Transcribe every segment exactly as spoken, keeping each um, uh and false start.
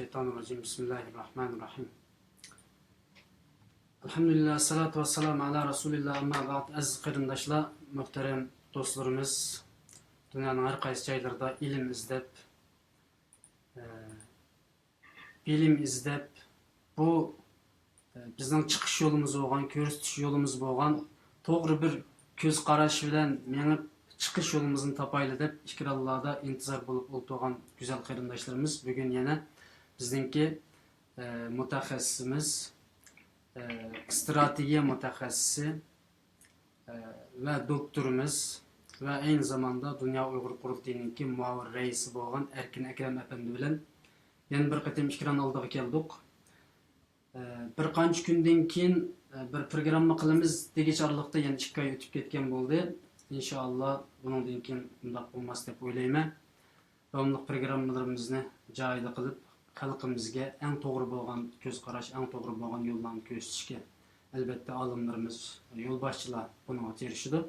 الشيطان الرجيم. بسم الله الرحمن الرحيم. الحمد لله، الصلاة والسلام على رسول الله، أما بعد. ئەزىز قېرىنداشلار، مۆھتەرەم دوستلىرىمىز، دۇنيانىڭ ھەر قايسى جايلىرىدا ئىلىم ئىزدەپ، ئە، بىلىم ئىزدەپ، بۇ، ئە، بىزنىڭ چىقىش يولىمىز بولغان، كۆرسىتىش يولىمىز بولغان توغرا بىر كۆز قاراش بىلەن مېڭىپ، چىقىش يولىمىزنى تاپايلى دەپ، ئېكرانلاردا ئىنتىزار بولۇپ ئولتۇرغان گۈزەل قېرىنداشلىرىمىز بۈگۈن يەنە بىزنىڭكى، ئە، مۇتەخەسسىسىمىز، ئە، ئىستراتېگىيە مۇتەخەسسىسى، ئە، ۋە دوكتورىمىز ۋە ئەينى زاماندا دۇنيا ئۇيغۇر قۇرۇلتىيىنىڭكى مۇئاۋىن رەئىسى بولغان ئەركىن ئەكرەم ئەپەندى بىلەن يەنە بىر قېتىم ئېكران ئالدىغا كەلدۇق. ئە، بىر قانچە كۈندىن كېيىن، ئە، بىر پروگرامما قىلىمىز دېگۈچە ئارىلىقتا يەنە ئىككى ئاي ئۆتۈپ كەتكەن بولدى. ئىنشائاللا، بۇنىڭدىن كېيىن بۇنداق بولماس دەپ ئويلايمەن. داۋاملىق پروگراممىلىرىمىزنى جايىدا قىلىپ، خەلقىمىزگە ئەڭ توغرا بولغان كۆز قاراش، ئەڭ توغرا بولغان يوللارنى كۆرسىتىشكە، ئەلۋەتتە، ئالىملىرىمىز، يولباشچىلار بۇنىڭغا تىرىشىدۇ.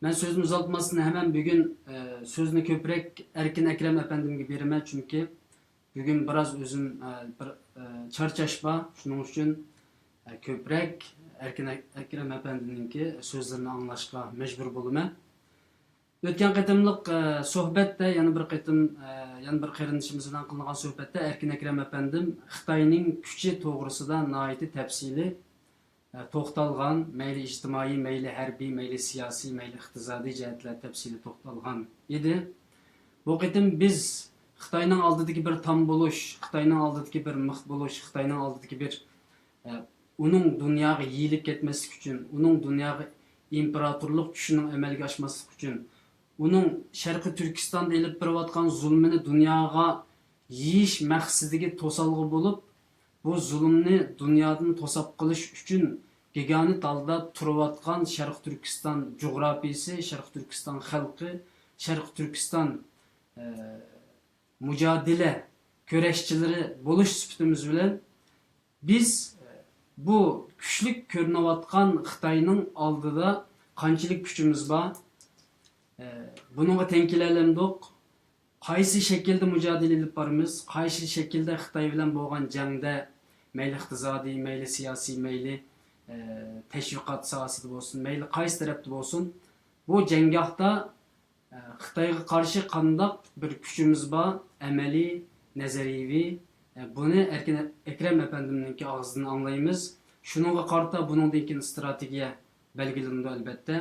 مەن سۆزنى ئۇزارتماستىن، ھەمەن بۈگۈن، ئە، سۆزنى كۆپرەك ئەركىن ئەكرەم ئەپەندىمگە بېرىمەن، چۈنكى بۈگۈن بىراز ئۆزۈم، ئە، بىر، ئە، چارچاش بار، شۇنىڭ ئۈچۈن، ئە، كۆپرەك ئەركىن ئەك-، ئەكرەم ئەپەندىنىڭكى سۆزلىرىنى ئاڭلاشقا مەجبۇر بولىمەن. ئۆتكەن قېتىملىق، ئە، سۆھبەتتە يەنە بىر قېتىم، ئە، يەنە بىر قېرىندىشىمىز بىلەن قىلىنغان سۆھبەتتە ئەركىن ئەكرەم ئەپەندىم خىتاينىڭ كۈچى توغرىسىدا ناھايىتى تەپسىلىي، ئە، توختالغان، مەيلى ئىجتىمائىي، مەيلى ھەربىي، مەيلى سىياسىي، مەيلى ئىقتىسادىي جەھەتلەر تەپسىلىي توختالغان ئىدى. بۇ قېتىم بىز خىتاينىڭ ئالدىدىكى بىر تام بولۇش، خىتاينىڭ ئالدىدىكى بىر مىخ بولۇش، خىتاينىڭ ئالدىدىكى بىر ئە، ئۇنىڭ دۇنياغا يېيىلىپ كەتمەسلىكى ئۈچۈن، ئۇنىڭ دۇنياغا ئىمپېراتورلۇق چۈشىنىڭ ئەمەلگە ئاشماسلىقى ئۈچۈن، ئۇنىڭ شەرقىي تۈركىستاندا ئېلىپ بېرىۋاتقان زۇلمىنى دۇنياغا يېيىش مەقسىتىگە توسالغۇ بولۇپ، بۇ زۇلۇمنى دۇنيادىن توساپ قېلىش ئۈچۈن گىگانت ھالدا تۇرۇۋاتقان شەرقىي تۈركىستان جۇغراپىيىسى، شەرقىي تۈركىستان خەلقى، شەرقىي تۈركىستان، ئە، مۇجادىلە كۈرەشچىلىرى بولۇش سۈپىتىمىز بىلەن، بىز بۇ كۈچلۈك كۆرۈنۈۋاتقان خىتاينىڭ ئالدىدا قانچىلىك كۈچىمىز بار، بۇنىڭغا تەڭ كېلەلەمدۇق؟ قايسى شەكىلدە مۇجادىلە ئېلىپ بارىمىز؟ قايسى شەكىلدە خىتاي بىلەن بولغان جەڭدە، مەيلى ئىقتىسادىي، مەيلى سىياسىي، مەيلى، ئە، تەشۋىقات ساھەسىدە بولسۇن، مەيلى قايسى تەرەپتە بولسۇن، بۇ جەڭگاھتا خىتايغا قارشى قانداق بىر كۈچىمىز بار، ئەمەلىي، نەزەرىيىۋى، بۇنى ئەركىن ئەكرەم ئەپەندىمنىڭكى ئاغزىدىن ئاڭلايمىز. شۇنىڭغا قارىتا بۇنىڭدىن كېيىن ئىستراتېگىيە بەلگىلىنىدۇ، ئەلۋەتتە.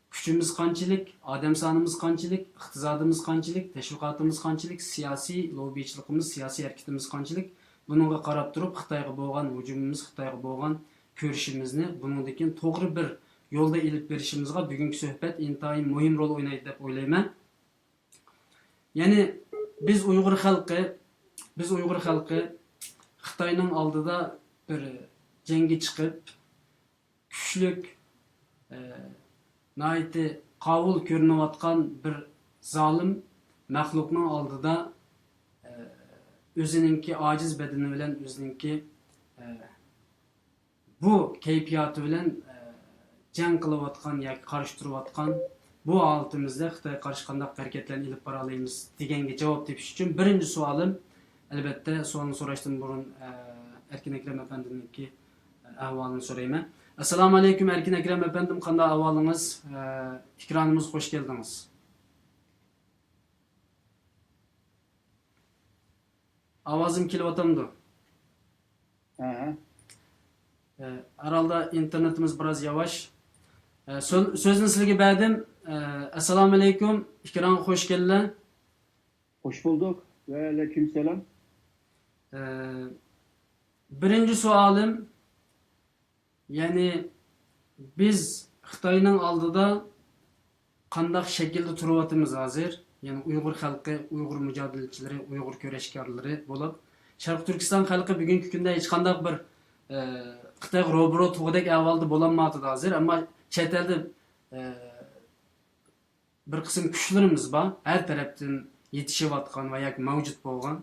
كۈچىمىز قانچىلىك، ئادەم سانىمىز قانچىلىك، ئىقتىسادىمىز قانچىلىك، تەشۋىقاتىمىز قانچىلىك، سىياسىي لوببىچىلىقىمىز، سىياسىي ھەرىكىتىمىز قانچىلىك، بۇنىڭغا قاراپ تۇرۇپ خىتايغا بولغان ھۇجۇمىمىز، خىتايغا بولغان كۆرۈشىمىزنى بۇنىڭدىن كېيىن توغرا بىر يولدا ئېلىپ بېرىشىمىزغا بۈگۈنكى سۆھبەت ئىنتايىن مۇھىم رول ئوينايدۇ دەپ ئويلايمەن. يەنى بىز ئۇيغۇر خەلقى، بىز ئۇيغۇر خەلقى خىتاينىڭ ئالدىدا بىر جەڭگە چىقىپ، كۈچلۈك، ئە، ناھايىتى قاۋۇل كۆرۈنۈۋاتقان بىر زالىم مەخلۇقنىڭ ئالدىدا، ئە، ئۆزىنىڭكى ئاجىز بەدىنى بىلەن ئۆزىنىڭكى، ئە، بۇ كەيپىياتى بىلەن، ئە، جەڭ قىلىۋاتقان ياكى قارشى تۇرۇۋاتقان بۇ ھالىتىمىزدە خىتايغا قارشى قانداق ھەرىكەتلەرنى ئېلىپ بارالايمىز دېگەنگە جاۋاب تېپىش ئۈچۈن بىرىنچى سوئالىم، ئەلۋەتتە، سوئالنى سوراشتىن بۇرۇن، ئە، ئەركىن ئەكرەم ئەپەندىمنىڭكى، ئە، ئەھۋالىنى سورايمەن. ئەسسالامۇ ئەلەيكۇم، ئەركىن ئەكرەم ئەپەندىم، قانداق ئەھۋالىڭىز؟ ئە، ئېكرانىمىزغا خوش كەلدىڭىز. ئاۋازىم كېلىۋاتامدۇ؟ ھە. ئە، ھەرھالدا ئىنتېرنېتىمىز بىراز ياۋاش. ئە، سۆ-، سۆزنى سىلىگە بەردىم. ئە، ئەسسالامۇ ئەلەيكۇم، ئېكرانغا خوش كەلدىلەر. خوش بولدۇق. ۋە ئەلەيكۇم سالام. ئە، بىرىنچى سوئالىم، يەنى بىز خىتاينىڭ ئالدىدا قانداق شەكىلدە تۇرۇۋاتىمىز ھازىر؟ يەنى ئۇيغۇر خەلقى، ئۇيغۇر مۇجادىلىچىلىرى، ئۇيغۇر كۈرەشكارلىرى بولۇپ، شەرقىي تۈركىستان خەلقى بۈگۈنكى كۈندە ھېچقانداق بىر، ئە، خىتايغا روبىرو تۇغۇدەك ئەھۋالدا بولالمايۋاتىدۇ ھازىر. ئەمما چەت ئەلدە، ئە، بىر قىسىم كۈچلىرىمىز بار، ھەر تەرەپتىن يېتىشىۋاتقان ۋە ياكى مەۋجۇت بولغان.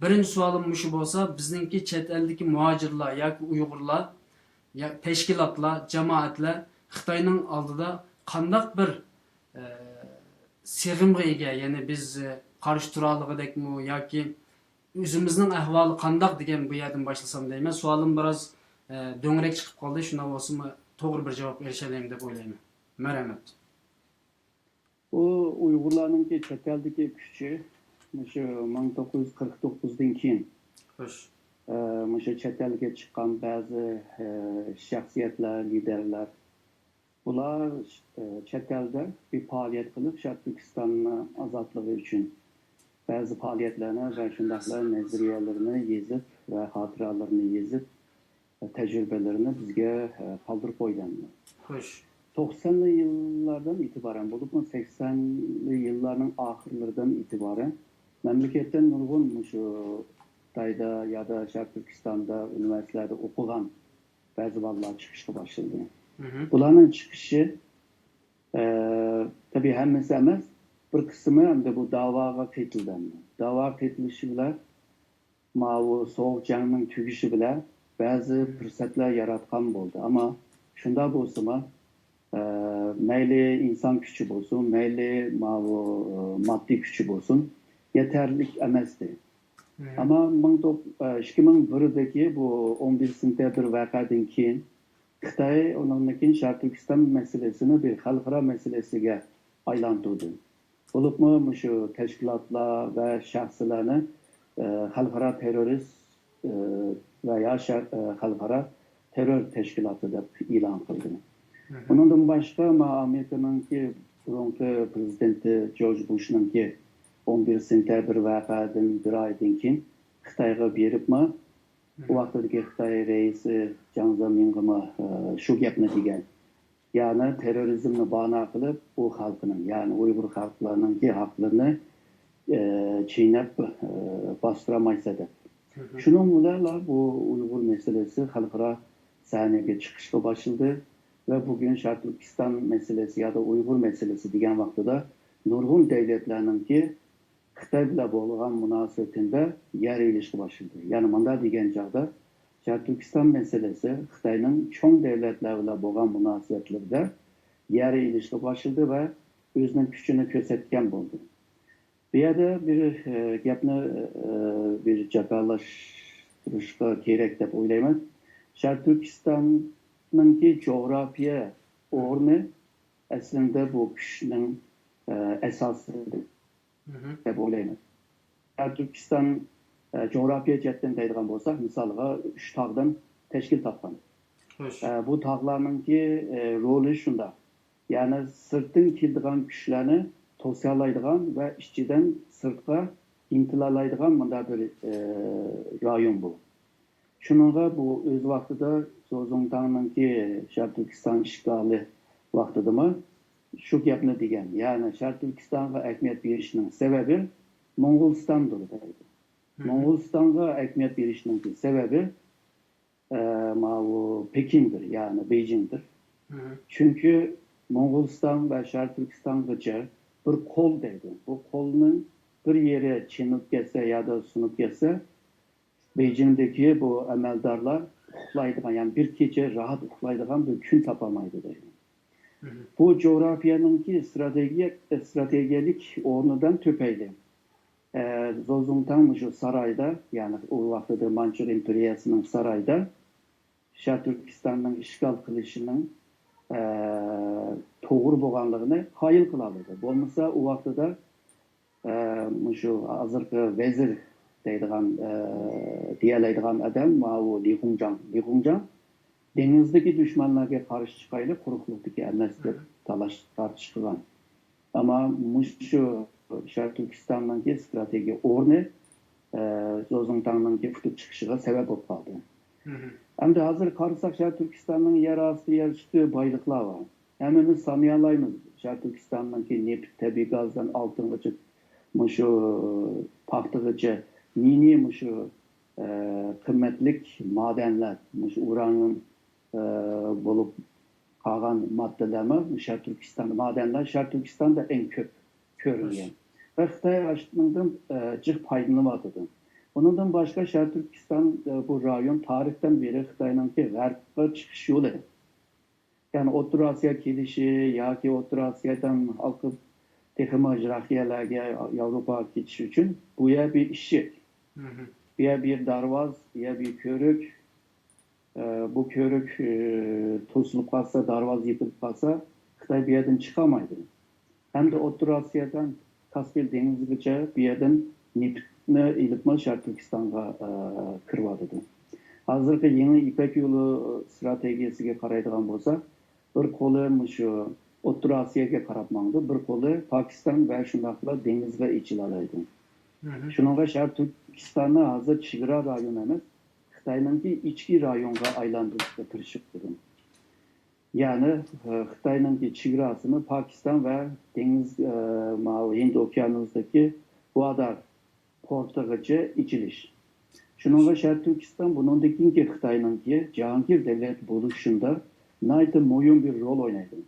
بىرىنچى سوئالىم مۇشۇ بولسا، بىزنىڭكى چەت ئەلدىكى مۇھاجىرلار ياكى ئۇيغۇرلار، يا تەشكىلاتلار، جامائەتلەر خىتاينىڭ ئالدىدا قانداق بىر، ئە، سىغىمغا ئىگە، يەنى بىز، ئە، قارشى تۇرالىغۇدەكمۇ ياكى ئۆزىمىزنىڭ ئەھۋالى قانداق دېگەن بۇ يەردىن باشلىسام دەيمەن. سوئالىم بىراز، ئە، دۆڭرەك چىقىپ قالدى. شۇنداق بولسىمۇ توغرا بىر جاۋاب ئېرىشەلەيمەن دەپ ئويلايمەن. مەرھەمەت. بۇ ئۇيغۇرلارنىڭكى چەت ئەلدىكى كۈچى مۇشۇ مىڭ توققۇز يۈز قىرىق توققۇزدىن كېيىن، خوش. ئە، مۇشۇ چەت ئەلگە چىققان بەزى، ئە، شەخسىيەتلەر، لىدەرلەر، بۇلار، ئە، چەت ئەلدە بىر پائالىيەت قىلىپ، شەرقىي تۈركىستاننىڭ ئازادلىقى ئۈچۈن بەزى پائالىيەتلەرنى ۋە شۇنداقلا نەزەرىيەلىرىنى يېزىپ ۋە خاتىرىلىرىنى يېزىپ، تەجرىبىلىرىنى بىزگە، ئە، قالدۇرۇپ قويغان. خوش. توقسانلىق يىللاردىن ئېتىبارەن، بولۇپمۇ سەكسەنلىك يىللارنىڭ ئاخىرلىرىدىن ئېتىبارەن مەملىكەتتىن نۇرغۇن مۇشۇ خىتايدا يادا شەرقىي تۈركىستاندا ئۇنىۋېرسىتېتلاردا ئوقۇغان بەزى بالىلار چىقىشقا باشلىدى. مھم. بۇلارنىڭ چىقىشى، ئە، تەبىئىي ھەممىسى ئەمەس، بىر قىسمى ئەمدى بۇ داۋاغا قېتىلدى. داۋاغا قېتىلىشى بىلەن ماۋۇ سوغۇق جەڭنىڭ تۈگىشى بىلەن بەزى پۇرسەتلەر ياراتقان بولدى. ئەمما شۇنداق بولسىمۇ، ئە، مەيلى ئىنسان كۈچى بولسۇن، مەيلى ماۋۇ، ئە، ماددىي كۈچى بولسۇن، يېتەرلىك ئەمەستى. مم. ئەمما مىڭ توق-، ئە، ئىككى مىڭ بىردىكى بۇ ئون بىر سېنتەبىر ۋەقەدىن كېيىن خىتاي ئۇنىڭدىن كېيىن شەرقىي تۈركىستان مەسىلىسىنى بىر خەلقئارا مەسىلىسىگە ئايلاندۇردى. بولۇپمۇ مۇشۇ تەشكىلاتلار ۋە شەخسلەرنى، ئە، خەلقئارا تېررورىست، ئە، ۋە يا شەر-، ئە، خەلقئارا تېررور تەشكىلاتى دەپ ئېلان قىلدى. مھم. ئۇنىڭدىن باشقا، ما-، ئامېرىكىنىڭكى بۇرۇنقى پرېزىدېنتى جورج بۇشنىڭكى ئون بىر سېنتەبىر ۋەقەدىن بىر ئايدىن كېيىن خىتايغا بېرىپمۇ، ئۇ ۋاقتىدىكى خىتاي رەئىسى جياڭ زېمىنغىمۇ، ئە، شۇ گەپنى دېگەن. يەنى تېررورىزمنى بانا قىلىپ، ئۇ خەلقنىڭ، يەنى ئۇيغۇر خەلقلىرىنىڭكى ھەقلىرىنى، ئە، چىينەپ، ئە، باستۇرالمايسەن دەپ. مھم. شۇنىڭ بىلەنلا بۇ ئۇيغۇر مەسىلىسى خەلقئارا سەھنىگە چىقىشقا باشلىدى ۋە بۈگۈن شەرقىي تۈركىستان مەسىلىسى يادا ئۇيغۇر مەسىلىسى دېگەن ۋاقتىدا نۇرغۇن دۆلەتلەرنىڭكى خىتاي بىلەن بولغان مۇناسىۋىتىدە يەر ئېلىشقا باشلىدى. يەنى مۇنداق دېگەن چاغدا، شەرقىي تۈركىستان مەسىلىسى خىتاينىڭ چوڭ دۆلەتلەر بىلەن بولغان مۇناسىۋەتلىرىدە يەر ئېلىشقا باشلىدى ۋە ئۆزىنىڭ كۈچىنى كۆرسەتكەن بولدى. بۇ يەردە بىر، ئە، گەپنى، ئە، بىر جاكارلاشتۇرۇشقا كېرەك دەپ ئويلايمەن. شەرقىي تۈركىستاننىڭكى جۇغراپىيە ئورنى ئەسلىندە بۇ كۈچنىڭ، ئە، ئاساسى مھم. دەپ ئويلايمەن. شەرقىي تۈركىستان، ئە، جۇغراپىيە جەھەتتىن دەيدىغان بولساق، مىسالغا، ئۈچ تاغدىن تەشكىل تاپقان. خوش. ئە، بۇ تاغلارنىڭكى، ئە، رولى شۇنداق. يەنى سىرتتىن كېلىدىغان كۈچلەرنى توسالايدىغان ۋە ئىچىدىن سىرتقا ئىنتىلالايدىغان مۇنداق بىر، ئە، رايون بۇ. شۇنىڭغا بۇ ئۆز ۋاقتىدا زوزۇڭتاڭنىڭكى شەرقىي تۈركىستان ئىشغالى ۋاقتىدىمۇ شۇ گەپنى دېگەن. يەنى شەرقىي تۈركىستانغا ئەھمىيەت بېرىشنىڭ سەۋەبى موڭغۇلىستاندۇر دەيدۇ. مھم. موڭغۇلىستانغا ئەھمىيەت بېرىشنىڭكى سەۋەبى، ئە، ماۋۇ پېكىندۇر، يەنى بېيجىڭدۇر. مھم. چۈنكى موڭغۇلىستان ۋە شەرقىي تۈركىستانغىچە بىر قول دەيدۇ. بۇ قولنىڭ بىر يېرى چېنىپ كەتسە يادا سۇنۇپ كەتسە، بېيجىڭدىكى بۇ ئەمەلدارلار ئۇخلايدىغان، يەنى بىر كېچە راھەت ئۇخلايدىغان بىر كۈن تاپالمايدۇ دەيدۇ. مھم. بۇ جۇغراپىيەنىڭكى ئىستراتېگىيە-، ئىستراتېگىيەلىك ئورنىدىن تۈپەيلى، ئە، زوزۇڭتاڭ مۇشۇ سارايدا، يەنى ئۇ ۋاقتىدا مانچۇر ئىمپېرىيەسىنىڭ سارايدا شەرقىي تۈركىستاننىڭ ئىشغال قىلىشىنىڭ، ئە، توغرا بولغانلىقىنى قايىل قىلالىدى. بولمىسا ئۇ ۋاقتىدا ئە، مۇشۇ ھازىرقى ۋەزىر دەيدىغان، ئە، دېيەلەيدىغان ئادەم ماۋۇ لى خۇڭجاڭ. لى خۇڭجاڭ دېڭىزدىكى دۈشمەنلەرگە قارشى چىقايلى، قۇرۇقلۇقتىكى ئەمەس دەپ تالاش تارتىش قىلغان. ئەمما مۇشۇ شەرقىي تۈركىستاننىڭكى ئىستراتېگىيە ئورنى، ئە، زوزۇڭتاڭنىڭكى ئۇتۇپ چىقىشىغا سەۋەب بولۇپ قالدى. مھم. ئەمدى ھازىر قارىساق، شەرقىي تۈركىستاننىڭ يەر ئاستى، يەر ئۈستى بايلىقلار بار. ھەممىمىز سانىيالايمىز. شەرقىي تۈركىستاننىڭكى نېفىت، تەبىئىي گازدىن ئالتۇنغىچە، مۇشۇ پاختىغىچە، نى-نى مۇشۇ، ئە، قىممەتلىك مادەنلەر، مۇشۇ ئۇرانىيۇم، ئە، بولۇپ قالغان ماددىلارمۇ شەرقىي تۈركىستان، مادەنلەر شەرقىي تۈركىستاندا ئەڭ كۆپ كۆرۈلگەن. ۋە خىتاي ئاشۇنىڭدىن، ئە، جىق پايدىلىنىۋاتىدۇ. ئۇنىڭدىن باشقا شەرقىي تۈركىستان، ئە، بۇ رايون تارىختىن بېرى خىتاينىڭكى غەربقە چىقىش يولى. يەنى ئوتتۇرا ئاسىيا كېلىشى ياكى ئوتتۇرا ئاسىيادىن ھالقىپ تېخىمۇ يىراق يەرلەرگە، ياۋروپاغا كېتىش ئۈچۈن بۇ يەر بىر ئىشىك. بۇ يەر بىر دارۋاز، بۇ يەر بىر كۆۋرۈك. ئە، بۇ كۆۋرۈك، ئە، توسۇلۇپ قالسا، دارۋاز يېپىلىپ قالسا، خىتاي بۇ يەردىن چىقالمايدۇ. ھەمدە ئوتتۇرا ئاسىيادىن كاسپىي دېڭىزىغىچە بۇ يەردىن نېفىتنى ئېلىپمۇ شەرقىي تۈركىستانغا، ئە، كىرىۋاتىدۇ. ھازىرقى يېڭى يىپەك يولى ئىستراتېگىيەسىگە قارايدىغان بولساق، بىر قولى مۇشۇ ئوتتۇرا ئاسىياگە قاراپ ماڭىدۇ، بىر قولى پاكىستان ۋە شۇنداقلا دېڭىزغا ئېچىلالايدۇ. شۇنىڭغا شەرقىي تۈركىستاننى ھازىر چېگرا رايونى ئەمەس، خىتاينىڭكى ئىچكى رايونغا ئايلاندۇرۇشقا تىرىشىپ تۇرىدۇ. يەنى، ئە، خىتاينىڭكى چېگراسىنى پاكىستان ۋە دېڭىز، ئە، ماۋۇ ھىند ئوكيانۇسىدىكى گۋادار پورتىغىچە ئېچىلىش. شۇنىڭغا شەرقىي تۈركىستان بۇنىڭدىن كېيىنكى خىتاينىڭكى جاھانگىر دەۋلەت بولۇشىدا ناھايىتى مۇھىم بىر رول ئوينايدۇ.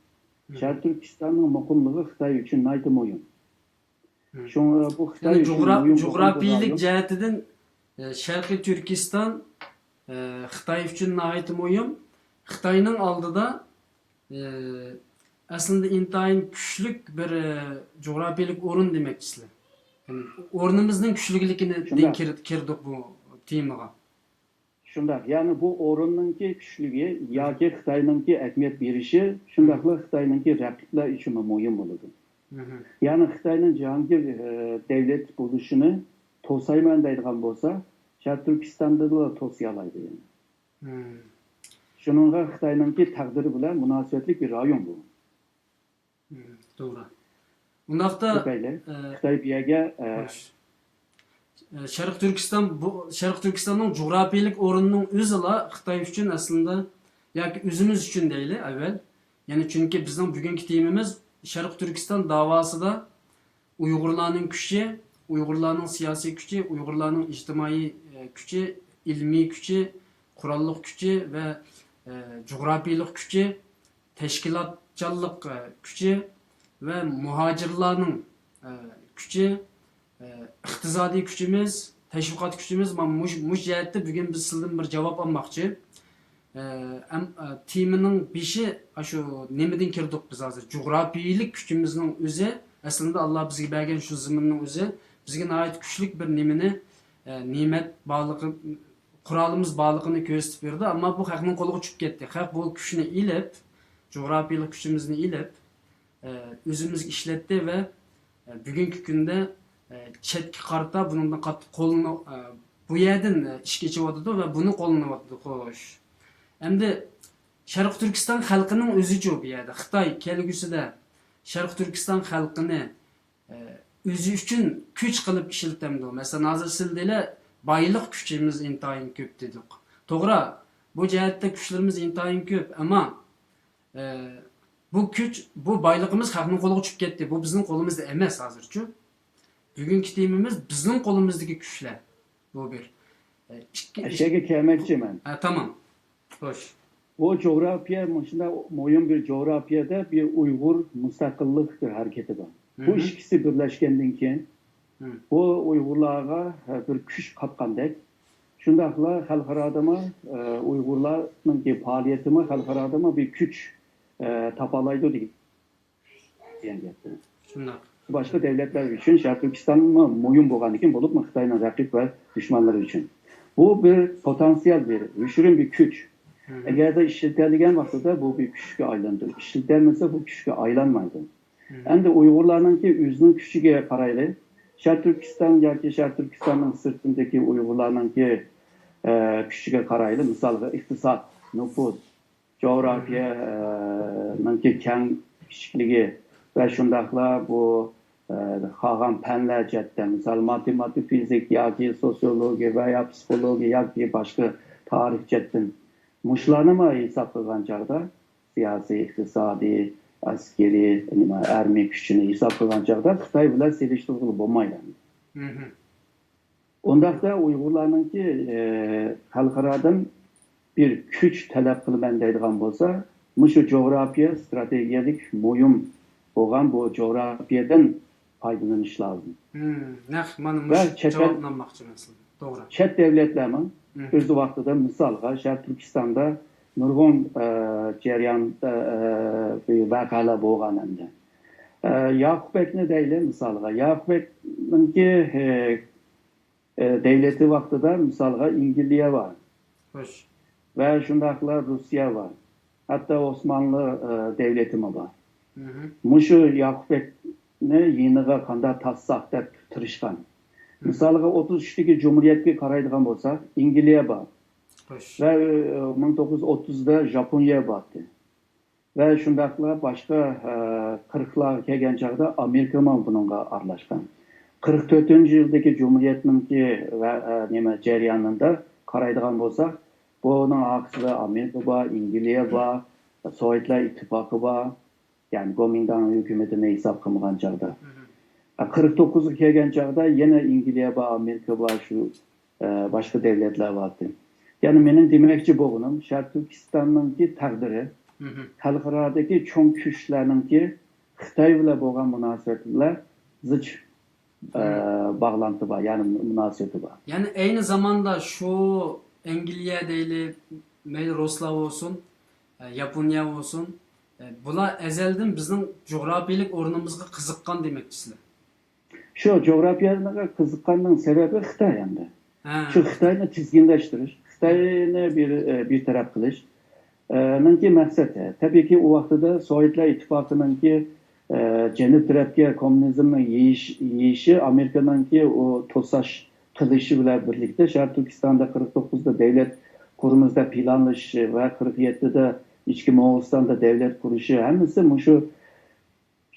شەرقىي تۈركىستاننىڭ مۇقىملىقى خىتاي ئۈچۈن ناھايىتى مۇھىم. شۇڭا بۇ خىتاي يەنى ئۈچۈن جۇغرا-، مۇھىم بولغان بۇ جۇغراپىيىلىك رايون. جەھەتتىن، ئە، شەرقىي تۈركىستان، ئە، خىتاي ئۈچۈن ناھايىتى مۇھىم. خىتاينىڭ ئالدىدا، ئە، ئەسلىندە ئىنتايىن كۈچلۈك بىر، ئە، جۇغراپىيىلىك ئورۇن دېمەكچىسىلەر. يەنى ئورنىمىزنىڭ كۈچلۈكلۈكىنى شۇنداق. دېڭ كىر-، كىردۇق بۇ تېمىغا. شۇنداق، يەنى بۇ ئورۇننىڭكى كۈچلۈكى ياكى خىتاينىڭكى ئەھمىيەت بېرىشى، شۇنداقلا خىتاينىڭكى رەقىبلەر ئۈچۈنمۇ مۇھىم بولىدۇ. يەنى خىتاينىڭ جاھانگىر، ئە، دەۋلەت بولۇشىنى توسايمەن دەيدىغان بولسا، شەرقىي تۈركىستاندىلا توسىيالايدۇ يەنى. شۇنىڭغا خىتاينىڭكى تەقدىرى بىلەن مۇناسىۋەتلىك بىر رايون بۇ. توغرا. ئۇنداقتا، خىتاي بۇ يەرگە، ئە، شەرقىي تۈركىستان، بۇ، شەرقىي تۈركىستاننىڭ جۇغراپىيىلىك ئورنىنىڭ ئۆزىلا خىتاي ئۈچۈن ئەسلىندە ياكى ئۆزىمىز ئۈچۈن دەيلى ئەۋۋەل. يەنى چۈنكى بىزنىڭ بۈگۈنكى تېمىمىز شەرقىي تۈركىستان داۋاسىدا ئۇيغۇرلارنىڭ كۈچى، ئۇيغۇرلارنىڭ سىياسىي كۈچى، ئۇيغۇرلارنىڭ ئىجتىمائىي، ئە، كۈچى، ئىلمىي كۈچى، قوراللىق كۈچى ۋە، ئە، جۇغراپىيىلىق كۈچى، تەشكىلاتچانلىق، ئە، كۈچى ۋە مۇھاجىرلارنىڭ، ئە، كۈچى، ئە، ئىقتىسادىي كۈچىمىز، تەشۋىقات كۈچىمىز، مانا مۇش-، مۇشۇ جەھەتتە بۈگۈن بىز سىزدىن بىر جاۋاب ئالماقچى. ئە، ئەم-، ئە، تېمىنىڭ بېشى، ئاشۇ نېمىدىن كىردۇق بىز ھازىر؟ جۇغراپىيىلىك كۈچىمىزنىڭ ئۆزى، ئەسلىندە ئاللا بىزگە بەرگەن شۇ زېمىننىڭ ئۆزى بىزگە ناھايىتى كۈچلۈك بىر نېمىنى، ئە، نېمەت بارلىقى، قورالىمىز بارلىقىنى كۆرسىتىپ بېرىدۇ. ئەمما بۇ خەقنىڭ قولىغا چۈشۈپ كەتتى. خەق بۇ كۈچنى ئېلىپ، جۇغراپىيىلىك كۈچىمىزنى ئېلىپ، ئە، ئۆزىمىزگە ئىشلەتتى ۋە، ئە، بۈگۈنكى كۈندە، ئە، چەتكە قارىتا بۇنىڭدىن قاتتىق قوللىنىپ، ئە، بۇ يەردىن، ئە، ئىشكە ئېچىۋاتىدۇ ۋە بۇنى قوللىنىۋاتىدۇ، خوش. ئەمدى شەرقىي تۈركىستان خەلقىنىڭ ئۆزىچۇ بۇ يەردە؟ خىتاي كەلگۈسىدە شەرقىي تۈركىستان خەلقىنى، ئە، ئۆزى ئۈچۈن كۈچ قىلىپ ئىشلىتەمدۇ؟ مەسىلەن، ھازىر سىز دېلە بايلىق كۈچىمىز ئىنتايىن كۆپ دېدۇق. توغرا، بۇ جەھەتتە كۈچلىرىمىز ئىنتايىن كۆپ، ئەمما ئە، بۇ كۈچ، بۇ بايلىقىمىز خەقنىڭ قولىغا چۈشۈپ كەتتى. بۇ بىزنىڭ قولىمىزدا ئەمەس ھازىرچۇ. بۈگۈنكى تېمىمىز بىزنىڭ قولىمىزدىكى كۈچلەر. بۇ بىر. ئە، ئىككى-، ئەشەگە كەلمەكچىمەن. ھە، تامام. خوش. بۇ جۇغراپىيە، مۇشۇنداق مۇھىم بىر جۇغراپىيەدە بىر ئۇيغۇر مۇستەقىللىق بىر ھەرىكىتى بار. بۇ ئىككىسى بىرلەشكەندىن كېيىن، بۇ ئۇيغۇرلارغا، ھە، بىر كۈچ قاتقاندەك، شۇنداقلا خەلقئارادىمۇ، ئە، ئۇيغۇرلارنىڭكى پائالىيىتىمۇ خەلقئارادىمۇ بىر كۈچ، ئە، تاپالايدۇ دېگەن گەپ. شۇنداق. باشقا دۆلەتلەر ئۈچۈن شەرقىي تۈركىستانمۇ مۇھىم بولغاندىكىن، بولۇپمۇ خىتاينىڭ رەقىب ۋە دۈشمەنلىرى ئۈچۈن. بۇ بىر پوتېنسىيال، بىر يوشۇرۇن بىر كۈچ. ئەگەردە ئىشلىتەلىگەن ۋاقتىدا بۇ بىر كۈچكە ئايلىنىدۇ. ئىشلىتەلمىسە بۇ كۈچكە ئايلانمايدۇ. ئەمدى ئۇيغۇرلارنىڭكى ئۆزىنىڭ كۈچىگە قارايلى. شەرقىي تۈركىستان ياكى شەرقىي تۈركىستاننىڭ سىرتىدىكى ئۇيغۇرلارنىڭكى، ئە، كۈچىگە قارايلى. مىسالغا، ئىقتىساد، نوپۇس، جۇغراپىيە، ئە، نىڭكى كەڭ كىچىكلىكى ۋە شۇنداقلا بۇ، ئە، قالغان پەنلەر جەھەتتە، مىسال، ماتېماتىك، فىزىك ياكى سوسىيولوگىيە ۋە يا پسىخولوگىيە ياكى باشقا تارىخ جەھەتتىن مۇشۇلارنىمۇ ھېساب قىلغان چاغدا، سىياسىي، ئىقتىسادىي، ئەسكىرىي، نېمە، ئارمىيە كۈچىنى ھېساب قىلغان چاغدا خىتاي بىلەن سېلىشتۇرغىلى بولمايدۇ. ئۇنداقتا ئۇيغۇرلارنىڭكى، ئە، خەلقئارادىن بىر كۈچ تەلەپ قىلىمەن دەيدىغان بولسا، مۇشۇ جۇغراپىيە ستراتېگىيەلىك مۇھىم بولغان بۇ جۇغراپىيەدىن پايدىلىنىش لازىم. نەق مانا ۋە مۇشۇ چەت ئەل، جاۋابنى ئالماقچىمەن سىزدىن. توغرا. چەت دۆلەتلەرمۇ ئۆز ۋاقتىدا، مىسالغا، شەرقىي تۈركىستاندا نۇرغۇن، ئە، جەريان، ئە، ئە، ۋەقەلەر بولغان ئەمدى. ئە، ياقۇپبەگنى دەيلى، مىسالغا. ياقۇپبەگنىڭكى، ئە، ئە، دەۋلىتى ۋاقتىدا، مىسالغا، ئەنگلىيە بار. خوش. ۋە شۇنداقلا روسىيە بار. ھەتتا ئوسمانلى، ئە، دەۋلىتىمۇ بار. مھم. مۇشۇ ياقۇپ بەگنى يېنىغا قانداق تارتساق دەپ تىرىشقان. مھم. مىسالغا، ئوتتۇز ئۈچتىكى جۇمھۇرىيەتكە قارايدىغان بولساق، ئەنگلىيە بار. خوش. ۋە، ئە، مىڭ توققۇز يۈز ئوتتۇزدا ژاپونىيە بارتى. ۋە شۇنداقلا باشقا، ئە، قىرىقلارغا كەلگەن چاغدا ئامېرىكىمۇ بۇنىڭغا ئارىلاشقان. قىرىق تۆتىنچى يىلدىكى جۇمھۇرىيەتنىڭكى ۋە، ئە، نېمە، جەريانىدا قارايدىغان بولساق، بۇنىڭ ئارقىسىدا ئامېرىكا بار، ئەنگلىيە بار، سوۋېتلار ئىتتىپاقى بار. يەنى گومىنداڭ ھۆكۈمىتىنى ھېساب قىلمىغان چاغدا. مھم. قىرىق توققۇزغا كەلگەن چاغدا يەنە ئەنگلىيە بار، ئامېرىكا بار، شۇ، ئە، باشقا دەۋلەتلەر بارتى. يەنى مېنىڭ دېمەكچى بولغىنىم، شەرقىي تۈركىستاننىڭكى تەقدىرى، مھم. خەلقئارادىكى چوڭ كۈچلەرنىڭكى خىتاي بىلەن بولغان مۇناسىۋەتلەر زىچ، ئە، مھم. باغلانتى بار، يەنى مۇناسىۋىتى بار. يەنى ئەينى زاماندا شۇ ئەنگلىيە دەيلى، مەيلى رۇسلار بولسۇن، ئە، ياپونىيە بولسۇن، ئە، بۇلار ئەزەلدىن بىزنىڭ جۇغراپىيەلىك ئورنىمىزغا قىزىققان دېمەكچىسىلەر. شۇ جۇغراپىيەگە قىزىققاننىڭ سەۋەبى خىتاي ئەمدى. ھە. شۇ خىتاينى تىزگىنلەشتۈرۈش، خىتاينى بىر، ئە، بىر تەرەپ قىلىش، ئە، نىڭكى مەقسىتى. تەبىئىيكى، ئۇ ۋاقتىدا سوۋېتلار ئىتتىپاقىنىڭكى، ئە، جەنۇب تەرەپكە كوممۇنىزمنى يېيىش، يېيىشى ئامېرىكىنىڭكى ئۇ توساش قىلىشى بىلەن بىرلىكتە، شەرقىي تۈركىستاندا قىرىق توققۇزدا دەۋلەت قۇرىمىز دەپ پىلانلىشى ۋە قىرىق يەتتىدە ئىچكى موڭغۇلىستاندا دەۋلەت قۇرۇشى، ھەممىسى مۇشۇ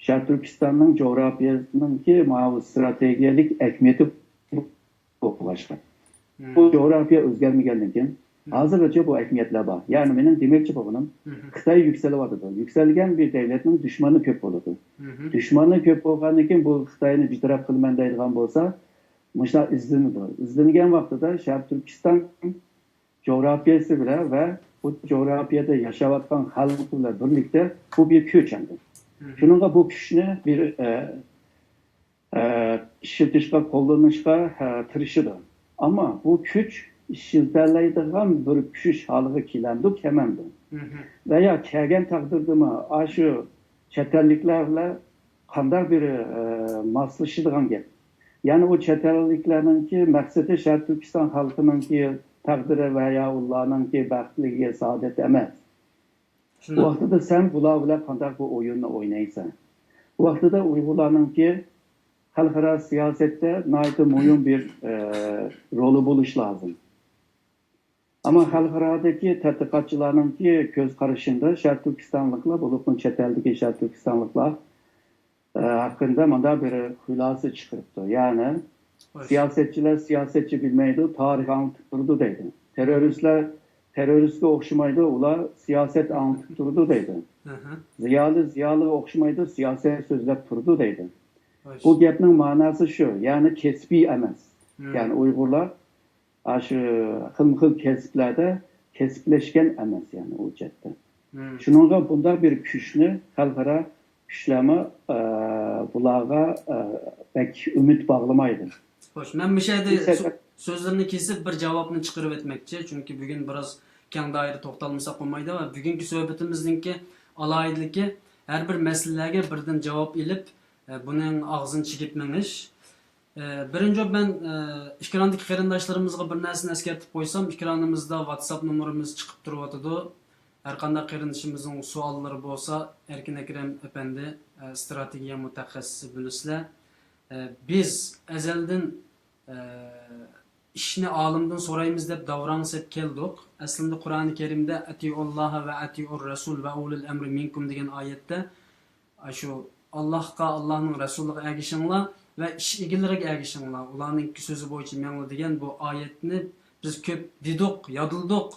شەرقىي تۈركىستاننىڭ جۇغراپىيەسىنىڭكى ماۋۇ ستراتېگىيەلىك ئەھمىيىتى بولغاچقا. مم. بۇ جۇغراپىيە ئۆزگەرمىگەندىن كېيىن، مم. ھازىرغىچە بۇ ئەھمىيەتلەر بار. يەنى مېنىڭ دېمەكچى بولغىنىم، مم. خىتاي يۈكسىلىۋاتىدۇ. يۈكسەلگەن بىر دەۋلەتنىڭ دۈشمىنى كۆپ بولىدۇ. مم. دۈشمىنى كۆپ بولغاندىن كېيىن، بۇ خىتاينى بىتەرەپ قىلىمەن دەيدىغان بولسا، مۇشۇنداق ئىزدىنىدۇ. ئىزدەنگەن ۋاقتىدا شەرقىي تۈركىستان جۇغراپىيەسى بىلەن ۋە بۇ جۇغراپىيەدە ياشاۋاتقان خەلق بىلەن بىرلىكتە بۇ بىر كۈچ ئەمدى. مم. شۇنىڭغا بۇ كۈچنى بىر، ئە، ئە، ئىشلىتىشقا، قوللىنىشقا، ئە، تىرىشىدۇ. ئەمما بۇ كۈچ ئىشلىتەلەيدىغان بىر كۈچ ھالىغا كېلەمدۇ، كەلمەمدۇ؟ مم. ۋە يا كەلگەن تەقدىردىمۇ ئاشۇ چەت ئەللىكلەر بىلەن قانداق بىر، ئە، ماسلىشىدىغان گەپ. يەنى ئۇ چەت ئەللىكلەرنىڭكى مەقسىتى شەرقىي تۈركىستان خەلقىنىڭكى تەقدىرى ۋە يا ئۇلارنىڭكى بەختلىكى، سائادەت ئەمەس. شۇنداق. بۇ ۋاقتىدا سەن بۇلار بىلەن قانداق بۇ ئويۇننى ئوينايسەن؟ بۇ ۋاقتىدا ئۇيغۇرلارنىڭكى خەلقئارا سىياسەتتە ناھايىتى مۇھىم بىر، ئە، رولى بولۇشى لازىم. ئەمما خەلقئارادىكى تەتقىقاتچىلارنىڭكى كۆز قارىشىندا شەرقىي تۈركىستانلىقلار، بولۇپمۇ چەت ئەلدىكى شەرقىي تۈركىستانلىقلار، ئە، ھەققىدە مۇنداق بىر خۇلاسە چىقىرىپتۇ. يەنى، خوش. سىياسەتچىلەر سىياسەتچى بىلمەيدۇ، تارىخ ئاڭلىتىپ تۇرىدۇ دەيدۇ. تېررورىستلار تېررورىستقا ئوخشىمايدۇ، ئۇلار سىياسەت ئاڭلىتىپ تۇرىدۇ دەيدۇ. ئەھە. زىيالىي زىيالىيغا ئوخشىمايدۇ، سىياسەت سۆزلەپ تۇرىدۇ دەيدۇ. خوش. بۇ گەپنىڭ ماناسى شۇ، يەنى كەسپىي ئەمەس. مم. يەنى ئۇيغۇرلار ئاشۇ خىلمۇ خىل كەسىپلەردە كەسىپلەشكەن ئەمەس، يەنى ئۇ جەھەتتە. مم. شۇنىڭغا بۇنداق بىر كۈچنى خەلقئارا كۈچلەرمۇ، ئە، بۇلارغا، ئە، بەك ئۈمىد باغلىمايدۇ. خوش، مەن مۇشۇ يەردە بىز سۆ-، سۆزلىرىنى كېسىپ بىر جاۋابنى چىقىرىپ ئۆتمەكچى، چۈنكى بۈگۈن بىراز كەڭ دائىرىدە توختالمىساق بولمايدۇ ۋە بۈگۈنكى سۆھبىتىمىزنىڭكى ئالاھىدىلىكى ھەر بىر مەسىلىلەرگە بىردىن جاۋاب ئېلىپ، ئە، بۇنىڭ ئاغزىنى چېكىپ مېڭىش. ئە، بىرىنچى، مەن، ئە، ئېكراندىكى قېرىنداشلىرىمىزغا بىر نەرسىنى ئەسكەرتىپ قويسام، ئېكرانىمىزدا ۋاتساپ نومۇرىمىز چىقىپ تۇرۇۋاتىدۇ. ھەر قانداق قېرىندىشىمىزنىڭ سوئاللىرى بولسا، ئەركىن ئەكرەم ئەپەندى، ئە، ئىستراتېگىيە مۇتەخەسسىسى بىلىسىلەر. ئە، بىز ئەزەلدىن، ئە، ئىشنى ئالىمدىن سورايمىز دەپ داۋراڭ سەپ كەلدۇق. ئەسلىندە قۇرئانى كەرىمدە «ئەتىئۇللاھە ۋە ئەتىئۇر رەسۇل ۋە ئۇلۇل ئەمرى مىنكۇم» دېگەن ئايەتتە، ئاشۇ «ئاللاھقا، ئاللاھنىڭ رەسۇلىغا ئەگىشىڭلار ۋە ئىش ئىگىلىرىگە ئەگىشىڭلار، ئۇلارنىڭكى سۆزى بويىچە مېڭىڭلار» دېگەن بۇ ئايەتنى بىز كۆپ دېدۇق، يادلىدۇق،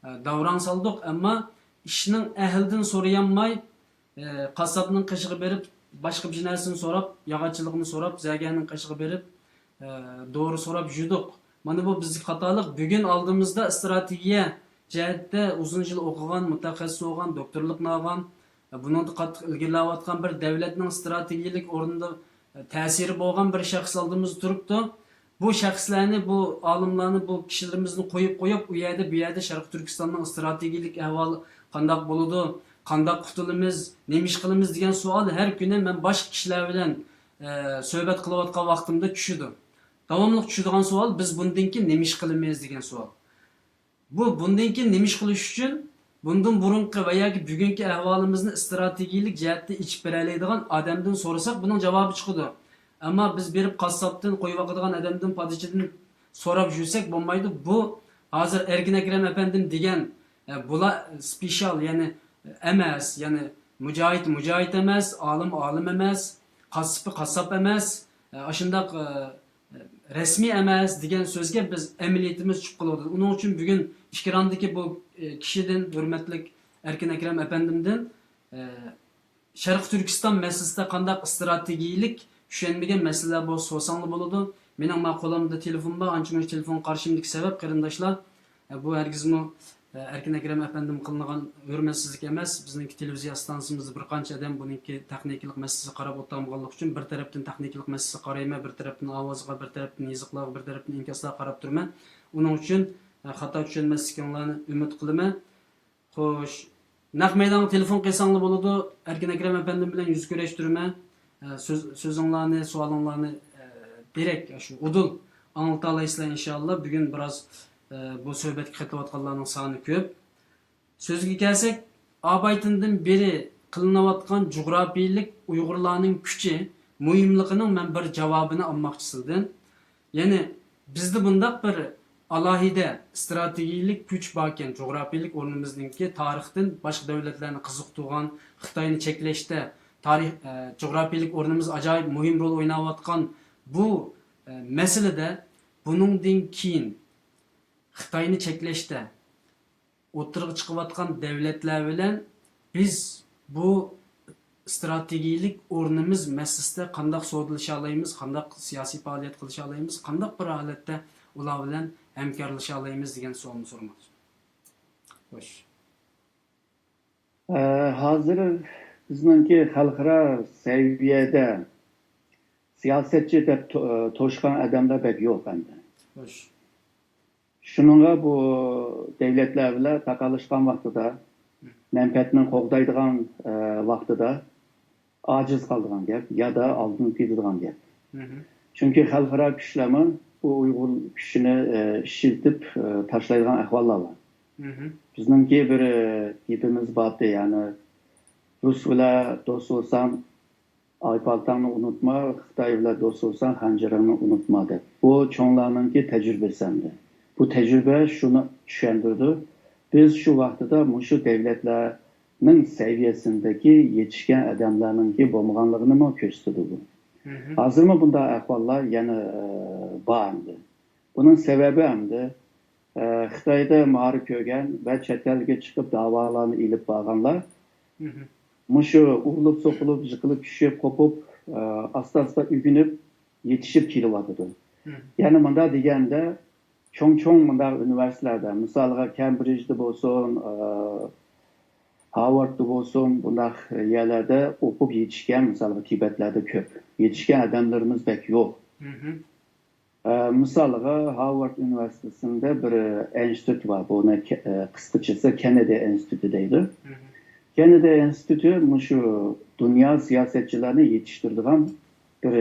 ئە، داۋراڭ سالدۇق، ئەمما ئىشنىڭ ئەھلىدىن سورىيالماي، ئە، قاسساپنىڭ قېشىغا بېرىپ، باشقا بىر نەرسىنى سوراپ، ياغاچچىلىقنى سوراپ، زەرگەرنىڭ قېشىغا بېرىپ، ئە، دورا سوراپ يۈردۇق. مانا بۇ بىزگە خاتالىق. بۈگۈن ئالدىمىزدا ئىستراتېگىيە جەھەتتە ئۇزۇن يىل ئوقۇغان، مۇتەخەسسىس بولغان، دوكتورلۇقنى ئالغان، بۇنىڭدا قاتتىق ئىلگىرىلەۋاتقان بىر دەۋلەتنىڭ ئىستراتېگىيەلىك ئورنىدا تەسىرى بولغان بىر شەخس ئالدىمىزدا تۇرۇپتۇ. بۇ شەخسلەرنى، بۇ ئالىملارنى، بۇ كىشىلىرىمىزنى قويۇپ قويۇپ، ئۇ يەردە، بۇ يەردە شەرقىي تۈركىستاننىڭ ئىستراتېگىيەلىك ئەھۋالى قانداق بولىدۇ، قانداق قۇتۇلىمىز، نېمە ئىش قىلىمىز دېگەن سوئال ھەر كۈنى مەن باشقا كىشىلەر بىلەن، ئە، سۆھبەت قىلىۋاتقان ۋاقتىمدا چۈشىدۇ. داۋاملىق چۈشىدىغان سوئال، بىز بۇندىن كېيىن نېمە ئىش قىلىمىز دېگەن سوئال. بۇ، بۇندىن كېيىن نېمە ئىش قىلىش ئۈچۈن بۇندىن بۇرۇنقى ۋە ياكى بۈگۈنكى ئەھۋالىمىزنى ئىستراتېگىيەلىك جەھەتتە ئېچىپ بېرەلەيدىغان ئادەمدىن سورىساق، بۇنىڭ جاۋابى چىقىدۇ. ئەمما بىز بېرىپ قاسساپتىن، قوي باقىدىغان ئادەمدىن، پادىچىدىن سوراپ يۈرسەك بولمايدۇ. بۇ ھازىر ئەركىن ئەكرەم ئەپەندىم دېگەن، ئە، بۇلار سپېشال، يەنى ئەمەس، يەنى مۇجاھىد مۇجاھىد ئەمەس، ئالىم ئالىم ئەمەس، قاسسىپى قاسساپ ئەمەس، ئە، ئاشۇنداق، ئە، رەسمىي ئەمەس دېگەن سۆزگە بىز ئەمەلىيىتىمىز چۈشۈپ قالىدۇ. ئۇنىڭ ئۈچۈن بۈگۈن ئېكراندىكى بۇ، ئە، كىشىدىن، ھۆرمەتلىك ئەركىن ئەكرەم ئەپەندىمدىن، ئە، شەرقىي تۈركىستان مەسىلىسىدە قانداق ئىستراتېگىيەلىك چۈشەنمىگەن مەسىلىلەر بولسا سورىساڭلار بولىدۇ. مېنىڭ ما قولۇمدا تېلېفون بار، ئانچە-مۇنچە تېلېفون قارىشىمدىكى سەۋەب، قېرىنداشلار، ئە، بۇ ھەرگىزمۇ، ئە، ئەركىن ئەكرەم ئەپەندىم قىلىنغان ھۆرمەتسىزلىك ئەمەس. بىزنىڭكى تېلېۋىزىيە ئىستانسىمىزدا بىر قانچە ئادەم بۇنىڭكى تېخنىكىلىق مەسىلىسىگە قاراپ ئولتۇرالمىغانلىقى ئۈچۈن، بىر تەرەپتىن تېخنىكىلىق مەسىلىسىگە قارايمەن، بىر تەرەپتىن ئاۋازغا، بىر تەرەپتىن يېزىقلارغا، بىر تەرەپتىن ئىنكاسلارغا قاراپ تۇرىمەن. ئۇنىڭ ئۈچۈن، ئە، خاتا چۈشەنمەسلىكىڭلارنى ئۈمىد قىلىمەن. خوش. نەق مەيدانغا تېلېفون قىلساڭلار بولىدۇ. ئەركىن ئەكرەم ئەپەندىم بىلەن يۈز كۆرۈشتۈرىمەن. ئە، سۆز-، سۆزۈڭلارنى، سوئالىڭلارنى، ئە، دېرەك، شۇ ئۇدۇل ئاڭلىتالايسىلەر ئىنشاللا. بۈگۈن بىراز، ئە، بۇ سۆھبەتكە قېتىلىۋاتقانلارنىڭ سانى كۆپ. سۆزگە كەلسەك، ئابايتىندىن بېرى قىلىنىۋاتقان جۇغراپىيىلىك ئۇيغۇرلارنىڭ كۈچى مۇھىملىقىنىڭ مەن بىر جاۋابىنى ئالماقچى سىزدىن. يەنى بىزدە بۇنداق بىر ئالاھىدە ئىستراتېگىيەلىك كۈچ باركەن، جۇغراپىيىلىك ئورنىمىزنىڭكى تارىختىن باشقا دۆلەتلەرنى قىزىقتۇرغان، خىتاينى چەكلەشتە، تارىخ، ئە، جۇغراپىيىلىك ئورنىمىز ئاجايىپ مۇھىم رول ئويناۋاتقان بۇ، ئە، مەسىلىدە بۇنىڭدىن كېيىن خىتاينى چەكلەشتە، ئوتتۇرىغا چىقىۋاتقان دۆلەتلەر بىلەن بىز بۇ ئىستراتېگىيەلىك ئورنىمىز مەسىلىسىدە قانداق سودىلىشالايمىز، قانداق سىياسىي پائالىيەت قىلىشالايمىز، قانداق بىر ھالەتتە ئۇلار بىلەن ھەمكارلىشالايمىز دېگەن سوئالنى سورىماقچى. خوش. ئە، ھازىر بىزنىڭكى خەلقئارا سەۋىيەدە سىياسەتچى دەپ تو-، توشقان ئادەملەر بەك يوق ئەمدى. خوش. شۇنىڭغا بۇ دۆلەتلەر بىلەن تاقالاشقان ۋاقتىدا، مەنپەئەتنى قوغدايدىغان، ئە، ۋاقتىدا ئاجىز قالىدىغان گەپ يادا ئالدىن كېتىدىغان گەپ. چۈنكى خەلقئارا كۈچلەرمۇ بۇ ئۇيغۇر كۈچىنى، ئە، ئىشلىتىپ، ئە، تاشلايدىغان ئەھۋاللار بار. بىزنىڭكى بىر، ئە، گېپىمىز بارتى، يەنى رۇس بىلەن دوست بولساڭ، ئاي پالتاڭنى ئۇنتۇما، خىتاي بىلەن دوست بولساڭ، خەنجىرىڭنى ئۇنتۇما دەپ. بۇ چوڭلارنىڭكى تەجرىبىسى ئەمدى. بۇ تەجرىبە شۇنى چۈشەندۈرىدۇ. بىز شۇ ۋاقتىدا مۇشۇ دۆلەتلەرنىڭ سەۋىيەسىندىكى يېتىشكەن ئادەملەرنىڭكى بولمىغانلىقىنىمۇ كۆرسىتىدۇ بۇ. ھازىرمۇ بۇنداق ئەھۋاللار يەنە، ئە، بار ئەمدى. بۇنىڭ سەۋەبى ئەمدى، ئە، خىتايدا مائارىپ كۆرگەن ۋە چەت ئەلگە چىقىپ داۋالارنى ئېلىپ بارغانلار مۇشۇ ئۇرۇلۇپ سوقۇلۇپ، يىقىلىپ چۈشۈپ، قوپۇپ، ئە، ئاستا-ئاستا ئۆگىنىپ، يېتىشىپ كېلىۋاتىدۇ. يەنى مۇنداق دېگەندە، چوڭ-چوڭ مۇنداق ئۇنىۋېرسىتېتلاردا، مىسالغا، كەمبرىجدا بولسۇن، ئە، ھارۋاردتا بولسۇن، بۇنداق يەرلەردە ئوقۇپ يېتىشكەن، مىسالغا، تىبەتلەردە كۆپ. يېتىشكەن ئادەملىرىمىز بەك يوق. ئە، مىسالغا، ھارۋارد ئۇنىۋېرسىتېتىنىڭ بىر ئىنستىتۇتى بار. بۇنى كە-، ئە، قىسقىچىسى كېننېدى ئىنستىتۇتى دەيدۇ. كېننېدى ئىنستىتۇتى مۇشۇ دۇنيا سىياسەتچىلەرنى يېتىشتۈرىدىغان بىر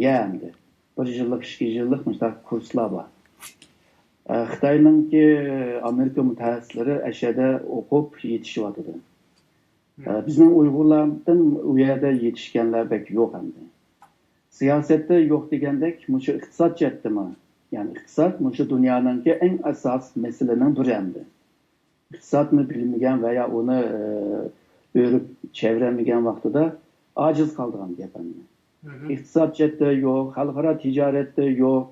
يەر ئەمدى. بىر يىللىق، ئىككى يىللىق مۇشۇنداق كۇرسلار بار. ئە، خىتاينىڭكى، ئامېرىكا مۇتەخەسسىسلىرى ئەشەدە ئوقۇپ يېتىشىۋاتىدۇ. ئە، بىزنىڭ ئۇيغۇرلاردىن ئۇ يەردە يېتىشكەنلەر بەك يوق ئەمدى. سىياسەتتە يوق دېگەندەك، مۇشۇ ئىقتىساد جەھەتتىمۇ، يەنى ئىقتىساد مۇشۇ دۇنيانىڭكى ئەڭ ئاساسىي مەسىلىنىڭ بىرى ئەمدى. ئىقتىسادنى بىلمىگەن ۋە يا ئۇنى، ئە، ئۆرۈپ چەۋرەلمىگەن ۋاقتىدا ئاجىز قالىدىغان گەپ ئەمدى. ئىقتىساد جەھەتتە يوق، خەلقئارا تىجارەتتە يوق،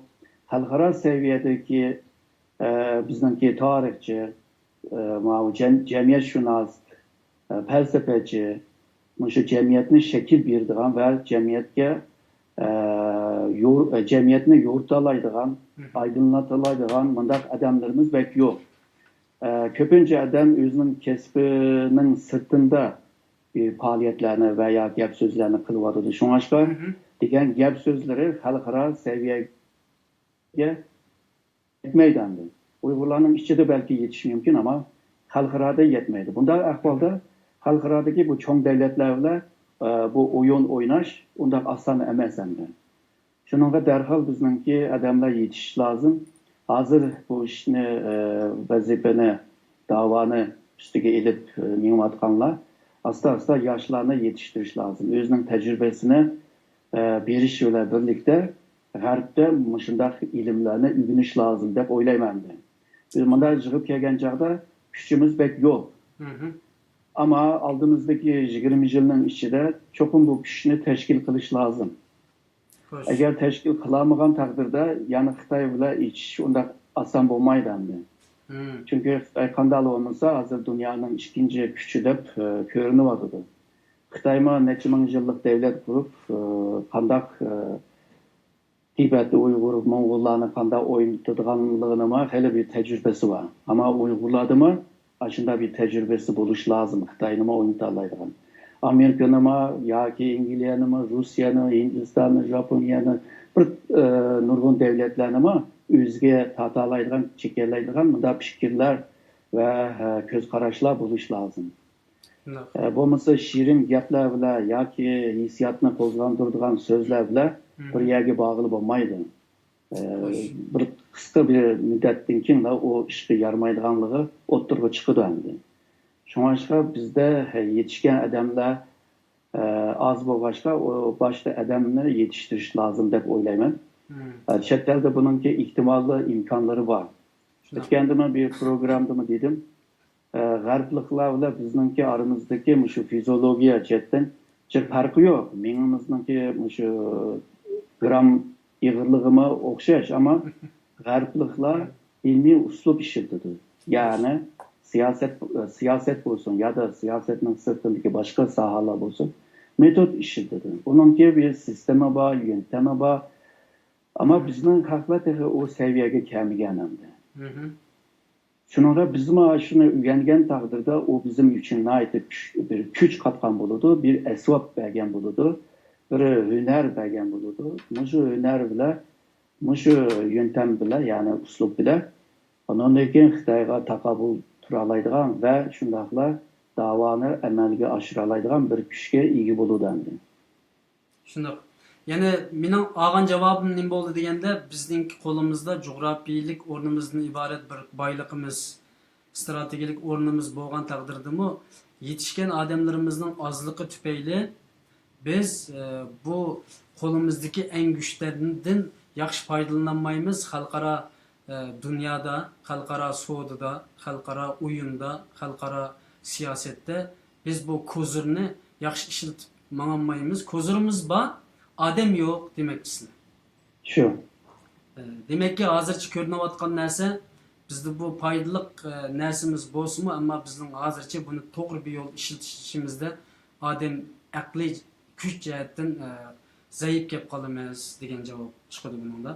خەلقئارا سەۋىيەدىكى، ئە، بىزنىڭكى تارىخچى، ئە، ماۋۇ جەم-، جەمئىيەتشۇناس، ئە، پەلسەپىچى، مۇشۇ جەمئىيەتنى شەكىل بېرىدىغان ۋە جەمئىيەتكە، ئە، يور-، ئە، جەمئىيەتنى يورۇتالايدىغان، ئايدىڭلىتالايدىغان مۇنداق ئادەملىرىمىز بەك يوق. ئە، كۆپىنچە ئادەم ئۆزىنىڭ كەسپىنىڭ سىرتىندا بىر پائالىيەتلەرنى ۋە يا گەپ سۆزلەرنى قىلىۋاتىدۇ. شۇڭلاشقا دېگەن گەپ سۆزلىرى خەلقئارا سەۋىيەگە يەتمەيدۇ ئەمدى. ئۇيغۇرلارنىڭ ئىچىدە بەلكى يېتىشى مۇمكىن، ئەمما خەلقئارادا يەتمەيدۇ. بۇنداق ئەھۋالدا خەلقئارادىكى بۇ چوڭ دۆلەتلەر بىلەن، ئە، بۇ ئويۇن ئويناش ئۇنداق ئاسان ئەمەس ئەمدى. شۇنىڭغا دەرھال بىزنىڭكى ئادەملەر يېتىشىش لازىم. ھازىر بۇ ئىشنى، ئە، ۋەزىپىنى، داۋانى ئۈستىگە ئېلىپ، ئە، مېڭىۋاتقانلار ئاستا-ئاستا ياشلارنى يېتىشتۈرۈش لازىم. ئۆزىنىڭ تەجرىبىسىنى، ئە، بېرىش بىلەن بىرلىكتە غەربتە مۇشۇنداق ئىلىملەرنى ئۆگىنىش لازىم دەپ ئويلايمەن مەن. بىز مۇنداق يىغىپ كەلگەن چاغدا كۈچىمىز بەك يوق. ئەمما ئالدىمىزدىكى يىگىرمە يىلنىڭ ئىچىدە چوقۇم بۇ كۈچنى تەشكىل قىلىش لازىم. ئەگەر تەشكىل قىلالمىغان تەقدىردە، يەنە خىتاي بىلەن ئېچىش ئۇنداق ئاسان بولمايدۇ ئەمدى. چۈنكى خىتاي قانداق بولمىسا، ھازىر دۇنيانىڭ ئىككىنچى كۈچى دەپ، ئە، كۆرۈنۈۋاتىدۇ. خىتايمۇ نەچچە مىڭ يىللىق دەۋلەت قۇرۇپ، ئە، قانداق، ئە، تىبەتتە ئۇيغۇر، موڭغۇللارنى قانداق ئوينىتىدىغانلىقىنىمۇ خېلى بىر تەجرىبىسى بار. ئەمما ئۇيغۇرلاردىمۇ ئاشۇنداق بىر تەجرىبىسى بولۇشى لازىم، خىتاينىمۇ ئوينىتالايدىغان. ئامېرىكىنىمۇ ياكى ئەنگلىيەنىمۇ، روسىيەنى، ھىندىستاننى، ژاپونىيەنى، بىر، ئە، نۇرغۇن دەۋلەتلەرنىمۇ ئۆزىگە تارتالايدىغان، چېكەلەيدىغان مۇنداق پىكىرلەر ۋە، ئە، كۆز قاراشلار بولۇشى لازىم. ئە، بولمىسا شېرىن گەپلەر بىلەن ياكى ھېسسىياتنى قوزغاندۇرىدىغان سۆزلەر بىلەن بىر يەرگە بارغىلى بولمايدۇ. ئە، بىر قىسقا بىر مۇددەتتىن كېيىنلا ئۇ ئىشقا يارىمايدىغانلىقى ئوتتۇرىغا چىقىدۇ ئەمدى. شۇڭلاشقا بىزدە، ھە، يېتىشكەن ئادەملەر، ئە، ئاز بولغاچقا، ئۇ باشتا ئادەمنى يېتىشتۈرۈش لازىم دەپ ئويلايمەن. ئە، چەت ئەلدە بۇنىڭكى ئېھتىمالى، ئىمكانلىرى بار. ئۆتكەندىمۇ بىر پروگراممىدىمۇ دېدىم. ئە، غەربلىكلەر بىلەن بىزنىڭكى ئارىمىزدىكى مۇشۇ فىزىئولوگىيە جەھەتتىن جىق پەرقى يوق. مېڭىمىزنىڭكى مۇشۇ گرام ئېغىرلىقىمۇ ئوخشاش، ئەمما غەربلىكلەر ئىلمىي ئۇسلۇب ئىشلىتىدۇ. يەنى سىياسەت، سىياسەت بولسۇن يادا سىياسەتنىڭ سىرتىدىكى باشقا ساھەلەر بولسۇن، مېتود ئىشلىتىدۇ. ئۇنىڭكى بىر سىستېما بار، يۆنتەمى بار. ئەمما بىزنىڭ خەقلەر تېخى ئۇ سەۋىيەگە كەلمىگەن ئەمدى. شۇنىڭغا بىزمۇ شۇنى ئۆگەنگەن تەقدىردە، ئۇ بىزنىڭ ئۈچۈن ناھايىتى كۈچ، بىر كۈچ قاتقان بولىدۇ، بىر ئەسۋاب بەرگەن بولىدۇ، بىر ھۈنەر بەرگەن بولىدۇ. مۇشۇ ھۈنەر بىلەن، مۇشۇ يۆنتەم بىلەن، يەنى ئۇسلۇب بىلەن، ئۇنىڭدىن كېيىن خىتايغا تاقابىل تۇرالايدىغان ۋە شۇنداقلا داۋانى ئەمەلگە ئاشۇرالايدىغان بىر كۈچكە ئىگە بولىدۇ ئەمدى. شۇنداق. يەنى مېنىڭ ئالغان جاۋابىم نېمە بولدى دېگەندە، بىزنىڭكى قولىمىزدا جۇغراپىيىلىك ئورنىمىزدىن ئىبارەت بىر بايلىقىمىز، ئىستراتېگىيەلىك ئورنىمىز بولغان تەقدىردىمۇ، يېتىشكەن ئادەملىرىمىزنىڭ ئازلىقى تۈپەيلى بىز، ئە، بۇ قولىمىزدىكى ئەڭ كۈچلەردىن ياخشى پايدىلىنالمايمىز. خەلقئارا، ئە، دۇنيادا، خەلقئارا سودىدا، خەلقئارا ئويۇندا، خەلقئارا سىياسەتتە بىز بۇ كوزىرنى ياخشى ئىشلىتىپ ماڭالمايمىز. كوزىرىمىز بار، ئادەم يوق دېمەكچىسىلەر. شۇ. ئە، دېمەككى، ھازىرچە كۆرۈنۈۋاتقان نەرسە، بىزدە بۇ پايدىلىق، ئە، نەرسىمىز بولسىمۇ، ئەمما بىزنىڭ ھازىرچە بۇنى توغرا بىر يول ئىشلىتىشىمىزدە ئادەم ئەقلىي كۈچ جەھەتتىن، ئە، زەئىپ كەپ قالىمىز دېگەن جاۋاب چىقىدۇ بۇنىڭدا.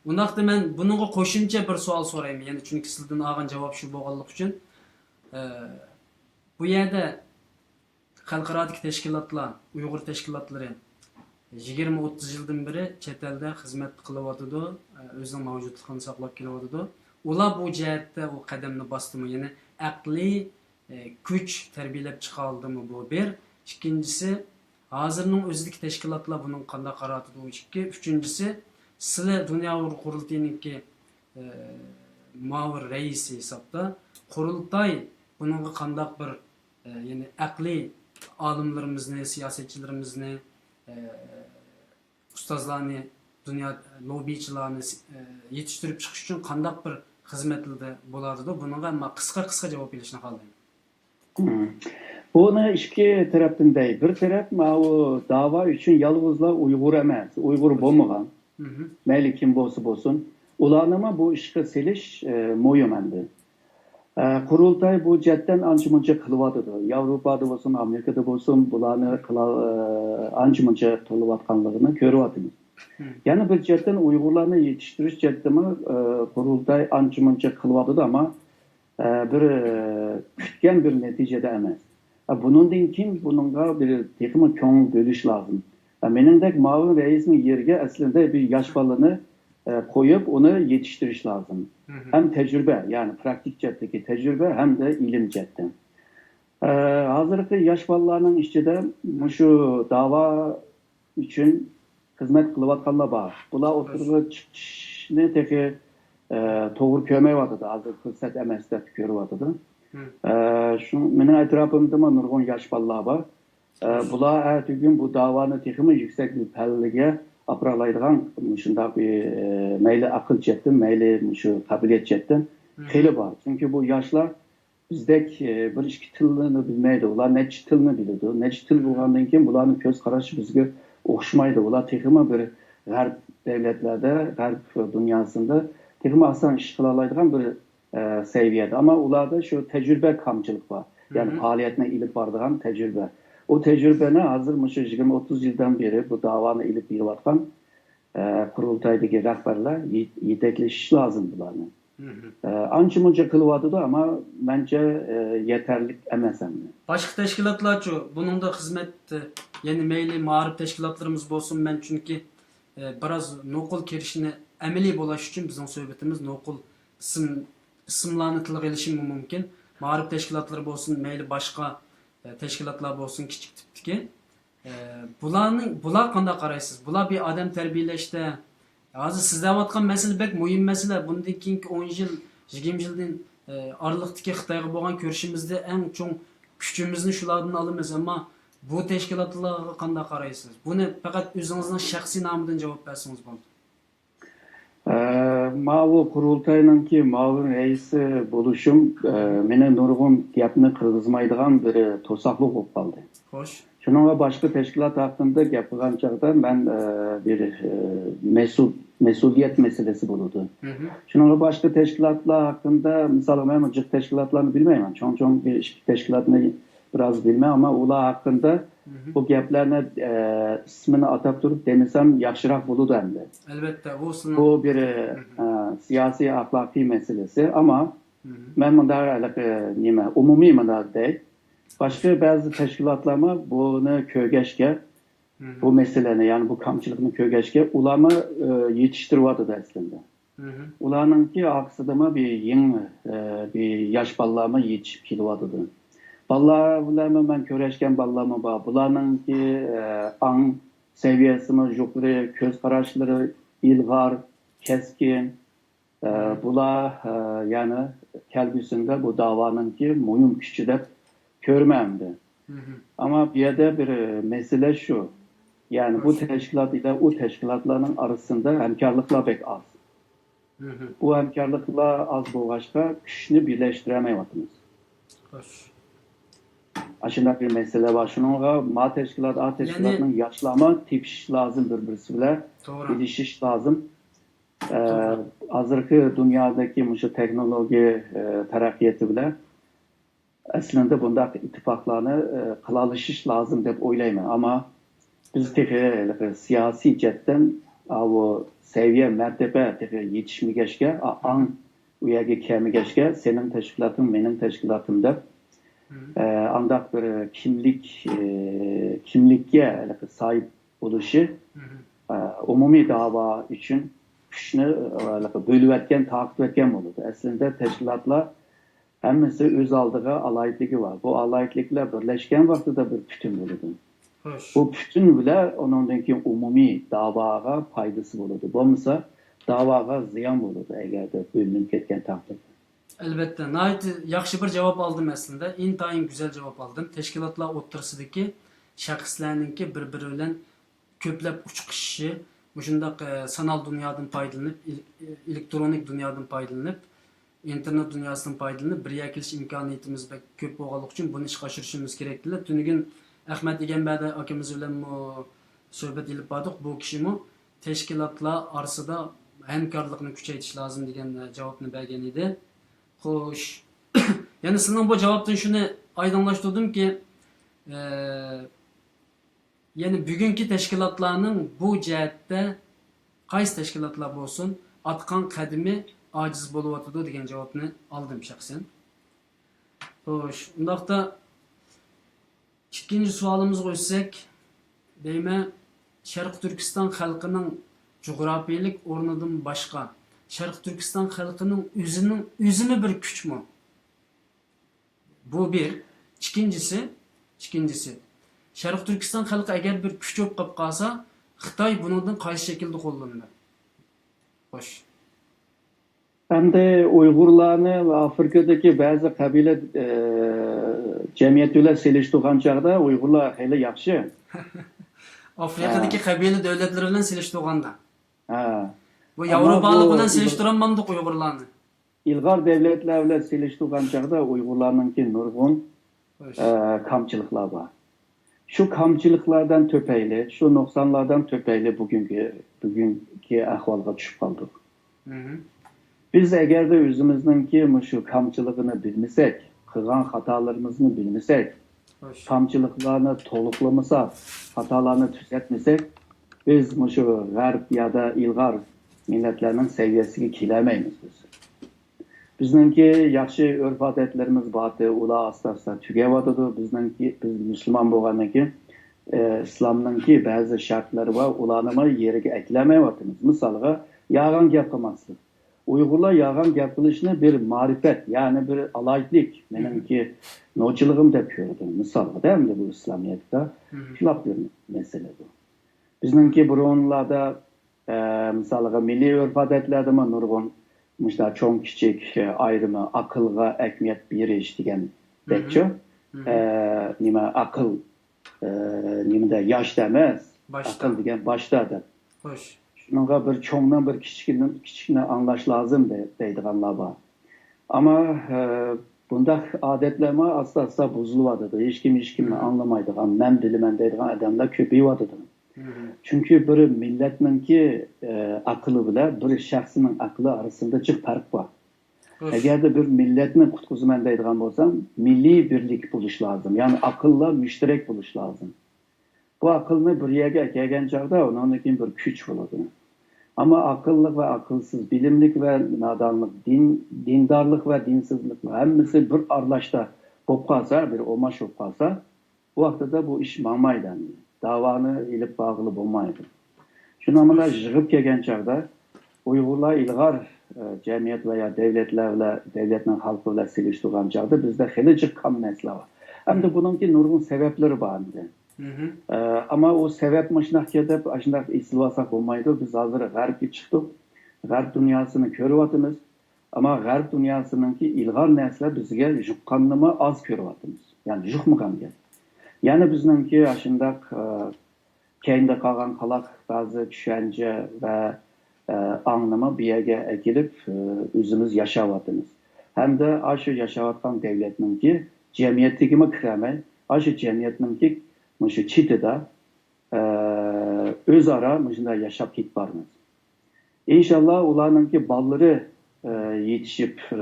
ئۇنداقتا مەن بۇنىڭغا قوشۇمچە بىر سوئال سورايمەن، يەنى چۈنكى سىزدىن ئالغان جاۋاب شۇ بولغانلىقى ئۈچۈن، ئە، بۇ يەردە خەلقئارادىكى تەشكىلاتلار، ئۇيغۇر تەشكىلاتلىرى يىگىرمە ئوتتۇز يىلدىن بېرى چەت ئەلدە خىزمەت قىلىۋاتىدۇ، ئۆزىنىڭ مەۋجۇتلۇقىنى ساقلاپ كېلىۋاتىدۇ. ئۇلار بۇ جەھەتتە ئۇ قەدەمنى باستىمۇ؟ يەنى ئەقلىي، ئە، كۈچ تەربىيەلەپ چىقالدىمۇ؟ بۇ بىر. ئىككىنچىسى، ھازىرنىڭ ئۆزىدىكى تەشكىلاتلار بۇنىڭغا قانداق قاراۋاتىدۇ؟ ئۇ ئىككى. ئۈچىنچىسى، سىلەر دۇنيا ئۇيغۇر قۇرۇلتىيىنىڭكى، ئە، مۇئاۋىن رەئىسى ھېسابتا، قۇرۇلتاي بۇنىڭغا قانداق بىر، ئە، يەنى ئەقلىي ئالىملىرىمىزنى، سىياسەتچىلىرىمىزنى، ئە، ئۇستازلارنى، دۇنيا لوببىچىلارنى، ئە، يېتىشتۈرۈپ چىقىش ئۈچۈن قانداق بىر خىزمەتلەردە بولاتىدۇ؟ بۇنىڭغا مەن قىسقا، قىسقا جاۋاب بېرىشنى خالايمەن. مم. بۇنى ئىككى تەرەپتىن دەي. بىر تەرەپ ماۋۇ داۋا ئۈچۈن يالغۇزلا ئۇيغۇر ئەمەس، ئۇيغۇر بولمىغان، مەيلى كىم بولسا بولسۇن، ئۇلارنىمۇ بۇ ئىشقا سېلىش، ئە، مۇھىم ئەمدى. ئە، قۇرۇلتاي بۇ جەھەتتىن ئانچە-مۇنچە قىلىۋاتىدۇ. ياۋروپادا بولسۇن، ئامېرىكىدا بولسۇن، بۇلارنى قىلا-، ئە، ئانچە-مۇنچە قىلىۋاتقانلىقىنى كۆرۈۋاتىمىز. يەنە بىر جەھەتتىن ئۇيغۇرلارنى يېتىشتۈرۈش جەھەتتىمۇ، ئە، قۇرۇلتاي ئانچە-مۇنچە قىلىۋاتىدۇ، ئەمما، ئە، بىر، ئە، كۈتكەن بىر نەتىجىدە ئەمەس. ئە، بۇنىڭدىن كېيىن بۇنىڭغا بىر تېخىمۇ كۆڭۈل بۆلۈش لازىم. ئە، مېنىڭدەك مۇئاۋىن رەئىسنىڭ يېرىگە ئەسلىدە بىر ياش بالىنى، ئە، قويۇپ، ئۇنى يېتىشتۈرۈش لازىم. ھەم تەجرىبە، يەنى پراكتىك جەھەتتىكى تەجرىبە ھەمدە ئىلىم جەھەتتىن. ئە، ھازىرقى ياش بالىلارنىڭ ئىچىدە مۇشۇ داۋا ئۈچۈن خىزمەت قىلىۋاتقانلار بار. بۇلار ئوتتۇرىغا چىقىشنى تېخى، ئە، توغرا كۆرمەيۋاتىدۇ. ھازىر پۇرسەت ئەمەس دەپ كۆرۈۋاتىدۇ. ئە، شۇ مېنىڭ ئەتراپىمدىمۇ نۇرغۇن ياش بالىلار بار. ئە، بۇلار ئەتىگۈن بۇ داۋانى تېخىمۇ يۈكسەك بىر پەللىگە ئاپىرالايدىغان مۇشۇنداق بىر، ئە، مەيلى ئەقىل جەھەتتىن، مەيلى مۇشۇ قابىلىيەت جەھەتتىن خېلى بار. چۈنكى بۇ ياشلار بىزدەك، ئە، بىر ئىككى تىلنى بىلمەيدۇ. ئۇلار نەچچە تىلنى بىلىدۇ. نەچچە تىل بولغاندىن كېيىن بۇلارنىڭ كۆز قارىشى بىزگە ئوخشىمايدۇ. ئۇلار تېخىمۇ بىر غەرب دۆلەتلەردە، غەرب دۇنياسىندا تېخىمۇ ئاسان ئىش قىلالايدىغان بىر، ئە، سەۋىيەدە. ئەمما ئۇلاردا شۇ تەجرىبە كامچىلىقى بار. يەنى پائالىيەتنى ئېلىپ بارىدىغان تەجرىبە. ئۇ تەجرىبىنى ھازىر مۇشۇ يىگىرمە ئوتتۇز يىلدىن بېرى بۇ داۋانى ئېلىپ بېرىۋاتقان، ئە، قۇرۇلتايدىكى رەھبەرلەر يېت-، يېتەكلىشىش لازىم بۇلارنى. ئە، ئانچە-مۇنچە قىلىۋاتىدۇ، ئەمما مەنچە، ئە، يېتەرلىك ئەمەس ئەمدى. باشقا تەشكىلاتلارچۇ؟ بۇنىڭدا خىزمەت، يەنى مەيلى مائارىپ تەشكىلاتلىرىمىز بولسۇن، مەن چۈنكى، ئە، بىراز نوقۇل كىرىشىنى ئەمەلىي بولاش ئۈچۈن بىزنىڭ سۆھبىتىمىز نوقۇل ئىسىم، ئىسىملارنى تىلغا ئېلىشىممۇ مۇمكىن. مائارىپ تەشكىلاتلىرى بولسۇن، مەيلى باشقا، ئە، تەشكىلاتلار بولسۇن، كىچىك تىپتىكى. ئە، بۇلارنىڭ، بۇلار قانداق قارايسىز؟ بۇلار بىر ئادەم تەربىيەلەشتە، ھازىر سىز دەۋاتقان مەسىلە بەك مۇھىم مەسىلە. بۇندىن كېيىنكى ئون يىل، يىگىرمە يىلدىن، ئە، ئارىلىقتىكى خىتايغا بولغان كۆرۈشىمىزدە ئەڭ چوڭ كۈچىمىزنى شۇلاردىن ئالىمىز. ئەمما بۇ تەشكىلاتلارغا قانداق قارايسىز؟ بۇنى پەقەت ئۆزىڭىزنىڭ شەخسىي نامىدىن جاۋاب بەرسىڭىز بولىدۇ. ئە، ماۋۇ قۇرۇلتاينىڭكى مۇئاۋىن رەئىسى بولۇشۇم، ئە، مېنى نۇرغۇن گەپنى قىرغۇزمايدىغان بىر توساقلىق بولۇپ قالدى. خوش. شۇنىڭغا باشقا تەشكىلات ھەققىدە گەپ قىلغان چاغدا مەن، ئە، بىر، ئە، مەسئۇل، مەسئۇلىيەت مەسىلىسى بولىدۇ. شۇنىڭغا باشقا تەشكىلاتلار ھەققىدە، مىسالغا، مەن جىق تەشكىلاتلارنى بىلمەيمەن. چوڭ-چوڭ بىر ئىككى تەشكىلاتنى بىراز بىلمەي، ئەمما ئۇلار ھەققىدە بۇ گەپلەرنى، ئە، ئىسمىنى ئاتاپ تۇرۇپ دېمىسەم ياخشىراق بولىدۇ ئەمدى. ئەلۋەتتە، ئۇ سىزنىڭ بۇ بىر، ئە، سىياسىي ئەخلاقىي مەسىلىسى. ئەمما مەن مۇنداق ھېلىقى نېمە، ئومۇمىي مۇنداق دەي. باشقا بەزى تەشكىلاتلارمۇ بۇنى كۆرگەچكە، بۇ مەسىلىنى، يەنى بۇ كامچىلىقنى كۆرگەچكە، ئۇلارمۇ، ئە، يېتىشتۈرۈۋاتىدۇ ئەسلىندە. ئۇلارنىڭكى ئارقىسىدىمۇ بىر يېڭى، ئە، بىر ياش بالىلارمۇ يېتىشىپ كېلىۋاتىدۇ. بالىلار بىلەنمۇ مەن كۆرۈشكەن بالىلارمۇ بار. بۇلارنىڭكى، ئە، ئاڭ سەۋىيەسىمۇ يۇقىرى، كۆز قاراشلىرى ئىلغار، كەسكىن. ئە، بۇلار، ئە، يەنى كەلگۈسىدە بۇ داۋانىڭكى مۇھىم كۈچى دەپ كۆرىمەن ئەمدى. ئەمما بۇ يەردە بىر، ئە، مەسىلە شۇ. يەنى بۇ تەشكىلات بىلەن ئۇ تەشكىلاتلارنىڭ ئارىسىدا ھەمكارلىقلار بەك ئاز. بۇ ھەمكارلىقلار ئاز بولغاچقا، كۈچنى بىرلەشتۈرەلمەيۋاتىمىز. خوش. ئاشۇنداق بىر مەسىلە بار. شۇنىڭغا ما تەشكىلات، ئا تەشكىلاتنىڭ ياشلارمۇ تېپىشىشى لازىم بىر-بىرسى بىلەن. توغرا. بىلىشىش لازىم. ئە، توغرا. ھازىرقى دۇنيادىكى مۇشۇ تېخنولوگىيە، ئە، تەرەققىياتى بىلەن ئەسلىندە بۇنداق ئىتتىپاقلارنى، ئە، قىلالىشىش لازىم دەپ ئويلايمەن. ئەمما بىز تېخى ھېلىقى سىياسىي جەھەتتىن، ئاۋۇ سەۋىيە، مەرتىبە تېخى يېتىشمىگەچكە، ئا-، ئاڭ ئۇ يەرگە كەلمىگەچكە، سېنىڭ تەشكىلاتىڭ، مېنىڭ تەشكىلاتىم دەپ، ئە، ئانداق بىر كىملىك، ئە، كىملىككە ھېلىقى ساھىب بولۇشى، ئە، ئومۇمىي داۋا ئۈچۈن كۈچنى، ئە، ھېلىقى بۆلۈۋەتكەن، تارقىتىۋەتكەن بولىدۇ. ئەسلىدە تەشكىلاتلار ھەممىسى ئۆز ئالدىغا ئالاھىدىلىكى بار. بۇ ئالاھىدىلىكلەر بىرلەشكەن ۋاقتىدا بىر پۈتۈن بولىدۇ. خوش. بۇ پۈتۈن بىلەن ئۇنىڭدىن كېيىن ئومۇمىي داۋاغا پايدىسى بولىدۇ. بولمىسا داۋاغا زىيان بولىدۇ، ئەگەردە بۆلۈنۈپ كەتكەن تەقدىردە. ئەلۋەتتە، ناھايىتى ياخشى بىر جاۋاب ئالدىم ئەسلىدە. ئىنتايىن گۈزەل جاۋاب ئالدىم. تەشكىلاتلار ئوتتۇرىسىدىكى شەخسلەرنىڭكى بىر-بىرى بىلەن كۆپلەپ ئۇچۇشۇشى، مۇشۇنداق، ئە، سانال دۇنيادىن پايدىلىنىپ، ئېل-، ئېلېكترونىك دۇنيادىن پايدىلىنىپ، ئىنتېرنېت دۇنياسىدىن پايدىلىنىپ، بىر يەرگە كېلىش ئىمكانىيىتىمىز بەك كۆپ بولغانلىقى ئۈچۈن بۇنى ئىشقا ئاشۇرۇشىمىز كېرەك دېدى. تۈنۈگۈن ئەخمەت ئىگەمبەردى ئاكىمىز بىلەنمۇ سۆھبەت ئېلىپ باردۇق. بۇ كىشىمۇ تەشكىلاتلار ئارىسىدا ھەمكارلىقنى كۈچەيتىش لازىم دېگەن، ئە، جاۋابنى بەرگەن ئىدى. خوش. يەنى سىزنىڭ بۇ جاۋابتىن شۇنى ئايدىڭلاشتۇردۇمكى، ئە، يەنى بۈگۈنكى تەشكىلاتلارنىڭ بۇ جەھەتتە قايسى تەشكىلاتلار بولسۇن، ئاتقان قەدىمى ئاجىز بولۇۋاتىدۇ دېگەن جاۋابنى ئالدىم شەخسەن. خوش، ئۇنداقتا ئىككىنچى سوئالىمىزغا ئۆتسەك، دەيمەن، شەرقىي تۈركىستان خەلقىنىڭ جۇغراپىيەلىك ئورنىدىن باشقا، شەرقىي تۈركىستان خەلقىنىڭ ئۆزىنىڭ، ئۆزىمۇ بىر كۈچمۇ؟ بۇ بىر. ئىككىنچىسى، ئىككىنچىسى، شەرقىي تۈركىستان خەلقى ئەگەر بىر كۈچ بولۇپ قېلىپ قالسا، خىتاي بۇنىڭدىن قايسى شەكىلدە قوللىنىدۇ؟ خوش. ئەمدى ئۇيغۇرلارنى ۋە ئافرىكىدىكى بەزى قەبىلە، ئە، جەمئىيەت بىلەن سېلىشتۇرغان چاغدا ئۇيغۇرلار خېلى ياخشى. ئافرىقىدىكى قەبىلە دۆلەتلىرى بىلەن سېلىشتۇرغاندا. ھە. بۇ ئەمما ياۋروپالىق بۇ بىلەن ئۇيغۇر- سېلىشتۇرالمامدۇق ئۇيغۇرلارنى. ئىلغار دەۋلەتلەر بىلەن سېلىشتۇرغان چاغدا ئۇيغۇرلارنىڭكى نۇرغۇن، خوش. ئە، كامچىلىقلار بار. شۇ كامچىلىقلاردىن تۈپەيلى، شۇ نۇقسانلاردىن تۈپەيلى بۈگۈنكى، بۈگۈنكى ئەھۋالغا چۈشۈپ قالدۇق. مهم. بىز ئەگەردە ئۆزىمىزنىڭكى مۇشۇ كامچىلىقىنى بىلمىسەك، قىلغان خاتالىرىمىزنى بىلمىسەك، خوش. كامچىلىقلارنى تولۇقلىمىساق، خاتالارنى تۈزەتمىسەك، بىز مۇشۇ غەرب يادا ئىلغار مىللەتلەرنىڭ سەۋىيەسىگە كېلەلمەيمىز بىز. بىزنىڭكى ياخشى ئۆرپ-ئادەتلىرىمىز بارتى، ئۇلار ئاستا-ئاستا تۈگەۋاتىدۇ. بىزنىڭكى، بىز مۇسۇلمان بولغاندىن كېيىن، ئە، ئىسلامنىڭكى بەزى شەرتلىرى بار، ئۇلارنىمۇ يېرىگە ئەكىلەلمەيۋاتىمىز. مىسالغا، يالغان گەپ قىلماسلىق. ئۇيغۇرلار يالغان گەپ قىلىشنى بىر مەرىپەت، يەنى بىر ئالاھىدىلىك، مېنىڭكى نوچىلىقىم دەپ كۆرىدۇ. مىسالغا، ئەمدى بۇ ئىسلامىيەتتە شۇنداق بىر مەسىلە بۇ. بىزنىڭكى بۇرۇنلاردا، ئە، مىسالغا، مىللىي ئۆرپ-ئادەتلەردىمۇ نۇرغۇن مۇشۇنداق چوڭ-كىچىك، ئە، ئايرىمى، ئاقىلغا ئەھمىيەت بېرىش دېگەندەكچۇ. ئە، نېمە، ئاقىل، ئە، نېمىدە، ياشتا ئەمەس، ئاقىل دېگەن باشتا دەپ. خوش. شۇنىڭغا بىر چوڭنىڭ بىر كىچىكىنى، كىچىكنى ئاڭلاش لازىم دەي-، دەيدىغانلار بار. ئەمما، ئە، بۇنداق ئادەتلەرمۇ ئاستا-ئاستا بۇزۇلۇۋاتىدۇ. ھېچكىم ھېچكىمنى ئاڭلىمايدىغان، مەن بىلىمەن دەيدىغان ئادەملەر كۆپىيىۋاتىدۇ. چۈنكى بىر مىللەتنىڭكى، ئە، ئەقلى بىلەن بىر شەخسنىڭ ئەقلى ئارىسىدا جىق پەرق بار. ئەگەردە بىر مىللەتنى قۇتقۇزىمەن دەيدىغان بولساڭ، مىللىي بىرلىك بولۇش لازىم. يەنى ئاقىللار مۇشتەرەك بولۇش لازىم. بۇ ئاقىلنى بىر يەرگە ئەكەلگەن چاغدا ئۇنىڭدىن كېيىن بىر كۈچ بولىدۇ. ئەمما ئاقىللىق ۋە ئاقىلسىز، بىلىملىك ۋە نادانلىق، دىن، دىندارلىق ۋە دىنسىزلىق ھەممىسى بىر ئارىلاشتا بولۇپ قالسا، بىر ئوماش بولۇپ قالسا، بۇ ۋاقتىدا بۇ ئىش ماڭمايدۇ ئەمدى. داۋانى ئېلىپ بارغىلى بولمايدۇ. شۇنداق مانا يىغىپ كەلگەن چاغدا ئۇيغۇرلار ئىلغار، ئە، جەمئىيەت ۋە يا دەۋلەتلەر بىلەن، دەۋلەتنىڭ خەلقى بىلەن سېلىشتۇرغان چاغدا بىزدە خېلى جىق كام نەرسىلەر بار. ئەمدى بۇنىڭكى نۇرغۇن سەۋەبلىرى بار ئەمدى. ئە، ئەمما ئۇ سەۋەب مۇشۇنداقكەن دەپ ئاشۇنداق ئېسىلىۋالساق بولمايدۇ. بىز ھازىر غەربكە چىقتۇق. غەرب دۇنياسىنى كۆرۈۋاتىمىز. ئەمما غەرب دۇنياسىنىڭكى ئىلغار نەرسىلەر بىزگە يۇققاننىمۇ ئاز كۆرۈۋاتىمىز. يەنى يۇقمىغان گەپ. يەنى بىزنىڭكى ئاشۇنداق، ئە، كەينىدە قالغان قالاق بەزى چۈشەنچە ۋە، ئە، ئاڭنىمۇ بۇ يەرگە ئەكېلىپ، ئە، ئۆزىمىز ياشاۋاتىمىز. ھەمدە ئاشۇ ياشاۋاتقان دەۋلەتنىڭكى جەمئىيىتىگىمۇ كىرەلمەي، ئاشۇ جەمئىيەتنىڭكى مۇشۇ چېتىدا، ئە، ئۆزئارا مۇشۇنداق ياشاپ كېتىپ بارىمىز. ئىنشاللا ئۇلارنىڭكى بالىلىرى، ئە، يېتىشىپ، ئە،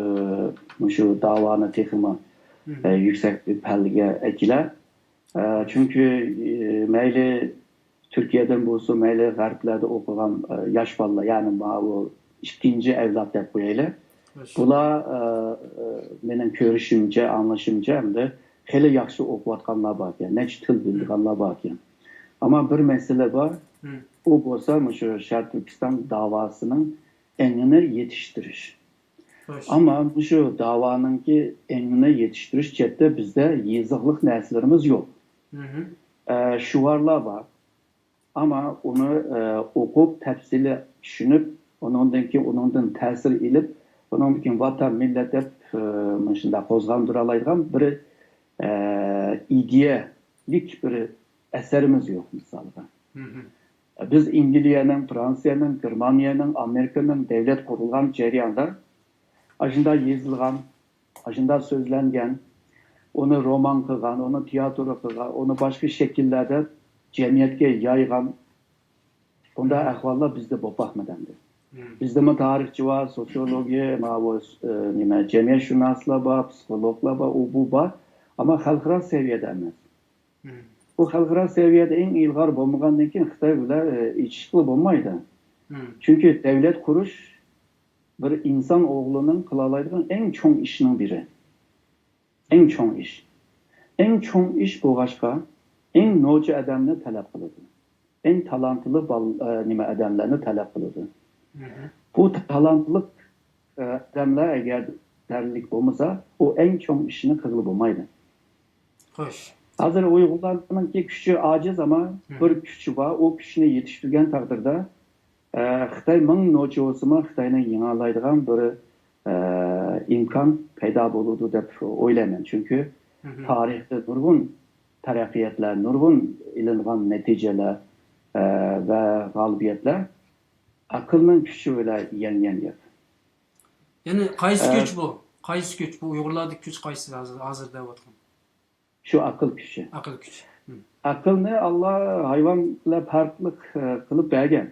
مۇشۇ داۋانى تېخىمۇ، ئە، يۈكسەك بىر پەللىگە ئەكېلەر. ئە، چۈنكى، ئە، مەيلى تۈركىيەدىن بولسۇن، مەيلى غەربلەردە ئوقۇغان، ئە، ياش بالىلار، يەنى ماۋۇ ئىككىنچى ئەۋلاد دەپ قويايلى. بۇلار، ئە، ئە، مېنىڭ كۆرۈشۈمچە، ئاڭلىشىمچە، ئەمدى خېلى ياخشى ئوقۇۋاتقانلار باركەن، نەچچە تىل بىلىدىغانلار باركەن. ئەمما بىر مەسىلە بار، ئۇ بولسا مۇشۇ شەرقىي تۈركىستان داۋاسىنىڭ ئېڭىنى يېتىشتۈرۈش. ئەمما مۇشۇ داۋانىڭكى ئېڭىنى يېتىشتۈرۈش جەھەتتە بىزدە يېزىقلىق نەرسىلىرىمىز يوق. ئە، شوئارلار بار. ئەمما ئۇنى، ئە، ئوقۇپ، تەپسىلىي چۈشىنىپ، ئۇنىڭدىن كېيىن ئۇنىڭدىن تەسىر ئېلىپ، ئۇنىڭدىن كېيىن ۋاتان، مىللەت دەپ، ئە، مۇشۇنداق قوزغاندۇرالايدىغان بىر، ئە، ئىدىيەلىك بىر ئەسەرىمىز يوق، مىسالغا. بىز ئىنگلىيەنىڭ، فرانسىيەنىڭ، گېرمانىيەنىڭ، ئامېرىكىنىڭ دەۋلەت قۇرۇلغان جەرياندا ئاشۇنداق يېزىلغان، ئاشۇنداق سۆزلەنگەن، ئۇنى رومان قىلغان، ئۇنى تىياتىر قىلغان، ئۇنى باشقا شەكىللەردە جەمئىيەتكە يايغان، بۇنداق ئەھۋاللار بىزدە بولۇپ باقمىدى ئەمدى. بىزدىمۇ تارىخچى بار، سوتسىيولوگىيە، ماۋۇ، ئە، نېمە، جەمئىيەتشۇناسلار بار، پسىخولوگلار بار، ئۇ بۇ بار. ئەمما خەلقئارا سەۋىيەدە ئەمەس. بۇ خەلقئارا سەۋىيەدە ئەڭ ئىلغار بولمىغاندىن كېيىن خىتاي بىلەن، ئە، ئېچىشقىلى بولمايدۇ. چۈنكى دەۋلەت قۇرۇش بىر ئىنسان ئوغلىنىڭ قىلالايدىغان ئەڭ چوڭ ئىشنىڭ بىرى. ئەڭ چوڭ ئىش. ئەڭ چوڭ ئىش بولغاچقا، ئەڭ نوچى ئادەمنى تەلەپ قىلىدۇ. ئەڭ تالانتلىق بال-، ئە، نېمە، ئادەملەرنى تەلەپ قىلىدۇ. بۇ تالانتلىق، ئە، ئادەملەر ئەگەر يېتەرلىك بولمىسا، ئۇ ئەڭ چوڭ ئىشنى قىلغىلى بولمايدۇ. خوش. ھازىر ئۇيغۇرلارنىڭكى كۈچى ئاجىز، ئەمما بىر كۈچى بار. ئۇ كۈچنى يېتىشتۈرگەن تەقدىردە، ئە، خىتاي مىڭ نوچى بولسىمۇ، خىتاينى يېڭەلايدىغان بىر، ئە، ئىمكان پەيدا بولىدۇ دەپ ئويلايمەن. چۈنكى تارىختا نۇرغۇن تەرەققىياتلار، نۇرغۇن ئېلىنغان نەتىجىلەر، ئە، ۋە غالىبىيەتلەر ئەقىلنىڭ كۈچى بىلەن يەڭگەن گەپ. يەنى قايسى ئە، كۈچ بۇ؟ قايسى كۈچ بۇ؟ ئۇيغۇرلاردىكى كۈچ قايسى ھازىر، ھازىر دەۋاتقان؟ شۇ ئەقىل كۈچى. ئەقىل كۈچى. ئەقىلنى ئاللا ھايۋان بىلەن پەرقلىق، ئە، قىلىپ بەرگەن.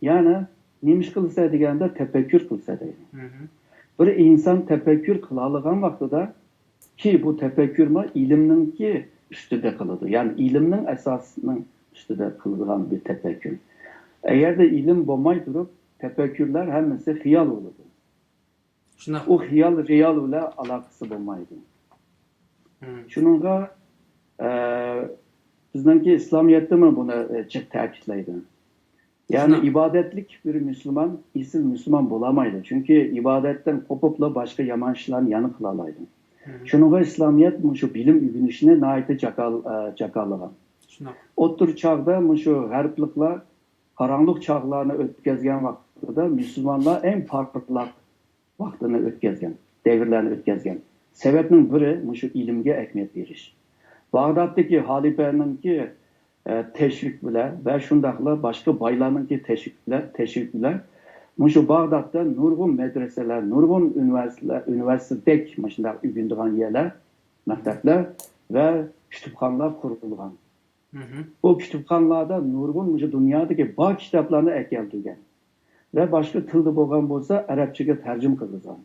يەنى نېمە ئىش قىلسا دېگەندە تەپەككۇر قىلسا دەيدۇ. بىر ئىنسان تەپەككۇر قىلالىغان ۋاقتىدا، كى بۇ تەپەككۇرمۇ ئىلىمنىڭكى ئۈستىدە قىلىدۇ. يەنى ئىلىمنىڭ ئاساسىنىڭ ئۈستىدە قىلىدىغان بىر تەپەككۇر. ئەگەردە ئىلىم بولماي تۇرۇپ، تەپەككۇرلار ھەممىسى خىيال بولىدۇ. شۇنداق. ئۇ خىيال رېئال بىلەن ئالاقىسى بولمايدۇ. شۇنىڭغا، ئە، بىزنىڭكى ئىسلامىيەتتىمۇ بۇنى، ئە، جىق تەكىتلەيدۇ. يەنى ئىبادەتلىك بىر مۇسۇلمان ئېسىل مۇسۇلمان بولالمايدۇ. چۈنكى ئىبادەتتىن قوپۇپلا باشقا يامان ئىشلارنى يەنە قىلالايدۇ. شۇنىڭغا ئىسلامىيەت مۇشۇ بىلىم ئۆگىنىشنى ناھايىتى جاكال-، ئە، جاكارلىغان. ئوتتۇرا چاغدا مۇشۇ غەربلىكلەر قاراڭغۇلۇق چاغلارنى ئۆتكەزگەن ۋاقتىدا مۇسۇلمانلار ئەڭ پارلاق ۋاقتىنى ئۆتكەزگەن، دەۋرلەرنى ئۆتكەزگەن. سەۋەبنىڭ بىرى مۇشۇ ئىلىمگە ئەھمىيەت بېرىش. باغدادتىكى خەلىپەنىڭكى، ئە، تەشۋىق بىلەن ۋە شۇنداقلا باشقا بايلارنىڭكى تەشۋىق بىلەن، تەشۋىق بىلەن مۇشۇ باغدادتا نۇرغۇن مەدرىسەلەر، نۇرغۇن ئۇنىۋېرسىتېتلەر، ئۇنىۋېرسىتېتتەك مۇشۇنداق ئۆگىنىدىغان يەرلەر، مەكتەپلەر ۋە كۇتۇپخانىلار قۇرۇلغان. بۇ كۇتۇپخانىلاردا نۇرغۇن مۇشۇ دۇنيادىكى بار كىتابلارنى ئەكەلدۈرگەن ۋە باشقا تىلدا بولغان بولسا ئەرەبچىگە تەرجىمە قىلغۇزغان.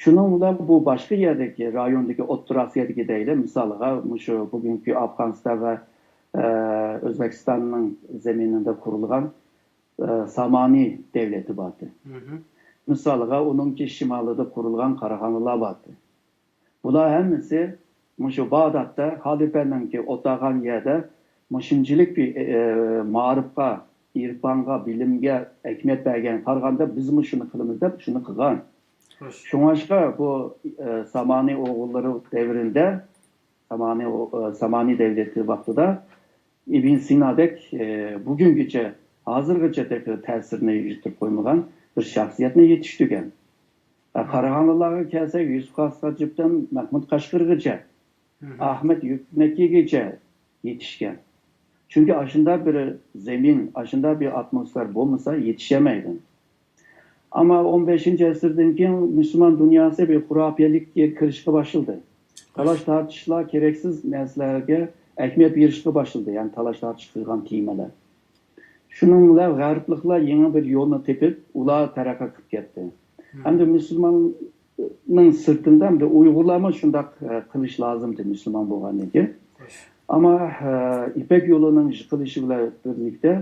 شۇنىڭ بىلەن بۇ باشقا يەردىكى، رايوندىكى، ئوتتۇرا ئاسىيادىكى دەيلى، مىسالغا مۇشۇ بۈگۈنكى ئافغانىستان ۋە، ئە، ئۆزبېكىستاننىڭ زېمىنىدا قۇرۇلغان، ئە، سامانى دەۋلىتى بارتى. مىسالغا ئۇنىڭكى شىمالىدا قۇرۇلغان قاراخانىلار بارتى. بۇلار ھەممىسى مۇشۇ باغدادتا خەلىپەنىڭكى ئولتۇرغان يەردە مۇشۇنچىلىك بىر، ئە، مائارىپقا، ئىرپانغا، بىلىمگە ئەھمىيەت بەرگەن قارىغاندا بىزمۇ شۇنى قىلىمىز دەپ شۇنى قىلغان. شۇڭلاشقا بۇ، ئە، سامانى ئوغۇللىرى دەۋرىندە، سامانى ئو-، ئە، سامانى دەۋلىتى ۋاقتىدا ئىبن سىنادەك، ئە، بۈگۈنگىچە، ھازىرغىچە تېخى تەسىرىنى يىتىپ قويمىغان بىر شەخسىيەتنى يېتىشتۈرگەن. ئە، قاراخانلىلارغا كەلسەك، يۈسۈپ خاس ھاجىپتىن مەھمۇد قەشقىرىغىچە، ئەھمەد يۈكنەكىگىچە يېتىشكەن. چۈنكى ئاشۇنداق بىر زېمىن، ئاشۇنداق بىر ئاتموسفېرا بولمىسا يېتىشەلمەيدۇ. ئەمما ئون بەشىنچى ئەسىردىن كېيىن مۇسۇلمان دۇنياسى بىر خۇراپىيەلىككە كىرىشكە باشلىدى. تالاش-تارتىشلار، كېرەكسىز نەرسىلەرگە ئەھمىيەت بېرىشكە باشلىدى، يەنى تالاش-تارتىش قىلغان تېمىلار. شۇنىڭ بىلەن غەربلىكلەر يېڭى بىر يولنى تېپىپ، ئۇلار تەرەققىي قىلىپ كەتتى. ھەمدە مۇسۇلماننىڭ سىرتىندا ھەمدە ئۇيغۇرلارمۇ شۇنداق، ئە، قىلىش لازىمدى، مۇسۇلمان بولغاندىن كېيىن. ئەمما، ئە، يىپەك يولىنىڭ يىقىلىشى بىلەن بىرلىكتە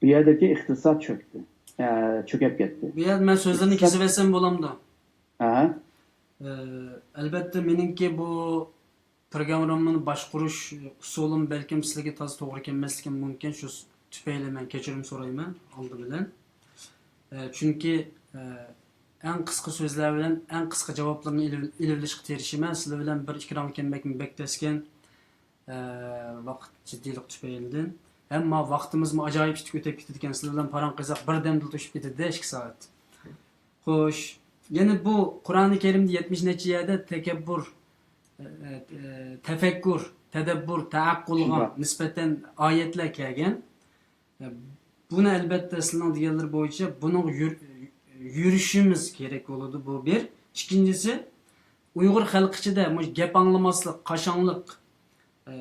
بۇ يەردىكى ئىقتىساد چۆكتى، ئە، چۆكۈپ كەتتى. بۇ يەردە مەن سۆزلىرىنى كېسىۋەتسەم بولامدۇ؟ ھە؟ ئە، ئەلبەتتە، مېنىڭكى بۇ پروگراممىنى باشقۇرۇش ئۇسۇلۇم بەلكىم سىلەرگە تازا توغرا كەلمەسلىكى مۇمكىن. شۇ تۈپەيلى مەن كەچۈرۈم سورايمەن ئالدى بىلەن. ئە، چۈنكى، ئە، ئەڭ قىسقا سۆزلەر بىلەن ئەڭ قىسقا جاۋابلارنى ئېلىۋ-، ئېلىۋېلىشقا تىرىشىمەن. سىلەر بىلەن بىر ئىككى راڭ كەلمەكمۇ بەك تەسكەن. ئە، ۋاقىت جىددىيلىق تۈپەيلىدىن. ئەمما ۋاقتىمىزمۇ ئاجايىپ تېز ئۆتۈپ كېتىدىكەن. سىلەر بىلەن پاراڭ قىلساق بىردەمدىلا توشۇپ كېتىدۇ ئىككى سائەت. خوش، يەنە بۇ قۇرئانى كەرىمدە يەتمىش نەچچە يەردە تەكەببۇر، ئە، ئە، تەپەككۇر، تەدەببۇر، تەئەققۇلغا نىسبەتەن ئايەتلەر كەلگەن. ئە، بۇنى ئەلبەتتە سىلەرنىڭ دېگەنلىرى بويىچە بۇنىڭغا يۈر-، يۈرۈشىمىز كېرەك بولىدۇ، بۇ بىر. ئىككىنچىسى، ئۇيغۇر خەلقى ئىچىدە مۇشۇ گەپ ئاڭلىماسلىق، قاشاڭلىق، ئە،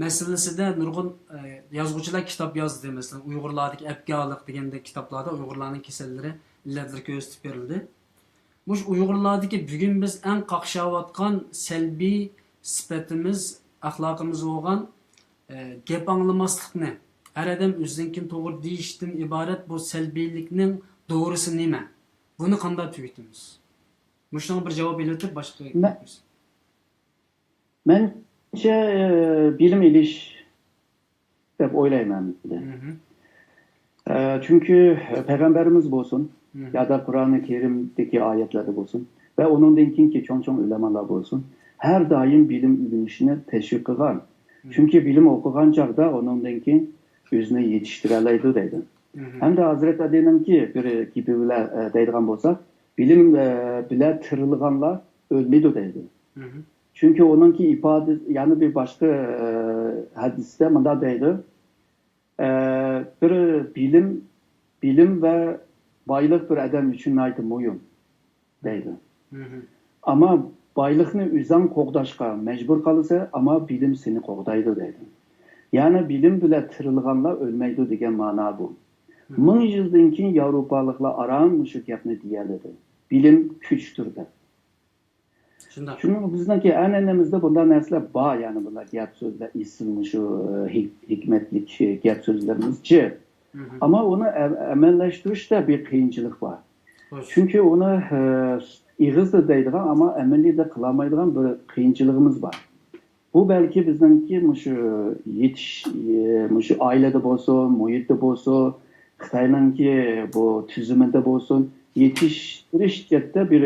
مەسىلىسىدە نۇرغۇن، ئە، يازغۇچىلار كىتاب يازدى. مەسىلەن، ئۇيغۇرلاردىكى ئەپكارلىق دېگەندەك كىتابلاردا ئۇيغۇرلارنىڭ كېسەللىرى، ئىللەتلىرى كۆرسىتىپ بېرىلدى. مۇشۇ ئۇيغۇرلاردىكى بۈگۈن بىز ئەڭ قاقشاۋاتقان سەلبىي سۈپىتىمىز، ئەخلاقىمىز بولغان، ئە، گەپ ئاڭلىماسلىقنى، ھەر ئادەم ئۆزىنىڭكىنى توغرا دېيىشتىن ئىبارەت بۇ سەلبىيلىكنىڭ دورىسى نېمە؟ بۇنى قانداق تۈگىتىمىز؟ مۇشۇنىڭغا بىر جاۋاب ئېلىۋېتىپ باشقا گەپلىشىمىز. مەنچە، ئە، بىلىم ئېلىش دەپ ئويلايمەن. ئە، چۈنكى پەيغەمبەرىمىز بولسۇن، يادا قۇرئانى كەرىمدىكى ئايەتلەردە بولسۇن ۋە ئۇنىڭدىن كېيىنكى چوڭ-چوڭ ئۆلەمالار بولسۇن، ھەر دائىم بىلىم ئۆگىنىشنى تەشۋىق قىلغان. چۈنكى بىلىم ئوقۇغان چاغدا ئۇنىڭدىن كېيىن ئۆزىنى يېتىشتۈرەلەيدۇ دەيدۇ. ھەمدە ھەزرەت ئەلىنىڭكى بىر گېپى بىلەن، ئە، دەيدىغان بولساق، بىلىم، ئە، بىلەن تىرىلغانلار ئۆلمەيدۇ دەيدۇ. چۈنكى ئۇنىڭكى ئىپادە، يەنە بىر باشقا، ئە، ھەدىستە مۇنداق دەيدۇ، ئە، بىر بىلىم، بىلىم ۋە بايلىق بىر ئادەم ئۈچۈن ناھايىتى مۇھىم دەيدۇ. ئەمما بايلىقنى ئۆزۈڭ قوغداشقا مەجبۇر قالىسەن، ئەمما بىلىم سېنى قوغدايدۇ دەيدۇ. يەنى بىلىم بىلەن تىرىلغانلار ئۆلمەيدۇ دېگەن مانا بۇ. مىڭ يىلدىن كېيىن ياۋروپالىقلار ئاران مۇشۇ گەپنى دېيەلىدى. بىلىم كۈچتۇر دەپ. شۇنداق. شۇنىڭ بىزنىڭكى ئەنئەنىمىزدە بۇنداق نەرسىلەر بار، يەنى بۇنداق گەپ سۆزلەر، ئېسىل مۇشۇ، ئە، ھېك-، ھېكمەتلىك گەپ سۆزلىرىمىز جىق. ئەمما ئۇنى ئە-، ئەمەللەشتۈرۈشتە بىر قىيىنچىلىق بار. چۈنكى ئۇنى، ئە، ئېغىزدا دەيدىغان، ئەمما ئەمەلىيدە قىلالمايدىغان بىر قىيىنچىلىقىمىز بار. بۇ بەلكى بىزنىڭكى مۇشۇ يېتىش، ئە، مۇشۇ ئائىلىدە بولسۇن، مۇھىتتا بولسۇن، خىتاينىڭكى بۇ تۈزۈمىدە بولسۇن، يېتىشتۈرۈش جەھەتتە بىر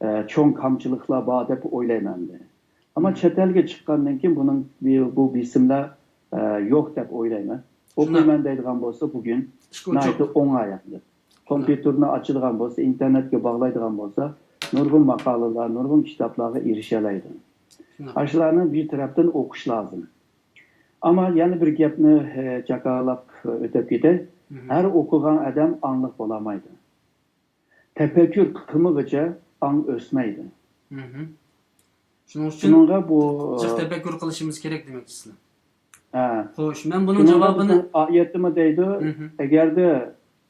ئە، چوڭ كامچىلىقلار بار دەپ ئويلايمەن مەن. ئەمما چەت ئەلگە چىققاندىن كېيىن بۇنىڭ، بۇ بېسىملار، ئە، يوق دەپ ئويلايمەن. ئوقۇيمەن دەيدىغان بولسا بۈگۈن ناھايىتى ئوڭاي ئەمدى. كومپيۇتېرنى ئاچىدىغان بولسا، ئىنتېرنېتكە باغلايدىغان بولسا، نۇرغۇن ماقالىلەر، نۇرغۇن كىتابلارغا ئېرىشەلەيدۇ. ئاشۇلارنى بىر تەرەپتىن ئوقۇش لازىم. ئەمما يەنە بىر گەپنى، ئە، جاكارلاپ ئۆتۈپ كېتەي. ھەر ئوقۇغان ئادەم ئاڭلىق بولالمايدۇ. تەپەككۇر قىلمىغۇچە ئاڭ ئۆسمەيدۇ. شۇنىڭ ئۈچۈن شۇنىڭغا بۇ، جىق تەپەككۇر قىلىشىمىز كېرەك دېمەكچىسىلەر. ھە. خوش، مەن بۇنىڭ شۇنىڭغا جاۋابىنى بىزنىڭ ئايەتتىمۇ دەيدۇ، ئەگەردە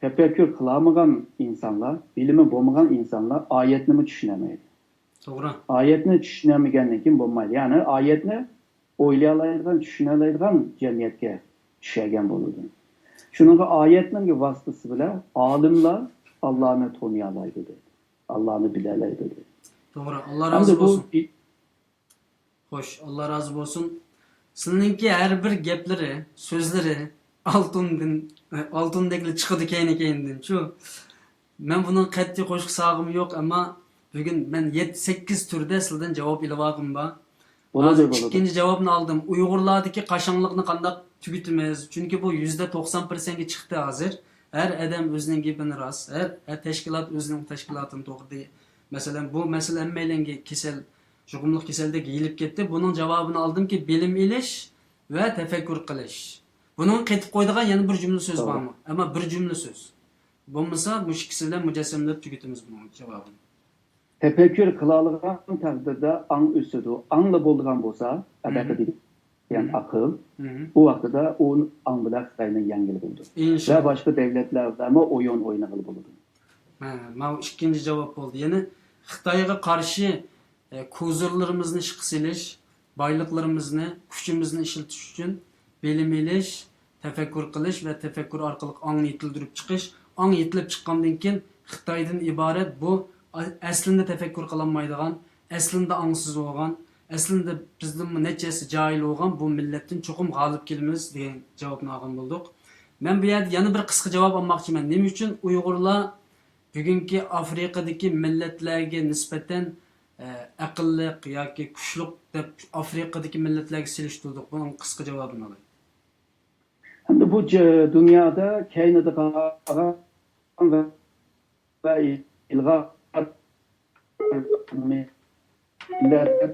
تەپەككۇر قىلالمىغان ئىنسانلار، بىلىمى بولمىغان ئىنسانلار ئايەتنىمۇ چۈشىنەلمەيدۇ. توغرا. ئايەتنى چۈشىنەلمىگەندىن كېيىن بولمايدۇ. يەنى ئايەتنى ئويلىيالايدىغان، چۈشىنەلەيدىغان جەمئىيەتكە چۈشەلگەن بولىدۇ. شۇنىڭغا ئايەتنىڭ ۋاسىتىسى بىلەن ئالىملار ئاللانى تونۇيالايدۇ دەيدۇ. ئاللانى بىلەلەيدۇ دەيدۇ. توغرا، ئاللا رازى بولسۇن. بۇ بى-، خوش، ئاللا رازى بولسۇن. سىلىنىڭكى ھەر بىر گەپلىرى، سۆزلىرى ئالتۇندىن، ئالتۇندەكلا چىقىدۇ كەينى-كەينىدىن، شۇ. مەن بۇنىڭغا قەتئىي قوشۇق سالغۇم يوق، ئەمما بۈگۈن مەن يەتتە، سەككىز تۈردە سىلىدىن جاۋاب ئېلىۋالغۇم بار. بولىدۇ، ھازىر بولىدۇ. ئىككىنچى جاۋابنى ئالدىم. ئۇيغۇرلاردىكى قاچاڭلىقنى قانداق تۈگىتىمىز؟ چۈنكى بۇ يۈزدە توقسان پىرسەنتكە چىقتى ھازىر. ھەر ئادەم ئۆزىنىڭ گېپىنى راست. ھەر، ھەر تەشكىلات ئۆزىنىڭ تەشكىلاتىنى توغرىدى. مەسىلەن، بۇ مەسىلە ھەممەيلەنگە كېسەل، يۇقۇملۇق كېسەلدەك يېيىلىپ كەتتى. بۇنىڭ جاۋابىنى ئالدىمكى، بىلىم ئېلىش ۋە تەپەككۇر قىلىش. بۇنىڭغا قېتىپ قويىدىغان يەنە بىر جۈملە سۆز توغرا. بارمۇ؟ ئەمما بىر جۈملە سۆز. بولمىسا، مۇشۇ ئىككىسى بىلەن مۇجەسسەملەپ تۈگىتىمىز بۇنىڭ جاۋابىنى. تەپەككۇر قىلالىغان تەقدىردە ئاڭ ئۆسىدۇ. ئاڭلا بولىدىغان بولسا، ئەبەقە دېگەن ئاقىل، ئۇ ۋاقتىدا ئۇ ئاڭ بىلەن خىتاينى يەڭگىلى بولىدۇ. ۋە باشقا دۆلەتلەر بىلەنمۇ ئويۇن ئوينىغىلى بولىدۇ. ھە، ماۋۇ ئىككىنچى جاۋاب بولدى. يەنى خىتايغا قارشى، ئە، كوزىرلىرىمىزنى ئىشقا سېلىش، بايلىقلىرىمىزنى، كۈچىمىزنى ئىشلىتىش ئۈچۈن بىلىم ئېلىش، تەپەككۇر قىلىش ۋە تەپەككۇر ئارقىلىق ئاڭنى يېتىلدۈرۈپ چىقىش. ئاڭ يېتىلىپ چىققاندىن كېيىن خىتايدىن ئىبارەت بۇ ئەسلىندە تەپەككۇر قىلالمايدىغان، ئەسلىندە ئاڭسىز بولغان، ئەسلىندە بىزدىنمۇ نەچچە ھەسسە جاھىل بولغان بۇ مىللەتتىن چوقۇم غالىب كېلىمىز دېگەن جاۋابنى ئالغان بولدۇق. مەن بۇ يەردە يەنە بىر قىسقا جاۋاب ئالماقچىمەن. نېمە ئۈچۈن ئۇيغۇرلار بۈگۈنكى ئافرىقىدىكى مىللەتلەرگە نىسبەتەن، ئە، ئەقىللىق ياكى كۈچلۈك دەپ ئافرىقىدىكى مىللەتلەرگە سېلىشتۇردۇق؟ بۇنىڭ قىسقا جاۋابىنى ئالاي. ئەمدى بۇ جە-، دۇنيادا كەينىدە قالغان ۋە، ۋە ئىلغار مىللەتلەر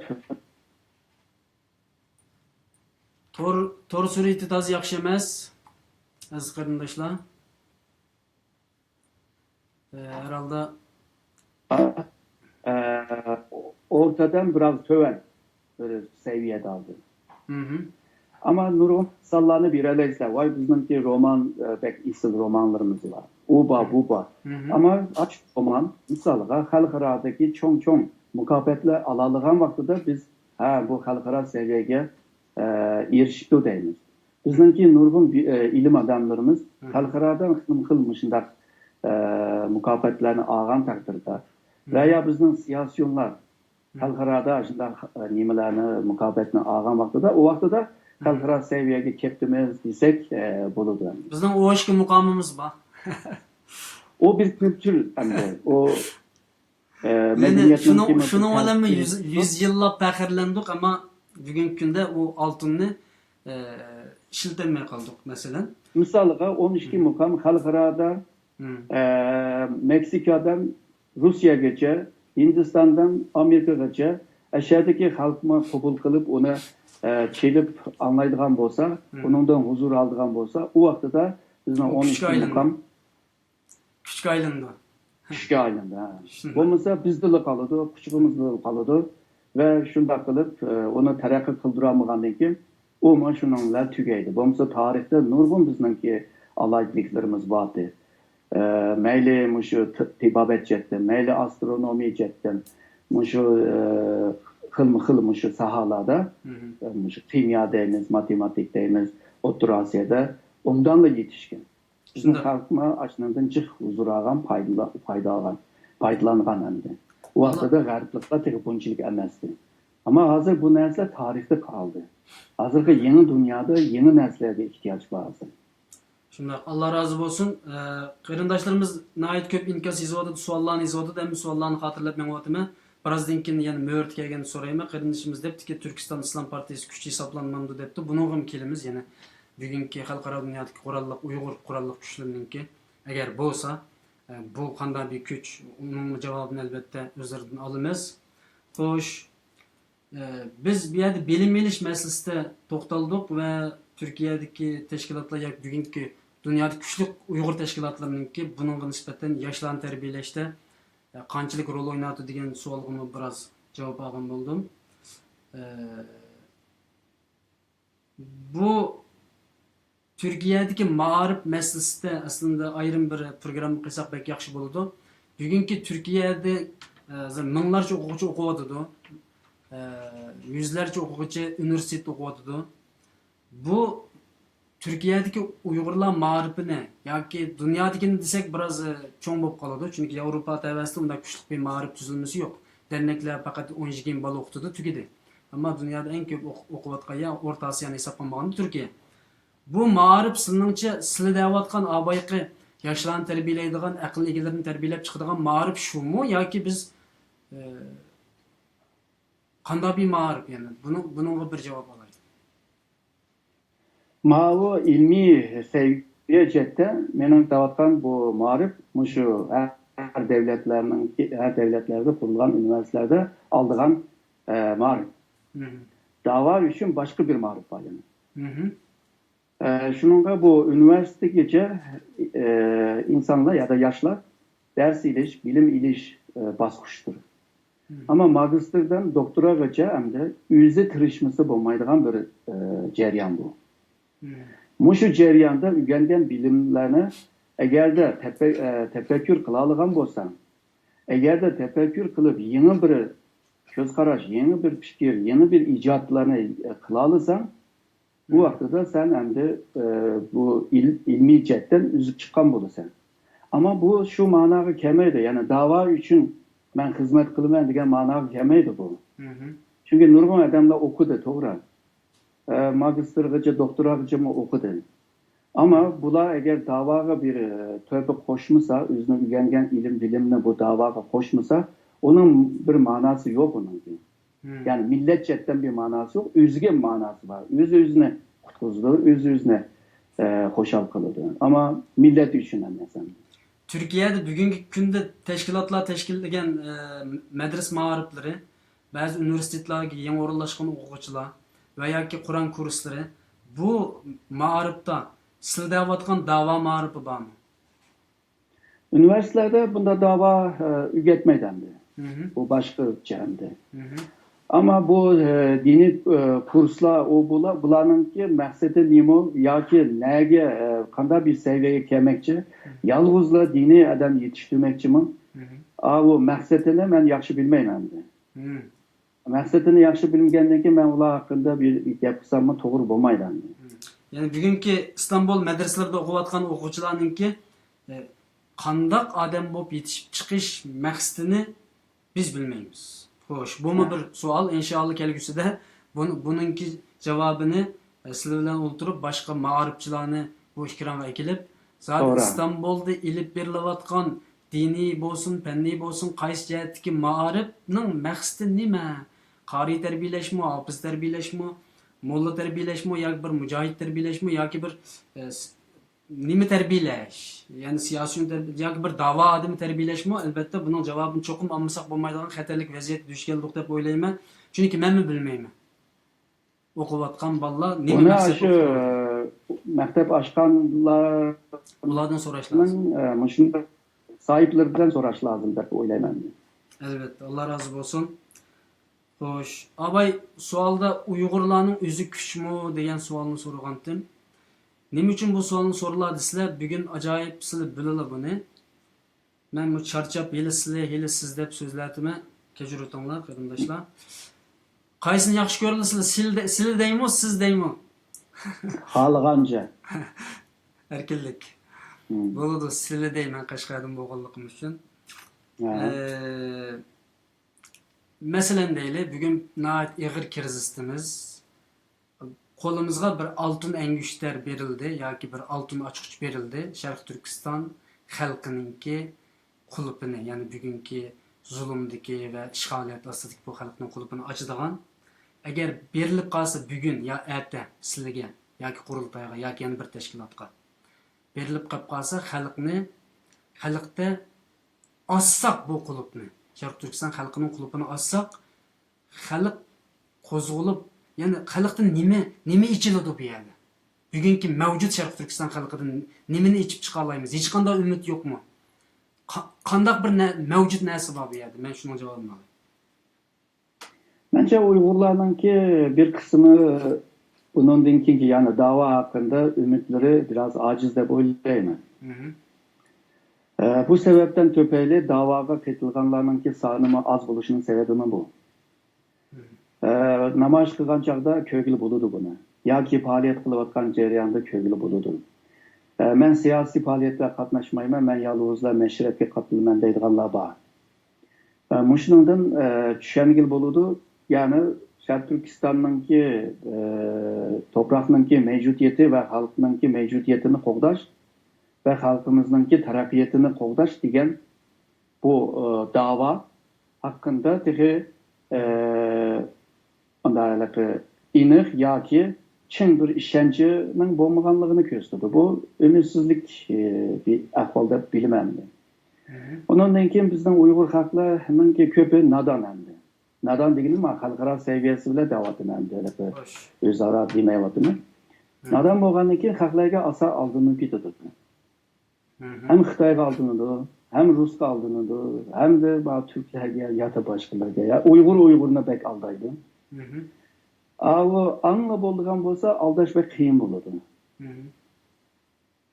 تور، تور سۈرئىتى تازا ياخشى ئەمەس، ئەزىز قېرىنداشلار. ئە، ھەرھالدا. ئە، ئورتادىن بىراز تۆۋەن بىر سەۋىيەدە ھازىر. ئەمما نۇرغۇن مىساللارنى بېرەلەيسىلەر. ۋاي، بىزنىڭكى رومان، ئە، بەك ئېسىل رومانلىرىمىز بار. ئۇ بار، بۇ بار. ئەمما ئاشۇ رومان، مىسالغا، خەلقئارادىكى چوڭ-چوڭ مۇكاپاتلار ئالالىغان ۋاقتىدا بىز، ھە، بۇ خەلقئارا سەۋىيەگە ئە، ئېرىشىپتۇ دەيمىز. بىزنىڭكى نۇرغۇن بى-، ئە، ئىلىم ئادەملىرىمىز خەلقئارادا خىلمۇ خىل مۇشۇنداق، ئە، مۇكاپاتلارنى ئالغان تەقدىردە ۋە يا بىزنىڭ سىياسىيونلار خەلقئارادا شۇنداق، ئە، نېمىلەرنى، مۇكاپاتنى ئالغان ۋاقتىدا، ئۇ ۋاقتىدا خەلقئارا سەۋىيەگە كەپتىمىز دېسەك، ئە، بولىدۇ ئەمدى. بىزنىڭ ئوشكا مۇقامىمىز بار. ئۇ بىر كۈلتۈر ئەمدى. ئۇ ئە، يەنى مەدەنىيەتنىڭ شۇنىڭ، قىممىتى شۇنىڭ بىلەنمۇ يۈز، يۈز يىللاپ پەخىرلەندۇق، ئەمما بۈگۈنكى كۈندە ئۇ ئالتۇننى، ئە، ئىشلىتەلمەي قالدۇق، مەسىلەن. مىسالغا، ئون ئىككى مۇقام خەلقئارادا، مم. ئە، مېكسىكادىن روسىيەگىچە، ھىندىستاندىن ئامېرىكىغىچە، ئەشەدىكى خەلقمۇ قوبۇل قىلىپ، ئۇنى، ئە، چېلىپ ئاڭلايدىغان بولسا، مم. ئۇنىڭدىن ھۇزۇر ئالىدىغان بولسا، ئۇ ۋاقتىدا بىزنىڭ ئۇ ئون ئىككى مۇقام كۈچكە ئايلىنىدۇ. كۈچكە ئايلىنىدۇ، ھە. كۈچكە ئايلىنىدۇ، ھە. شۇنداق. بولمىسا بىزدىلا قالىدۇ، قۇچىقىمىزدا قالىدۇ ۋە شۇنداق قىلىپ، ئە، ئۇنى تەرەققىي قىلدۇرالمىغاندىن كېيىن ئۇمۇ شۇنىڭ بىلەن تۈگەيدۇ. بولمىسا تارىختا نۇرغۇن بىزنىڭكى ئالاھىدىلىكلىرىمىز بارتى. ئە، مەيلى مۇشۇ ت-، تېبابەت جەھەتتىن، مەيلى ئاسترونومىيە جەھەتتىن، مۇشۇ، ئە، خىلمۇ خىل مۇشۇ ساھەلەردە، مم. ئە، مۇشۇ خىمىيە دەيمىز، ماتېماتىك دەيمىز، ئوتتۇرا ئاسىيادا ئوبدانلا يېتىشكەن. بىزنىڭ شۇنداق. خەلقمۇ ئاشۇنىڭدىن جىق ھۇزۇر ئالغان، پايدىلا-، پايدا ئالغان، پايدىلانغان ئەمدى. ئۇ ۋاقتىدا غەربلىكلەر تېخى بۇنچىلىك ئەمەستى. ئەمما ھازىر بۇ نەرسىلەر تارىختا قالدى. ھازىرقى يېڭى دۇنيادا يېڭى نەرسىلەرگە ئېھتىياج بار ھازىر. شۇنداق، ئاللا رازى بولسۇن. ئە، قېرىنداشلىرىمىز ناھايىتى كۆپ ئىنكاس يېزىۋاتىدۇ، سوئاللارنى يېزىۋاتىدۇ، ھەممە سوئاللارنى خاتىرىلەپ مېڭىۋاتىمەن. بىرازدىن كېيىن يەنە مۆھۈرتى كەلگەندە سورايمەن. قېرىندىشىمىز دەپتىكى، تۈركىستان ئىسلام پارتىيىسى كۈچ ھېسابلانمامدۇ دەپتۇ. بۇنىڭغىمۇ كېلىمىز يەنە. بۈگۈنكى خەلقئارا دۇنيادىكى قوراللىق، ئۇيغۇر قوراللىق كۈچلىرىنىڭكى، ئەگەر بولسا، ئە، بۇ قانداق بىر كۈچ؟ ئۇنىڭ جاۋابىنى ئەلۋەتتە ئۆزلىرىدىن ئالىمىز. خوش، ئە، بىز بۇ يەردە بىلىم ئېلىش مەسىلىسىدە توختالدۇق ۋە تۈركىيەدىكى تەشكىلاتلار ياكى بۈگۈنكى دۇنيادا كۈچلۈك ئۇيغۇر تەشكىلاتلىرىنىڭكى بۇنىڭغا نىسبەتەن ياشلارنى تەربىيەلەشتە، ئە، قانچىلىك رول ئوينايدۇ دېگەن سوئالغىمۇ بىراز جاۋاب ئالغان بولدۇم. ئە، بۇ تۈركىيەدىكى مائارىپ مەسىلىسىدە ئەسلىندە ئايرىم بىر پروگرامما قىلساق بەك ياخشى بولىدۇ. بۈگۈنكى تۈركىيەدە، ئە، مىڭلارچە ئوقۇغۇچى ئوقۇۋاتىدۇ. ئە، يۈزلەرچە ئوقۇغۇچى ئۇنىۋېرسىتېتتا ئوقۇۋاتىدۇ. بۇ تۈركىيەدىكى ئۇيغۇرلار مائارىپىنى ياكى دۇنيادىكىنى دېسەك بىراز، ئە، چوڭ بولۇپ قالىدۇ. چۈنكى ياۋروپا تەۋەسىدە ئۇنداق كۈچلۈك بىر مائارىپ تۈزۈلمىسى يوق. دەرنەكلەر پەقەت ئون يىگىرمە بالا ئوقۇتىدۇ، تۈگىدى. ئەمما دۇنيادا ئەڭ كۆپ ئوق-، ئوقۇۋاتقان يەر ئورتا ئاسىيانى ھېسابقا ئالمىغاندا تۈركىيە. بۇ مائارىپ سىلىنىڭچە، سىلە دەۋاتقان ئاۋايقى ياشلارنى تەربىيەلەيدىغان، ئەقىل ئىگىلىرىنى تەربىيەلەپ چىقىدىغان مائارىپ شۇمۇ ياكى بىز، ئە، قانداق بىر مائارىپ يەنە؟ بۇنىڭ، بۇنىڭغا بىر جاۋاب ئالايلى. ماۋۇ ئىلمىي سەۋىيە جەھەتتە مېنىڭ دەۋاتقان بۇ مائارىپ مۇشۇ ھەر دۆلەتلەرنىڭ، ھەر دۆلەتلەردە قۇرۇلغان ئۇنىۋېرسىتېتلاردا ئالىدىغان، ئە، مائارىپ. مم. داۋا ئۈچۈن باشقا بىر مائارىپ بار يەنە. مم. ئە، شۇنىڭغا بۇ ئۇنىۋېرسىتېتكىچە، ئە، ئىنسانلار يا دا ياشلار دەرس ئېلىش، بىلىم ئېلىش، ئە، باسقۇچتۇر. مم. ئەمما ماگىستىردىن دوكتوراغىچە ئەمدى ئۆزى تىرىشمىسا بولمايدىغان بىر، ئە، جەريان بۇ. مم. مۇشۇ جەرياندا ئۆگەنگەن بىلىملەرنى ئەگەردە تەپە-، ئە، تەپەككۇر قىلالىغان بولساڭ، ئەگەردە تەپەككۇر قىلىپ يېڭى بىر كۆز قاراش، يېڭى بىر پىكىر، يېڭى بىر ئىجادلارنى، ئە، قىلالىساڭ، بۇ ۋاقتىدا سەن ئەمدى، ئە، بۇ ئىل-، ئىلمىي جەھەتتىن ئۈزۈپ چىققان بولىسەن. ئەمما بۇ شۇ ماناغا كەلمەيدۇ. يەنى داۋا ئۈچۈن مەن خىزمەت قىلىمەن دېگەن ماناغا كەلمەيدۇ بۇ. مم. چۈنكى نۇرغۇن ئادەملەر ئوقۇدى، توغرا. ئە، ماگىستىرغىچە، دوكتوراغىچىمۇ ئوقۇدى. ئەمما بۇلار ئەگەر داۋاغا بىر، ئە، تۆھپە قوشمىسا، ئۆزىنىڭ ئۆگەنگەن ئىلىم-بىلىمىنى بۇ داۋاغا قوشمىسا، ئۇنىڭ بىر ماناسى يوق ئۇنىڭكى. مم. يەنى مىللەت جەھەتتىن بىر ماناسى يوق، ئۆزىگە ماناسى بار. ئۆزى ئۆزىنى قۇتقۇزىدۇ، ئۆزى ئۆزىنى، ئە، خۇشال قىلىدۇ. ئەمما مىللەت ئۈچۈن ئەمەس ئەمدى. تۈركىيەدە بۈگۈنكى كۈندە تەشكىلاتلار تەشكىللىگەن، ئە، مەدرىسە مائارىپلىرى، بەزى ئۇنىۋېرسىتېتلارغا يېڭى ئورۇنلاشقان ئوقۇغۇچىلار ۋە ياكى قۇرئان كۇرسلىرى بۇ مائارىپتا سىلە دەۋاتقان داۋا مائارىپى بارمۇ؟ ئۇنىۋېرسىتېتلاردا بۇنداق داۋا، ئە، ئۆگەتمەيدۇ ئەمدى. مم. بۇ باشقىچە ئەمدى. مم. ئەمما بۇ، ئە، دىنىي، ئە، كۇرسلار، ئۇ بۇلار، بۇلارنىڭكى مەقسىتى نېمە ياكى نەگە، ئە، قانداق بىر سەۋىيەگە كەلمەكچى؟ مم. يالغۇزلا دىنىي ئادەم يېتىشتۈرمەكچىمۇ؟ مم. ئا، بۇ مەقسىتىنى مەن ياخشى بىلمەيمەن ئەمدى. مم. مەقسىتىنى ياخشى بىلمىگەندىن كېيىن مەن ئۇلار ھەققىدە بىر گەپ قىلساممۇ توغرا بولمايدۇ ئەمدى. مم. يەنى بۈگۈنكى ئىستانبۇل مەدرىسىلىرىدە ئوقۇۋاتقان ئوقۇغۇچىلارنىڭكى، ئە، قانداق ئادەم بولۇپ يېتىشىپ چىقىش مەقسىتىنى بىز بىلمەيمىز. خوش، بۇمۇ ھە. بىر سوئال. ئىنشائاللا كەلگۈسىدە بۇن-، بۇنىڭكى جاۋابىنى، ئە، سىلەر بىلەن ئولتۇرۇپ باشقا مائارىپچىلارنى بۇ ئېكرانغا ئەكېلىپ، زادى توغرا. ئىستانبۇلدا ئېلىپ بېرىلىۋاتقان دىنىي بولسۇن، پەننىي بولسۇن، قايسى جەھەتتىكى مائارىپنىڭ مەقسىتى نېمە؟ قارىي تەربىيەلەشمۇ، ھاپىز تەربىيەلەشمۇ، موللا تەربىيەلەشمۇ ياكى بىر مۇجاھىد تەربىيەلەشمۇ ياكى بىر، ئە، س-، نېمە تەربىيەلەش؟ يەنى سىياسىيون تەربىيە-، ياكى بىر داۋا ئادىمى تەربىيەلەشمۇ؟ ئەلۋەتتە، بۇنىڭ جاۋابىنى چوقۇم ئالمىساق بولمايدىغان خەتەرلىك ۋەزىيەتكە دۇچ كەلدۇق دەپ ئويلايمەن. چۈنكى مەنمۇ بىلمەيمەن. ئوقۇۋاتقان بالىلار نېمە بۇنى مەقسەت شۇ توغرىسىدا؟ مەكتەپ ئاچقانلار ئۇلاردىن سوراش لازىم. ئە، مۇشۇنداق ساھىبلىرىدىن سوراش لازىم دەپ ئويلايمەن. ئەلۋەتتە، ئاللا رازى بولسۇن. خوش، ئاباي، سوئالدا «ئۇيغۇرلارنىڭ ئۆزى كۈچمۇ؟» دېگەن سوئالنى سورىغانتىم. نېمە ئۈچۈن بۇ سوئالنى سورىلا دېسىلە، بۈگۈن ئاجايىپ سىلى بىلىلا بۇنى. مەنمۇ چارچاپ، ھېلى سىلى، ھېلى سىز دەپ سۆزلەتىمەن. كەچۈرۈۋېتىڭلار، قېرىنداشلار. قايسىنى ياخشى كۆرىلا سىلى؟ سىلى دە-، سىلى دەيمۇ، سىز دەيمۇ؟ خالىغانچە. ئەركىنلىك. مم. بولىدۇ، سىلى دەيمەن، قەشقەردىن بولغانلىقىم ئۈچۈن. ھە. ئە، مەسىلەن دەيلى، بۈگۈن ناھايىتى ئېغىر كىرىزىستىمىز. قولىمىزغا بىر ئالتۇن ئەڭگۈشتەر بېرىلدى ياكى بىر ئالتۇن ئاچقۇچ بېرىلدى. شەرقىي تۈركىستان خەلقىنىڭكى قۇلۇپىنى، يەنى بۈگۈنكى زۇلۇمدىكى ۋە ئىشغالىيەت ئاستىدىكى بۇ خەلقنىڭ قۇلۇپىنى ئاچىدىغان. ئەگەر بېرىلىپ قالسا بۈگۈن يا ئەتە سىلىگە ياكى قۇرۇلتايغا ياكى يەنە بىر تەشكىلاتقا بېرىلىپ قېلىپ قالسا، خەلقنى، خەلقتە ئاچساق بۇ قۇلۇپنى، شەرقىي تۈركىستان خەلقىنىڭ قۇلۇپىنى ئاچساق، خەلق قوزغىلىپ، يەنى خەلقتىن نېمە، نېمە ئېچىلىدۇ بۇ يەردە؟ بۈگۈنكى مەۋجۇت شەرقىي تۈركىستان خەلقىدىن نېمىنى ئېچىپ چىقالايمىز؟ ھېچقانداق ئۈمىد يوقمۇ؟ قا-، قانداق بىر نە-، مەۋجۇت نەرسە بار بۇ يەردە؟ مەن شۇنىڭ جاۋابىنى ئالاي. مەنچە ئۇيغۇرلارنىڭكى بىر قىسمى بۇنىڭدىن كېيىنكى، يەنى داۋا ھەققىدە ئۈمىدلىرى بىراز ئاجىز دەپ ئويلايمەن. مھم. ئە، بۇ سەۋەبتىن تۈپەيلى داۋاغا قېتىلغانلارنىڭكى سانىمۇ ئاز بولۇشىنىڭ سەۋەبىمۇ بۇ. مھم. ئە، نامايىش قىلغان چاغدا كۆرگىلى بولىدۇ بۇنى. ياكى پائالىيەت قىلىۋاتقان جەرياندا كۆرگىلى بولىدۇ. ئە، مەن سىياسىي پائالىيەتكە قاتناشمايمەن، مەن يالغۇزلا مەشرەپكە قاتنىشىمەن دەيدىغانلار بار. ئە، مۇشۇنىڭدىن، ئە، چۈشەنگىلى بولىدۇ، يەنى شەرقىي تۈركىستاننىڭكى، ئە، توپراقنىڭكى مەۋجۇدىيىتى ۋە خەلقنىڭكى مەۋجۇدىيىتىنى قوغداش ۋە خەلقىمىزنىڭكى تەرەققىياتىنى قوغداش دېگەن بۇ، ئە، داۋا ھەققىدە تېخى، ئە، ئۇنداق ھېلىقى ئېنىق ياكى چىڭ بىر ئىشەنچنىڭ بولمىغانلىقىنى كۆرسىتىدۇ. بۇ ئۈمىدسىزلىك، ئى، بىر ئەھۋال دەپ بىلىمەن مەن. مھم. ئۇنىڭدىن كېيىن بىزنىڭ ئۇيغۇر خەقلەرنىڭكى كۆپى نادان ئەمدى. نادان دېگىنىم خەلقئارا سەۋىيەسى بىلەن دەۋاتىمەن ئەمدى، ھېلىقى خوش. ئۆزئارا دېمەيۋاتىمەن. مھم. نادان بولغاندىن كېيىن خەقلەرگە ئاسان ئالدىنىپ كېتىدۇ. مھم. ھەم خىتايغا ئالدىنىدۇ، ھەم رۇسقا ئالدىنىدۇ، ھەمدە بار تۈركلەرگە يا باشقىلارغا، يا ئۇيغۇر ئۇيغۇرنى بەك ئالدايدۇ. مھم. ئاۋۇ ئاڭلا بولىدىغان بولسا، ئالداش بەك قىيىن بولىدۇ. مھم.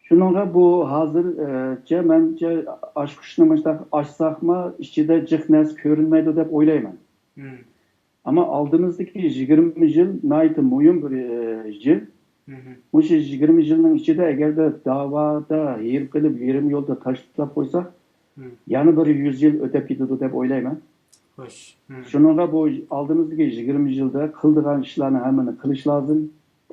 شۇنىڭغا بۇ ھازىرچە مەنچە ئاچقۇچنى مۇشۇنداق ئاچساقمۇ، ئىچىدە جىق نەرسە كۆرۈنمەيدۇ دەپ ئويلايمەن. مھم. ئەمما ئالدىمىزدىكى يىگىرمە يىل ناھايىتى مۇھىم بىر، ئى، يىل. مھم. مۇشۇ يىگىرمە يىلنىڭ ئىچىدە ئەگەردە داۋادا ھېرىپ قېلىپ، يېرىم يولدا تاشلاپ قويساق، مھم. يەنە بىر يۈز يىل ئۆتۈپ كېتىدۇ دەپ ئويلايمەن. خوش. مھم. شۇنىڭغا بۇ ئالدىمىزدىكى يىگىرمە يىلدا قىلىدىغان ئىشلارنى ھەممىنى قىلىش لازىم،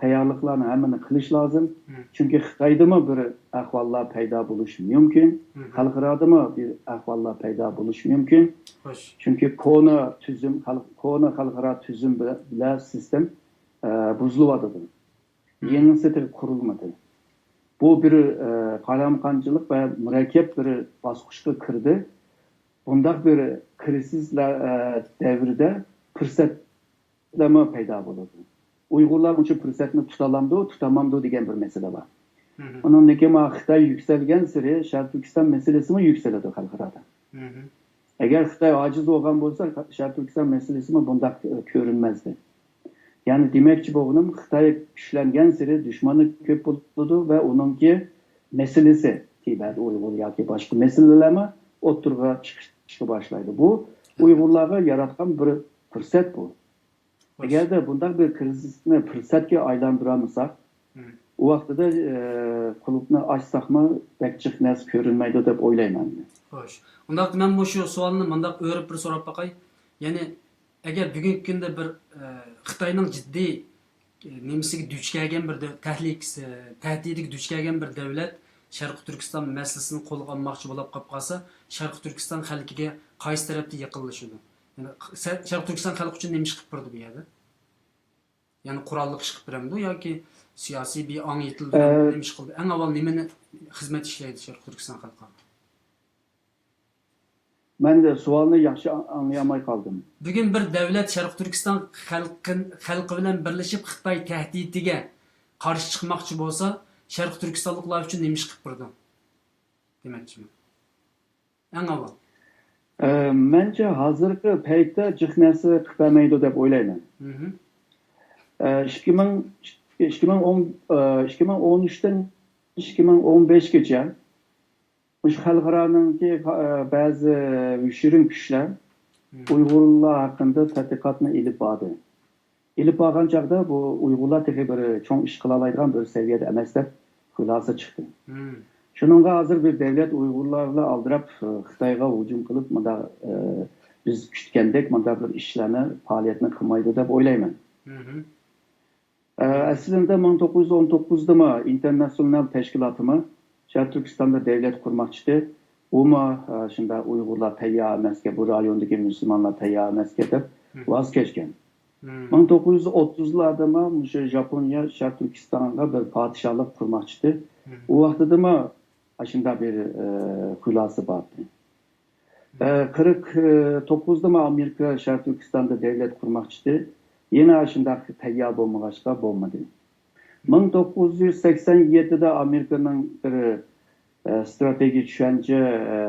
تەييارلىقلارنى ھەممىنى قىلىش لازىم. مھم. چۈنكى خىتايدىمۇ بىر ئەھۋاللار پەيدا بولۇشى مۇمكىن، مھم. خەلقئارادىمۇ بىر ئەھۋاللار پەيدا بولۇشى مۇمكىن. خوش. چۈنكى كونا تۈزۈم، خەلق-، كونا خەلقئارا تۈزۈم بىلەن سىستېم، ئە، بۇزۇلۇۋاتىدۇ. مھم. يېڭىسى تېخى قۇرۇلمىدى. بۇ بىر، ئە، قالايمىقانچىلىق ۋە مۇرەككەپ بىر باسقۇچقا كىردى. بۇنداق بىر كىرىزىسلەر، ئە، دەۋرىدە پۇرسەتلەرمۇ پەيدا بولىدۇ. ئۇيغۇرلار مۇشۇ پۇرسەتنى تۇتالامدۇ، تۇتالمامدۇ دېگەن بىر مەسىلە بار. مھم. ئۇنىڭدىن كېيىن مانا خىتاي يۈكسەلگەنسېرى شەرقىي تۈركىستان مەسىلىسىمۇ يۈكسىلىدۇ خەلقئارادا. مھم. ئەگەر خىتاي ئاجىز بولغان بولسا، شەرقىي تۈركىستان مەسىلىسىمۇ بۇنداق، ئە، كۆرۈنمەزدى. يەنى دېمەكچى بولغىنىم، خىتاي كۈچلەنگەنسېرى دۈشمىنى كۆپ بولىدۇ ۋە ئۇنىڭكى مەسىلىسى، تىبەت، ئۇيغۇر ياكى باشقا مەسىلىلەرمۇ ئوتتۇرىغا چىقىشقا باشلايدۇ. بۇ ئۇيغۇرلارغا ياراتقان بىر پۇرسەت بۇ. خوش. ئەگەردە بۇنداق بىر كىرىزىسنى پۇرسەتكە ئايلاندۇرالمىساق، مم. ئۇ ۋاقتىدا، ئى، قۇلۇپنى ئاچساقمۇ بەك جىق نەرسە كۆرۈنمەيدۇ دەپ ئويلايمەن. خوش. ئۇنداقتا مەن مۇشۇ سوئالنى مۇنداق ئۆرۈپ بىر سوراپ باقاي. يەنى، ئەگەر بۈگۈنكى كۈندە بىر، ئى، خىتاينىڭ جىددىي، ئى، نېمىسىگە دۇچ كەلگەن بىر دۆ-، تەھلىكىسى، تەھدىتىگە دۇچ كەلگەن بىر دۆلەت شەرقىي تۈركىستان مەسىلىسىنى قولغا ئالماقچى بولاپ قاپ قالسا، شەرقىي تۈركىستان خەلقىگە قايسى تەرەپتىن يېقىنلىشىدۇ؟ يەنى سە-، شەرقىي تۈركىستان خەلقى ئۈچۈن نېمە ئىش قىلىپ بېرىدۇ بۇ يەردە؟ يەنى قوراللىق ئىش قىلىپ بېرەمدۇ ياكى سىياسىي بىر ئاڭ يېتىلدۈرەمدۇ؟ ئە، نېمە ئىش قىلىدۇ؟ ئەڭ ئاۋۋال نېمىنى خىزمەت ئىشلەيدۇ شەرقىي تۈركىستان خەلقى؟ مەن سوئالنى ياخشى ئاڭ-، ئاڭلىيالماي قالدىم. بۈگۈن بىر دەۋلەت شەرقىي تۈركىستان خەلقى، خەلقى بىلەن بىرلىشىپ خىتاي تەھدىتىگە قارشى چىقماقچى بولسا، شەرقىي تۈركىستانلىقلار ئۈچۈن نېمە ئىش قىلىپ بېرىدۇ دېمەكچىمەن. ئەڭ ئاۋۋال. ئە، مەنچە ھازىرقى پەيتتە جىق نەرسە قىلىپ بەرمەيدۇ دەپ ئويلايمەن. مھم. ئە، ئىككى مىڭ، ئىككى مىڭ ئون، ئە، ئىككى مىڭ ئون ئۈچتىن ئىككى مىڭ ئون بەشكىچە مۇشۇ خەلقئارانىڭكى، ئە، بەزى يوشۇرۇن كۈچلەر مم. ئۇيغۇرلار ھەققىدە تەتقىقاتنى ئېلىپ باردى. ئېلىپ بارغان چاغدا بۇ ئۇيغۇرلار تېخى بىر چوڭ ئىش قىلالايدىغان بىر سەۋىيەدە ئەمەس دەپ خۇلاسە چىقتى. مم. شۇنىڭغا ھازىر بىر دەۋلەت ئۇيغۇرلار بىلەن ئالدىراپ، ئە، خىتايغا ھۇجۇم قىلىپ، مۇنداق، ئە، بىز كۈتكەندەك مۇنداق بىر ئىشلارنى، پائالىيەتنى قىلمايدۇ دەپ ئويلايمەن. مم. ئە، ئەسلىدە مىڭ توققۇز يۈز ئون توققۇزدىمۇ ئىنتېرناتسىونال تەشكىلاتىمۇ شەرقىي تۈركىستاندا دەۋلەت قۇرماقچى ئىدى. ئۇمۇ، ئە، شۇنداق ئۇيغۇرلار تەييار ئەمەسكەن، بۇ رايوندىكى مۇسۇلمانلار تەييار ئەمەسكەن دەپ مم. ۋاز كەچكەن. مم. مىڭ توققۇز يۈز ئوتتۇزلاردىمۇ مۇشۇ ياپونىيە شەرقىي تۈركىستانغا بىر پادىشاھلىق قۇرماقچى ئىدى. مم. ئۇ ۋاقتىدىمۇ ئاشۇنداق بىر، ئە، خۇلاسە بار ئىدى. ئە، قىرىق توققۇزدىمۇ ئامېرىكا شەرقىي تۈركىستاندا دەۋلەت قۇرماقچى ئىدى. يەنە شۇنداق تەييار بولمىغاچقا بولمىدى. مىڭ توققۇز يۈز سەكسەن يەتتىدە ئامېرىكىنىڭ بىر، ئە، ستراتېگىيە چۈشەنچە، ئە،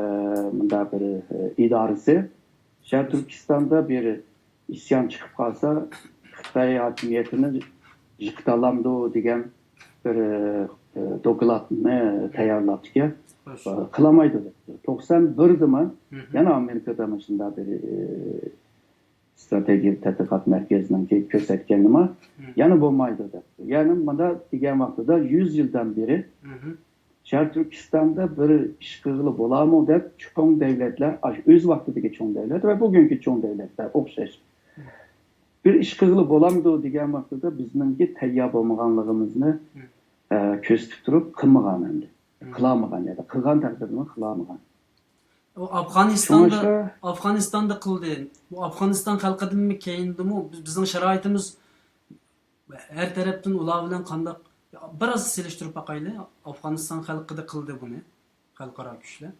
مۇنداق بىر، ئە، ئىدارىسى شەرقىي تۈركىستاندا بىر ئىسيان چىقىپ قالسا، خىتاي ھاكىمىيىتىنى يىقىتالامدۇ دېگەن بىر، ئە، دوكلاتنى تەييارلاپتىكەن. خوش. ئە، قىلالمايدۇ دەپتۇ. توقسان بىردىمۇ مم. يەنە ئامېرىكىدا مۇشۇنداق بىر، ئە، ستراتېگىيە تەتقىقات مەركىزىنىڭكى كۆرسەتكەننىمۇ مم. يەنە بولمايدۇ دەپتۇ. يەنى مۇنداق دېگەن ۋاقتىدا يۈز يىلدىن بېرى مم. شەرقىي تۈركىستاندا بىر ئىش قىلغىلى بولامۇ دەپ چوڭ دەۋلەتلەر، ئاشۇ ئۆز ۋاقتىدىكى چوڭ دەۋلەت ۋە بۈگۈنكى چوڭ دەۋلەتلەر ئوخشاش. مم. بىر ئىش قىلغىلى بولامدۇ دېگەن ۋاقتىدا بىزنىڭكى تەييار بولمىغانلىقىمىزنى، مم. ئە، كۆرسىتىپ تۇرۇپ قىلمىغان ئەمدى. مم. قىلالمىغان يا قىلغان تەقدىردىمۇ قىلالمىغان. ئۇ ئافغانىستاندا، شۇڭلاشقا ئافغانىستاندا قىلدى. بۇ ئافغانىستان خەلقىدىنمۇ كېيىندىمۇ بىز، بىزنىڭ شارائىتىمىز ھەر تەرەپتىن ئۇلار بىلەن قانداق، بىراز سېلىشتۇرۇپ باقايلى. ئافغانىستان خەلقىدە قىلدى بۇنى خەلقئارا كۈچلەر.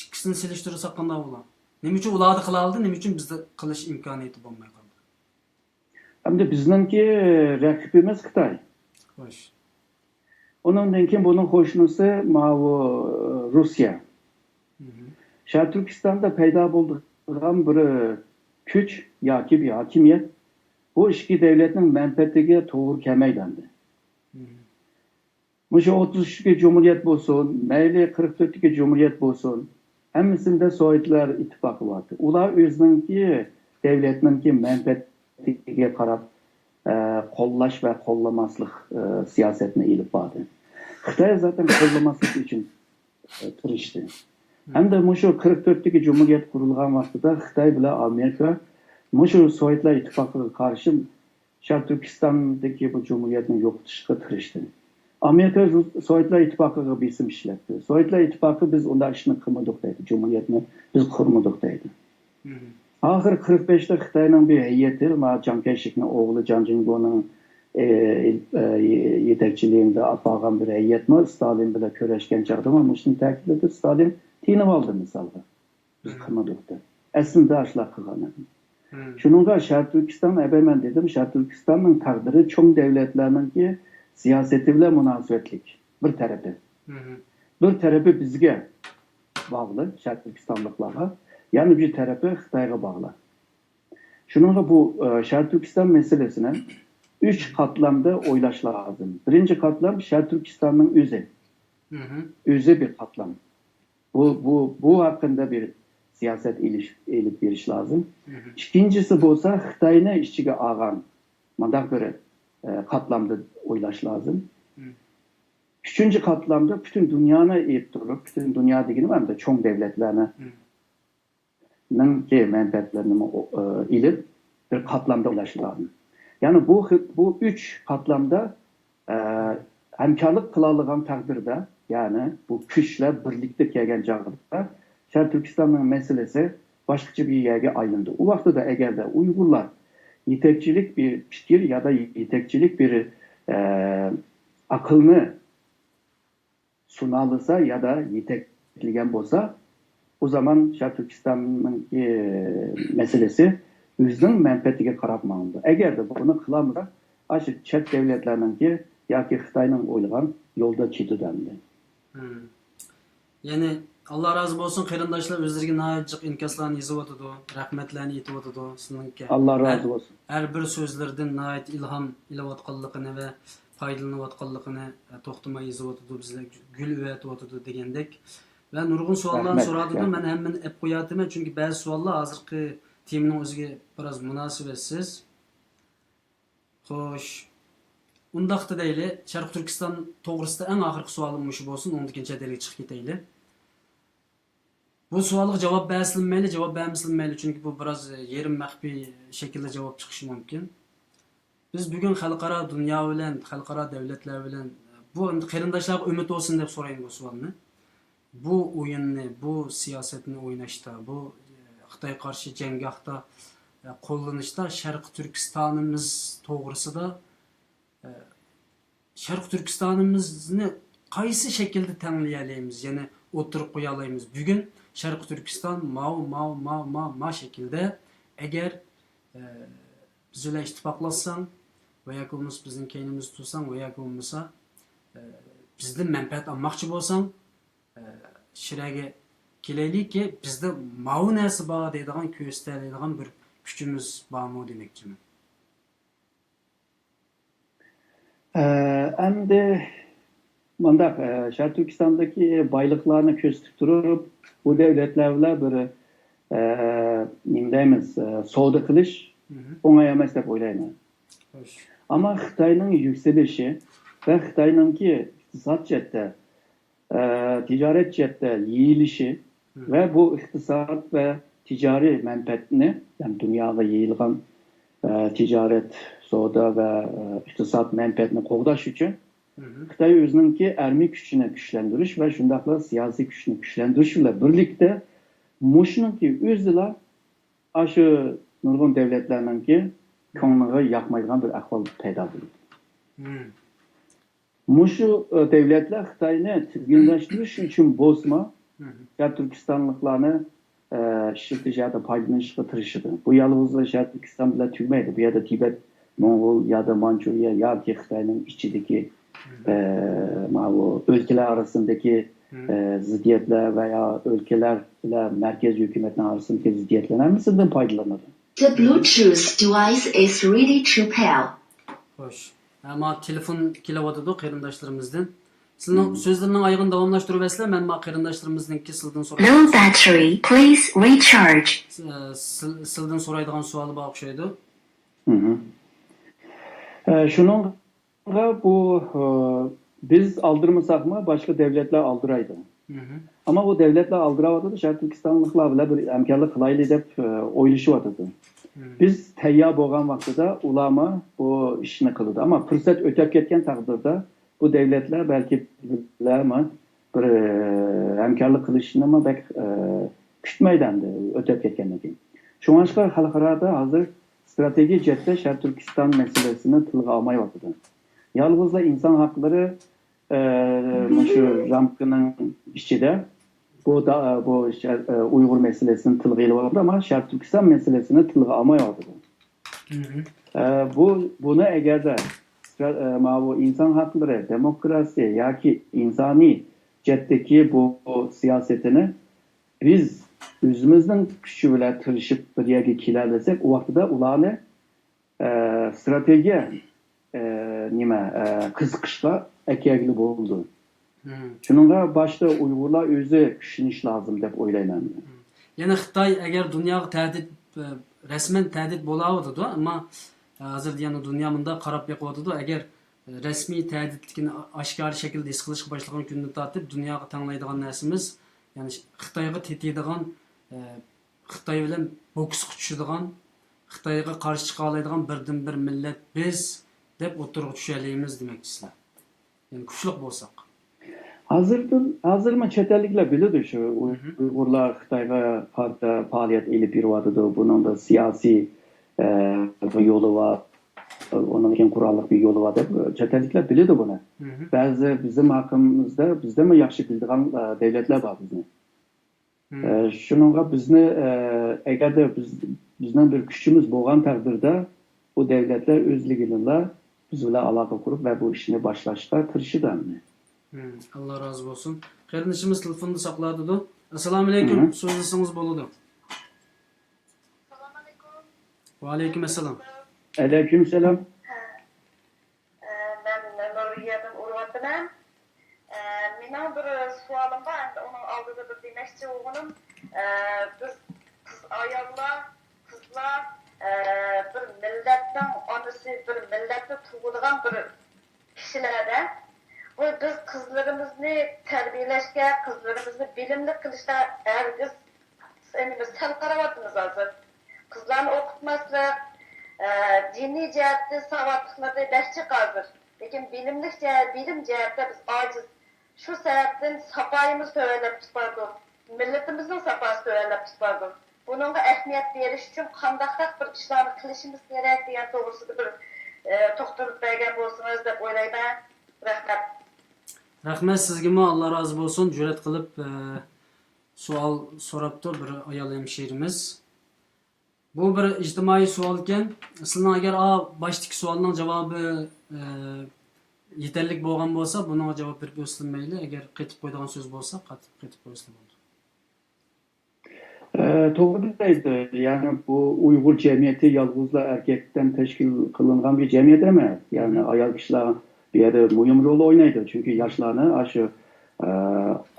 ئىككىسىنى سېلىشتۇرساق قانداق بولار؟ نېمە ئۈچۈن ئۇلاردا قىلالىدى، نېمە ئۈچۈن بىزدە قىلىش ئىمكانىيىتى بولماي قالدى؟ ئەمدى بىزنىڭكى رەقىبىمىز خىتاي. خوش. ئۇنىڭدىن كېيىن بۇنىڭ قوشنىسى ماۋۇ روسىيە. مم. شەرقىي تۈركىستاندا پەيدا بولىدىغان بىر كۈچ ياكى بىر ھاكىمىيەت بۇ ئىككى دەۋلەتنىڭ مەنپەئەتىگە توغرا كەلمەيدۇ ئەمدى. مم. مۇشۇ ئوتتۇز ئۈچتىكى جۇمھۇرىيەت بولسۇن، مەيلى قىرىق تۆتتىكى جۇمھۇرىيەت بولسۇن، ھەممىسىندە سوۋېتلار ئىتتىپاقى بارتى. ئۇلار ئۆزىنىڭكى دەۋلەتنىڭكى مەنپەئەتىگە قاراپ، ئە، قوللاش ۋە قوللىماسلىق، ئە، سىياسەتنى ئېلىپ باردى. خىتاي زاتەن قوللىماسلىق ئۈچۈن، ئە، تىرىشتى. ھەمدە مۇشۇ قىرىق تۆتتىكى جۇمھۇرىيەت قۇرۇلغان ۋاقتىدا خىتاي بىلەن ئامېرىكا مۇشۇ سوۋېتلار ئىتتىپاقىغا قارشى شەرقىي تۈركىستاندىكى بۇ جۇمھۇرىيەتنى يوقىتىشقا تىرىشتى. ئامېرىكا رۇس-، سوۋېتلار ئىتتىپاقىغا بېسىم ئىشلەتتى. سوۋېتلار ئىتتىپاقى بىز ئۇنداق ئىشنى قىلمىدۇق دەيدۇ، جۇمھۇرىيەتنى بىز قۇرمىدۇق دەيدۇ. مم. ئاخىر قىرىق بەشتە خىتاينىڭ بىر ھەيئىتى، ما جاڭ كەيشىكنىڭ ئوغلى جاڭ جىڭگونىڭ، ئى، ئى، يېتەكچىلىكىدە ئاپارغان بىر ھەيئەتمۇ ستالىن بىلەن كۆرۈشكەن چاغدا مۇشۇنى تەكىتلىدى، ستالىن تىنىۋالدى مىسالغا. بىز قىلمىدۇق دەپ. ئەسلىدە ئاشۇلار قىلغان ئىدى. شۇنىڭغا شەرقىي تۈركىستان، ئەبەي مەن دېدىم، شەرقىي تۈركىستاننىڭ تەقدىرى چوڭ دەۋلەتلەرنىڭكى سىياسىتى بىلەن مۇناسىۋەتلىك بىر تەرىپى. بىر تەرىپى بىزگە باغلىق، شەرقىي تۈركىستانلىقلارغا، يەنە بىر تەرىپى خىتايغا باغلىق. شۇنىڭغا بۇ، ئە، شەرقىي تۈركىستان مەسىلىسىنى ئۈچ قاتلامدا ئويلاش لازىم. بىرىنچى قاتلام شەرقىي تۈركىستاننىڭ ئۆزى. ئۆزى بىر قاتلام. بۇ، بۇ، بۇ ھەققىدە بىر سىياسەت ئېلىش، ئېلىپ بېرىش لازىم. ئىككىنچىسى بولسا خىتاينى ئىچىگە ئالغان مۇنداق بىر، ئە، قاتلامدا ئويلاش لازىم. ئۈچىنچى قاتلامدا پۈتۈن دۇنيانى ئېلىپ تۇرۇپ، پۈتۈن دۇنيا دېگىنىم ئەمدى چوڭ دەۋلەتلەرنى نىڭكى مەنپەئەتلىرىنىمۇ، ئە، ئېلىپ، بىر قاتلامدا ئويلاش لازىم. يەنى بۇ خىل، بۇ ئۈچ قاتلامدا، ئە، ھەمكارلىق قىلالىغان تەقدىردە، يەنى بۇ كۈچلەر بىرلىكتە كەلگەن چاغدا شەرقىي تۈركىستاننىڭ مەسىلىسى باشقىچە بىر يەرگە ئايلىنىدۇ. ئۇ ۋاقتىدا ئەگەردە ئۇيغۇرلار يېتەكچىلىك بىر پىكىر يادا يېتەكچىلىك بىر، ئە، ئەقىلنى سۇنالىسا يادا يېتەكلىگەن بولسا، ئۇ زامان شەرقىي تۈركىستاننىڭكى مەسىلىسى ئۆزىنىڭ مەنپەئەتىگە قاراپ ماڭىدۇ. ئەگەردە بۇنى قىلالمىسا، ئاشۇ چەت دۆلەتلەرنىڭكى ياكى خىتاينىڭ ئويلىغان يولىدا كېتىدۇ ئەمدى. مم. يەنى، ئاللا رازى بولسۇن، قېرىنداشلار ئۆزلىرىگە ناھايىتى جىق ئىنكاسلارنى يېزىۋاتىدۇ، رەھمەتلەرنى ئېيتىۋاتىدۇ سىزنىڭكە. ئاللا ھەر، رازى بولسۇن. ھەر بىر سۆزلىرىدىن ناھايىتى ئىلھام ئېلىۋاتقانلىقىنى ۋە پايدىلىنىۋاتقانلىقىنى، ئە، توختىماي يېزىۋاتىدۇ، بىزلەرگە گۈل ئېۋەتىۋاتىدۇ دېگەندەك. ۋە نۇرغۇن سوئاللارنى رەھمەت، سوراتىدۇ، رەھمەت. مەن ھەممىنى ئېلىپ قوياتىمەن، چۈنكى بەزى سوئاللار ھازىرقى تېمىنىڭ ئۆزىگە بىراز مۇناسىۋەتسىز. خوش. ئۇنداقتا دەيلى، شەرقىي تۈركىستان توغرىسىدا ئەڭ ئاخىرقى سوئالىم مۇشۇ بولسۇن، ئۇنىڭدىن كېيىن چەت ئەلگە چىقىپ كېتەيلى. بۇ سوئالغا جاۋاب بەرسىلىمۇ مەيلى، جاۋاب بەرمىسىلىمۇ مەيلى، چۈنكى بۇ بىراز، ئە، يېرىم مەخپىي شەكىلدە جاۋاب چىقىشى مۇمكىن. بىز بۈگۈن خەلقئارا دۇنيا بىلەن، خەلقئارا دەۋلەتلەر بىلەن، بۇ ئەمدى قېرىنداشلارغا ئۈمىد بولسۇن دەپ سورايمەن بۇ سوئالنى. بۇ ئويۇننى، بۇ سىياسەتنى ئويناشتا، بۇ، ئە، خىتايغا قارشى جەڭگاھتا، ئە، قوللىنىشتا شەرقىي تۈركىستانىمىز توغرىسىدا، ئە، شەرقىي تۈركىستانىمىزنى قايسى شەكىلدە تەڭلىيەلەيمىز، يەنى ئوتتۇرىغا قويالايمىز؟ بۈگۈن شەرقىي تۈركىستان ماۋۇ، ماۋۇ، ماۋۇ، ماۋۇ، ماۋۇ شەكىلدە، ئەگەر، ئە، بىز بىلەن ئىتتىپاقلاشساڭ ۋە ياكى بولمىسا بىزنىڭ كەينىمىزدە تۇرساڭ ۋە ياكى بولمىسا، ئە، بىزدىن مەنپەئەت ئالماقچى بولساڭ، ئە، شىرەگە كېلەيلىكى، بىزدە ماۋۇ نەرسە بار دەيدىغان، كۆرسىتەلەيدىغان بىر كۈچىمىز بارمۇ دېمەكچىمەن. ئە، ئەمدى مۇنداق، ئە، شەرقىي تۈركىستاندىكى بايلىقلارنى كۆرسىتىپ تۇرۇپ، بۇ دۆلەتلەر بىلەن بىر، ئە، نېمە دەيمىز، ئە، سودا قىلىش مھم. ئوڭاي ئەمەس دەپ ئويلايمەن. خوش. ئەمما خىتاينىڭ يۈكسىلىشى ۋە خىتاينىڭكى ئىقتىساد جەھەتتە، ئە، تىجارەت جەھەتتە يېيىلىشى مھم. ۋە بۇ ئىقتىساد ۋە تىجارىي مەنپەئەتنى، يەنى دۇنياغا يېيىلغان، ئە، تىجارەت، سودا ۋە، ئە، ئىقتىساد مەنپەئەتنى قوغداش ئۈچۈن مھم. خىتاي ئۆزىنىڭكى ئەرمىي كۈچىنى كۈچلەندۈرۈش ۋە شۇنداقلا سىياسىي كۈچىنى كۈچلەندۈرۈش بىلەن بىرلىكتە مۇشۇنىڭكى ئۆزىلا ئاشۇ نۇرغۇن دۆلەتلەرنىڭكى كۆڭلىگە ياقمايدىغان بىر ئەھۋال پەيدا بولىدۇ. مھم. مۇشۇ، ئە، دۆلەتلەر خىتاينى تىزگىنلەشتۈرۈش ئۈچۈن بولسىمۇ، مھم. شەرقىي تۈركىستانلىقلارنى، ئە، ئىشلىتىش ياكى پايدىلىنىشقا تىرىشىدۇ. بۇ يالغۇزلا شەرقىي تۈركىستان بىلەن تۈگىمەيدۇ. بۇ يەردە تىبەت، موڭغۇل يادا مانچۇرىيە ياكى خىتاينىڭ ئىچىدىكى، مھم. ئە، ماۋۇ ئۆلكىلەر ئارىسىندىكى، مھم. ئە، زىددىيەتلەر ۋە يا ئۆلكىلەر بىلەن مەركەزىي ھۆكۈمەتنىڭ ئارىسىندىكى زىددىيەتلەر ھەممىسىدىن پايدىلىنىدۇ. The Bluetooth device is ready to pair. خوش. ھە، ماڭا تېلېفون كېلىۋاتىدۇ قېرىنداشلىرىمىزدىن. سىلىنىڭ مم. سۆزلىرىنىڭ ئايىغىنى داۋاملاشتۇرۇۋەرسىلەر، مەن ماڭا قېرىنداشلىرىمىزنىڭكى سىلىدىن سورايدىغان، Low battery, please recharge. سىل-، سىلىدىن سورايدىغان سوئالى بار ئوخشايدۇ. مم. ئە، شۇنىڭغا بۇ، ئە، بىز ئالدىرىمىساقمۇ، باشقا دۆلەتلەر ئالدىرايدۇ. مم. ئەمما بۇ دۆلەتلەر ئالدىراۋاتىدۇ، شەرقىي تۈركىستانلىقلار بىلەن بىر ھەمكارلىق قىلايلى دەپ، ئە، ئويلىشىۋاتىدۇ. مم. بىز تەييار بولغان ۋاقتىدا ئۇلارمۇ بۇ ئىشنى قىلىدۇ. ئەمما پۇرسەت ئۆتۈپ كەتكەن تەقدىردە بۇ دۆلەتلەر بەلكى بىلەرمۇ بىر، ئە، ھەمكارلىق قىلىشنىمۇ بەك، ئە، كۈتمەيدۇ ئەمدى ئۆتۈپ كەتكەندىن كېيىن. شۇڭلاشقا خەلقئارادا ھازىر ئىستراتېگىيە جەھەتتە شەرقىي تۈركىستان مەسىلىسىنى تىلغا ئالمايۋاتىدۇ. يالغۇزلا ئىنسان ھەقلىرى، ئە، مۇشۇ رامكىنىڭ ئىچىدە بۇ دا-، بۇ شەر-، ئە، ئۇيغۇر مەسىلىسىنى تىلغا ئېلىۋاتىدۇ، ئەمما شەرقىي تۈركىستان مەسىلىسىنى تىلغا ئالمايۋاتىدۇ. مم. ئە، بۇ، بۇنى ئەگەردە، ئە، ماۋۇ ئىنسان ھەقلىرى، دېموكراتىيە ياكى ئىنسانىي جەھەتتىكى بۇ سىياسىتىنى بىز ئۆزىمىزنىڭ كۈچى بىلەن تىرىشىپ بىر يەرگە كېلەلىسەك، ئۇ ۋاقتىدا ئۇلارنى، ئە، ئىستراتېگىيە، ئە، نېمە، ئە، قىزىقىشقا ئەكەلگىلى بولىدۇ. مم. شۇنىڭغا باشتا ئۇيغۇرلار ئۆزى كۈچلىنىش لازىم دەپ ئويلايمەن. مم. يەنى خىتاي ئەگەر دۇنياغا تەھدىت، ئە، رەسمەن تەھدىت بولاۋاتىدۇ، ئەمما، ئە، ھازىر دېگەندە دۇنيا مۇنداق قاراپ بېقىۋاتىدۇ. ئەگەر، ئە، رەسمىي تەھدىتلىكىنى ئاشكارا شەكىلدە ھېس قىلىشقا باشلىغان كۈندىن تارتىپ دۇنياغا تەڭلەيدىغان نەرسىمىز، يەنى خىتايغا تېتىيدىغان، ئە، خىتاي بىلەن بوكسقا چۈشىدىغان، خىتايغا قارشى چىقالايدىغان بىردىنبىر مىللەت بىز دەپ ئوتتۇرىغا چۈشەلەيمىز دېمەكچىسىلەر. يەنى كۈچلۈك بولساق. ھازىردىن، ھازىرمۇ چەت ئەللىكلەر بىلىدۇ شۇ ئۇي-، مهم. ئۇيغۇرلار خىتايغا قارىتا پائالىيەت ئېلىپ بېرىۋاتىدۇ. بۇنىڭدا سىياسىي، ئە، بىر يولى بار، ئۇنىڭ كېيىن قوراللىق بىر يولى بار دەپ چەت ئەللىكلەر بىلىدۇ بۇنى. مهم. بەزى بىزنىڭ ھەققىمىزدە بىزدىنمۇ ياخشى بىلىدىغان، ئە، دۆلەتلەر بار بىزنى. مم. ئە، شۇنىڭغا بىزنى، ئە، ئەگەردە بىز، بىزنىڭ بىر كۈچىمىز بولغان تەقدىردە، بۇ دۆلەتلەر ئۆزلۈكىدىنلا بىز بىلەن ئالاقە قۇرۇپ ۋە بۇ ئىشنى باشلاشقا تىرىشىدۇ ئەمدى. مم، ئاللا رازى بولسۇن. قېرىندىشىمىز تېلېفوندا ساقلاۋاتىدۇ. ئەسسالامۇئەلەيكۇم، مم. سۆزلىسىڭىز بولىدۇ. ۋەئەلەيكۇم ئەسسالام. ئەلەيكۇم سالام. ئە، مەن نورۋېگىيەدىن ئۇرۇۋاتىمەن. ئە، مېنىڭ بىر سوئالىم بار، ئەمدى ئۇنىڭ ئالدىدا بىر دېمەكچى بولغىنىم، ئە، بىز قىز ئاياللار، قىزلار، ئە، بىر مىللەتنىڭ ئانىسى، بىر مىللەتنى تۇغىدىغان بىر كىشىلەردە، بۇ بىز قىزلىرىمىزنى تەربىيەلەشكە، قىزلىرىمىزنى بىلىملىك قىلىشتا ھەرگىز سەل قاراۋاتىمىز ھازىر. قىزلارنى ئوقۇتماسلىق، ئە، دىنىي جەھەتتە ساۋاتلىقلىرى بەك جىق ھازىر. لېكىن بىلىملىك جەھەت، بىلىم جەھەتتە بىز ئاجىز. شۇ سەۋەبتىن ساپايىمىز تۆۋەنلەپ كېتىپ بارىدۇ. مىللىتىمىزنىڭ ساپاسى تۆۋەنلەپ كېتىپ بارىدۇ. بۇنىڭغا ئەھمىيەت بېرىش ئۈچۈن قانداقراق بىر ئىشلارنى قىلىشىمىز كېرەك دېگەن توغرىسىدا بىر، ئە، توختىلىپ بەرگەن بولسىڭىز دەپ ئويلايمەن. رەھمەت. رەھمەت سىزگىمۇ، ئاللا رازى بولسۇن. جۈرئەت قىلىپ، ئە، سوئال سوراپتۇ بىر ئايال ھەمشىرىمىز. بۇ بىر ئىجتىمائىي سوئالكەن. سىلىنىڭ ئەگەر ئا، باشتىكى سوئالنىڭ جاۋابى، ئە، يېتەرلىك بولغان بولسا، بۇنىڭغا جاۋاب بېرىپ ئۆتسىلا مەيلى. ئەگەر قېتىپ قويىدىغان سۆز بولسا، قېتىپ، قېتىپ قويسىلا بولىدۇ. ئە، توغرا دەيدۇ. يەنى بۇ ئۇيغۇر جەمئىيىتى يالغۇزلا ئەركەكتىن تەشكىل قىلىنغان بىر جەمئىيەت ئەمەس. يەنى ئايال كىشىلەر بۇ يەردە مۇھىم رول ئوينايدۇ. چۈنكى ياشلارنى ئاشۇ، ئە،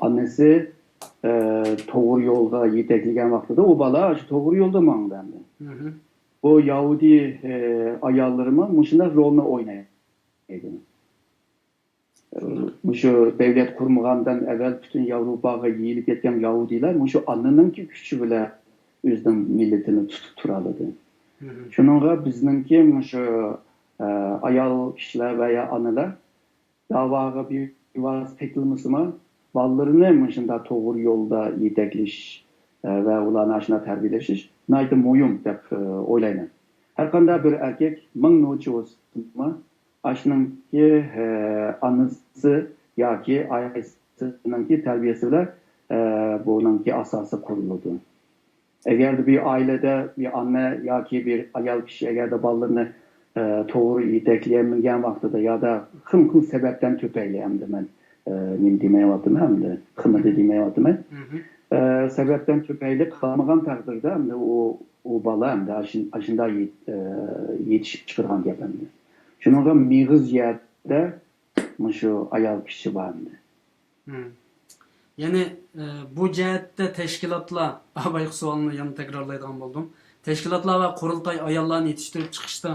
ئانىسى، ئە، توغرا يولغا يېتەكلىگەن ۋاقتىدا ئۇ بالا ئاشۇ توغرا يولدا ماڭىدۇ ئەمدى. مهم. بۇ يەھۇدىي، ئە، ئاياللىرىمۇ مۇشۇنداق رولنى ئوينايدۇ. مۇشۇ دەۋلەت قۇرمىغاندىن ئەۋۋەل پۈتۈن ياۋروپاغا يېيىلىپ كەتكەن يەھۇدىيلار مۇشۇ ئانىنىڭكى كۈچى بىلەن ئۆزىنىڭ مىللىتىنى تۇتۇپ تۇرالىدى. مهم. شۇنىڭغا بىزنىڭكى مۇشۇ، ئە، ئايال كىشىلەر ۋە يا ئانىلار داۋاغا بىۋاسىتە قېتىلمىسىمۇ، بالىلىرىنى مۇشۇنداق توغرا يولدا يېتەكلىشى، ئە، ۋە ئۇلارنى ئاشۇنداق تەربىيەلىشى ناھايىتى مۇھىم دەپ، ئە، ئويلايمەن. ھەرقانداق بىر ئەركەك مىڭ نوچى بولسىمۇ، ئاشۇنىڭكى، ئە، ئانىسى ياكى ئايىسىنىڭكى تەربىيەسى بىلەن، ئە، بۇنىڭكى ئاساسى قۇرۇلىدۇ. ئەگەردە بىر ئائىلىدە بىر ئانا ياكى بىر ئايال كىشى ئەگەردە بالىلىرىنى، ئە، توغرا يېتەكلىيەلمىگەن ۋاقتىدا يادا خىل خىل سەۋەبتىن تۈپەيلى ئەمدى مەن، ئە، نېمە دېمەيۋاتىمەن ئەمدى، خىمىدى دېمەيۋاتىمەن. مهم. ئە، سەۋەبتىن تۈپەيلى قىلالمىغان تەقدىردە ئەمدى ئۇ، ئۇ بالا ئەمدى ئاشۇن-، ئاشۇنداق يېت-، ئە، يېتىشىپ چىقىدىغان گەپ ئەمدى. شۇنىڭغا مېغىز يەردە مۇشۇ ئايال كىشى بار ئەمدى. مم. يەنى، ئە، بۇ جەھەتتە تەشكىلاتلار، بايىقى سوئالنى يەنە تەكرارلايدىغان بولدۇم. تەشكىلاتلار ۋە قۇرۇلتاي ئاياللارنى يېتىشتۈرۈپ چىقىشتا،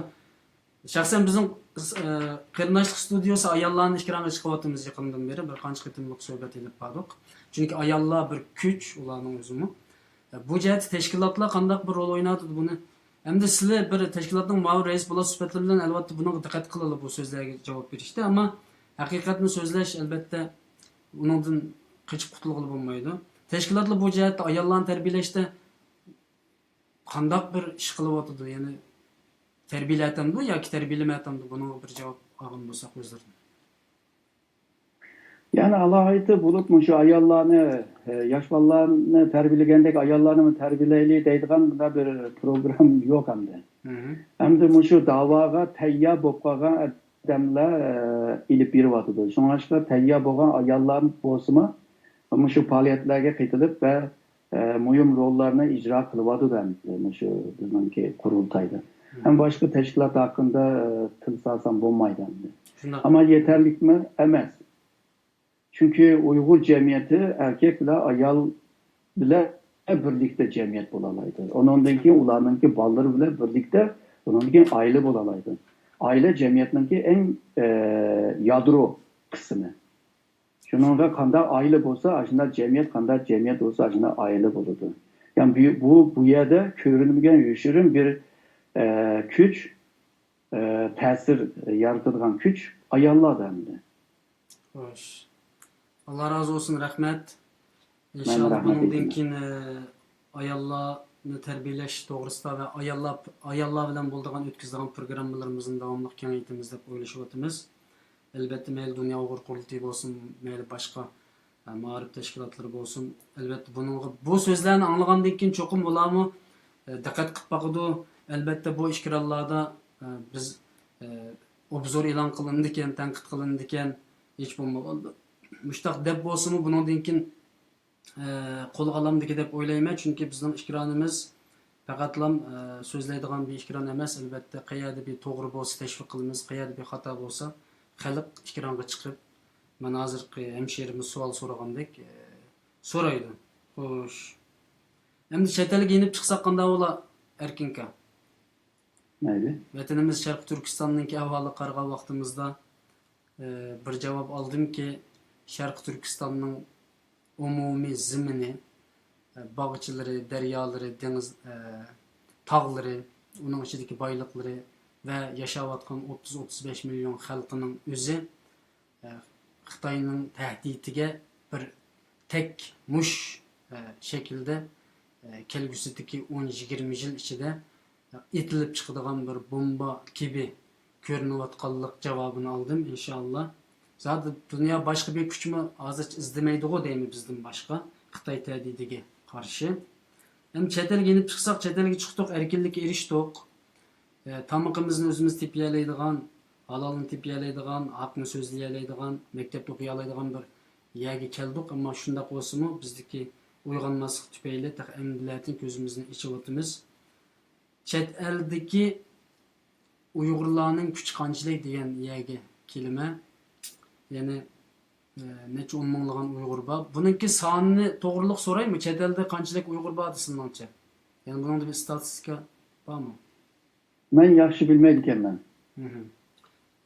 شەخسەن بىزنىڭ، ئە، قېرىنداشلىق ستۇدىيىسى ئاياللارنى ئىككى رەڭگە چىقىۋاتىمىز يېقىندىن بېرى. بىر قانچە قېتىملىق سۆھبەت ئېلىپ باردۇق. چۈنكى ئاياللار بىر كۈچ، ئۇلارنىڭ ئۆزىمۇ. بۇ جەھەتتە تەشكىلاتلار قانداق بىر رول ئويناۋاتىدۇ بۇنى؟ ئەمدى سىلەر بىر تەشكىلاتنىڭ مۇئاۋىن رەئىسى بولۇش سۈپەتلىرى بىلەن ئەلۋەتتە بۇنىڭغا دىققەت قىلىلا بۇ سۆزلەرگە جاۋاب بېرىشتە، ئەمما ھەقىقەتنى سۆزلەش ئەلۋەتتە ئۇنىڭدىن قېچىپ قۇتۇلغىلى بولمايدۇ. تەشكىلاتلار بۇ جەھەتتە ئاياللارنى تەربىيەلەشتە قانداق بىر ئىش قىلىۋاتىدۇ؟ يەنى تەربىيەلەۋاتامدۇ ياكى تەربىيەلىمەيۋاتامدۇ؟ بۇنىڭغا بىر جاۋاب ئالغان بولساق ئۆزلىرىدىن. يەنى ئالاھىدە بولۇپ مۇشۇ ئاياللارنى، ئە، ياش بالىلارنى تەربىيەلىگەندەك ئاياللارنىمۇ تەربىيەلەيلى دەيدىغان مۇنداق بىر پروگرام يوق ئەمدى. مهم. ئەمدى مۇشۇ داۋاغا تەييار بولۇپ قالغان ئادەملەر، ئە، ئېلىپ بېرىۋاتىدۇ. شۇڭلاشقا تەييار بولغان ئاياللار بولسىمۇ مۇشۇ پائالىيەتلەرگە قېتىلىپ ۋە، ئە، مۇھىم روللارنى ئىجرا قىلىۋاتىدۇ ئەمدى مۇشۇ بىزنىڭكى قۇرۇلتايدا. ھەم باشقا تەشكىلات ھەققىدە، ئە، تىل سالسام بولمايدۇ ئەمدى. شۇنداق. ئەمما يېتەرلىكمۇ ئەمەس. چۈنكى ئۇيغۇر جەمئىيىتى ئەركەك بىلەن ئايال بىلەن بىرلىكتە جەمئىيەت بولالايدۇ. ئۇنىڭدىن كېيىن ئۇلارنىڭكى بالىلىرى بىلەن بىرلىكتە، ئۇنىڭدىن كېيىن ئائىلە بولالايدۇ. ئائىلە جەمئىيەتنىڭكى ئەڭ، ئە، يادرو قىسمى. شۇنىڭغا قانداق ئائىلە بولسا، ئاشۇنداق جەمئىيەت، قانداق جەمئىيەت بولسا، ئاشۇنداق ئائىلە بولىدۇ. يەنى بۇ، بۇ، بۇ يەردە كۆرۈنمىگەن يوشۇرۇن بىر، ئە، كۈچ، ئە، تەسىر يارىتىدىغان كۈچ ئاياللاردا ئەمدى. خوش. ئاللا رازى بولسۇن، رەھمەت. ئىنشاللا بۇنىڭدىن كېيىن، ئە، ئاياللارنى تەربىيەلەش توغرىسىدا ۋە ئاياللار، ئاياللار بىلەن بولىدىغان ئۆتكۈزىدىغان پروگراممىلىرىمىزنى داۋاملىق كېڭەيتىمىز دەپ ئويلىشىۋاتىمىز. ئەلۋەتتە، مەيلى دۇنيا ئۇيغۇر قۇرۇلتىيى بولسۇن، مەيلى باشقا، ئە، مائارىپ تەشكىلاتلىرى بولسۇن، ئەلۋەتتە، بۇنىڭغا، بۇ سۆزلەرنى ئاڭلىغاندىن كېيىن چوقۇم ئۇلارمۇ، ئە، دىققەت قىلىپ باقىدۇ. ئەلۋەتتە، بۇ ئىكرانلاردا، ئە، بىز، ئە، ئوبزور ئېلان قىلىنىدىكەن، تەنقىد قىلىنىدىكەن، ھېچ بولمىغاندا مۇشتاق دەپ بولسىمۇ، بۇنىڭدىن كېيىن، ئە، قولغا ئالامدىكى دەپ ئويلايمەن، چۈنكى بىزنىڭ ئېكرانىمىز پەقەتلام، ئە، سۆزلەيدىغان بىر ئېكران ئەمەس، ئەلۋەتتە، قەيەردە بىر توغرا بولسا تەشۋىق قىلىمىز، قەيەردە بىر خاتا بولسا خەلق ئېكرانغا چىقىپ، مانا ھازىرقى ھەمشىرىمىز سوئال سورىغاندەك، ئە، سورايدۇ. خوش. ئەمدى چەت ئەلگە يېنىپ چىقساق قانداق بولا، ئەركىنكا؟ مەيلى. ۋەتىنىمىز شەرقىي تۈركىستاننىڭكى ئەھۋالىغا قارىغان ۋاقتىمىزدا، ئى، بىر جاۋاب ئالدىمكى، شەرقىي تۈركىستاننىڭ ئومۇمىي زېمىنى، ئى، باغچىلىرى، دەريالىرى، دېڭىز، ئى، تاغلىرى، ئۇنىڭ ئىچىدىكى بايلىقلىرى ۋە ياشاۋاتقان ئوتتۇز، ئوتتۇز بەش مىليون خەلقىنىڭ ئۆزى، ئە، خىتاينىڭ تەھدىتىگە بىر تەك مۇش، ئە، شەكىلدە، ئە، كەلگۈسىدىكى ئون، يىگىرمە يىل ئىچىدە، ئە، ئېتىلىپ چىقىدىغان بىر بومبا كىبى كۆرۈنۈۋاتقانلىق جاۋابىنى ئالدىم، ئىنشائاللا. زادى دۇنيا باشقا بىر كۈچمۇ ھازىرچە ئىزدىمەيدىغۇ دەيمەن بىزدىن باشقا، خىتاي تەھدىتىگە قارشى. ئەمدى چەت ئەلگە يېنىپ چىقساق، چەت ئەلگە چىقتۇق، ئەركىنلىككە ئېرىشتۇق. ئە، تامىقىمىزنى ئۆزىمىز تېپىيەلەيدىغان، ھالالنى تېپىيەلەيدىغان، ھەقنى سۆزلىيەلەيدىغان، مەكتەپتە ئوقۇيالايدىغان بىر يەرگە كەلدۇق. ئەمما شۇنداق بولسىمۇ، بىزدىكى ئويغانماسلىق تۈپەيلى تېخى ئەمدىلەتىن كۆزىمىزنى ئېچىۋاتىمىز. چەت ئەلدىكى ئۇيغۇرلارنىڭ كۈچى قانچىلىك دېگەن يەرگە كېلىمەن. يەنى، ئە، نەچچە ئون مىڭلىغان ئۇيغۇر بار. بۇنىڭكى سانىنى توغرىلىق سورايمۇ؟ چەت ئەلدە قانچىلىك ئۇيغۇر بار دېسە، سىزنىڭچە؟ يەنى بۇنىڭدا بىر ئىستاتىستىكا بارمۇ؟ مەن ياخشى بىلمەيدىكەنمەن. مھم.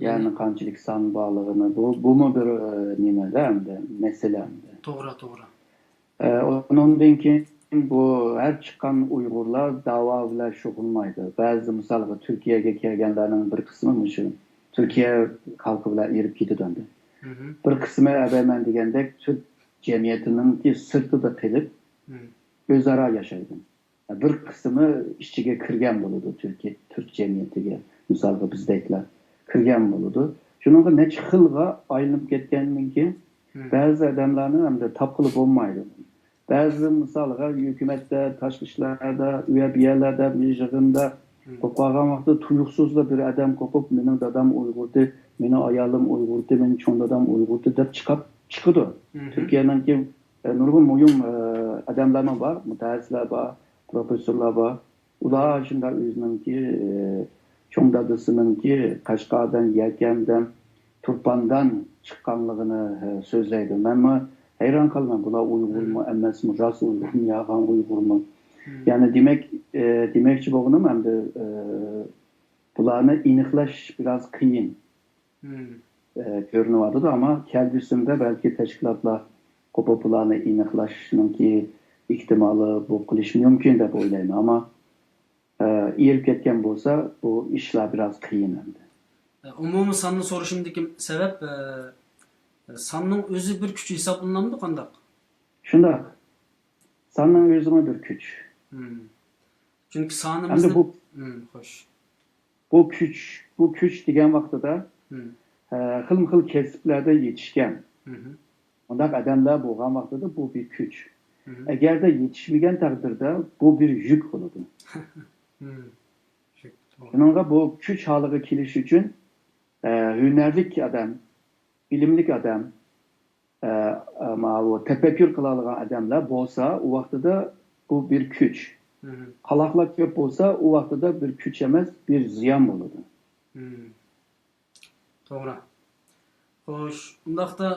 يەنى يەنى قانچىلىك سان بارلىقىنى. بۇ، بۇمۇ بىر، ئە، نېمە-دە ئەمدى، مەسىلە ئەمدى. توغرا، توغرا. ئە، ئۇنىڭدىن كېيىن بۇ ھەر چىققان ئۇيغۇرلار داۋا بىلەن شۇغۇللىنمايدۇ. بەزىدە مىسالغا تۈركىيەگە كەلگەنلەرنىڭ بىر قىسمى مۇشۇ تۈركىيە خەلقى بىلەن ئېلىپ كېتىدۇ ئەمدى. مھم. بىر قىسمى ئەبەمەن دېگەندەك تۈرك جەمئىيىتىنىڭكى سىرتىدا قېلىپ، مھم. ئۆزئارا ياشايدۇ. بىر قىسمى ئىچىگە كىرگەن بولىدۇ، تۈركىي، تۈرك جەمئىيىتىگە، مىسالغا بىزدەكلەر كىرگەن بولىدۇ. شۇنىڭغا نەچچە خىلغا ئايلىنىپ كەتكەندىن كېيىن، مم. بەزى ئادەملەرنى ئەمدى تاپقىلى بولمايدۇ. بەزى، مىسالغا، ھۆكۈمەتتە، تاشقى ئىشلاردا، ئۇ يەر بۇ يەرلەردە بىر يىغىندا مم. بولۇپ قالغان ۋاقىتتا تۇيۇقسىزلا بىر ئادەم قوپۇپ، مېنىڭ دادام ئۇيغۇردى، مېنىڭ ئايالىم ئۇيغۇردى، مېنىڭ چوڭ دادام ئۇيغۇردى دەپ چىقىپ چىقىدۇ. مم. تۈركىيەنىڭكى ئە، نۇرغۇن مۇھىم، ئە، ئادەملەرمۇ بار، مۇتەخەسسىسلەر بار، پروفېسسورلار بار. ئۇلار شۇنداق ئۆزىنىڭكى، ئە، چوڭ دادىسىنىڭكى قەشقەردىن، يەكەندىن، تۇرپاندىن چىققانلىقىنى، ئە، سۆزلەيدۇ. مەنمۇ ھەيران قالىمەن، بۇلار ئۇيغۇرمۇ، مم. ئەمەسمۇ، راست ئۇيغۇرمۇ، يالغان ئۇيغۇرمۇ؟ مم. يەنى دېمەك، ئە، دېمەكچى بولغىنىم ئەمدى، ئە، بۇلارنى ئېنىقلاش بىراز قىيىن. مم. ئە، كۆرۈنۈۋاتىدۇ، ئەمما كەلگۈسىدە بەلكى تەشكىلاتلار قوپۇپ بۇلارنى ئېنىقلاشنىڭكى ئېھتىمالى بولۇپ قېلىشى مۇمكىن دەپ ئويلايمەن. ئەمما، ئە، ئېرىپ كەتكەن بولسا، بۇ ئىشلار بىراز قىيىن ئەمدى. ئە، ئومۇمىي ساننى سورىشىمدىكى سەۋەب، ئە، ساننىڭ ئۆزى بىر كۈچ ھېسابلىنامدۇ قانداق؟ شۇنداق. ساننىڭ ئۆزىمۇ بىر كۈچ. مم. چۈنكى سانىمىزنى ئەمدى بۇ مم، خوش. بۇ كۈچ، بۇ كۈچ دېگەن ۋاقتىدا، مم. ئە، خىلمۇ خىل كەسىپلەردە يېتىشكەن مم. مۇنداق ئادەملەر بولغان ۋاقتىدا بۇ بىر كۈچ. مم. ئەگەردە يېتىشمىگەن تەقدىردە بۇ بىر يۈك بولىدۇ. مم. يۈك، توغرا. شۇنىڭغا بۇ كۈچ ھالىغا كېلىش ئۈچۈن، ئە، ھۈنەرلىك ئادەم، بىلىملىك ئادەم، ئە، ئە، ماۋۇ تەپەككۇر قىلالىغان ئادەملەر بولسا، ئۇ ۋاقتىدا بۇ بىر كۈچ. مم. قالاقلار كۆپ بولسا، ئۇ ۋاقتىدا بىر كۈچ ئەمەس، بىر زىيان بولىدۇ. مم. توغرا. خوش، ئۇنداقتا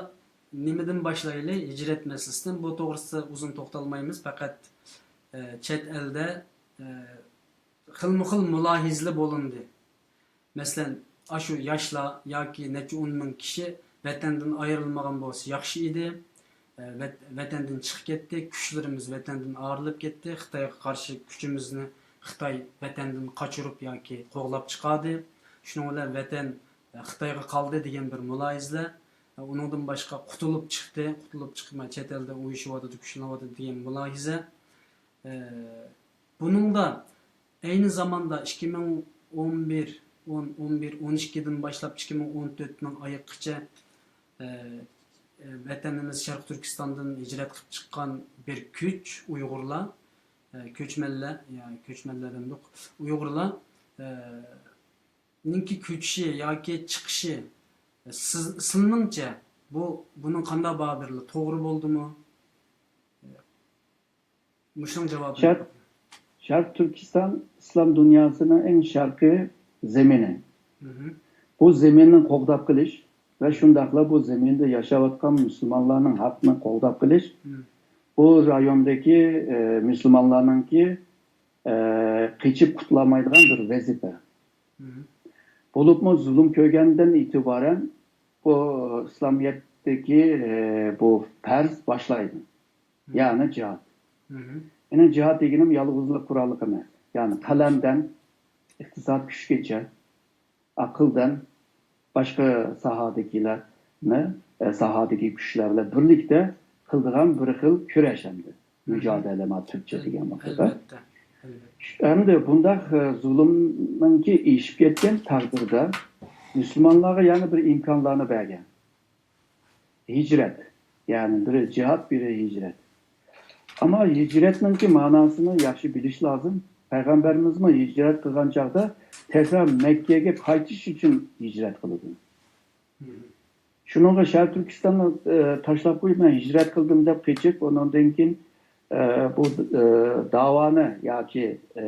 نېمىدىن باشلايلى؟ ھىجرەت مەسىلىسىدىن. بۇ توغرىسىدا ئۇزۇن توختالمايمىز. پەقەت، ئە، چەت ئەلدە، ئە، خىلمۇ خىل مۇلاھىزىلەر بولۇندى. مەسىلەن، ئاشۇ ياشلار ياكى نەچچە ئون مىڭ كىشى ۋەتەندىن ئايرىلمىغان بولسا ياخشى ئىدى. ۋەت-، ۋەتەندىن چىقىپ كەتتى، كۈچلىرىمىز ۋەتەندىن ئايرىلىپ كەتتى، خىتايغا قارشى كۈچىمىزنى خىتاي ۋەتەندىن قاچۇرۇپ ياكى قوغلاپ چىقاردى. شۇنىڭ بىلەن ۋەتەن خىتايغا قالدى دېگەن بىر مۇلاھىزىلەر. ئۇنىڭدىن باشقا قۇتۇلۇپ چىقتى، قۇتۇلۇپ چىقىپ چەت ئەلدە ئۇيۇشۇۋاتىدۇ، كۈچلىنىۋاتىدۇ دېگەن مۇلاھىزە. ئە، بۇنىڭدا ئەينى زاماندا ئىككى مىڭ ئون بىر، ئون، ئون بىر، ئون ئىككىدىن باشلاپ ئىككى مىڭ ئون تۆتنىڭ ئايىغىچە، ئە، ئە، ۋەتىنىمىز شەرقىي تۈركىستاندىن ھىجرەت قىلىپ چىققان بىر كۈچ ئۇيغۇرلار، ئە، كۆچمەنلەر، يا كۆچمەنلەر دېمىدۇق، ئۇيغۇرلار، ئە، نىڭكى كۆچۈشى ياكى چىقىشى، سىز، سىلىنىڭچە بۇ، بۇنىڭ قانداق باھا بېرىلىدۇ؟ توغرا بولدىمۇ؟ مۇشۇنىڭ جاۋابىنى شەرق، شەرق تۈركىستان ئىسلام دۇنياسىنىڭ ئەڭ شەرقىي زېمىنى. مھم. بۇ زېمىننى قوغداپ قېلىش ۋە شۇنداقلا بۇ زېمىندا ياشاۋاتقان مۇسۇلمانلارنىڭ ھەققىنى قوغداپ قېلىش، مم. بۇ رايوندىكى، ئە، مۇسۇلمانلارنىڭكى، ئە، قېچىپ قۇتۇلالمايدىغان بىر ۋەزىپە. مم. بولۇپمۇ زۇلۇم كۆرگەندىن ئېتىبارەن بۇ ئىسلامىيەتتىكى، ئە، بۇ پەرز باشلايدۇ. مم. يەنى جىھاد. مم. يەنى جىھاد دېگىنىم يالغۇزلا قوراللىق ئەمەس. يەنى قەلەمدىن، ئىقتىساد كۈچىگىچە، ئەقىلدىن، باشقا ساھەدىكىلەرنى، ئە، ساھەدىكى كۈچلەر بىلەن بىرلىكتە قىلىدىغان بىر خىل كۈرەش ئەمدى. مم. مۇجادىلە، ما تۈركچە دېگەن ۋاقىتتا. ئەلۋەتتە، ئەلۋەتتە. ئەمدى بۇنداق، ئە، زۇلۇمنىڭكى ئېشىپ كەتكەن تەقدىردە مۇسۇلمانلارغا يەنە بىر ئىمكانلارنى بەرگەن. ھىجرەت. يەنى بىرى جىھاد، بىرى ھىجرەت. ئەمما ھىجرەتنىڭكى مەناسىنى ياخشى بىلىش لازىم. پەيغەمبىرىمىزمۇ ھىجرەت قىلغان چاغدا تەكرار مەككىگە قايتىش ئۈچۈن ھىجرەت قىلىدۇ. مم. شۇنىڭغا شەرقىي تۈركىستاننى، ئە، تاشلاپ قويۇپ، مەن ھىجرەت قىلدىم دەپ قېچىپ، ئۇنىڭدىن كېيىن، ئە، بۇ، ئە، داۋانى ياكى، ئە،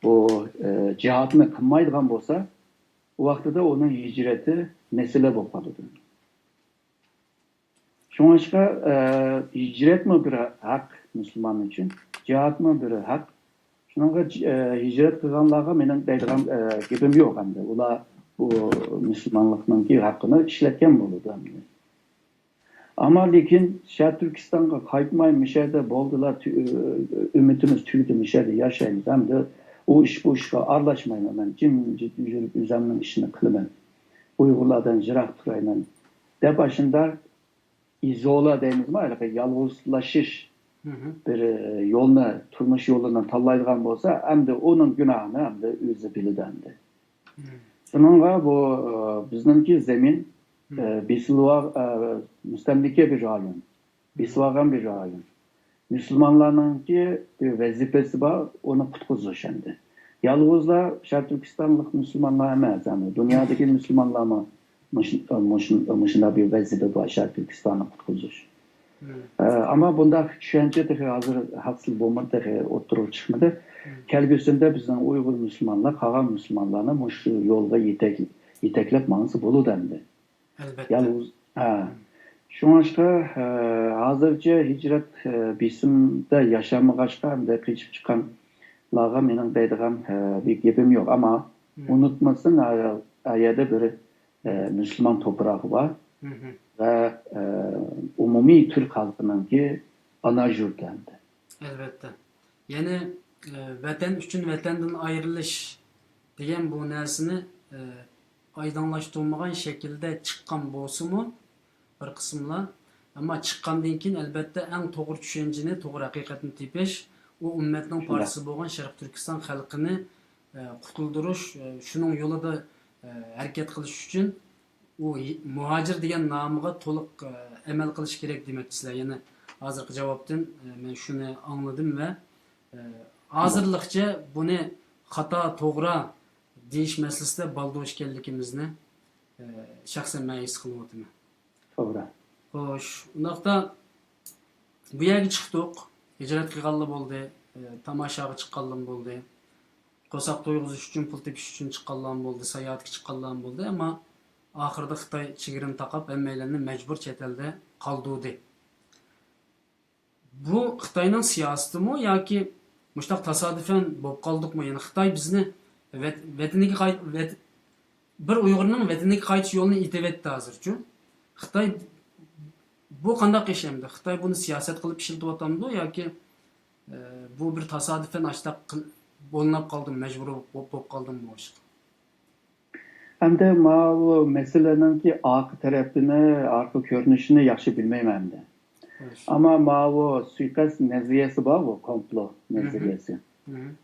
بۇ، ئە، جىھادنى قىلمايدىغان بولسا، ئۇ ۋاقتىدا ئۇنىڭ ھىجرىتى مەسىلە بولۇپ قالىدۇ. شۇڭلاشقا، ئە، ھىجرەتمۇ بىر ھەق مۇسۇلمان ئۈچۈن، جىھادمۇ بىر ھەق. شۇنىڭغا، ئە، ھىجرەت قىلغانلارغا مېنىڭ دەيدىغان، ئە، گېپىم يوق ئەمدى. ئۇلار بۇ مۇسۇلمانلىقنىڭكى ھەققىنى ئىشلەتكەن بولىدۇ ئەمدى. ئەمما لېكىن شەرقىي تۈركىستانغا قايتماي، مۇشەدە بولدىلا، تۈ-، ئۈمىدىمىز تۈگىدى، مۇشەدە ياشايمىز، ھەمدە ئۇ ئىش، بۇ ئىشقا ئارىلاشمايمەن، مەن جىمجىت يۈرۈپ ئۆزۈمنىڭ ئىشىنى قىلىمەن، ئۇيغۇرلاردىن يىراق تۇرايمەن دەپ، ئاشۇنداق ئىزولا دەيمىزمۇ، ھېلىقى يالغۇزلىشىش مھم. بىر، ئە، يولنى، تۇرمۇش يولىنى تاللايدىغان بولسا، ئەمدى ئۇنىڭ گۇناھىنى ئەمدى ئۆزى بىلىدۇ ئەمدى. مم. شۇنىڭغا بۇ، ئە، بىزنىڭكى زېمىن، مم. ئە، بېسىلىۋال-، ئە، مۇستەملىكە بىر رايون، بېسىۋالغان بىر رايون. مۇسۇلمانلارنىڭكى بىر ۋەزىپىسى بار، ئۇنى قۇتقۇزۇش ئەمدى. يالغۇزلا شەرقىي تۈركىستانلىق مۇسۇلمانلار ئەمەس، يەنى دۇنيادىكى مۇسۇلمانلارمۇ مۇشۇ-، مۇشۇ-، مۇشۇنداق بىر ۋەزىپە بار، شەرقىي تۈركىستاننى قۇتقۇزۇش. مم. ئە، ئەمما بۇنداق چۈشەنچە تېخى ھازىر ھاسىل بولمىدى، تېخى ئوتتۇرىغا چىقمىدى. مم. كەلگۈسىدە بىزنىڭ ئۇيغۇر مۇسۇلمانلار قالغان مۇسۇلمانلارنى مۇشۇ يولغا يېتەك-، يېتەكلەپ ماڭسا بولىدۇ ئەمدى. ئەلۋەتتە. يالغۇز، ھە. مم. شۇڭلاشقا، ئە، ھازىرچە ھىجرەت، ئە، بېسىمدا ياشالمىغاچقا، ئەمدى قېچىپ چىققانلارغا مېنىڭ دەيدىغان، ئە، بىر گېپىم يوق. ئەمما مم. ئۇنتۇمىسۇن، ئە، ئە يەردە بىر ئە، مۇسۇلمان توپراغى بار مھم. ۋە، ئە، ئومۇمىي تۈرك خەلقىنىڭكى ئانا يۇرتى ئەمدى. ئەلۋەتتە. يەنى، ئە، ۋەتەن ئۈچۈن ۋەتەندىن ئايرىلىش دېگەن بۇ نەرسىنى، ئە، ئايدىڭلاشتۇرمىغان شەكىلدە چىققان بولسىمۇ بىر قىسىملار، ئەمما چىققاندىن كېيىن، ئەلۋەتتە، ئەڭ توغرا چۈشەنچىنى، توغرا ھەقىقەتنى تېپىش، ئۇ ئۈممەتنىڭ شۇنداق. پارچىسى بولغان شەرقىي تۈركىستان خەلقىنى ئە، قۇتۇلدۇرۇش، ئە، شۇنىڭ يولىدا، ئە، ھەرىكەت قىلىش ئۈچۈن ئۇ ھى-، مۇھاجىر دېگەن نامىغا تولۇق، ئە، ئەمەل قىلىش كېرەك دېمەكچىسىلەر. يەنى ھازىرقى جاۋابتىن، ئە، مەن شۇنى ئاڭلىدىم ۋە، ئە، ھازىرلىقچە بۇنى خاتا، توغرا دېيىش مەسىلىسىدە بالدۇر ئىكەنلىكىمىزنى، ئە، شەخسەن مەن ھېس قىلىۋاتىمەن. توغرا. خوش، ئۇنداقتا بۇ يەرگە چىقتۇق، ھىجرەت قىلغانلا بولدى، ئە، تاماشاغا چىققانلىمۇ بولدى، قورساق تويغۇزۇش ئۈچۈن پۇل تېپىش ئۈچۈن چىققانلارمۇ بولدى، ساياھەتكە چىققانلارمۇ بولدى، ئەمما ئاخىرىدا خىتاي چېگرىنى تاقاپ، ھەممەيلەننى مەجبۇر چەت ئەلدە قالدۇردى. بۇ خىتاينىڭ سىياسىتىمۇ ياكى مۇشۇنداق تاسادىپەن بولۇپ قالدۇقمۇ؟ يەنى خىتاي بىزنى ۋەت-، ۋەتىنىگە قايت-، ۋەت-، بىر ئۇيغۇرنىڭ ۋەتىنىگە قايتىش يولىنى ئېتىۋەتتى ھازىرچۇ. خىتاي بۇ قانداق ئىش ئەمدى؟ خىتاي بۇنى سىياسەت قىلىپ ئىشلىتىۋاتامدۇ ياكى، ئە، بۇ بىر تاسادىپەن ئاشتاق قىل-، بولۇنۇپ قالدىمۇ، مەجبۇر بولۇپ، بولۇپ قالدىمۇ بۇ ئىشقا؟ ئەمدى ماۋۇ مەسىلىنىڭكى ئارقا تەرىپىنى، ئارقا كۆرۈنۈشىنى ياخشى بىلمەيمەن ئەمدى. ئەمما ماۋۇ سۇيىقەست نەزەرىيەسى بارغۇ، كومپلو نەزەرىيەسى.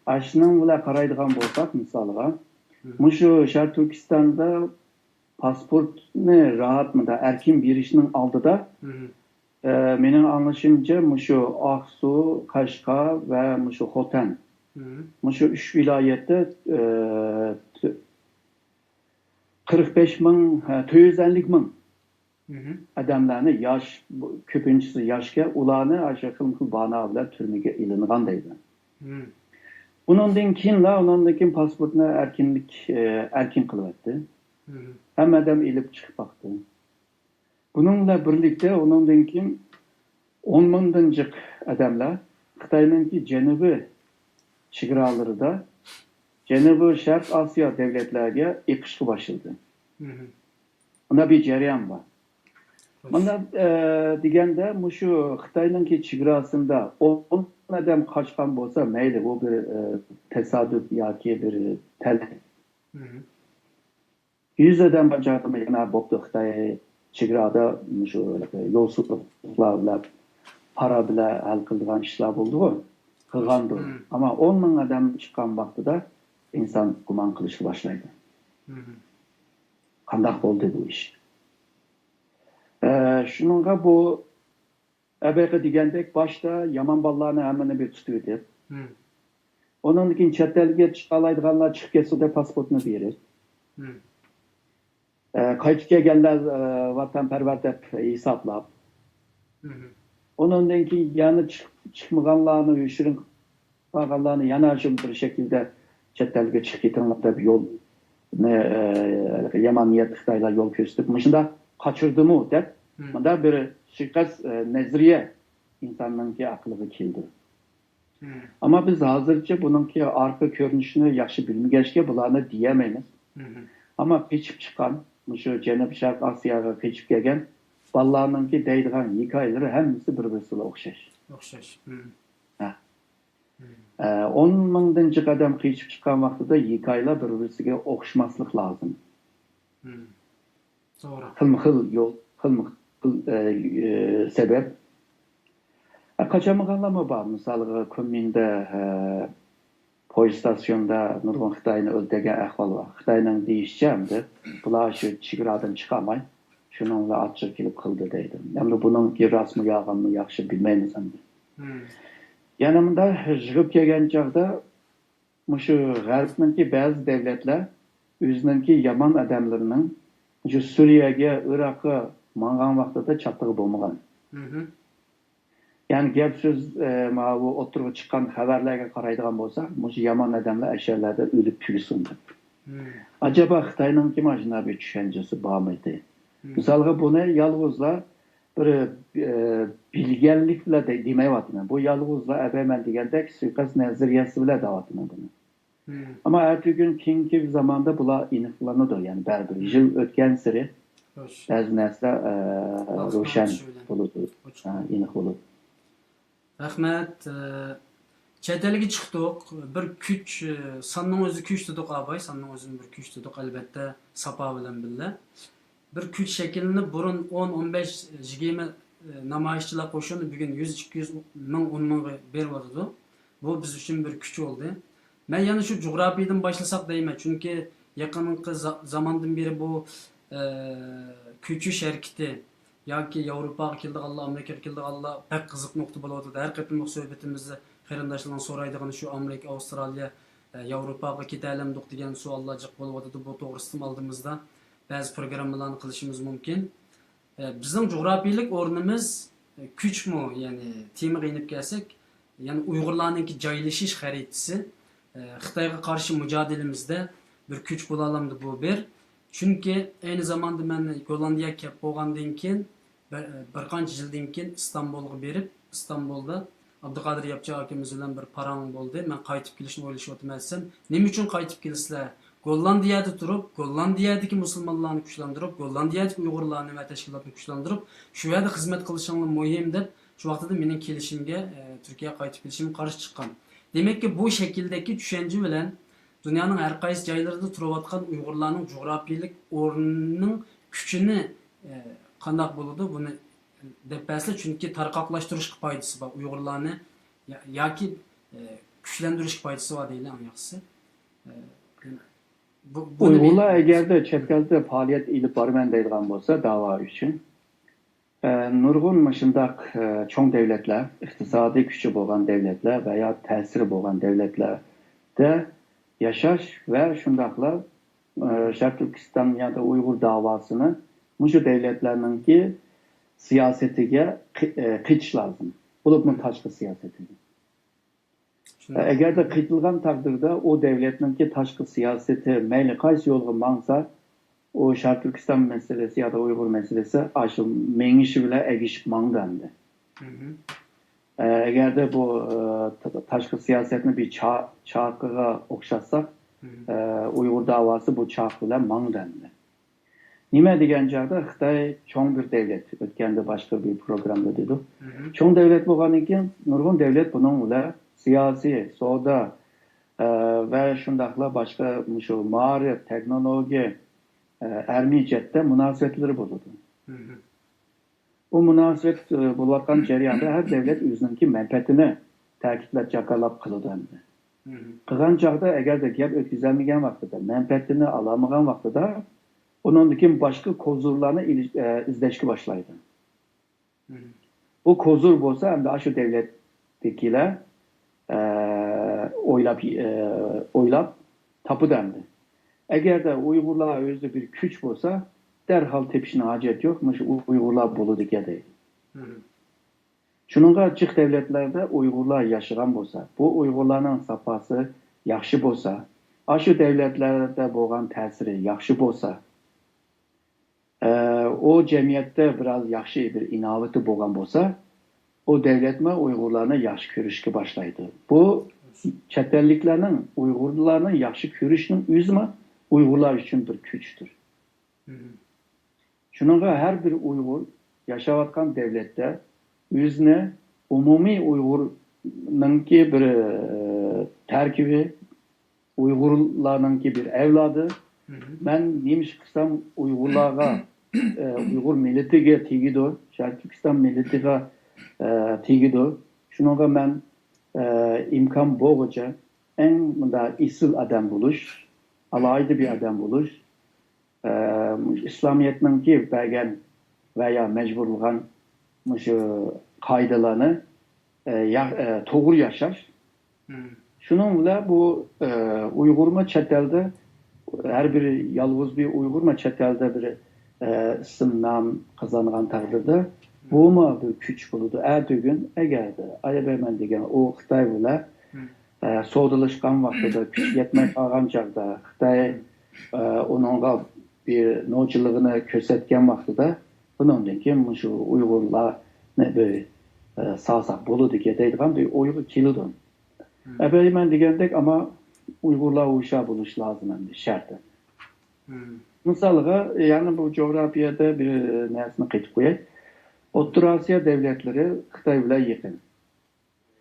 ئاشۇنىڭ بىلەن قارايدىغان بولساق، مىسالغا، مۇشۇ شەرقىي تۈركىستاندا پاسپورتنى راھەت مۇنداق ئەركىن بېرىشنىڭ ئالدىدا، ئە، مېنىڭ ئاڭلىشىمچە، مۇشۇ ئاقسۇ، قەشقەر ۋە مۇشۇ خوتەن، مۇشۇ ئۈچ ۋىلايەتتە، ئە، قىرىق بەش مىڭ، ھە، تۆت يۈز ئەللىك مىڭ ئادەملەرنى، ياش، كۆپىنچىسى ياشكەن، ئۇلارنى ئاشۇ خىلمۇ خىل بانا بىلەن تۈرمىگە ئېلىنغان دەيدۇ. ئۇنىڭدىن كېيىنلا، ئۇنىڭدىن كېيىن پاسپورتنى ئەركىنلىك، ئە، ئەركىن قىلىۋەتتى. ھەممە ئادەم ئېلىپ چىقىپ باقتى. بۇنىڭ بىلەن بىرلىكتە، ئۇنىڭدىن كېيىن ئون مىڭدىن جىق ئادەملەر خىتاينىڭكى جەنۇبىي چېگرالىرىدا جەنۇبىي شەرق ئاسىيا دۆلەتلەرگە ئېقىشقا باشلىدى. مۇنداق بىر جەريان بار. مۇنداق، ئە، دېگەندە، مۇشۇ خىتاينىڭكى چېگراسىندا ئون ئادەم قاچقان بولسا مەيلى، بۇ بىر، ئە، تاسادىپ ياكى بىر تەلەي. يۈز ئادەم بار چاغدىمۇ يەنە بوپتۇ، خىتاي چېگرادا مۇشۇ يولسۇزلۇقلار بىلەن، پارا بىلەن ھەل قىلىدىغان ئىشلار بولدىغۇ، قىلغاندۇ. ئەمما ئون مىڭ ئادەم چىققان ۋاقتىدا ئىنسان گۇمان قىلىشقا باشلايدۇ. قانداق بولدى بۇ ئىش؟ ئە، شۇنىڭغا بۇ ئەبەقە دېگەندەك، باشتا يامان بالىلارنى ھەممىنى بىر تۇتۇۋېتىپ، ئۇنىڭدىن كېيىن چەت ئەلگە چىقالايدىغانلار چىقىپ كەتسۇن دەپ پاسپورتنى بېرىپ، ئە، قايتىپ كەلگەنلەر، ئە، ۋەتەنپەرۋەر دەپ ھېسابلاپ، ئۇنىڭدىن كېيىن يەنە چىق-، چىقمىغانلارنى يوشۇرۇن قالغانلارنى يەنە شۇ بىر شەكىلدە چەت ئەلگە چىقىپ كېتىڭلار دەپ يولنى، ئە، يامان نىيەتلىك خىتايلار يول كۆرسىتىپ، مۇشۇنداق قاچۇردىمۇ دەپ، مۇنداق بىر سۇيىقەست، ئە، نەزەرىيە ئىنساننىڭكى ئەقلىگە كېلىدۇ. ئەمما بىز ھازىرچە بۇنىڭكى ئارقا كۆرۈنۈشىنى ياخشى بىلمىگەچكە بۇلارنى دېيەلمەيمىز. ئەمما قېچىپ چىققان، مۇشۇ جەنۇب شەرق ئاسىياغا قېچىپ كەلگەن بالىلارنىڭكى دەيدىغان ھېكايىلىرى ھەممىسى بىر-بىرسىگە ئوخشاش. ئوخشاش. ھە. ئە، ئون مىڭدىن جىق ئادەم قېچىپ چىققان ۋاقتىدا ھېكايىلەر بىر-بىرسىگە ئوخشىماسلىق لازىم. توغرا. خىلمۇ خىل يول، خىلمۇ خىل، ئە، ئە، سەۋەب. ئە، قاچالمىغانلارمۇ بار. مىسالغا، كۇنمىڭدا، ئە، پويىز ئىستاتسىيونىدا نۇرغۇن خىتاينى ئۆلتۈرگەن ئەھۋال بار. خىتاينىڭ دېيىشىچە، ئەمدى بۇلار شۇ چېگرادىن چىقالماي، شۇنىڭ بىلەن ئاچچىق كېلىپ قىلدى دەيدۇ. ئەمدى بۇنىڭكى راستمۇ يالغانمۇ ياخشى بىلمەيمىز ئەمدى. يەنە مۇنداق يىغىپ كەلگەن چاغدا، مۇشۇ غەربنىڭكى بەزى دۆلەتلەر ئۆزىنىڭكى يامان ئادەملىرىنىڭ مۇشۇ سۈرىيەگە، ئىراققا ماڭغان ۋاقتىدا چاتىقى بولمىغان. يەنى گەپ سۆز، ئە، ماۋۇ ئوتتۇرىغا چىققان خەۋەرلەرگە قارايدىغان بولساق، مۇشۇ يامان ئادەملەر ئەشەلەردە ئۆلۈپ تۈگىسۇن دەپ. ئاجابا خىتاينىڭكىمۇ ئاشۇنداق بىر چۈشەنچىسى بارمىدى؟ مىسالغا، بۇنى يالغۇزلا بىر، ئە، بىلگەنلىك بىلەن دە-، دېمەيۋاتىمەن. بۇ يالغۇزلا ئەبەي مەن دېگەندەك سۇيىقەست نەزەرىيەسى بىلەن دەۋاتىمەن بۇنى. ئەمما ئەتىگۈن كېيىنكى زاماندا بۇلار ئېنىقلىنىدۇ. يەنى بەرىبىر يىل ئۆتكەنسېرى بەزى نەرسىلەر، ئە، روشەن بولىدۇ، ئە، ئېنىق بولىدۇ. رەھمەت. ئە، چەت ئەلگە چىقتۇق. بىر كۈچ، ئە، ساننىڭ ئۆزى كۈچ دېدۇق، ئاباي. ساننىڭ ئۆزىمۇ بىر كۈچ دېدۇق، ئەلۋەتتە، ساپا بىلەن بىللە. بىر كۈچ شەكىللىنىپ، بۇرۇن ئون، ئون بەش، يىگىرمە، ئە، نامايىشچىلار قوشۇنى بۈگۈن يۈز، ئىككى يۈز مىڭ، ئون مىڭغا بېرىۋاتىدۇ. بۇ بىز ئۈچۈن بىر كۈچ بولدى. مەن يەنە شۇ جۇغراپىيەدىن باشلىساق دەيمەن، چۈنكى يېقىنقى زا-، زاماندىن بېرى بۇ، ئە، كۆچۈش ھەرىكىتى ياكى ياۋروپاغا كېلىدىغانلار، ئامېرىكىغا كېلىدىغانلار بەك قىزىق نۇقتا بولۇۋاتىدۇ. ھەر قېتىملىق سۆھبىتىمىزدە قېرىنداشلارنىڭ سورايدىغىنى شۇ، ئامېرىكا، ئاۋسترالىيە، ئە، ياۋروپاغا كېتەلەمدۇق دېگەن سوئاللار جىق بولۇۋاتىدۇ. بۇ توغرىسىدىمۇ ئالدىمىزدا بەزى پروگراممىلارنى قىلىشىمىز مۇمكىن. ئە، بىزنىڭ جۇغراپىيىلىك ئورنىمىز، ئە، كۈچمۇ، يەنى تېمىغا يېنىپ كەلسەك، يەنى ئۇيغۇرلارنىڭكى جايلىشىش خەرىتىسى، ئە، خىتايغا قارشى مۇجادىلىمىزدە بىر كۈچ بولالامدۇ؟ بۇ بىر. چۈنكى ئەينى زاماندا مەن گوللاندىيەگە كەپ بولغاندىن كېيىن، بىر، بىر قانچە يىلدىن كېيىن ئىستانبۇلغا بېرىپ، ئىستانبۇلدا ئابدۇقادىر ياپچى ئاكىمىز بىلەن بىر پاراڭ بولدى. مەن قايتىپ كېلىشنى ئويلىشىۋاتىمەن دېسەم، نېمە ئۈچۈن قايتىپ كېلىسىلەر؟ گوللاندىيەدە تۇرۇپ، گوللاندىيەدىكى مۇسۇلمانلارنى كۈچلەندۈرۈپ، گوللاندىيەدىكى ئۇيغۇرلارنى ۋە تەشكىلاتنى كۈچلەندۈرۈپ، شۇ يەردە خىزمەت قىلىشىڭلار مۇھىم دەپ، شۇ ۋاقتىدا مېنىڭ كېلىشىمگە، ئە، تۈركىيەگە قايتىپ كېلىشىمگە قارشى چىققان. دېمەككى، بۇ شەكىلدىكى چۈشەنچە بىلەن دۇنيانىڭ ھەر قايسى جايلىرىدا تۇرۇۋاتقان ئۇيغۇرلارنىڭ جۇغراپىيەلىك ئورنىنىڭ كۈچىنى، ئە، قانداق بولىدۇ؟ بۇنى دەپ بەرسە، چۈنكى تارقاقلاشتۇرۇشقا پايدىسى بار، ئۇيغۇرلارنى يا-، ياكى، ئە، كۈچلەندۈرۈشكە پايدىسى بار دەيلى، ئەڭ ياخشىسى. ئە، بۇ، بۇنى بىر ئۇيغۇرلار ئەگەردە چەت ئەلدە پائالىيەت ئېلىپ بارىمەن دەيدىغان بولسا داۋا ئۈچۈن، ئە، نۇرغۇن مۇشۇنداق، ئە، چوڭ دۆلەتلەر، ئىقتىسادىي كۈچى بولغان دۆلەتلەر ۋە يا تەسىرى بولغان دۆلەتلەردە ياشاش ۋە شۇنداقلا، ئە، شەرقىي تۈركىستان يا ئۇيغۇر داۋاسىنى مۇشۇ دۆلەتلەرنىڭكى سىياسىتىگە قى-، ئە، قېتىش لازىم. بولۇپمۇ تاشقى سىياسىتىگە. شۇنداق. ئەگەردە قېتىلغان تەقدىردە ئۇ دۆلەتنىڭكى تاشقى سىياسىتى مەيلى قايسى يولغا ماڭسا، ئۇ شەرقىي تۈركىستان مەسىلىسى يا ئۇيغۇر مەسىلىسى ئاشۇ مېڭىشى بىلەن ئەگىشىپ ماڭىدۇ ئەمدى. مھم. ئە، ئەگەردە بۇ، ئە، تا-، تاشقى سىياسەتنى بىر چا-، چاقىغا ئوخشاتساق، مھم. ئە، ئۇيغۇر داۋاسى بۇ چاق بىلەن ماڭىدۇ ئەمدى. نېمە دېگەن چاغدا خىتاي چوڭ بىر دۆلەت، ئۆتكەندە باشقا بىر پروگراممىدا دېدۇق. مھم. چوڭ دۆلەت بولغاندىن كېيىن نۇرغۇن دۆلەت بۇنىڭ بىلەن سىياسىي، سودا، ئە، ۋە شۇنداقلا باشقا مۇشۇ مائارىپ، تېخنولوگىيە، ئە، ئەرمىي جەھەتتە مۇناسىۋەتلىرى بولىدۇ. مھم. بۇ مۇناسىۋەت، ئە، بولۇۋاتقان جەرياندا ھەر دۆلەت ئۆزىنىڭكى مەنپەئەتىنى تەكىتلەپ، جاكارلاپ قىلىدۇ ئەمدى. مھم. قىلغان چاغدا ئەگەردە گەپ ئۆتكۈزەلمىگەن ۋاقتىدا، مەنپەئەتىنى ئالالمىغان ۋاقتىدا، ئۇنىڭدىن كېيىن باشقا كوزۇرلارنى ئېلىش-، ئە، ئىزدەشكە باشلايدۇ. مھم. بۇ كوزۇر بولسا ئەمدى ئاشۇ دۆلەتتىكىلەر، ئە، ئويلاپ، ئە، ئويلاپ تاپىدۇ ئەمدى. ئەگەردە ئۇيغۇرلار ئۆزى بىر كۈچ بولسا، دەرھال تېپىشنىڭ ھاجەت يوق، مۇشۇ ئۇيغۇرلار بولىدىكەن دەيدۇ. مھم. شۇنىڭغا جىق دۆلەتلەردە ئۇيغۇرلار ياشىغان بولسا، بۇ ئۇيغۇرلارنىڭ ساپاسى ياخشى بولسا، ئاشۇ دۆلەتلەردە بولغان تەسىرى ياخشى بولسا، ئە، ئۇ جەمئىيەتتە بىراز ياخشى بىر ئىناۋىتى بولغان بولسا، ئۇ دۆلەتمۇ ئۇيغۇرلارنى ياخشى كۆرۈشكە باشلايدۇ. بۇ چەت ئەللىكلەرنىڭ ئۇيغۇرلارنى ياخشى كۆرۈشنىڭ ئۆزىمۇ ئۇيغۇرلار ئۈچۈن بىر كۈچتۇر. مھم. شۇنىڭغا ھەر بىر ئۇيغۇر ياشاۋاتقان دۆلەتتە ئۆزىنى ئومۇمىي ئۇيغۇرنىڭكى بىر، ئە، تەركىبى، ئۇيغۇرلارنىڭكى بىر ئەۋلادى. مھم. مەن نېمە ئىش قىلسام ئۇيغۇرلارغا، ئە، ئۇيغۇر مىللىتىگە تېگىدۇ، شەرقىي تۈركىستان مىللىتىغا، ئە، تېگىدۇ. شۇنىڭغا مەن، ئە، ئىمكان بولغۇچە ئەڭ مۇنداق ئېسىل ئادەم بولۇش، ئالاھىدە بىر ئادەم بولۇش، ئە، مۇشۇ ئىسلامىيەتنىڭكى بەرگەن ۋە يا مەجبۇرلىغان مۇشۇ قائىدىلارنى، ئە، يا-، ئە، توغرا ياشاش. مم. شۇنىڭ بىلەن بۇ، ئە، ئۇيغۇرمۇ چەت ئەلدە، ھەر بىر يالغۇز بىر ئۇيغۇرمۇ چەت ئەلدە بىر، ئە، ئىسىم نام قازانغان تەقدىردە، بۇمۇ بىر كۈچ بولىدۇ. ئەتىگۈن ئەگەردە ئايا بەرمەن دېگەن ئۇ خىتاي بىلەن، مم. ئە، سودىلاشقان ۋاقتىدا كۈچ يەتمەي قالغان چاغدا خىتاي، ئە، ئۇنىڭغا بىر نوچىلىقىنى كۆرسەتكەن ۋاقتىدا، بۇنىڭدىن كېيىن مۇشۇ ئۇيغۇرلارنى بىر، ئە، سالساق بولىدىكەن دەيدىغان بىر ئويغا كېلىدۇ. مم. ئەبەي مەن دېگەندەك، ئەمما ئۇيغۇرلار ھوشيار بولۇش لازىم ئەمدى شەرت. مم. مىسالغا، يەنە بۇ جۇغراپىيەدە بىر نەرسىنى قېتىپ قوياي. ئوتتۇرا ئاسىيا دۆلەتلىرى خىتاي بىلەن يېقىن.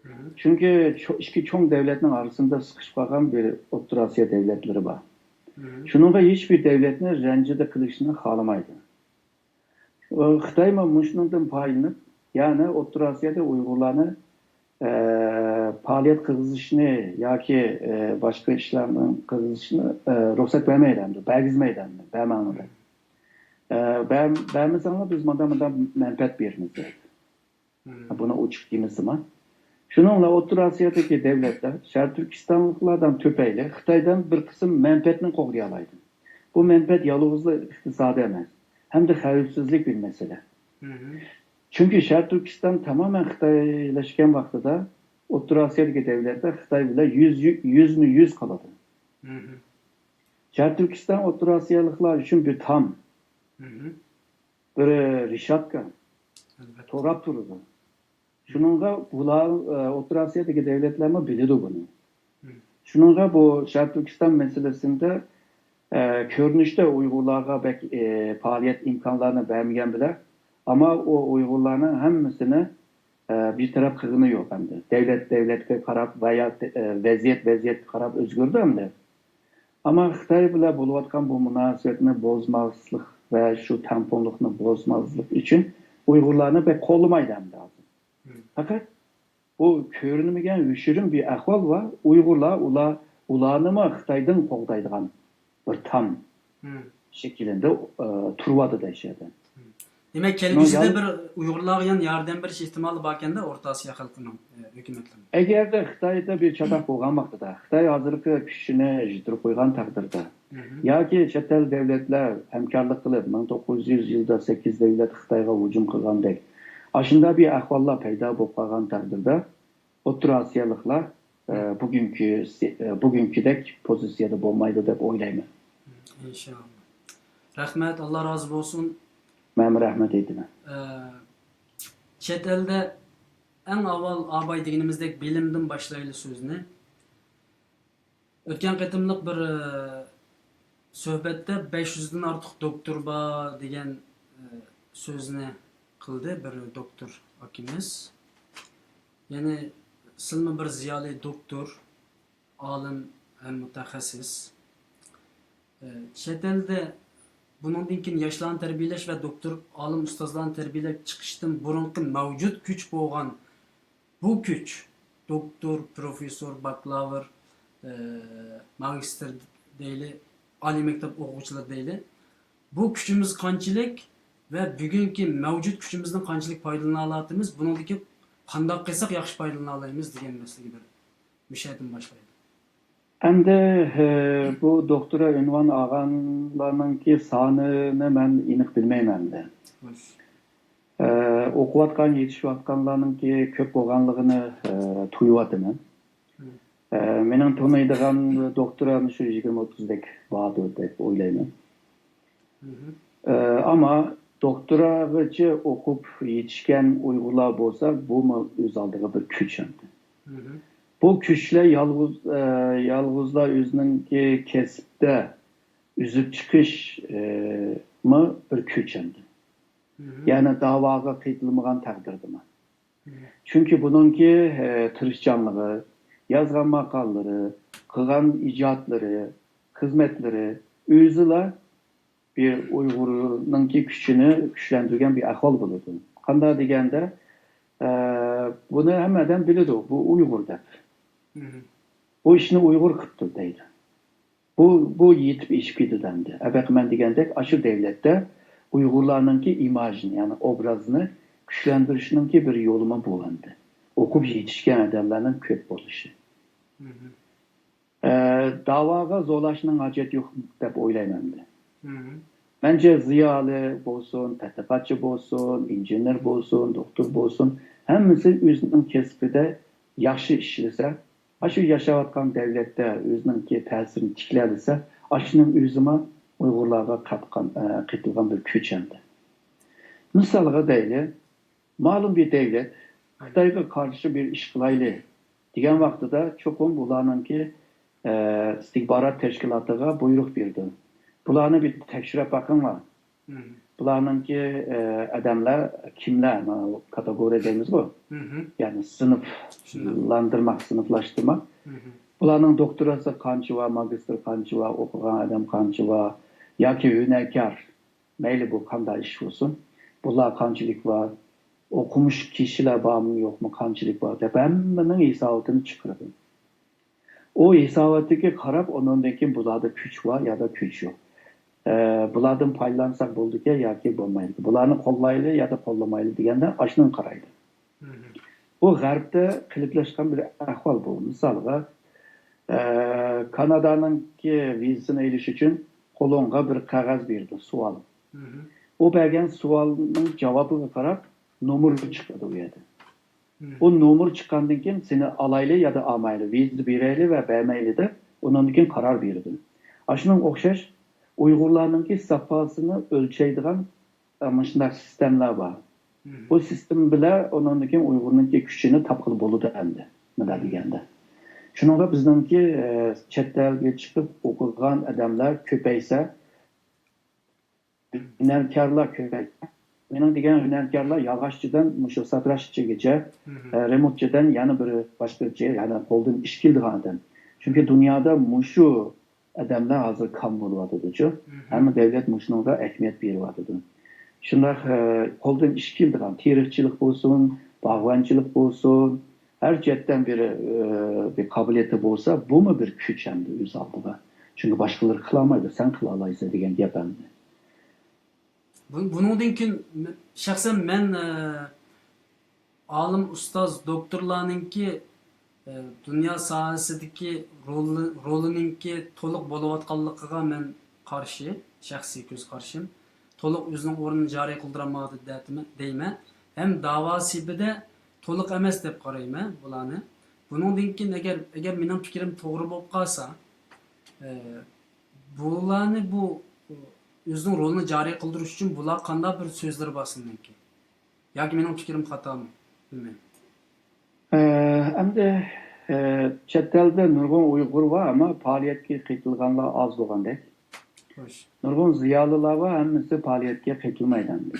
مم. چۈنكى چو-، ئىككى چوڭ دۆلەتنىڭ ئارىسىدا سىقىشىپ قالغان بىر ئوتتۇرا ئاسىيا دۆلەتلىرى بار. مم. شۇنىڭغا ھېچبىر دۆلەتنى رەنجىدە قىلىشنى خالىمايدۇ. خىتايمۇ مۇشۇنىڭدىن پايدىلىنىپ، يەنى ئوتتۇرا ئاسىيادا ئۇيغۇرلارنى، ئە، پائالىيەت قىلغۇزۇشنى ياكى، ئە، باشقا ئىشلارنى قىلغۇزۇشنى، ئە، رۇخسەت بەرمەيدۇ ئەمدى، بەرگۈزمەيدۇ ئەمدى، بەرمەڭلار دەپ. ئە، بەر-، بەرمىسەڭلار بىز مۇنداق، مۇنداق مەنپەئەت بېرىمىز دەيدۇ. مم. بۇنى ئوچۇق دېمىسىمۇ. شۇنىڭ بىلەن ئوتتۇرا ئاسىيادىكى دۆلەتلەر شەرقىي تۈركىستانلىقلاردىن تۆپەيلى خىتايدىن بىر قىسىم مەنپەئەتنى قوغدىيالايدۇ. بۇ مەنپەئەت يالغۇزلا ئىقتىسادىي ئەمەس، ھەمدە خەۋپسىزلىك بىر مەسىلە. مم. چۈنكى شەرقىي تۈركىستان تامامەن خىتايلاشقان ۋاقتىدا ئوتتۇرا ئاسىيادىكى دۆلەتلەر خىتاي بىلەن يۈز، يۈزمۇ يۈز قالىدۇ. مم. شەرقىي تۈركىستان ئوتتۇرا ئاسىيالىقلار ئۈچۈن بىر تام. مم. بىر رېشاتكا، ئەلۋەتتە، توراپ تۇرىدۇ. شۇنىڭغا بۇلار، ئە، ئوتتۇرا ئاسىيادىكى دۆلەتلەرمۇ بىلىدۇ بۇنى. مم. شۇنىڭغا بۇ شەرقىي تۈركىستان مەسىلىسىندە، ئە، كۆرۈنۈشتە ئۇيغۇرلارغا بەك، ئە، پائالىيەت ئىمكانلارنى بەرمىگەن بىلەن، ئەمما ئۇ ئۇيغۇرلارنىڭ ھەممىسىنى، ئە، بىر تەرەپ قىلغىنى يوق ئەمدى. دۆلەت دۆلەتكە قاراپ ۋە يا، ئە، ۋەزىيەت ۋەزىيەتكە قاراپ ئۆزگىرىدۇ ئەمدى. ئەمما خىتاي بىلەن بولۇۋاتقان بۇ مۇناسىۋەتنى بۇزماسلىق ۋە شۇ تەڭپۇڭلۇقنى بۇزماسلىق ئۈچۈن ئۇيغۇرلارنى بەك قوللىمايدۇ ئەمدى ھازىر. مم. پەقەت بۇ كۆرۈنمىگەن يوشۇرۇن بىر ئەھۋال بار. ئۇيغۇرلار، ئۇلار، ئۇلارنىمۇ خىتايدىن قوغدايدىغان بىر تام مم. شەكلىدە، ئە، تۇرۇۋاتىدۇ ئەشەدە. مم. دېمەك، كەلگۈسىدە بىر ئۇيغۇرلارغا يەنە ياردەم بېرىش ئېھتىمالى باركەن-دە، ئورتا ئاسىيا خەلقىنىڭ، ئە، ھۆكۈمەتلىرىنىڭ. ئەگەردە خىتايدا بىر چاتاق بولغان ۋاقتىدا، خىتاي ھازىرقى كۈچىنى يىتتۈرۈپ قويغان تەقدىردە، مم. ياكى چەت ئەل دۆلەتلەر ھەمكارلىق قىلىپ، مىڭ توققۇز يۈز يىلدا سەككىز دۆلەت خىتايغا ھۇجۇم قىلغاندەك، ئاشۇنداق بىر ئەھۋاللار پەيدا بولۇپ قالغان تەقدىردە، ئوتتۇرا ئاسىيالىقلار، ئە، بۈگۈنكى، ئە، بۈگۈنكىدەك پوزىتسىيەدە بولمايدۇ دەپ ئويلايمەن. ئىنشائاللا. رەھمەت، ئاللا رازى بولسۇن. مەنمۇ رەھمەت ئېيتىمەن. ئە، چەت ئەلدە ئەڭ ئاۋۋال ئاباي دېگىنىمىزدەك بىلىمدىن باشلايلى سۆزنى. ئۆتكەن قېتىملىق بىر، ئە، سۆھبەتتە بەش يۈزدىن ئارتۇق دوكتور بار دېگەن، ئە، سۆزنى قىلدى بىر دوكتور ئاكىمىز. يەنى سىلمۇ بىر زىيالىي دوكتور، ئالىم ھەم مۇتەخەسسىس. ئە، چەت ئەلدە بۇنىڭدىن كېيىن ياشلارنى تەربىيەلەش ۋە دوكتور، ئالىم، ئۇستازلارنى تەربىيەلەپ چىقىشتىن بۇرۇنقى مەۋجۇت كۈچ بولغان بۇ كۈچ، دوكتور، پروفېسسور، باكلاۋر، ئە، ماگىستىر دەيلى، ئالىي مەكتەپ ئوقۇغۇچىلىرى دەيلى. بۇ كۈچىمىز قانچىلىك ۋە بۈگۈنكى مەۋجۇت كۈچىمىزدىن قانچىلىك پايدىلىنالايتتىمىز؟ بۇنىڭدىن كېيىن قانداق قىلساق ياخشى پايدىلىنالايمىز دېگەن مەسىلىگە بىر مۇشۇ يەردىن باشلايلى. ئەمدى، ئە، بۇ دوكتورا ئۇنۋان ئالغانلارنىڭكى سانىنى مەن ئېنىق بىلمەيمەن ئەمدى. خوش. ئە، ئوقۇۋاتقان، يېتىشىۋاتقانلارنىڭكى كۆپ بولغانلىقىنى، ئە، تۇيۇۋاتىمەن. مم. ئە، مېنىڭ تونۇيدىغان دوكتورا مۇشۇ يىگىرمە ئوتتۇزدەك باردۇ دەپ ئويلايمەن. مم. ئە، ئەمما دوكتوراغىچە ئوقۇپ يېتىشكەن ئۇيغۇرلار بولسا، بۇمۇ ئۆز ئالدىغا بىر كۈچ ئەمدى. مم. بۇ كۈچلەر يالغۇز، ئە، يالغۇزلا ئۆزىنىڭكى كەسىپتە ئۈزۈپ چىقىش، ئە، مۇ بىر كۈچ ئەمدى. مم. يەنى داۋاغا قېتىلمىغان تەقدىردىمۇ. مم. چۈنكى بۇنىڭكى، ئە، تىرىشچانلىقى، يازغان ماقالىلىرى، قىلغان ئىجادلىرى، خىزمەتلىرى ئۆزىلا بىر ئۇيغۇرنىڭكى كۈچىنى كۈچلەندۈرگەن بىر ئەھۋال بولىدۇ. قانداق دېگەندە، ئە، بۇنى ھەممە ئادەم بىلىدۇ، بۇ ئۇيغۇر دەپ. مم. بۇ ئىشنى ئۇيغۇر قىپتۇ دەيدۇ. بۇ، بۇ يېتىپ ئېشىپ كېتىدۇ ئەمدى. ئەبەقىمەن دېگەندەك، ئاشۇ دەۋلەتتە ئۇيغۇرلارنىڭكى ئىماژىنى، يەنى ئوبرازىنى كۈچلەندۈرۈشنىڭكى بىر يولىمۇ بۇ ئەمدى. ئوقۇپ يېتىشكەن ئادەملەرنىڭ كۆپ بولۇشى. مم. ئە، داۋاغا زورلاشنىڭ ھاجەت يوق دەپ ئويلايمەن ئەمدى. مم. مەنچە زىيالىي بولسۇن، تەتقىقاتچى بولسۇن، ئىنژېنېر بولسۇن، دوكتور بولسۇن، ھەممىسى ئۆزىنىڭ كەسپىدە ياخشى ئىشلىسە، ئاشۇ ياشاۋاتقان دەۋلەتتە ئۆزىنىڭكى تەسىرىنى تىكلەۋالسا، ئاشۇنىڭ ئۆزىمۇ ئۇيغۇرلارغا قاتقان، ئە، قېتىلغان بىر كۈچ ئەمدى. مىسالغا دەيلى، مەلۇم بىر دەۋلەت خىتايغا قارشى بىر ئىش قىلايلى دېگەن ۋاقتىدا، چوقۇم بۇلارنىڭكى، ئە، ئىستىخبارات تەشكىلاتىغا بۇيرۇق بېرىدۇ. بۇلارنى بىر تەكشۈرۈپ باقىڭلار. مم. بۇلارنىڭكى، ئە، ئادەملەر كىملەر؟ مانا كاتېگورىيە دەيمىزغۇ. مم. يەنى سىنىپ شۇنداق. لاندۇرماق، سىنىپلاشتۇرماق. مم. بۇلارنىڭ دوكتوراسى قانچە بار، ماگىستىر قانچە بار، ئوقۇغان ئادەم قانچە بار ياكى ھۈنەركار، مەيلى بۇ قانداق ئىش بولسۇن، بۇلار قانچىلىك بار، ئوقۇمۇش كىشىلەر بارمۇ يوقمۇ، قانچىلىك بار دەپ ھەممىنىڭ ھېساباتىنى چىقىرىدۇ. ئۇ ھېساباتتىكى قاراپ، ئۇنىڭدىن كېيىن بۇلاردا كۈچ بار يا دا كۈچ يوق. ئە، بۇلاردىن پايدىلانساق بولىدىكەن ياكى بولمايدىكەن. بۇلارنى قوللايلى يا دا قوللىمايلى دېگەندە ئاشۇنى قارايدۇ. مم. بۇ غەربتە قېلىپلاشقان بىر ئەھۋال بۇ. مىسالغا، ئە، كانادانىڭكى ۋىزىسىنى ئېلىش ئۈچۈن قولۇڭغا بىر قەغەز بېرىدۇ، سوئال. مم. ئۇ بەرگەن سوئالنىڭ جاۋابىغا قاراپ نومۇر چىقىدۇ ئۇ يەردە. مم. ئۇ نومۇر چىققاندىن كېيىن سېنى ئالايلى يا دا ئالمايلى، ۋىزا بېرەيلى ۋە بەرمەيلى دەپ، ئۇنىڭدىن كېيىن قارار بېرىدۇ. ئاشۇنىڭغا ئوخشاش ئۇيغۇرلارنىڭكى ساپاسىنى ئۆلچەيدىغان، ئە، مۇشۇنداق سىستېمىلار بار. مم. بۇ سىستېما بىلەن ئۇنىڭدىن كېيىن ئۇيغۇرنىڭكى كۈچىنى تاپقىلى بولىدۇ ئەمدى، مۇنداق دېگەندە. شۇنىڭغا بىزنىڭكى، ئە، چەت ئەلگە چىقىپ ئوقۇغان ئادەملەر كۆپەيسە، ھۈنەركارلار كۆپەيسە. مېنىڭ دېگەن ھۈنەركارلار ياغاچچىدىن مۇشۇ ساتىراشچىگىچە، مم. ئە، رېمونتچىدىن يەنە بىر باشقىچە، يەنە قولدىن ئىش كېلىدىغان ئادەم. چۈنكى دۇنيادا مۇشۇ ئادەملەر ھازىر كام بولۇۋاتىدۇچۇ. ھەممە دۆلەت مۇشۇنىڭغا ئەھمىيەت بېرىۋاتىدۇ. شۇنداق، ئە، قولدىن ئىش كېلىدىغان تېرىقچىلىق بولسۇن، باغۋەنچىلىك بولسۇن، ھەر جەھەتتىن بىر، ئە، بىر قابىلىيىتى بولسا، بۇمۇ بىر كۈچ ئەمدى ئۆز ئالدىغا. چۈنكى باشقىلار قىلالمايدۇ، سەن قىلالايسەن دېگەن گەپ ئەمدى. بۇ-، بۇنىڭدىن كېيىن مە-، شەخسەن مەن، ئە، ئالىم، ئۇستاز، دوكتورلارنىڭكى، ئە، دۇنيا ساھەسىدىكى رولى، رولىنىڭكى تولۇق بولۇۋاتقانلىقىغا مەن قارشى، شەخسىي كۆز قارىشىم. تولۇق ئۆزىنىڭ ئورنىنى جارى قىلدۇرالمايدۇ دەتمە-، دەيمەن. ھەم داۋا سېپىدە تولۇق ئەمەس دەپ قارايمەن بۇلارنى. بۇنىڭدىن كېيىن ئەگەر، ئەگەر مېنىڭ پىكرىم توغرا بولۇپ قالسا، ئە، بۇلارنى بۇ ئۆزىنىڭ رولىنى جارى قىلدۇرۇش ئۈچۈن بۇلار قانداق بىر سۆزلىرى بار سېنىڭكى؟ ياكى مېنىڭ پىكرىم خاتامۇ؟ بىلمەيمەن. ئە، ئەمدى، ئە، چەت ئەلدە نۇرغۇن ئۇيغۇر بار، ئەمما پائالىيەتكە قېتىلغانلار ئاز بولغاندەك. خوش. نۇرغۇن زىيالىيلار بار، ھەممىسى پائالىيەتكە قېتىلمايدۇ ئەمدى.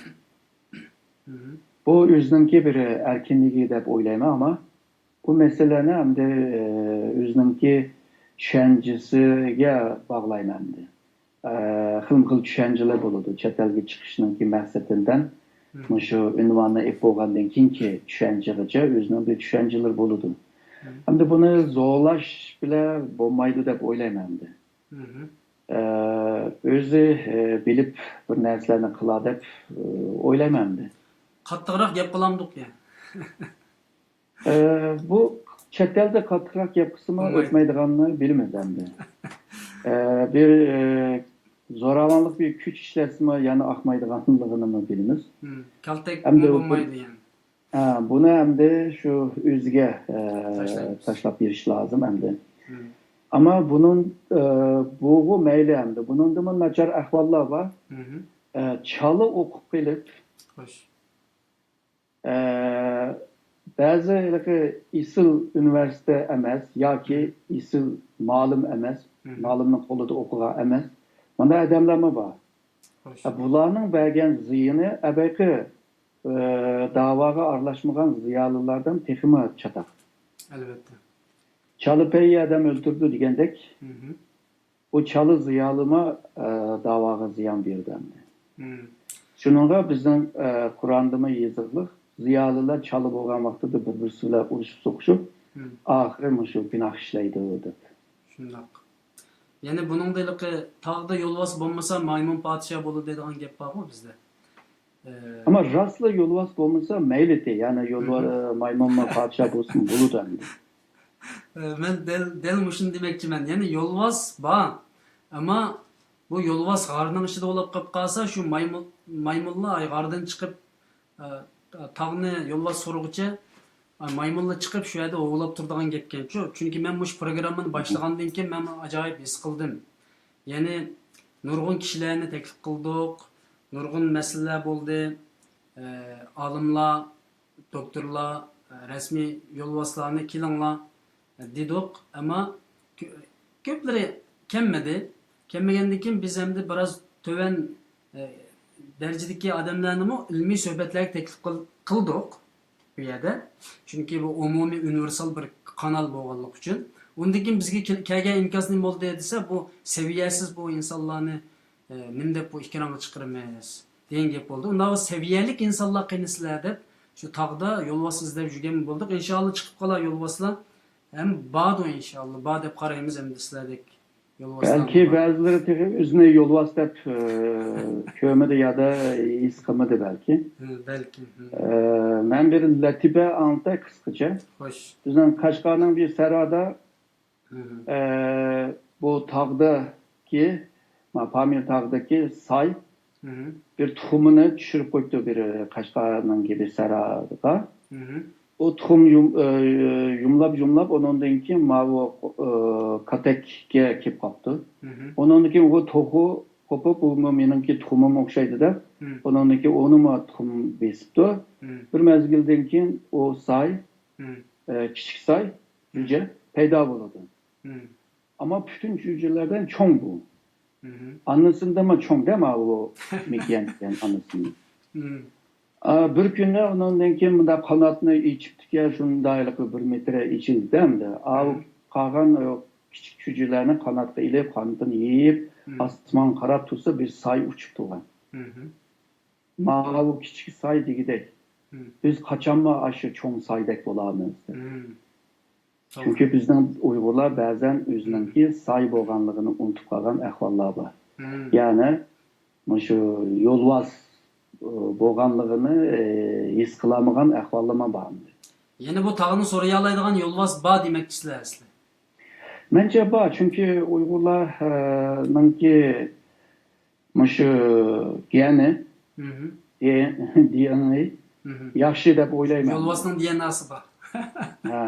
بۇ ئۆزىنىڭكى بىر ئەركىنلىكى دەپ ئويلايمەن، ئەمما بۇ مەسىلىنى ئەمدى، ئە، ئۆزىنىڭكى چۈشەنچىسىگە باغلايمەن ئەمدى. ئە، خىلمۇ خىل چۈشەنچىلەر بولىدۇ. چەت ئەلگە چىقىشنىڭكى مەقسىتىدىن مۇشۇ ئۇنۋاننى ئېلىپ بولغاندىن كېيىنكى چۈشەنچىگىچە ئۆزىنىڭ بىر چۈشەنچىلىرى بولىدۇ. ئەمدى بۇنى زورلاش بىلەن بولمايدۇ دەپ ئويلايمەن ئەمدى. ئە، ئۆزى، ئە، بىلىپ بىر نەرسىلەرنى قىلا دەپ، ئە، ئويلايمەن ئەمدى. قاتتىقراق گەپ قىلامدۇق يا؟ ئە، بۇ چەت ئەلدە قاتتىقراق گەپ قىلسىمۇ ئۆتمەيدىغاننى بىلىمىز ئەمدى. ئە، بىر، ئە، زوراۋانلىق بىر كۈچ ئىشلەتسىمۇ يەنە ئاقمايدىغانلىقىنىمۇ بىلىمىز. كالتەك ئەمدى بۇ بولمايدۇ يەنى. ھە، بۇنى ئەمدى شۇ ئۆزىگە، ئە، تاشلاپ بېرىش لازىم ئەمدى. ئەمما بۇنىڭ، ئە، بۇغۇ مەيلى ئەمدى. بۇنىڭدىمۇ ناچار ئەھۋاللار بار. ئە، چالا ئوقۇپ قېلىپ، ئە، بەزى ھېلىقى ئېسىل ئۇنىۋېرسىتېت ئەمەس ياكى ئېسىل مالىم ئەمەس، مالىمنىڭ قولىدا ئوقۇغان ئەمەس، مۇنداق ئادەملەرمۇ بار. ئە، بۇلارنىڭ بەرگەن زىيىنى ئەبەقى، ئە، داۋاغا ئارىلاشمىغان زىيالىيلاردىن تېخىمۇ چاتاق. ئەلۋەتتە. چالا پەيى ئادەم ئۆلتۈرىدۇ دېگەندەك، بۇ چالا زىيالىيمۇ، ئە، داۋاغا زىيان بېرىدۇ ئەمدى. شۇنىڭغا بىزنىڭ، ئە، قۇرئاندىمۇ يېزىقلىق، زىيالىيلار چالا بولغان ۋاقتىدا بىر-بىرسى بىلەن ئۇرۇشۇپ سوقۇشۇپ، ئاخىرى مۇشۇ گۇناھ ئىشلەيدۇ دەپ. شۇنداق. يەنە بۇنىڭدا ھېلىقى تاغدا يولۋاس بولمىسا مايمۇن پادىشاھ بولىدۇ دەيدىغان گەپ بارغۇ بىزدە. ئە، ئەمما راستلا يولۋاس بولمىسا مەيلىتى، يەنى يولۋا-، ئە، مايمۇنمۇ پادىشاھ بولسىمۇ بولىدۇ ئەمدى. ئە، مەن دەل، دەل مۇشۇنى دېمەكچىمەن. يەنى يولۋاس بار، ئەمما بۇ يولۋاس غارنىڭ ئىچىدە ئولاپ قېلىپ قالسا، شۇ مايمۇ-، مايمۇنلار غاردىن چىقىپ، ئە، تاغنى يولۋاس سورىغۇچە، ئە، مايمۇنلار چىقىپ شۇ يەردە ھوۋلاپ تۇرىدىغان گەپكەنچۇ. چۈنكى مەن مۇشۇ پروگراممىنى باشلىغاندىن كېيىن مەن ئاجايىپ ھېس قىلدىم. يەنى نۇرغۇن كىشىلەرنى تەكلىپ قىلدۇق، نۇرغۇن مەسىلىلەر بولدى. ئە، ئالىملار، دوكتورلار، ئە، رەسمىي يولۋاسلارنى كېلىڭلار، ئە، دېدۇق. ئەمما كۆ-، كۆپلىرى كەلمىدى. كەلمىگەندىن كېيىن بىز ئەمدى بىراز تۆۋەن، ئە، دەرىجىدىكى ئادەملەرنىمۇ ئىلمىي سۆھبەتلەرگە تەكلىپ قىل-، قىلدۇق بۇ يەردە. چۈنكى بۇ ئومۇمىي ئۇنىۋېرسال بىر قانال بولغانلىقى ئۈچۈن. ئۇندىن كېيىن بىزگە كېل-، كەلگەن ئىنكاس نېمە بولدى دېسە، بۇ سەۋىيەسىز بۇ ئىنسانلارنى ئە، نېمە دەپ بۇ ئېكرانغا چىقىرىمىز دېگەن گەپ بولدى. ئۇنداق سەۋىيەلىك ئىنسانلار قېنى سىلەر دەپ، شۇ تاغدا يولۋاس ئىزدەپ يۈرگەنمۇ بولدۇق. ئىنشاللا چىقىپ قالار يولۋاسلار. ھەم باردۇ ئىنشاللا. بار دەپ قارايمىز ئەمدى سىلەردەك يولۋاسلار. بەلكى بار. بەزىلىرى تېخى ئۆزىنى يولۋاس دەپ، ئە، كۆرمىدى يا دا ھېس قىلمىدى بەلكى. ھە، بەلكى. ھە. ئە، مەن بىر لەتىپە ئاڭلىتاي قىسقىچە. خوش. بىزنىڭ قەشقەرنىڭ بىر سەرادا ئە، بۇ تاغدىكى، ما، پامىر تاغدىكى ساي بىر تۇخۇمىنى چۈشۈرۈپ قويۇپتۇ بىر قەشقەرنىڭكى بىر سەراغا. ئۇ تۇخۇم يۇم-، ئە، يۇملاپ، يۇملاپ، ئۇنىڭدىن كېيىن ماۋۇ، ئە، كاتەككە كېلىپ قاپتۇ. ئۇنىڭدىن كېيىن ئۇ توخۇ قوپۇپ، بۇ مېنىڭكى تۇخۇمۇم ئوخشايدۇ دەپ، ئۇنىڭدىن كېيىن ئۇنىمۇ تۇخۇم بېسىپتۇ. بىر مەزگىلدىن كېيىن ئۇ ساي، ئە، كىچىك ساي، جۈجە پەيدا بولىدۇ. ئەمما پۈتۈن جۈجىلەردىن چوڭ بۇ. ئانىسىدىنمۇ چوڭ-دە، ماۋۇ مىكيەن دېگەن ئانىسىنىڭ. ئا، بىر كۈنى ئۇنىڭدىن كېيىن مۇنداق قاناتنى ئېچىپتىكەن، شۇنداق ھېلىقى بىر مېتىر ئېچىلدى ئەمدى. ئاۋۇ قالغان، ئۇ، كىچىك چۈجىلەرنى قاناتقا ئېلىپ، قانىتىنى يېيىپ، ئاسمانغا قاراپ تۇرسا، بىر ساي ئۇچۇپ تۇرغان. ماۋۇ كىچىك ساي دېگۈدەك، بىز قاچانمۇ ئاشۇ چوڭ سايدەك بولالمايمىز دەپ. چۈنكى بىزنىڭ ئۇيغۇرلار بەزەن ئۆزىنىڭكى ساي بولغانلىقىنى ئۇنتۇپ قالغان ئەھۋاللار بار. يەنى مۇشۇ يولۋاس، ئى، بولغانلىقىنى، ئى، ھېس قىلالمىغان ئەھۋاللارمۇ بار. يەنى بۇ تاغنى سورىيالايدىغان يولۋاس بار دېمەكچىسىلەر ئەسلى؟ مەنچە بار، چۈنكى ئۇيغۇرلار، ئى، نىڭكى مۇشۇ گېنى، دى-، دى ئېن ئېي ياخشى دەپ ئويلايمەن. يولۋاسنىڭ دى ئېن ئاسى بار. ھە.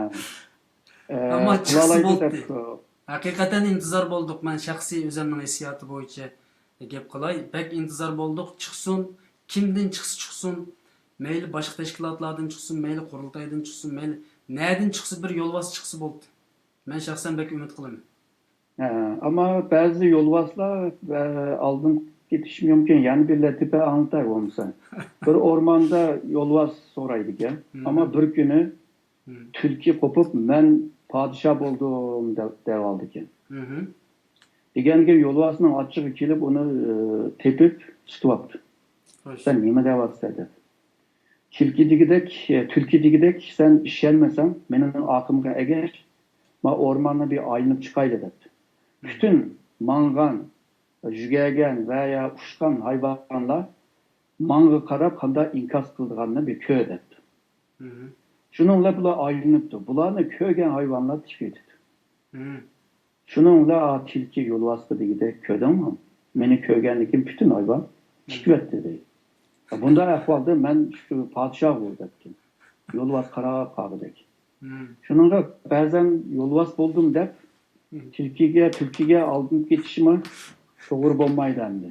ئەمما چىقسا قىلالايدۇ بولدى. دەپ، ھەقىقەتەن ئىنتىزار بولدۇق. مەن شەخسىي ئۆزۈمنىڭ ھېسسىياتى بويىچە گەپ قىلاي. بەك ئىنتىزار بولدۇق. چىقسۇن. كىمدىن چىقسا چىقسۇن. مەيلى باشقا تەشكىلاتلاردىن چىقسۇن، مەيلى قۇرۇلتايدىن چىقسۇن، مەيلى نەدىن چىقسا بىر يولۋاس چىقسا بولدى. مەن شەخسەن بەك ئۈمىد قىلىمەن. ھە، ئەمما بەزى يولۋاسلار، ئە، ئالدىن كېتىشى مۇمكىن. يەنە بىر لەتىپە ئاڭلىتاي بولمىسا. بىر ئورماندا يولۋاس سورايدىكەن. ئەمما بىر كۈنى تۈلكە قوپۇپ، «مەن پادىشاھ بولدۇم» دەپ، دەۋالىدىكەن. دېگەنگە يولۋاسنىڭ ئاچچىقى كېلىپ، ئۇنى، ئى، تېپىپ تۇتۇۋاپتۇ. «سەن نېمە دەۋاتىسەن؟» دەپ. تىلكە دېگۈدەك، ئى، تۈلكە دېگۈدەك، «سەن ئىشەنمىسەڭ، مېنىڭ ئارقامغا ئەگەش، مەن ئورماننى بىر ئايلىنىپ چىقايلى» دەپتۇ. «پۈتۈن ماڭغان، يۈگۈرگەن ۋە يا ئۇچقان ھايۋانلار ماڭا قاراپ قانداق ئىنكاس قىلىدىغاننى بىر كۆر» دەپتۇ. شۇنىڭ بىلەن بۇلار ئايلىنىپتۇ. بۇلارنى كۆرگەن ھايۋانلار تىكىۋېتىپتۇ. شۇنىڭ بىلەن، «ئا، تىلكە يولۋاسقا دېگۈدەك، كۆردۈڭمۇ؟ مېنى كۆرگەندىن كېيىن پۈتۈن ھايۋان تىكىۋەتتى» دەيدۇ. بۇنداق ئەھۋالدا مەن شۇ پادىشاھ بولدۇم دەپتۇ. يولۋاس قاراپ قالغۇدەك. شۇنىڭغا بەزەن يولۋاس بولدۇم دەپ، تىلكىگە، تۈلكىگە ئالدىنىپ كېتىشمۇ توغرا بولمايدۇ ئەمدى.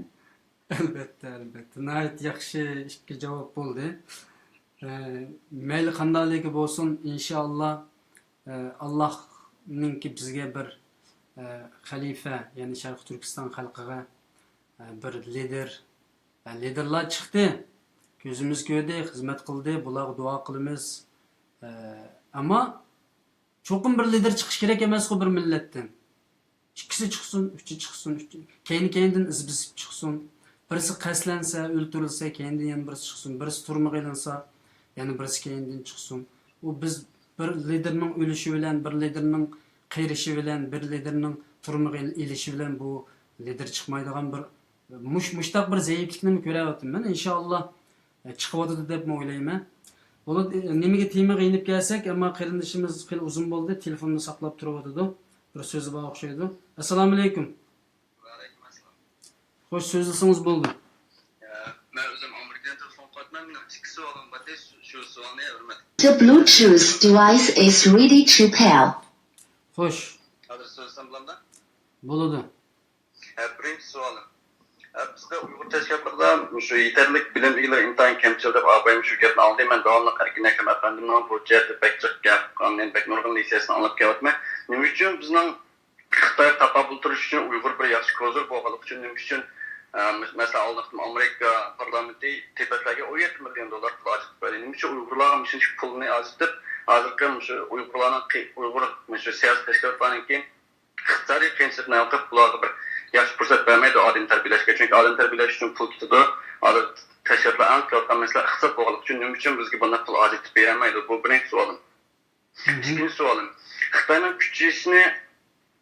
ئەلۋەتتە، ئەلۋەتتە. ناھايىتى ياخشى ئىككى جاۋاب بولدى. ئە، مەيلى قانداقلىكى بولسۇن، ئىنشائاللا، ئە، ئاللاھنىڭكى بىزگە بىر، ئە، خەلىپە، يەنى شەرقىي تۈركىستان خەلقىگە، ئە، بىر لىدېر، ئە، لىدېرلار چىقتى. كۆزىمىز كۆردى، خىزمەت قىلدى، بۇلارغا دۇئا قىلىمىز. ئە، ئەمما چوقۇم بىر لىدېر چىقىش كېرەك ئەمەسقۇ بىر مىللەتتىن. ئىككىسى چىقسۇن، ئۈچى چىقسۇن، ئۈچ-، كەينى-كەينىدىن ئىز بېسىپ چىقسۇن. بىرسى قەستلەنسە، ئۆلتۈرۈلسە، كەينىدىن يەنە بىرسى چىقسۇن. بىرسى تۈرمىگە ئېلىنسا، يەنە بىرسى كەينىدىن چىقسۇن. ئۇ بىز بىر لىدېرنىڭ ئۆلۈشى بىلەن، بىر لىدېرنىڭ قېرىشى بىلەن، بىر لىدېرنىڭ تۈرمىگە ئېلىشى بىلەن بۇ لىدېر چىقمايدىغان بىر مۇش-، مۇشتاق بىر زەئىپلىكنىمۇ كۆرۈۋاتىمەن، ئىنشائاللا. ئە، چىقىۋاتىدۇ دەپمۇ ئويلايمەن. بولدى، ئە، نېمىگە تېمىغا يېنىپ كەلسەك، ئەمما قېرىندىشىمىز خېلى ئۇزۇن بولدى، تېلېفوننى ساقلاپ تۇرۇۋاتىدۇ. بىر سۆزى بار ئوخشايدۇ. ئەسسالامۇئەلەيكۇم. ۋەئەلەيكۇم ئەسسالام. خوش، سۆزلىسىڭىز بولدى. ئە، مەن ئۆزۈم ئامېرىكىدىن تېلېفون قىلىۋاتىمەن. مېنىڭ ئىككى سوئالىم بار ئىدى. شۇ، شۇ سوئالنى ھۆرمەت. The Bluetooth device is ready to pair. خوش. ھازىر سۆزلىسەم بولامدا؟ بولىدۇ. ھە، بىرىنچى سوئالىم. ھە، بىزگە ئۇيغۇر تەشكىلاتلىرىدا مۇشۇ يېتەرلىك بىلىم ئىگىلىرى ئىنتايىن كەمچىل دەپ ئاپايىم شۇ گەپنى ئاڭلىدى. مەن داۋاملىق ئەركىن ئەكرەم ئەپەندىمنىڭ بۇ جەھەتتە بەك جىق گەپ، ئاندىن بەك نۇرغۇن لېكسىيەسىنى ئاڭلاپ كېلىۋاتىمەن. نېمە ئۈچۈن بىزنىڭ خىتايغا تاقابىل تۇرۇش ئۈچۈن ئۇيغۇر بىر ياخشى كوزىر بولغانلىقى ئۈچۈن، نېمە ئۈچۈن، ئە، مەسىلەن، ئالدىنقى ئامېرىكا پارلامېنتى تىبەتلەرگە ئون يەتتە مىليون دوللار پۇل ئاجرىتىپ بەردى. نېمە ئۈچۈن ئۇيغۇرلارغا مۇشۇنچە پۇلنى ئاجرىتىپ، ھازىرقى مۇشۇ ئۇيغۇرلارنىڭ قى-، ئۇيغۇر مۇشۇ سىياسىي تەشكىلاتلارنىڭكى ئىقتىسادىي قىيىنچىلىقتىن ھەل قىلىپ، بۇلارغا بىر ياخشى پۇرسەت بەرمەيدۇ ئادەم تەربىيەلەشكە. چۈنكى ئادەم تەربىيەلەش ئۈچۈن پۇل كېتىدۇ. ھازىر تەشكىلاتلار ئەڭ كېلىۋاتقان مەسىلە ئىقتىساد بولغانلىقى ئۈچۈن نېمە ئۈچۈن بىزگە بۇنداق پۇل ئاجرىتىپ بېرەلمەيدۇ؟ بۇ بىرىنچى سوئالىم. ئىككىنچى سوئالىم. خىتاينىڭ كۈچىيىشىنى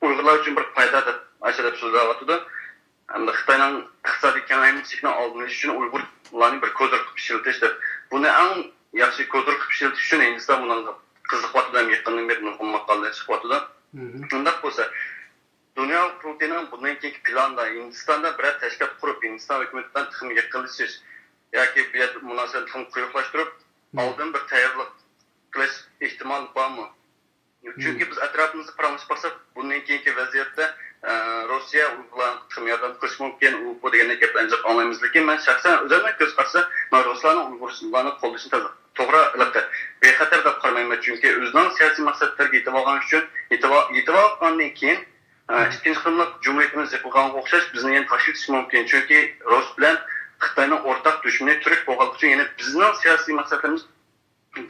ئۇيغۇرلار ئۈچۈن بىر پايدا دەپ، ئاشۇ دەپ سۆزلەۋاتىدۇ. ئەمدى خىتاينىڭ ئىقتىسادىي كېڭەيمىسىنىڭ ئالدىنى ئېلىش ئۈچۈن ئۇيغۇرلارنى بىر كوزىر قىلىپ ئىشلىتىش دەپ. بۇنى ئەڭ ياخشى كوزىر قىلىپ ئىشلىتىش ئۈچۈن ھىندىستان بۇنىڭغا قىزىقىۋاتىدۇ ھەم يېقىندىن بېرى نۇرغۇن ماقالىلەر چىقىۋاتىدۇ. ئۇنداق بولسا، دۇنيا قۇرۇلتىيىنىڭ بۇندىن كېيىنكى پىلانىدا ھىندىستاندا بىرەر تەشكىلات قۇرۇپ، ھىندىستان ھۆكۈمىتى بىلەن تېخىمۇ يېقىنلىشىش ياكى بۇ يەردە مۇناسىۋەتنى تېخىمۇ قويۇقلاشتۇرۇپ، ئالدىن بىر تەييارلىق قىلىش ئېھتىمالى بارمۇ؟ چۈنكى بىز ئەتراپىمىزدا پاراڭلىشىپ باقساق، بۇندىن كېيىنكى ۋەزىيەتتە، ئە، روسىيە ئۇيغۇرلارغا تېخىمۇ ياردەم قىلىشى مۇمكىن، ئۇ، بۇ دېگەندەك گەپلەرنى جىق ئاڭلايمىز. لېكىن مەن شەخسەن ئۆزۈمنىڭ كۆز قارىشىدا، مەن رۇسلارنىڭ ئۇيغۇرلارنى قوللىشىنى تازا توغرا ھېلىقى بىخەتەر دەپ قارىمايمەن. چۈنكى ئۆزىنىڭ سىياسىي مەقسەتلىرىگە يېتىۋالغان ئۈچۈن، يېتىۋال-، يېتىۋالغاندىن كېيىن، ئە، ئىككىنچى قېتىملىق جۇمھۇرىيىتىمىز يىقىلغانغا ئوخشاش بىزنى يەنە تاشلىۋېتىشى مۇمكىن. چۈنكى رۇس بىلەن خىتاينىڭ ئورتاق دۈشمىنى تۈرك بولغانلىقى ئۈچۈن يەنە بىزنىڭ سىياسىي مەقسەتلىرىمىز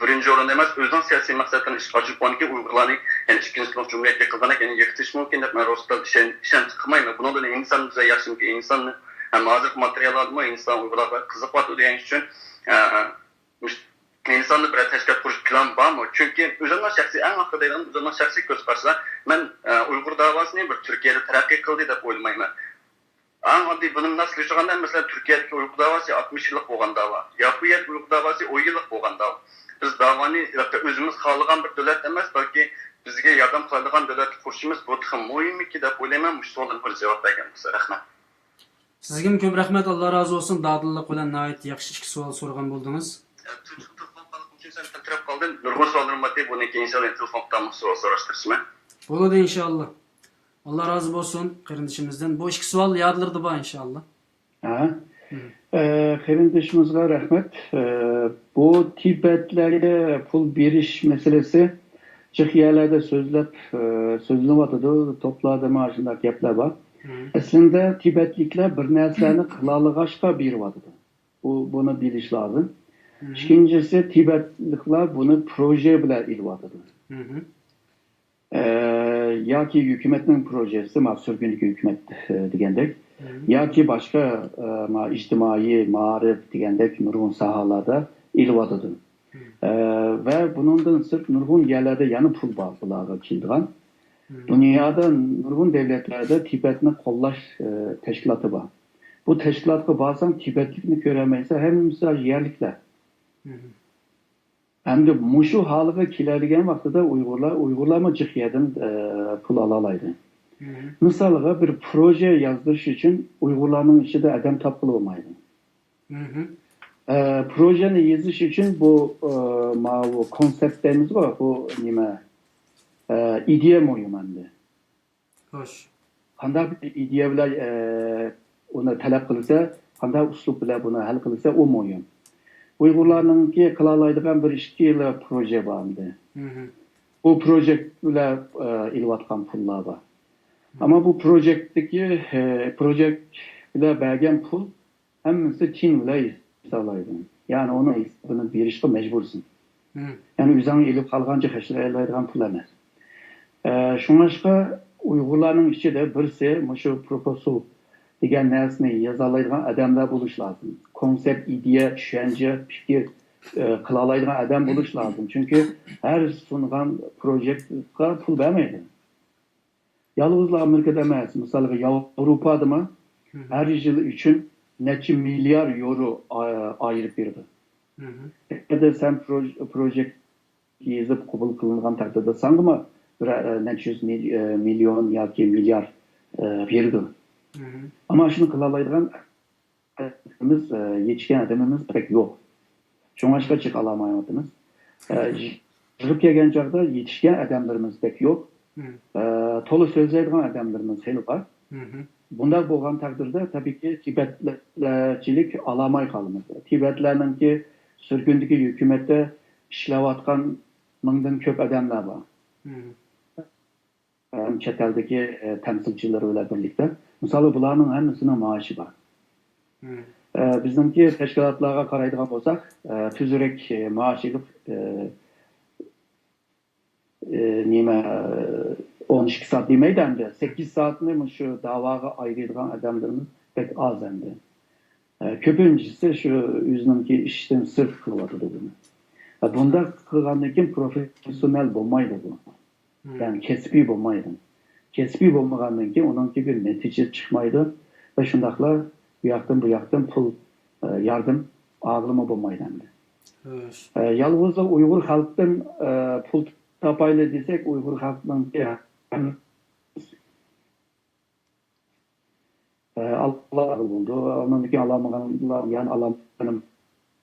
بىرىنچى ئورۇندا ئەمەس، ئۆزىنىڭ سىياسىي مەقسەتلىرىنى ئىشقا ئاشۇرۇپ بولغاندىكىن ئۇيغۇرلارنى يەنى ئىككىنچى تۇرلۇق جۇمھۇرىيەتكە قىلغاندىن كېيىن يىقىتىلىشى مۇمكىن دەپ مەن روستا ئىشەن-، ئىشەنچ قىلمايمەن. بۇنىڭدىن ئىنسان بىزگە ياخشىمىكىن، ئىنسان ھەم ھازىرقى ماتېرىياللاردىمۇ ئىنسان ئۇيغۇرلارغا قىزىقىۋاتىدۇ دېگەن ئۈچۈن، ئە، مۇش-، ئىنساندا بىرەر تەشكىلات قۇرۇش پىلان بارمۇ؟ چۈنكى ئۆزۈمنىڭ شەخسىي، ئەڭ ئاخىرىدا دەيدىغان ئۆزۈمنىڭ شەخسىي كۆز قارىشىدا، مەن، ئە، ئۇيغۇر داۋاسىنى بىر تۈركىيەدە تەرەققىي قىلدى دەپ ئويلىمايمەن. ئەڭ ئاددىي بۇنى مۇناسىۋەتلەشتۈرگەندە، مەسىلەن، تۈركىيەدىكى ئۇيغۇر داۋاسى ئاتمىش يىللىق بولغان داۋا. ياپونىيەدىكى ئۇيغۇر داۋاسى ئون يىللىق بولغان داۋا. بىز داۋانى ئۆزىمىز خالىغان بىر دۆلەت ئەمەس، بەلكى بىزگە ياردەم قىلىدىغان دۆلەتنى قۇرۇشىمىز بۇ تېخى مۇھىممىكى دەپ ئويلايمەن. مۇشۇ سوئالدىن بىر جاۋاب بەرگەن بولسا. رەھمەت. سىزگىمۇ كۆپ رەھمەت، ئاللا رازى بولسۇن. دادىللىق بىلەن ناھايىتى ياخشى ئىككى سوئال سورىغان بولدىڭىز. تېلېفون قالغان ئۈچۈن سەن تەلتىرەپ قالدىم. نۇرغۇن سوئاللىرىم بار ئىدى، بۇنىڭ كېيىن ئىنشاللا تېلېفون قىلىپ سوئال سوراشتۇرىسىز. بولىدۇ ئىنشاللا. ئاللا رازى بولسۇن قېرىندىشىمىزدىن. بۇ ئىككى سوئال يادلىرىدا بار ئىنشاللا. ھە. مم. ئە، قېرىندىشىمىزغا رەھمەت. ئە، بۇ تىبەتلەرگە پۇل بېرىش مەسىلىسى جىق يەرلەردە سۆزلەپ، ئە، سۆزلىنىۋاتىدۇ، توپلاردا مانا شۇنداق گەپلەر بار. مم. ئەسلىندە تىبەتلىكلەر بىر نەرسىلەرنى قىلالىغاچقا بېرىۋاتىدۇ. بۇ، بۇنى بىلىش لازىم. مم. ئىككىنچىسى، تىبەتلىكلەر بۇنى پروژە بىلەن ئېلىۋاتىدۇ. مم. ئە، ياكى ھۆكۈمەتنىڭ پروژېسى، ما، سۈرگۈندىكى ھۆكۈمەت، ئە، دېگەندەك، مم. ياكى باشقا، ئە، ما، ئىجتىمائىي، مائارىپ دېگەندەك نۇرغۇن ساھەلەردە ئېلىۋاتىدۇ. مم. ئە، ۋە بۇنىڭدىن سىرت نۇرغۇن يەرلەردە يەنە پۇل بار بۇلارغا كېلىدىغان. مم. دۇنيادا نۇرغۇن دۆلەتلەردە تىبەتنى قوللاش، ئە، تەشكىلاتى بار. بۇ تەشكىلاتقا بارساڭ، تىبەتلىكنى كۆرەلمەيسەن، ھەممىسى يەرلىكلەر. مم. ئەمدى مۇشۇ ھالغا كېلەلىگەن ۋاقتىدا ئۇيغۇرلار، ئۇيغۇرلارمۇ جىق يەردىن، ئە، پۇل ئالالايدۇ. مم. مىسالغا، بىر پروژە يازدۇرۇش ئۈچۈن ئۇيغۇرلارنىڭ ئىچىدە ئادەم تاپقىلى بولمايدۇ. مم. ئە، پروژەنى يېزىش ئۈچۈن بۇ، ئە، ماۋۇ كونسېپت دەيمىزغۇ، بۇ نېمە، ئە، ئىدىيە مۇھىم ئەمدى. خوش. قانداق بىر ئىدىيە بىلەن، ئە، ئۇنى تەلەپ قىلسا، قانداق ئۇسلۇب بىلەن بۇنى ھەل قىلسا، ئۇ مۇھىم. ئۇيغۇرلارنىڭكى قىلالايدىغان بىر ئىككىلا پروژە بار ئەمدى. مم. بۇ پروژېكت بىلەن، ئە، ئېلىۋاتقان پۇللار بار. مم. ئەمما بۇ پروژېكتتىكى، ئە، پروژېكت بىلەن بەرگەن پۇل ھەممىسى تىيىن بىلەن ھېسابلايدۇ. يەنى ئۇنىڭ ھېسابىنى بېرىشقا مەجبۇرسەن. مم. يەنى ئۆزۈڭ ئېلىپ قالغانچە خەجلەيدىغان پۇل ئەمەس. ئە، شۇڭلاشقا ئۇيغۇرلارنىڭ ئىچىدە بىرسى مۇشۇ پروپوزال دېگەن نەرسىنى يازالايدىغان ئادەملەر بولۇش لازىم. كونسېپت، ئىدىيە، چۈشەنچە، پىكىر، ئە، قىلالايدىغان ئادەم بولۇش لازىم. چۈنكى ھەر سۇنغان پروژېكتقا پۇل بەرمەيدۇ. يالغۇزلا ئامېرىكىدا ئەمەس، مىسالغا ياۋروپادىمۇ مم. ھەر يىل ئۈچۈن نەچچە مىليار يورو ئا-، ئايرىپ بېرىدۇ. مم. ئەگەر سەن پروژ-، پروژېكت يېزىپ قوبۇل قىلىنغان تەقدىردە ساڭىمۇ بىر، ئە، نەچچە يۈز مىل-، ئە، مىليون ياكى مىليار، ئە، بېرىدۇ. مم. ئەمما شۇنى قىلالايدىغان ئادىمىمىز، ئە، يېتىشكەن ئادىمىمىز بەك يوق. شۇڭلاشقا جىق ئالالمايۋاتىمىز. ئە، يىغىپ كەلگەن چاغدا يېتىشكەن ئادەملىرىمىز بەك يوق. مم. ئە، تولا سۆزلەيدىغان ئادەملىرىمىز خېلى بار. مم. بۇنداق بولغان تەقدىردە، تەبىئىيكى، تىبەتلەرچىلىك ئالالماي قالىمىز. تىبەتلەرنىڭكى سۈرگۈندىكى ھۆكۈمەتتە ئىشلەۋاتقان مىڭدىن كۆپ ئادەملەر بار. مم. ھەم چەت ئەلدىكى، ئە، تەمسىلچىلىرى بىلەن بىرلىكتە. مىسالى، بۇلارنىڭ ھەممىسىنىڭ مائاشى بار. مم. ئە، بىزنىڭكى تەشكىلاتلارغا قارايدىغان بولساق، ئە، تۈزۈرەك، ئە، مائاش ئېلىپ، ئە، ئە، نېمە، ئە، ئون ئىككى سائەت دېمەيدۇ ئەمدى. سەككىز سائەتنى مۇشۇ داۋاغا ئايرىيدىغان ئادەملىرىمىز بەك ئاز ئەمدى. ئە، كۆپىنچىسى شۇ ئۆزىنىڭكى ئىشتىن سىرت قىلىۋاتىدۇ بۇنى. ئە، بۇنداق قىلغاندىن كېيىن پروفېسسىونال بولمايدۇ بۇ. مم. يەنى كەسپىي بولمايدۇ. كەسپىي بولمىغاندىن كېيىن ئۇنىڭكى بىر نەتىجە چىقمايدۇ ۋە شۇنداقلا بۇ ياقتىن، بۇ ياقتىن پۇل، ئە، ياردەم ئالغىلىمۇ بولمايدۇ ئەمدى. خوش. ئە، يالغۇزلا ئۇيغۇر خەلقتىن، ئە، پۇل تاپايلى دېسەك، ئۇيغۇر خەلقنىڭكى ئە، ئالغانلار بولىدۇ. ئۇنىڭدىن كېيىن ئالالمىغانلار، يەنى ئالالمىغان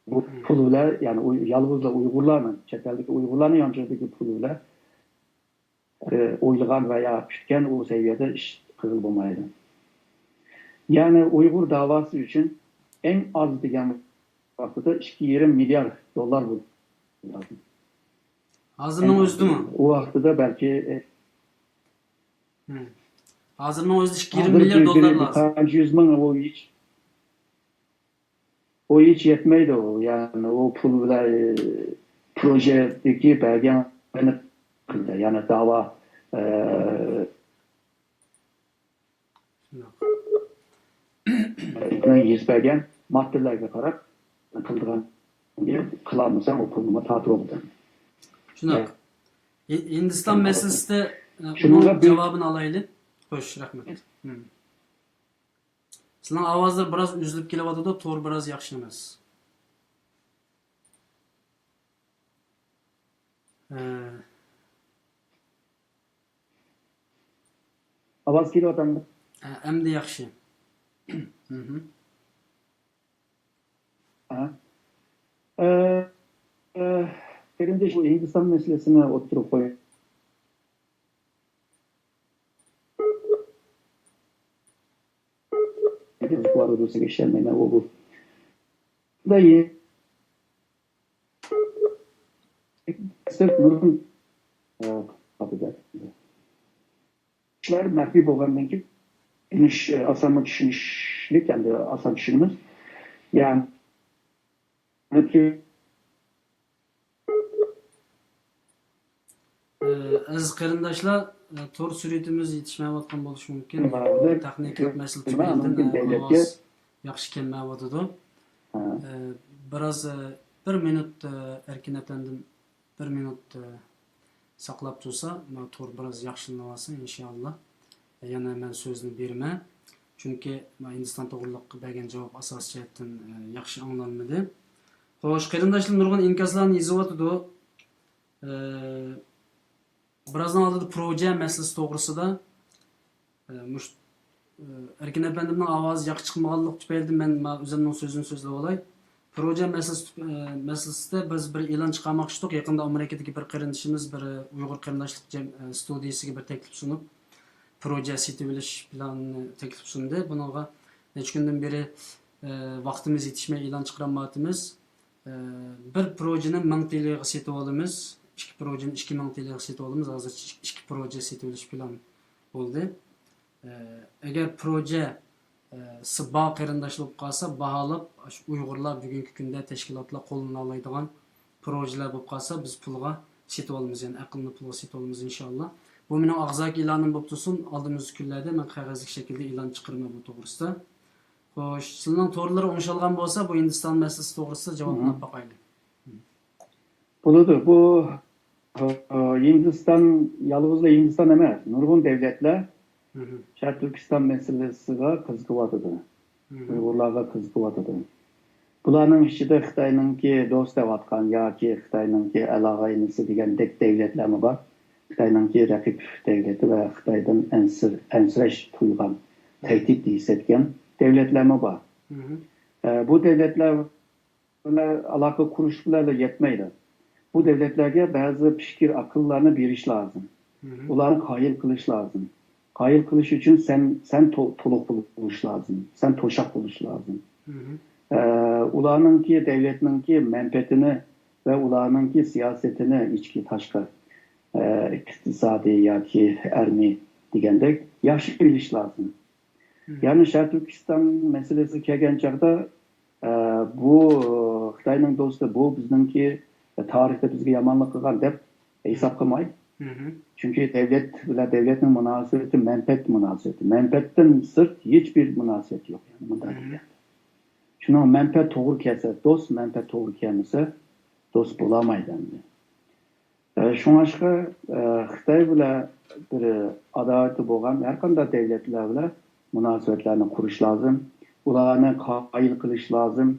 بۇ مم. پۇل بىلەن، يەنى ئۇي-، يالغۇزلا ئۇيغۇرلارنىڭ، چەت ئەلدىكى ئۇيغۇرلارنىڭ يانچۇقىدىكى پۇل بىلەن، ئە، ئويلىغان ۋە يا كۈتكەن ئۇ سەۋىيەدە ئىش قىلغىلى بولمايدۇ. يەنى ئۇيغۇر داۋاسى ئۈچۈن ئەڭ ئاز دېگەن ۋاقتىدا ئىككى يېرىم مىليار دوللار بولىدۇ. ھازىرنىڭ ئۆزىدىمۇ؟ ئۇ ۋاقتىدا بەلكى، ئە، مم. ھازىرنىڭ ئۆزىدە ئىككى يېرىم مىليار دوللار لازىم. قانچە يۈز مىڭ ئۇ ھېچ، ئۇ ھېچ يەتمەيدۇ. يەنى ئۇ پۇل بىلەن، ئە، پروژېدىكى بەرگەن، يەنى قىلدى. يەنى داۋا، ئە، شۇنداق. يۈز بەرگەن ماددىلارغا قاراپ قىلىدىغان، قىلالمىساڭ ئۇ پۇلنىمۇ تارتىۋالىدۇ. شۇنداق. ھىندىستان مەسىلىسىدە ئە، شۇنىڭغا ئۇنىڭ جاۋابىنى ئالايلى. خوش، رەھمەت. سىلىنىڭ ئاۋازلىرى بىراز ئۈزۈلۈپ كېلىۋاتىدۇ، تور بىراز ياخشى ئەمەس. ئە، ئاۋاز كېلىۋاتامدۇ؟ ئە، ئەمدى ياخشى. مھم. ھە. ئە، ئە، قېرىنداش، بۇ ھىندىستان مەسىلىسىنى ئوتتۇرىغا قويۇپ، بارىدۇ، سىزگە ئىشەنمەيمەن، ئۇ بۇ. دا يە-، سىرت نۇرغۇن، ئە، ئىشلار مەخپىي بولغاندىن كېيىن، چۈشىنىش، ئاسانمۇ چۈشىنىشلىك، ئەمدى ئاسان چۈشىنىمىز. يەنى، ئەزىز قېرىنداشلار، تور سۈرئىتىمىز يېتىشمەيۋاتقان بولۇشى مۇمكىن. تېخنىكىلىق مەسىلە تۈپەيلىدىن ئاۋاز ياخشى كەلمەيۋاتىدۇ. بىراز، بىر مىنۇت، ئەركىن ئەپەندىم، بىر مىنۇت ساقلاپ تۇرسا، تور بىراز ياخشىلىنىۋالسا، ئىنشائاللا، يەنە مەن سۆزنى بېرىمەن. چۈنكى ھىندىستان توغرىلىق بەرگەن جاۋاب ئاساسىي جەھەتتىن ياخشى ئاڭلانمىدى. خوش، قېرىنداشلار نۇرغۇن ئىنكاسلارنى يېزىۋاتىدۇ. ئە، بىرازنىڭ ئالدىدا پروژە مەسىلىسى توغرىسىدا، ئە، مۇش-، ئە، ئەركىن ئەپەندىمنىڭ ئاۋازى ياخشى چىقمىغانلىقى تۈپەيلىدىن مەن ما-، ئۆزۈمنىڭ سۆزىنى سۆزلەۋالاي. پروژە مەسىلىسى تۈپ-، ئە، مەسىلىسىدە بىز بىر ئېلان چىقارماقچى ئىدۇق. يېقىندا ئامېرىكىدىكى بىر قېرىندىشىمىز، بىر ئۇيغۇر قېرىنداشلىق جەم-، ئە، ستۇدىيىسىگە بىر تەكلىپ سۇنۇپ، پروژە سېتىۋېلىش پىلانىنى تەكلىپ سۇندى. بۇنىڭغا نەچچە كۈندىن بېرى، ئە، ۋاقتىمىز يېتىشمەي ئېلان چىقىرالمايۋاتىمىز. ئە، بىر پروژىنى مىڭ تىلغا سېتىۋالىمىز، ئىككى پروژىنى ئىككى مىڭ تىلغا سېتىۋالىمىز. ھازىرچە ئىككى پروژە سېتىۋېلىش پىلان بولدى. ئە، ئەگەر پروژە، ئە، سى بار قېرىنداشلار بولۇپ قالسا، باھالاپ، ئاشۇ ئۇيغۇرلار بۈگۈنكى كۈندە تەشكىلاتلار قوللىنالايدىغان پروژىلار بولۇپ قالسا، بىز پۇلغا سېتىۋالىمىز، يەنى ئەقىلنى پۇلغا سېتىۋالىمىز، ئىنشائاللا. بۇ مېنىڭ ئاغزاكى ئېلانىم بولۇپ تۇرسۇن، ئالدىمىزدىكى كۈنلەردە مەن قەغەزلىك شەكىلدە ئېلان چىقىرىمەن بۇ توغرىسىدا. خوش، سىلىنىڭ تورلىرى ئوڭشالغان بولسا، بۇ ھىندىستان مەسىلىسى توغرىسىدا جاۋابنى ئاپ باقايلى. بولىدۇ. بۇ، ئە، ھىندىستان، يالغۇزلا ھىندىستان ئەمەس، نۇرغۇن دۆلەتلەر شەرقىي تۈركىستان مەسىلىسىگە قىزىقىۋاتىدۇ. ئۇيغۇرلارغا قىزىقىۋاتىدۇ. بۇلارنىڭ ئىچىدە خىتاينىڭكى دوست دەۋاتقان ياكى خىتاينىڭكى ئەلاغاينىسى دېگەندەك دۆلەتلەرمۇ بار. خىتاينىڭكى رەقىب دۆلىتى ۋە خىتايدىن ئەنسىر-، ئەنسىرەش تۇيغان، تەھدىت ھېس ئەتكەن دۆلەتلەرمۇ بار. ئە، بۇ دۆلەتلەر بىلەن ئالاقە قۇرۇش بىلەن يەتمەيدۇ. بۇ دۆلەتلەرگە بەزى پىكىر ئاقىللارنى بېرىش لازىم. ئۇلارنى قايىل قىلىش لازىم. قايىل قىلىش ئۈچۈن سەن، سەن تو-، تولۇق بولۇش لازىم. سەن توشاق بولۇش لازىم. ئە، ئۇلارنىڭكى، دۆلەتنىڭكى مەنپەئەتىنى ۋە ئۇلارنىڭكى سىياسىتىنى ئىچكى، تاشقى، ئە، ئىقتىسادىي ياكى ئەرمىي دېگەندەك ياخشى بىلىش لازىم. يەنى شەرقىي تۈركىستان مەسىلىسىگە كەلگەن چاغدا، ئە، بۇ خىتاينىڭ دوستى، بۇ بىزنىڭكى تارىختا بىزگە يامانلىق قىلغان دەپ ھېساب قىلماي. چۈنكى دۆلەت بىلەن دۆلەتنىڭ مۇناسىۋىتى مەنپەئەت مۇناسىۋىتى. مەنپەئەتتىن سىرت ھېچبىر مۇناسىۋەت يوق، يەنى مۇنداق دېگەندە. شۇنىڭ مەنپەئەت توغرا كەلسە دوست، مەنپەئەت توغرا كەلمىسە دوست بولالمايدۇ ئەمدى. ئە، شۇڭلاشقا، ئە، خىتاي بىلەن بىر ئاداۋىتى بولغان ھەر قانداق دۆلەتلەر بىلەن مۇناسىۋەتلەرنى قۇرۇش لازىم. ئۇلارنى قايىل قىلىش لازىم.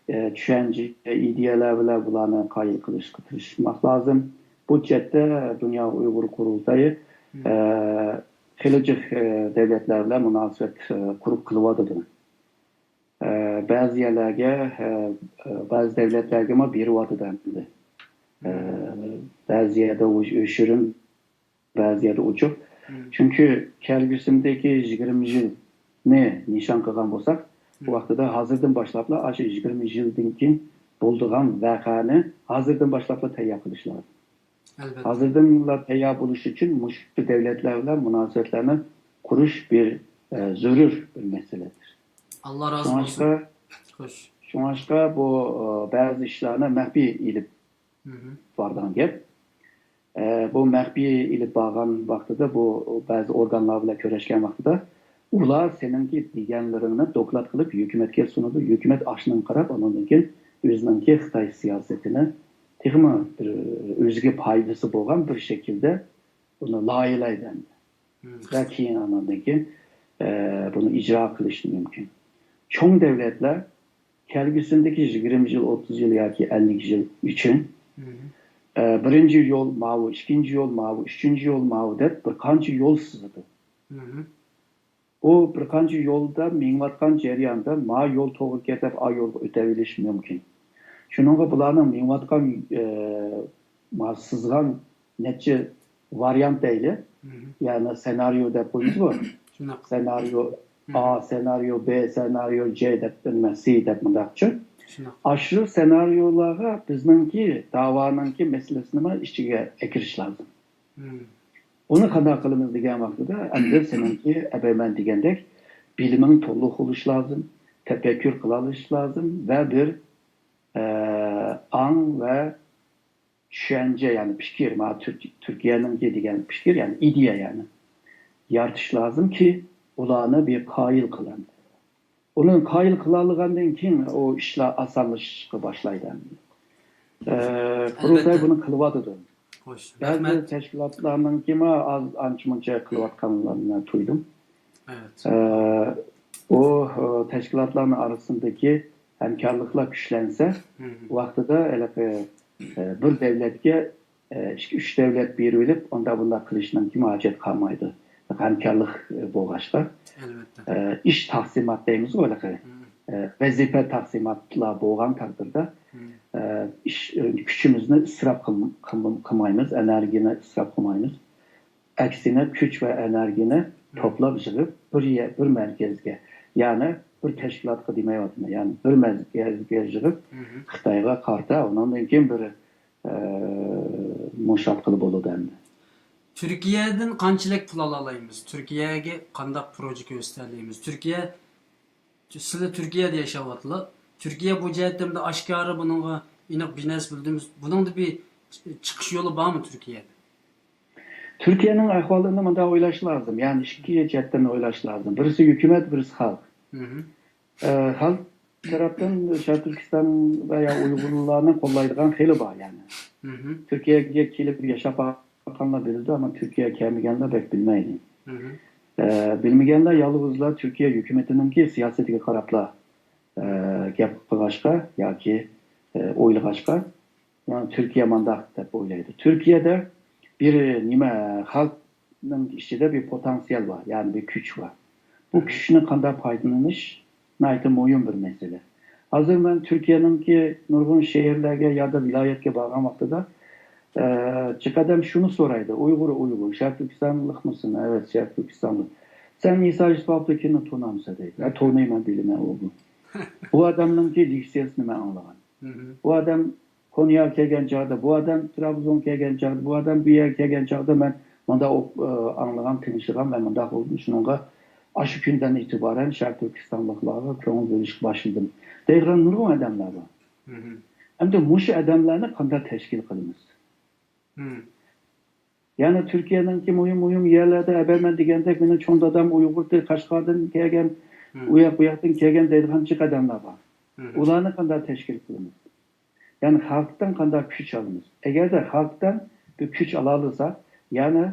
ئە، چۈشەنچە، ئىدىيەلەر بىلەن بۇلارنى قايىل قىلىشقا تىرىشماق لازىم. بۇ جەھەتتە دۇنيا ئۇيغۇر قۇرۇلتىيى، ئە، خېلى جىق، ئە، دۆلەتلەر بىلەن مۇناسىۋەت، ئە، قۇرۇپ قېلىۋاتىدۇ. ئە، بەزى يەرلەرگە، ئە، ئە، بەزى دۆلەتلەرگىمۇ بېرىۋاتىدۇ ئەمدى. ئە، بەزى يەردە ئۇ-، يوشۇرۇن، بەزى يەردە ئوچۇق. چۈنكى كەلگۈسىدىكى يىگىرمە يىلنى نىشان قىلغان بولساق، بۇ ۋاقتىدا ھازىردىن باشلاپلا، ئاشۇ يىگىرمە يىلدىن كېيىن بولىدىغان ۋەقەنى ھازىردىن باشلاپلا تەييار قىلىش لازىم. ھازىردىنلا تەييار بولۇش ئۈچۈن مۇشۇ دۆلەتلەر بىلەن مۇناسىۋەتلەرنى قۇرۇش بىر، ئە، زۆرۈر بىر مەسىلىدۇر. ئاللا رازى بولسۇن. شۇڭلاشقا، شۇڭلاشقا بۇ، ئە، بەزى ئىشلارنى مەخپىي ئېلىپ بارىدىغان گەپ. ئە، بۇ مەخپىي ئېلىپ بارغان ۋاقتىدا، بۇ بەزى ئورگانلار بىلەن كۆرۈشكەن ۋاقتىدا، ئۇلار سېنىڭكى دېگەنلىرىڭنى دوكلات قىلىپ ھۆكۈمەتكە سۇنىدۇ. ھۆكۈمەت ئاشۇنىڭغا قاراپ، ئۇنىڭدىن كېيىن ئۆزىنىڭكى خىتاي سىياسىتىنى تېخىمۇ بىر ئۆزىگە پايدىسى بولغان بىر شەكىلدە بۇنى لايىھەلەيدۇ ئەمدى. ۋە كېيىن ئاندىن كېيىن، ئە، بۇنى ئىجرا قىلىشى مۇمكىن. چوڭ دۆلەتلەر كەلگۈسىدىكى يىگىرمە يىل، ئوتتۇز يىل ياكى ئەللىك يىل ئۈچۈن، ئە، بىرىنچى يول ماۋۇ، ئىككىنچى يول ماۋۇ، ئۈچىنچى يول ماۋۇ دەپ بىر قانچە يول سىزىدۇ. ئۇ بىر قانچە يولدا مېڭىۋاتقان جەرياندا ما يول توغرا ئىكەن دەپ، ئا يولغا ئۆتەۋېلىشى مۇمكىن. شۇنىڭغا بۇلارنىڭ مېڭىۋاتقان، ئە، ما سىزغان نەچچە ۋارىيانت دەيلى، يەنى سېنارىيو دەپ قويىمىزغۇ. سېنارىيو ئا، سېنارىيو بې، سېنارىيو جې دەپ، نېمە، سې دەپ مۇنداقچۇ. ئاشۇ سېنارىيولارغا بىزنىڭكى داۋانىڭكى مەسىلىسىنىمۇ ئىچىگە ئەكىرىش لازىم. بۇنى قانداق قىلىمىز دېگەن ۋاقتىدا، ئەمدى سېنىڭكى ئەبەرمەن دېگەندەك بىلىمىڭ تولۇق بولۇشى لازىم، تەپەككۇر قىلالىشى لازىم ۋە بىر، ئە، ئاڭ ۋە چۈشەنچە، يەنى پىكىر، مانا تۈرك-، تۈركىيەنىڭكى دېگەن پىكىر، يەنى ئىدىيە، يەنى يارىتىش لازىمكى، ئۇلارنى بىر قايىل قىلىڭ. ئۇنى قايىل قىلالىغاندىن كېيىن ئۇ ئىشلار ئاسانلىشىشقا باشلايدۇ ئەمدى. ئە، قۇرۇلتاي بۇنى قىلىۋاتىدۇ. بەزى تەشكىلاتلارنىڭكىمۇ ئاز، ئانچە-مۇنچە قىلىۋاتقانلىرىنى تۇيدۇم. ئە، ئۇ، ئە، تەشكىلاتلارنىڭ ئارىسىدىكى ھەمكارلىقلار كۈچلەنسە، ۋاقتىدا ھېلىقى، ئە، بىر دۆلەتكە، ئە، ئىككى، ئۈچ دۆلەت بېرىۋېلىپ، ئۇنداق بۇنداق قىلىشنىڭكىمۇ ھاجەت قالمايدۇ. ھەمكارلىق، ئە، بولغاچقا، ئە، ئىش تەقسىمات دەيمىزغۇ ھېلىقى. ئە، ۋەزىپە تەقسىماتلار بولغان تەقدىردە، ئە، ئىش، ئە، كۈچىمىزنى ئىسراپ قىل-، قىل-، قىلمايمىز، ئېنېرگىيەنى ئىسراپ قىلمايمىز. ئەكسىنە، كۈچ ۋە ئېنېرگىيەنى توپلاپ يىغىپ، بىر يە-، بىر مەركەزگە، يەنى بىر تەشكىلاتقا دېمەيۋاتىمەن، يەنى بىر مەركەزگە يىغىپ، خىتايغا قارىتا، ئۇنىڭدىن كېيىن بىر، ئە، مۇشۇ ئارقىلىق بولىدۇ ئەمدى. تۈركىيەدىن قانچىلىك پۇل ئالالايمىز؟ تۈركىيەگە قانداق پروژە كۆرسىتەلەيمىز؟ تۈركىيە، سىلەر تۈركىيەدە ياشاۋاتىلا. تۈركىيە بۇ جەھەتتە ئاشكارا بۇنىڭغا ئېنىق بىر نەرسە بىلدىمىز. بۇنىڭدا بىر چىقىش يولى بارمۇ تۈركىيەدە؟ تۈركىيەنىڭ ئەھۋالىنى مۇنداق ئويلاش لازىم، يەنى ئىككى جەھەتتىن ئويلاش لازىم. بىرسى ھۆكۈمەت، بىرسى خەلق. ئە، خەلق تەرەپتىن شەرقىي تۈركىستان ۋە يا ئۇيغۇرلارنى قوللايدىغان خېلى بار يەنى. تۈركىيەگە كېلىپ ياشاپ باققانلار بىلىدۇ، ئەمما تۈركىيەگە كەلمىگەنلەر بەك بىلمەيدۇ. ئە، بىلمىگەنلەر يالغۇزلا تۈركىيە ھۆكۈمىتىنىڭكى سىياسىتىگە قاراپلا، ئە، گەپ قىلغاچقا ياكى، ئە، ئويلىغاچقا، يەنى تۈركىيە مانداق دەپ ئويلايدۇ. تۈركىيەدە بىر نېمە، خەلقنىڭ ئىچىدە بىر پوتېنسىئال بار، يەنى بىر كۈچ بار. بۇ كۈچنى قانداق پايدىلىنىش ناھايىتى مۇھىم بىر مەسىلە. ھازىر مەن تۈركىيەنىڭكى نۇرغۇن شەھەرلەرگە يادا ۋىلايەتكە بارغان ۋاقتىدا، ئە، جىق ئادەم شۇنى سورايدۇ، ئۇيغۇر، ئۇيغۇر، شەرقىي تۈركىستانلىقمىسەن؟ ئەۋەت، شەرقىي تۈركىستانلىق. سەن ئىسا يۈسۈپ ئابدۇكىننى تونامسەن دەيدۇ. ھە، تونۇيمەن، بىلىمەن ئۇ بۇ. بۇ ئادەمنىڭكى لېكسىيەسىنى مەن ئاڭلىغان. بۇ ئادەم كونياغا كەلگەن چاغدا، بۇ ئادەم ترابزونغا كەلگەن چاغدا، بۇ ئادەم بۇ يەرگە كەلگەن چاغدا مەن مۇنداق ئوق-، ئاڭلىغان، تىڭشىغان، مەن مۇنداق بولدۇم، شۇنىڭغا ئاشۇ كۈندىن ئېتىبارەن شەرقىي تۈركىستانلىقلارغا كۆڭۈل بۆلۈشكە باشلىدىم دەيدىغان نۇرغۇن ئادەملەر بار. ئەمدى مۇشۇ ئادەملەرنى قانداق تەشكىل قىلىمىز؟ يەنى تۈركىيەنىڭكى مۇھىم، مۇھىم يەرلەردە، ئەبەرمەن دېگەندەك، مېنىڭ چوڭ دادام ئۇيغۇردى، قەشقەردىن كەلگەن، ئۇ ياق، بۇ ياقتىن كەلگەن دەيدىغان جىق ئادەملەر بار. ئۇلارنى قانداق تەشكىل قىلىمىز؟ يەنى خەلقتىن قانداق كۈچ ئالىمىز؟ ئەگەردە خەلقتىن بىر كۈچ ئالالىساق، يەنى،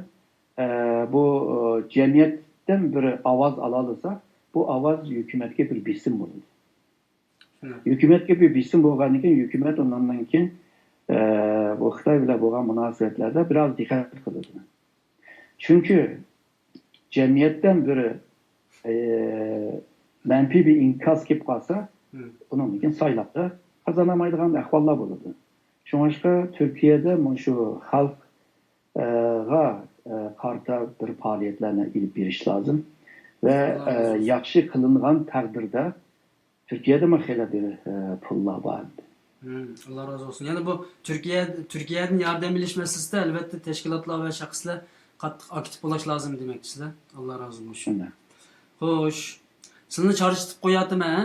ئە، بۇ، ئە، جەمئىيەتتىن بىر ئاۋاز ئالالىساق، بۇ ئاۋاز ھۆكۈمەتكە بىر بېسىم بولىدۇ. ھۆكۈمەتكە بىر بېسىم بولغاندىن كېيىن، ھۆكۈمەت ئۇنىڭدىن كېيىن، ئە، بۇ خىتاي بىلەن بولغان مۇناسىۋەتلەردە بىراز دىققەت قىلىدۇ. چۈنكى جەمئىيەتتىن بىر، ئە، مەنپىي بىر ئىنكاس كېلىپ قالسا، ئۇنىڭدىن كېيىن سايلاپتا قازانالمايدىغان ئەھۋاللار بولىدۇ. شۇڭلاشقا تۈركىيەدە مۇشۇ خەلق غا، ئە، قارىتا بىر پائالىيەتلەرنى ئېلىپ بېرىش لازىم. ۋە، ئە، ياخشى قىلىنغان تەقدىردە تۈركىيەدىمۇ خېلى بىر، ئە، پۇللار بار. ئاللا رازى بولسۇن. يەنى بۇ تۈركىيە، تۈركىيەدىن ياردەم ئېلىش مەسىلىسىدە، ئەلۋەتتە، تەشكىلاتلار ۋە شەخسلەر قاتتىق ئاكتىپ بولاش لازىم دېمەكچىسىلەر. ئاللا رازى بولسۇن. خوش. سىلىنى چارچىتىپ قوياتىمەن، ھە؟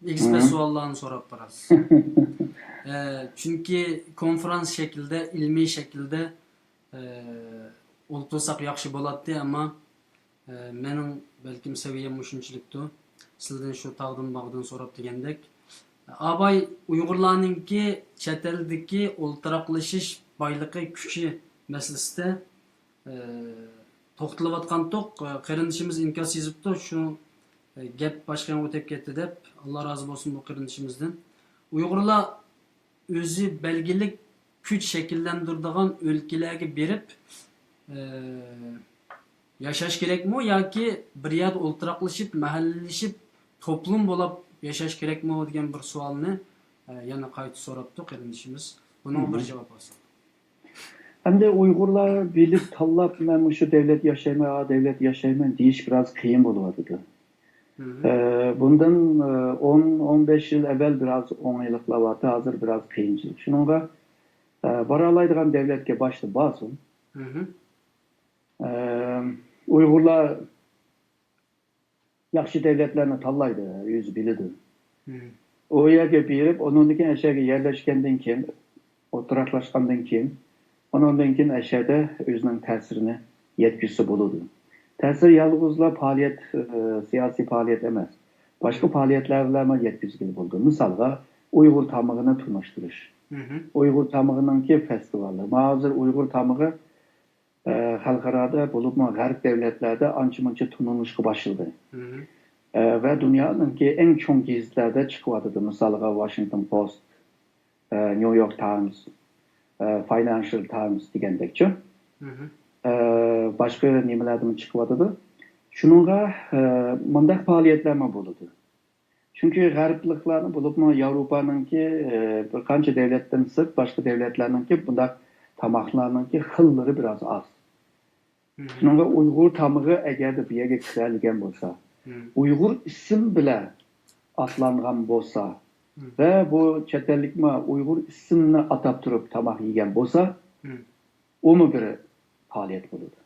ئېگىز-پەس سوئاللارنى سوراپ باراسىز. ئە، چۈنكى كونفرانس شەكلىدە، ئىلمىي شەكىلدە ئولتۇرساق ياخشى بولاتتى، ئەمما، ئە، مېنىڭ بەلكىم سەۋىيەم مۇشۇنچىلىكتۇ. سىلدىن شۇ تاغدىن باغدىن سوراپ دېگەندەك. ئاباي، ئۇيغۇرلارنىڭكى چەت ئەلدىكى ئولتۇراقلىشىش بايلىقى كۈچى مەسىلىسىدە، ئە، توختىلىۋاتقانتۇق. ئە، قېرىندىشىمىز ئىنكاس يېزىپتۇ، شۇ، ئە، گەپ باشقا يەرگە ئۆتۈپ كەتتى دەپ. ئاللا رازى بولسۇن بۇ قېرىندىشىمىزدىن. ئۇيغۇرلار ئۆزى بەلگىلىك كۈچ شەكىللەندۈرىدىغان ئۆلكىلەرگە بېرىپ، ئە، ياشاش كېرەكمۇ ياكى بىر يەردە ئولتۇراقلىشىپ، مەھەللىلىشىپ، توپلۇم بولاپ ياشاش كېرەكمۇ دېگەن بىر سوئالنى، ئە، يەنە قايتا سوراپتۇ قېرىندىشىمىز. بۇنىڭغا بىر جاۋاب ئالساق. ئەمدى ئۇيغۇرلار بىلىپ تاللاپ، مەن مۇشۇ دەۋلەت ياشايمەن، ئا دەۋلەت ياشايمەن دېيىش بىراز قىيىن بولۇۋاتىدۇ. ئە، بۇندىن، ئە، ئون، ئون بەش يىل ئەۋۋەل بىراز ئوڭايلىقلار بارتى، ھازىر بىراز قىيىنچىلىق. شۇنىڭغا، ئە، بارالايدىغان دەۋلەتكە باشتا بارسۇن. ئە، ئۇيغۇرلار ياخشى دەۋلەتلەرنى تاللايدۇ، ئۆزى بىلىدۇ. ئۇ يەرگە بېرىپ، ئۇنىڭدىن كېيىن ئەشەگە يەرلەشكەندىن كېيىن، ئولتۇراقلاشقاندىن كېيىن، ئۇنىڭدىن كېيىن ئەشەدە ئۆزىنىڭ تەسىرىنى يەتكۈزسە بولىدۇ. تەسىر يالغۇزلا پائالىيەت، ئى، سىياسىي پائالىيەت ئەمەس. باشقا پائالىيەتلەر بىلەنمۇ يەتكۈزگىلى بولىدۇ. مىسالغا، ئۇيغۇر تامىقىنى تونۇشتۇرۇش. ئۇيغۇر تامىقىنىڭكى فېستىۋالى. مانا ھازىر ئۇيغۇر تامىقى، ئى، خەلقئارادا، بولۇپمۇ غەرب دەۋلەتلەردە ئانچە-مۇنچە تونۇلۇشقا باشلىدى. ئى، ۋە دۇنيانىڭكى ئەڭ چوڭ گېزىتلەردە چىقىۋاتىدۇ. مىسالغا، ۋاشىنگتون پوست، ئى، نيۇ يورك تايمس، ئى، فاينانشال تايمس دېگەندەكچۇ. ئى، باشقا نېمىلەردىمۇ چىقىۋاتىدۇ. شۇنىڭغا، ئى، مۇنداق پائالىيەتلەرمۇ بولىدۇ. چۈنكى غەربلىكلەرنىڭ، بولۇپمۇ ياۋروپانىڭكى، ئى، بىر قانچە دەۋلەتتىن سىرت باشقا دەۋلەتلەرنىڭكى بۇنداق تاماقلارنىڭكى خىللىرى بىراز ئاز. شۇنىڭغا ئۇيغۇر تامىقى ئەگەردە بۇ يەرگە كىرەلىگەن بولسا، ئۇيغۇر ئىسىم بىلەن ئاتلانغان بولسا ۋە بۇ چەت ئەللىكمۇ ئۇيغۇر ئىسىمنى ئاتاپ تۇرۇپ تاماق يېگەن بولسا، ئۇمۇ بىر پائالىيەت بولىدۇ.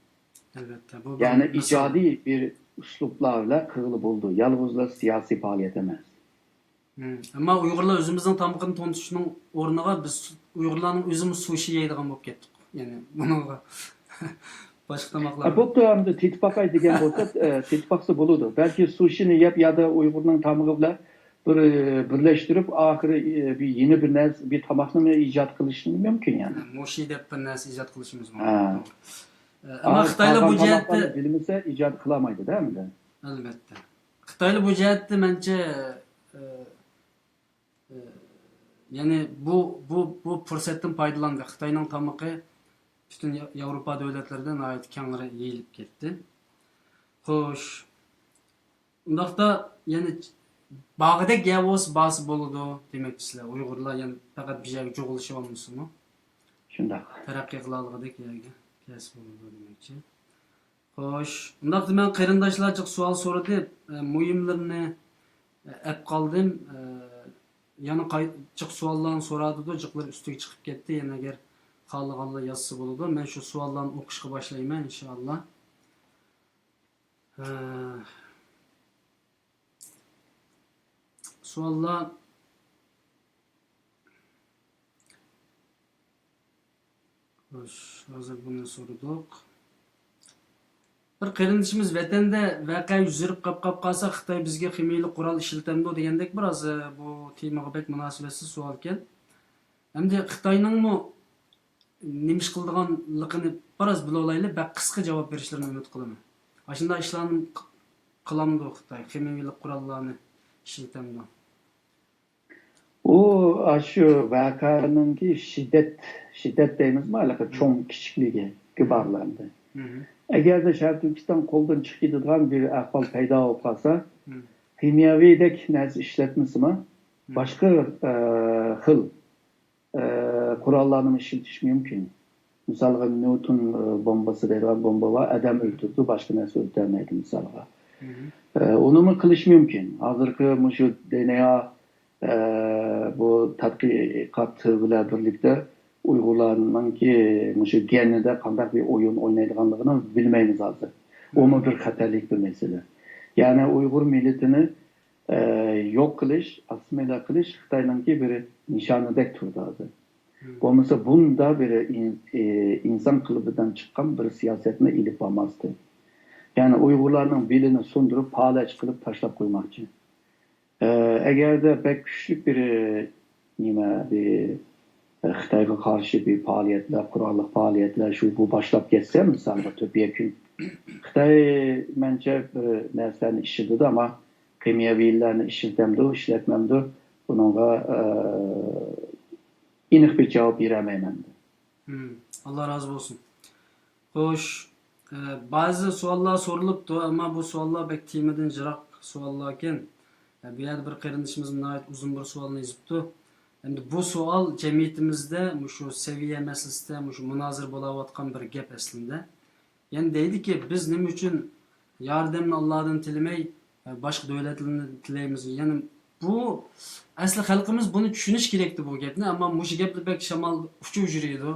ئەلۋەتتە، بۇ يەنى ئىجادىي بىر ئۇسلۇبلار بىلەن قىلغىلى بولىدۇ. يالغۇزلا سىياسىي پائالىيەت ئەمەس. ئەمما ئۇيغۇرلار ئۆزىمىزنىڭ تامىقىنى تونۇتۇشنىڭ ئورنىغا بىز ئۇيغۇرلارنىڭ ئۆزىمۇ سۇشى يەيدىغان بولۇپ كەتتۇق. يەنى بۇنىڭغا باشقا تاماقلار. بوپتۇ، ئەمدى تېتىپ باقاي دېگەن بولسا، ئە، تېتىپ باقسا بولىدۇ. بەلكى سۇشىنى يەپ يادا ئۇيغۇرنىڭ تامىقى بىلەن بىر، ئە، بىرلەشتۈرۈپ، ئاخىرى، ئە، بىر يېڭى بىر نەرسە، بىر تاماقنى ئىجاد قىلىشى مۇمكىن يەنى. مۇشى دەپ بىر نەرسە ئىجاد قىلىشىمىز مۇمكىن. ئەمما خىتايلار بۇ جەھەتتە بىلمىسە ئىجاد قىلالمايدۇ-دە ئەمدى. ئەلۋەتتە. خىتايلار بۇ جەھەتتە مەنچە، ئە، ئە، يەنى بۇ، بۇ، بۇ پۇرسەتتىن پايدىلاندى. خىتاينىڭ تامىقى پۈتۈن يا-، ياۋروپا دۆلەتلىرىدە ناھايىتى كەڭرى يېيىلىپ كەتتى. خوش. ئۇنداقتا يەنى بارغۇدەك يەر بولسا بارسا بولىدۇ دېمەكچىسىلەر. ئۇيغۇرلار يەنى پەقەت بىر يەرگە جۇغلىشىۋالمىسىمۇ. شۇنداق. تەرەققىي قىلالىغۇدەك يەرگە كەلسە بولىدۇ دېمەكچى. خوش. ئۇنداقتا مەن قېرىنداشلار جىق سوئال سورىدى. ئە، مۇھىملىرىنى، ئە، ئەپ قالدىم. ئە، يەنە قاي-، جىق سوئاللارنى سورادىدۇ، جىقلىرى ئۈستىگە چىقىپ كەتتى. يەنە ئەگەر خالىغانلار يازسا بولىدۇ. مەن شۇ سوئاللارنى ئوقۇشقا باشلايمەن، ئىنشائاللا. ئە، سوئاللار. خوش، ھازىر بۇنى سورىدۇق. بىر قېرىندىشىمىز ۋەتەندە ۋەقە يۈز بېرىپ قاپ-، قاپ قالسا، خىتاي بىزگە خىمىيەلىك قورال ئىشلىتەمدۇ دېگەندەك بىر ئاز، ئە، بۇ تېمىغا بەك مۇناسىۋەتسىز سوئالكەن. ئەمدى خىتاينىڭمۇ نېمە ئىش قىلىدىغانلىقىنى بىراز بىلىۋالايلى، بەك قىسقا جاۋاب بېرىشلىرىنى ئۈمىد قىلىمەن. ئاشۇنداق ئىشلارنى ق-، قىلامدۇ خىتاي؟ خىمىيەلىك قوراللارنى ئىشلىتەمدۇ؟ ئۇ ئاشۇ ۋەقەنىڭكى شىددەت، شىددەت دەيمىزمۇ، ھېلىقى چوڭ كىچىكلىكىگە بارلىنىدۇ. ئەگەردە شەرقىي تۈركىستان قولدىن چىقىپ كېتىدىغان بىر ئەھۋال پەيدا بولۇپ قالسا، خىمىيەۋىدەك نەرسە ئىشلەتمىسىمۇ، باشقا، ئە، خىل، ئە، قوراللارنىمۇ ئىشلىتىش مۇمكىن. مىسالغا، نيۇتون، ئە، بومبىسى دەيدىغان بومبا بار، ئادەم ئۆلتۈرىدۇ، باشقا نەرسە ئۆلتۈرەلمەيدۇ، مىسالغا. ئە، ئۇنىمۇ قىلىش مۇمكىن. ھازىرقى مۇشۇ دې ئېن ئې، ئە، بۇ تەتقىقات بىلەن بىرلىكتە ئۇيغۇرلارنىڭكى مۇشۇ گېنىدا قانداق بىر ئويۇن ئوينايدىغانلىقىنى بىلمەيمىز ھازىر. ئۇمۇ بىر خەتەرلىك بىر مەسىلە. يەنى ئۇيغۇر مىللىتىنى، ئە، يوق قىلىش، ئاسسىمىلياتسىيە قىلىش خىتاينىڭكى بىر نىشانىدەك تۇرىدۇ ھازىر. بولمىسا بۇنداق بىر ئىن-، ئى، ئىنسان قېلىپىدىن چىققان بىر سىياسەتنى ئېلىپ بارماستى. يەنى ئۇيغۇرلارنىڭ بېلىنى سۇندۇرۇپ، پالەچ قىلىپ تاشلاپ قويماقچى. ئە، ئەگەردە بەك كۈچلۈك بىر، نېمە، بىر، ئە، خىتايغا قارشى بىر پائالىيەتلەر، قوراللىق پائالىيەتلەر شۇ بۇ باشلاپ كەتسە، مىسالغا، تۆپىيە كۈن. خىتاي، مەنچە، بىر نەرسىلەرنى ئىشلىتىدۇ، ئەمما كىميەۋىيلەرنى ئىشلىتەمدۇ، ئىشلەتمەمدۇ، بۇنىڭغا، ئە، ئېنىق بىر جاۋاب بېرەلمەيمەن. مم. ئاللا رازى بولسۇن. خوش، ئە، بەزى سوئاللار سورۇلۇپتۇ، ئەمما بۇ سوئاللار بەك تېمىدىن يىراق سوئاللاركەن. ئە، بۇ يەردە بىر قېرىندىشىمىز ناھايىتى ئۇزۇن بىر سوئالنى يېزىپتۇ. ئەمدى بۇ سوئال جەمئىيىتىمىزدە مۇشۇ سەۋىيە مەسىلىسىدە، مۇشۇ مۇنازىرە بولاۋاتقان بىر گەپ ئەسلىندە. يەنى دەيدىكى، بىز نېمە ئۈچۈن ياردەمنى ئاللادىن تىلىمەي، باشقا دۆلەتلەردىن تىلەيمىز؟ يەنى بۇ، ئەسلى خەلقىمىز بۇنى چۈشىنىشى كېرەكتى بۇ گەپنى، ئەمما مۇشۇ گەپلەر بەك شامال ئۇچۇپ يۈرىدۇ.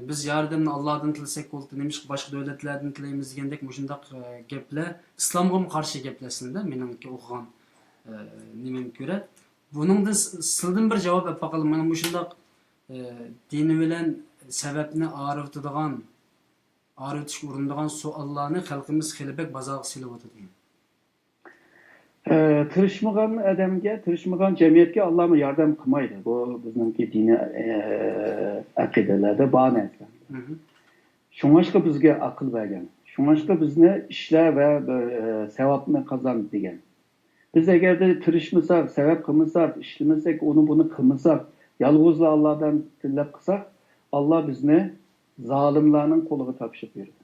بىز ياردەمنى ئاللادىن تىلىسەك بولدى، نېمىشقا باشقا دۆلەتلەردىن تىلەيمىز دېگەندەك مۇشۇنداق، ئە، گەپلەر ئىسلامغىمۇ قارشى گەپلەر ئەسلىندە، مېنىڭكى ئوقۇغان، ئە، نېمەمگە كۆرە. بۇنىڭدىن س-، سىلدىن بىر جاۋاب ئېلىپ باقايلى. مانا مۇشۇنداق، ئە، دىنى بىلەن سەۋەبنى ئايرىۋېتىدىغان، ئايرىۋېتىشكە ئۇرۇنىدىغان سوئاللارنى خەلقىمىز خېلى بەك بازارغا سېلىۋاتىدۇ. ئە، تىرىشمىغان ئادەمگە، تىرىشمىغان جەمئىيەتكە ئاللامۇ ياردەم قىلمايدۇ. بۇ بىزنىڭكى دىنىي، ئە، ئەقىدىلەردە بار نەرسە. مم. شۇڭلاشقا بىزگە ئەقىل بەرگەن. شۇڭلاشقا بىزنى ئىشلە ۋە بىر، ئە، ساۋابنى قازان دېگەن. بىز ئەگەردە تىرىشمىساق، سەۋەب قىلمىساق، ئىشلىمىسەك، ئۇنى بۇنى قىلمىساق، يالغۇزلا ئاللادىن تىلەپ قىلساق، ئاللا بىزنى زالىملارنىڭ قولىغا تاپشۇرۇپ بېرىدۇ.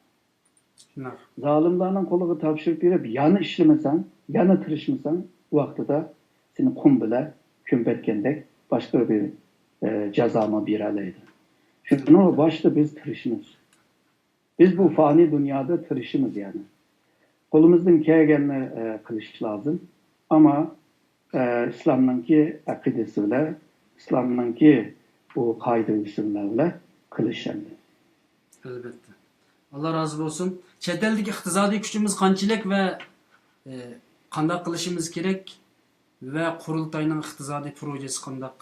شۇنداق. زالىملارنىڭ قولىغا تاپشۇرۇپ بېرىپ، يەنە ئىشلىمىسەڭ، يەنە تىرىشمىساڭ، ۋاقتىدا سېنى قۇم بىلەن كۆمۈپ ئەتكەندەك باشقا بىر، ئە، جازامۇ بېرەلەيدۇ. شۇنىڭغا باشتا بىز تىرىشىمىز. بىز بۇ پانىي دۇنيادا تىرىشىمىز يەنى. قولىمىزدىن كەلگەننى، ئە، قىلىش لازىم. ئەمما، ئە، ئىسلامنىڭكى ئەقىدىسى بىلەن، ئىسلامنىڭكى بۇ قائىدىسى بىلەن قىلىش ئەمدى. ئەلۋەتتە. ئاللا رازى بولسۇن. چەت ئەلدىكى ئىقتىسادىي كۈچىمىز قانچىلىك ۋە، ئە، قانداق قىلىشىمىز كېرەك ۋە قۇرۇلتاينىڭ ئىقتىسادىي پروژىسى قانداق؟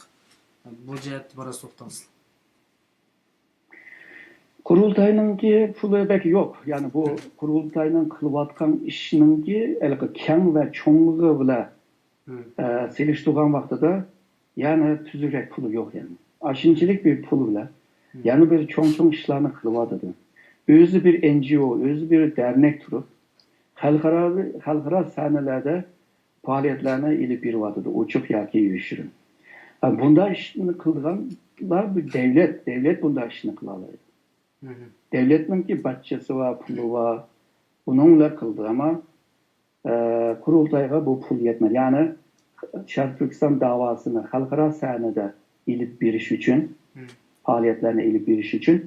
بۇ جەھەتتە بىراز توختالسىلا. قۇرۇلتاينىڭكى پۇلى بەك يوق. يەنى بۇ قۇرۇلتاينىڭ قىلىۋاتقان ئىشىنىڭكى ھېلىقى كەڭ ۋە چوڭلۇقى بىلەن، ئە، سېلىشتۇرغان ۋاقتىدا يەنى تۈزۈكرەك پۇلى يوق يەنى. ئاشۇنچىلىك بىر پۇل بىلەن يەنە بىر چوڭ-چوڭ ئىشلارنى قىلىۋاتىدۇ. ئۆزى بىر ئېن جى ئو، ئۆزى بىر دەرنەك تۇرۇپ، خەلقئارا، خەلقئارا سەھنىلەردە پائالىيەتلەرنى ئېلىپ بېرىۋاتىدۇ، ئوچۇق ياكى يوشۇرۇن. ھە، بۇنداق ئىشنى قىلىدىغانلار بىر دەۋلەت، دەۋلەت بۇنداق ئىشنى قىلالايدۇ. دەۋلەتنىڭكى باجچىسى بار، پۇلى بار، ئۇنىڭ بىلەن قىلىدۇ. ئەمما، ئە، قۇرۇلتايغا بۇ پۇل يەتمەيدۇ. يەنى شەرقىي تۈركىستان داۋاسىنى خەلقئارا سەھنىدە ئېلىپ بېرىش ئۈچۈن، پائالىيەتلەرنى ئېلىپ بېرىش ئۈچۈن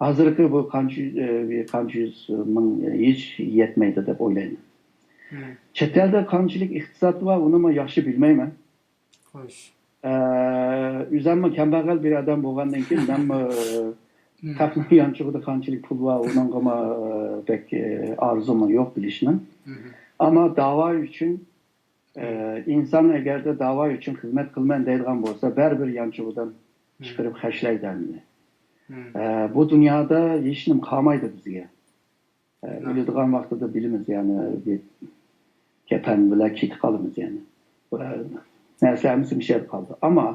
ھازىرقى بۇ قانچە يۈز، ئە، بىر قانچە يۈز مىڭ ھېچ يەتمەيدۇ دەپ ئويلايمەن. چەت ئەلدە قانچىلىك ئىقتىساد بار، ئۇنىمۇ ياخشى بىلمەيمەن. خوش. ئە، ئۆزۈممۇ كەمبەغەل بىر ئادەم بولغاندىن كېيىن، مەنمۇ، ئە، خەقنىڭ يانچۇقىدا قانچىلىك پۇل بار، ئۇنىڭغىمۇ، ئە، بەك، ئە، ئارزۇمۇ يوق بىلىشنىڭ. ئەمما داۋا ئۈچۈن، ئە، ئىنسان ئەگەردە داۋا ئۈچۈن خىزمەت قىلىمەن دەيدىغان بولسا، بەرىبىر يانچۇقىدىن چىقىرىپ خەجلەيدۇ ئەمدى. ئە، بۇ دۇنيادا ھېچنېمە قالمايدۇ بىزگە. ئە، ئۆلىدىغان ۋاقتىدا بىلىمىز، يەنى بىر كەپەن بىلەن كېتىپ قالىمىز، يەنى. ئە، نەرسە ھەممىسى مۇشۇ يەردە قالىدۇ. ئەمما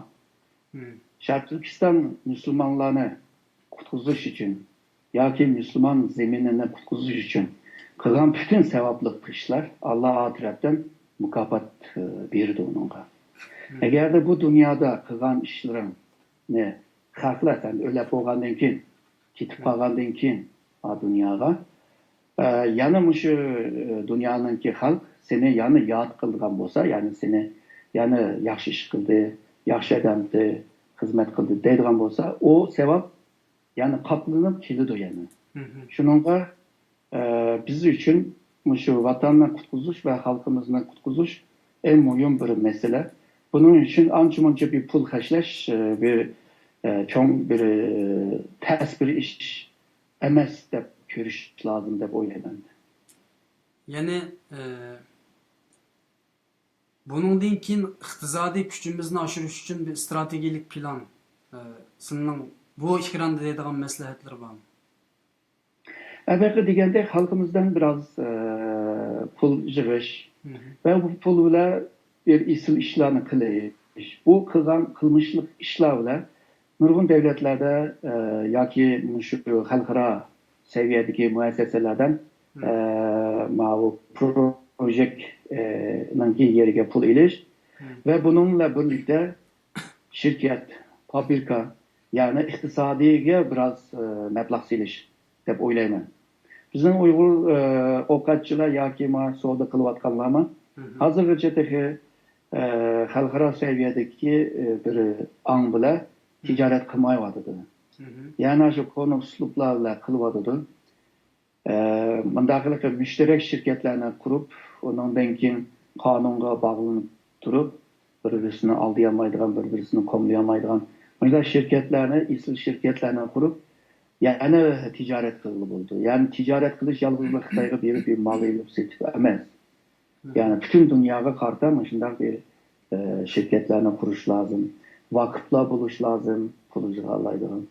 شەرقىي تۈركىستان مۇسۇلمانلارنى قۇتقۇزۇش ئۈچۈن ياكى مۇسۇلمان زېمىنىنى قۇتقۇزۇش ئۈچۈن قىلغان پۈتۈن ساۋابلىق ئىشلار ئاللا تەرەپتىن مۇكاپات، ئە، بېرىدۇ ئۇنىڭغا. ئەگەردە بۇ دۇنيادا قىلغان ئىشلىرىڭنى خەقلەر سەن ئۆلۈپ بولغاندىن كېيىن، كېتىپ قالغاندىن كېيىن، ئا، دۇنياغا، ئە، يەنە مۇشۇ، ئە، دۇنيانىڭكى خەلق سېنى يەنە ياد قىلىدىغان بولسا، يەنى سېنى يەنە ياخشى ئىش قىلدى، ياخشى ئادەمدى، خىزمەت قىلدى دەيدىغان بولسا، ئۇ ساۋاب يەنە قاپلىنىپ كېلىدۇ يەنە. شۇنىڭغا، ئە، بىز ئۈچۈن مۇشۇ ۋاتاننى قۇتقۇزۇش ۋە خەلقىمىزنى قۇتقۇزۇش ئەڭ مۇھىم بىر مەسىلە. بۇنىڭ ئۈچۈن ئانچە-مۇنچە بىر پۇل خەجلەش، ئە، بىر، ئە، چوڭ بىر، ئە، تەس بىر ئىش ئەمەس دەپ كۆرۈش لازىم دەپ ئويلايمەن. يەنى، ئە، بۇنىڭدىن كېيىن ئىقتىسادىي كۈچىمىزنى ئاشۇرۇش ئۈچۈن بىر ئىستراتېگىيەلىك پىلان، ئە، سىلىنىڭ بۇ ئېكراندا دەيدىغان مەسلىھەتلىرى بارمۇ؟ ئەۋەتكە دېگەندەك خەلقىمىزدىن بىراز ئە، پۇل يىغىش مم. ۋە بۇ پۇل بىلەن بىر ئېسىل ئىشلارنى قىلىش. بۇ قىلغان قىلمىشلىق ئىشلار بىلەن نۇرغۇن دۆلەتلەردە ئە، ياكى مۇشۇ خەلقئارا سەۋىيەدىكى مۇئەسسەسەلەردىن مم. ئە، ماۋۇ پروژېكت ئە، نىڭكى يېرىگە پۇل ئېلىش مم. ۋە بۇنىڭ بىلەن بىرلىكتە شىركەت، فابرىكا، يەنى ئىقتىسادىيگە بىراز ئە، مەبلەغ سېلىش دەپ ئويلايمەن. بىزنىڭ ئۇيغۇر ئە، ئوقەتچىلەر ياكى ما سودا قىلىۋاتقانلارمۇ مم. ھازىرغىچە تېخى ئە، خەلقئارا سەۋىيەدىكى ئە، بىر ئاڭ بىلەن تىجارەت قىلمايۋاتىدۇ. مم. يەنى شۇ كونا ئۇسلۇبلار بىلەن قىلىۋاتىدۇ. ئە، مۇنداق قىلىپ مۇشتەرەك شىركەتلەرنى قۇرۇپ، ئۇنىڭدىن كېيىن قانۇنغا باغلىنىپ تۇرۇپ، بىر-بىرسىنى ئالدىيالمايدىغان، بىر-بىرسىنى قوملىيالمايدىغان مۇنداق شىركەتلەرنى، ئېسىل شىركەتلەرنى قۇرۇپ، يەنە تىجارەت قىلغىلى بولىدۇ. يەنى تىجارەت قىلىش يالغۇزلا خىتايغا بېرىپ بىر مال ئېلىپ سېتىپ ئەمەس. يەنى پۈتۈن دۇنياغا قارىتا مۇشۇنداق بىر ئە، شىركەتلەرنى قۇرۇش لازىم، ۋاقىپلار بولۇش لازىم، پۇل يىغالايدىغان.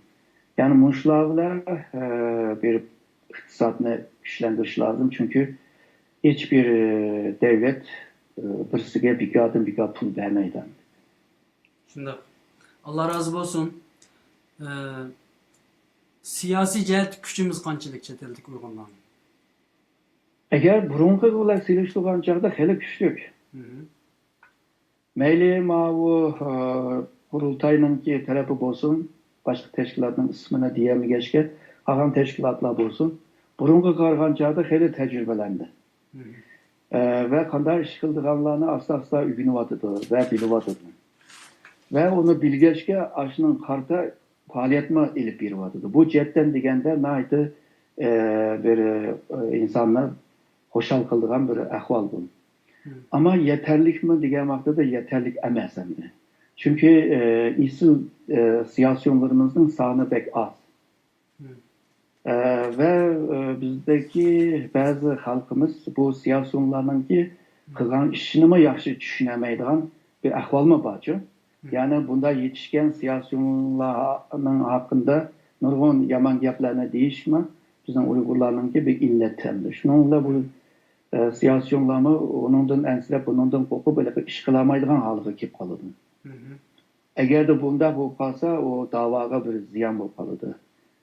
يەنى مۇشۇلار بىلەن ئە، بىر ئىقتىسادنى كۈچلەندۈرۈش لازىم، چۈنكى ھېچبىر ئە، دۆلەت ئە، بىرسىگە بىكاردىن بىكار پۇل بەرمەيدۇ. شۇنداق. ئاللا رازى بولسۇن. ئە، سىياسىي جەھەتتە كۈچىمىز قانچىلىك چەت ئەلدىكى ئۇيغۇرلارنىڭ؟ ئەگەر بۇرۇنقىغا بىلەن سېلىشتۇرغان چاغدا خېلى كۈچلۈك. مم. مەيلى ماۋۇ ئە، قۇرۇلتاينىڭكى تەرىپى بولسۇن، باشقا تەشكىلاتنىڭ ئىسمىنى دېيەلمىگەچكە، قالغان تەشكىلاتلار بولسۇن، بۇرۇنقىغا قارىغان چاغدا خېلى تەجرىبىلەندى. مم. ئە، ۋە قانداق ئىش قىلىدىغانلارنى ئاستا-ئاستا ئۆگىنىۋاتىدۇ ۋە بىلىۋاتىدۇ. ۋە ئۇنى بىلگەچكە، ئاشۇنىڭغا قارىتا پائالىيەتمۇ ئېلىپ بېرىۋاتىدۇ. بۇ جەھەتتىن دېگەندە ناھايىتى ئە، بىر ئە، ئىنساننى خۇشال قىلىدىغان بىر ئەھۋال بۇ. مم. ئەمما يېتەرلىكمۇ دېگەن ۋاقتىدا يېتەرلىك ئەمەس ئەمدى. چۈنكى ئە، ئېسىل ئە، سىياسىيونلىرىمىزنىڭ سانى بەك ئاز. مم. ئە، ۋە ئە، بىزدىكى بەزى خەلقىمىز بۇ سىياسىيونلارنىڭكى قىلغان ئىشىنىمۇ ياخشى چۈشىنەلمەيدىغان بىر ئەھۋالمۇ بارچۇ. يەنى بۇنداق يېتىشكەن سىياسىيونلارنىڭ ھەققىدە نۇرغۇن يامان گەپلەرنى دېيىشمۇ بىزنىڭ ئۇيغۇرلارنىڭكى بىر ئىللەت ئەمدى. شۇنىڭ بىلەن بۇ ئە، سىياسىيونلارمۇ ئۇنىڭدىن ئەنسىرەپ، بۇنىڭدىن قورقۇپ، ھېلىقى ئىش قىلالمايدىغان ھالغا كېلىپ قالىدۇ. مم. ئەگەردە بۇنداق بولۇپ قالسا، ئۇ داۋاغا بىر زىيان بولۇپ قالىدۇ.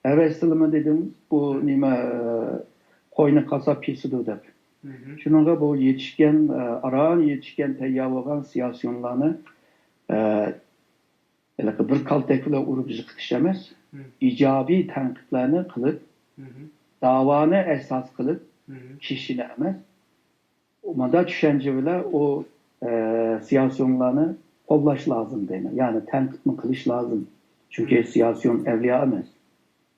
ئەۋەتسىلىمۇ دېدىم، بۇ نېمە، ئە، قوينى قاسساپ كېسىدۇ دەپ. مم. شۇنىڭغا بۇ يېتىشكەن، ئە، ئاران يېتىشكەن تەييار بولغان سىياسىيونلارنى، ئە، ھېلىقى بىر كالتەك بىلەن ئۇرۇپ يىقىتىش ئەمەس، مم. ئىجابىي تەنقىدلەرنى قىلىپ، مم. داۋانى ئاساس قىلىپ، مم. كىشىنى ئەمەس، مۇنداق چۈشەنچە بىلەن ئۇ، ئە، سىياسىيونلارنى قوللاش لازىم دەيمەن. يەنى تەنقىدمۇ قىلىش لازىم. چۈنكى مم. سىياسىيون ئەۋلىيا ئەمەس.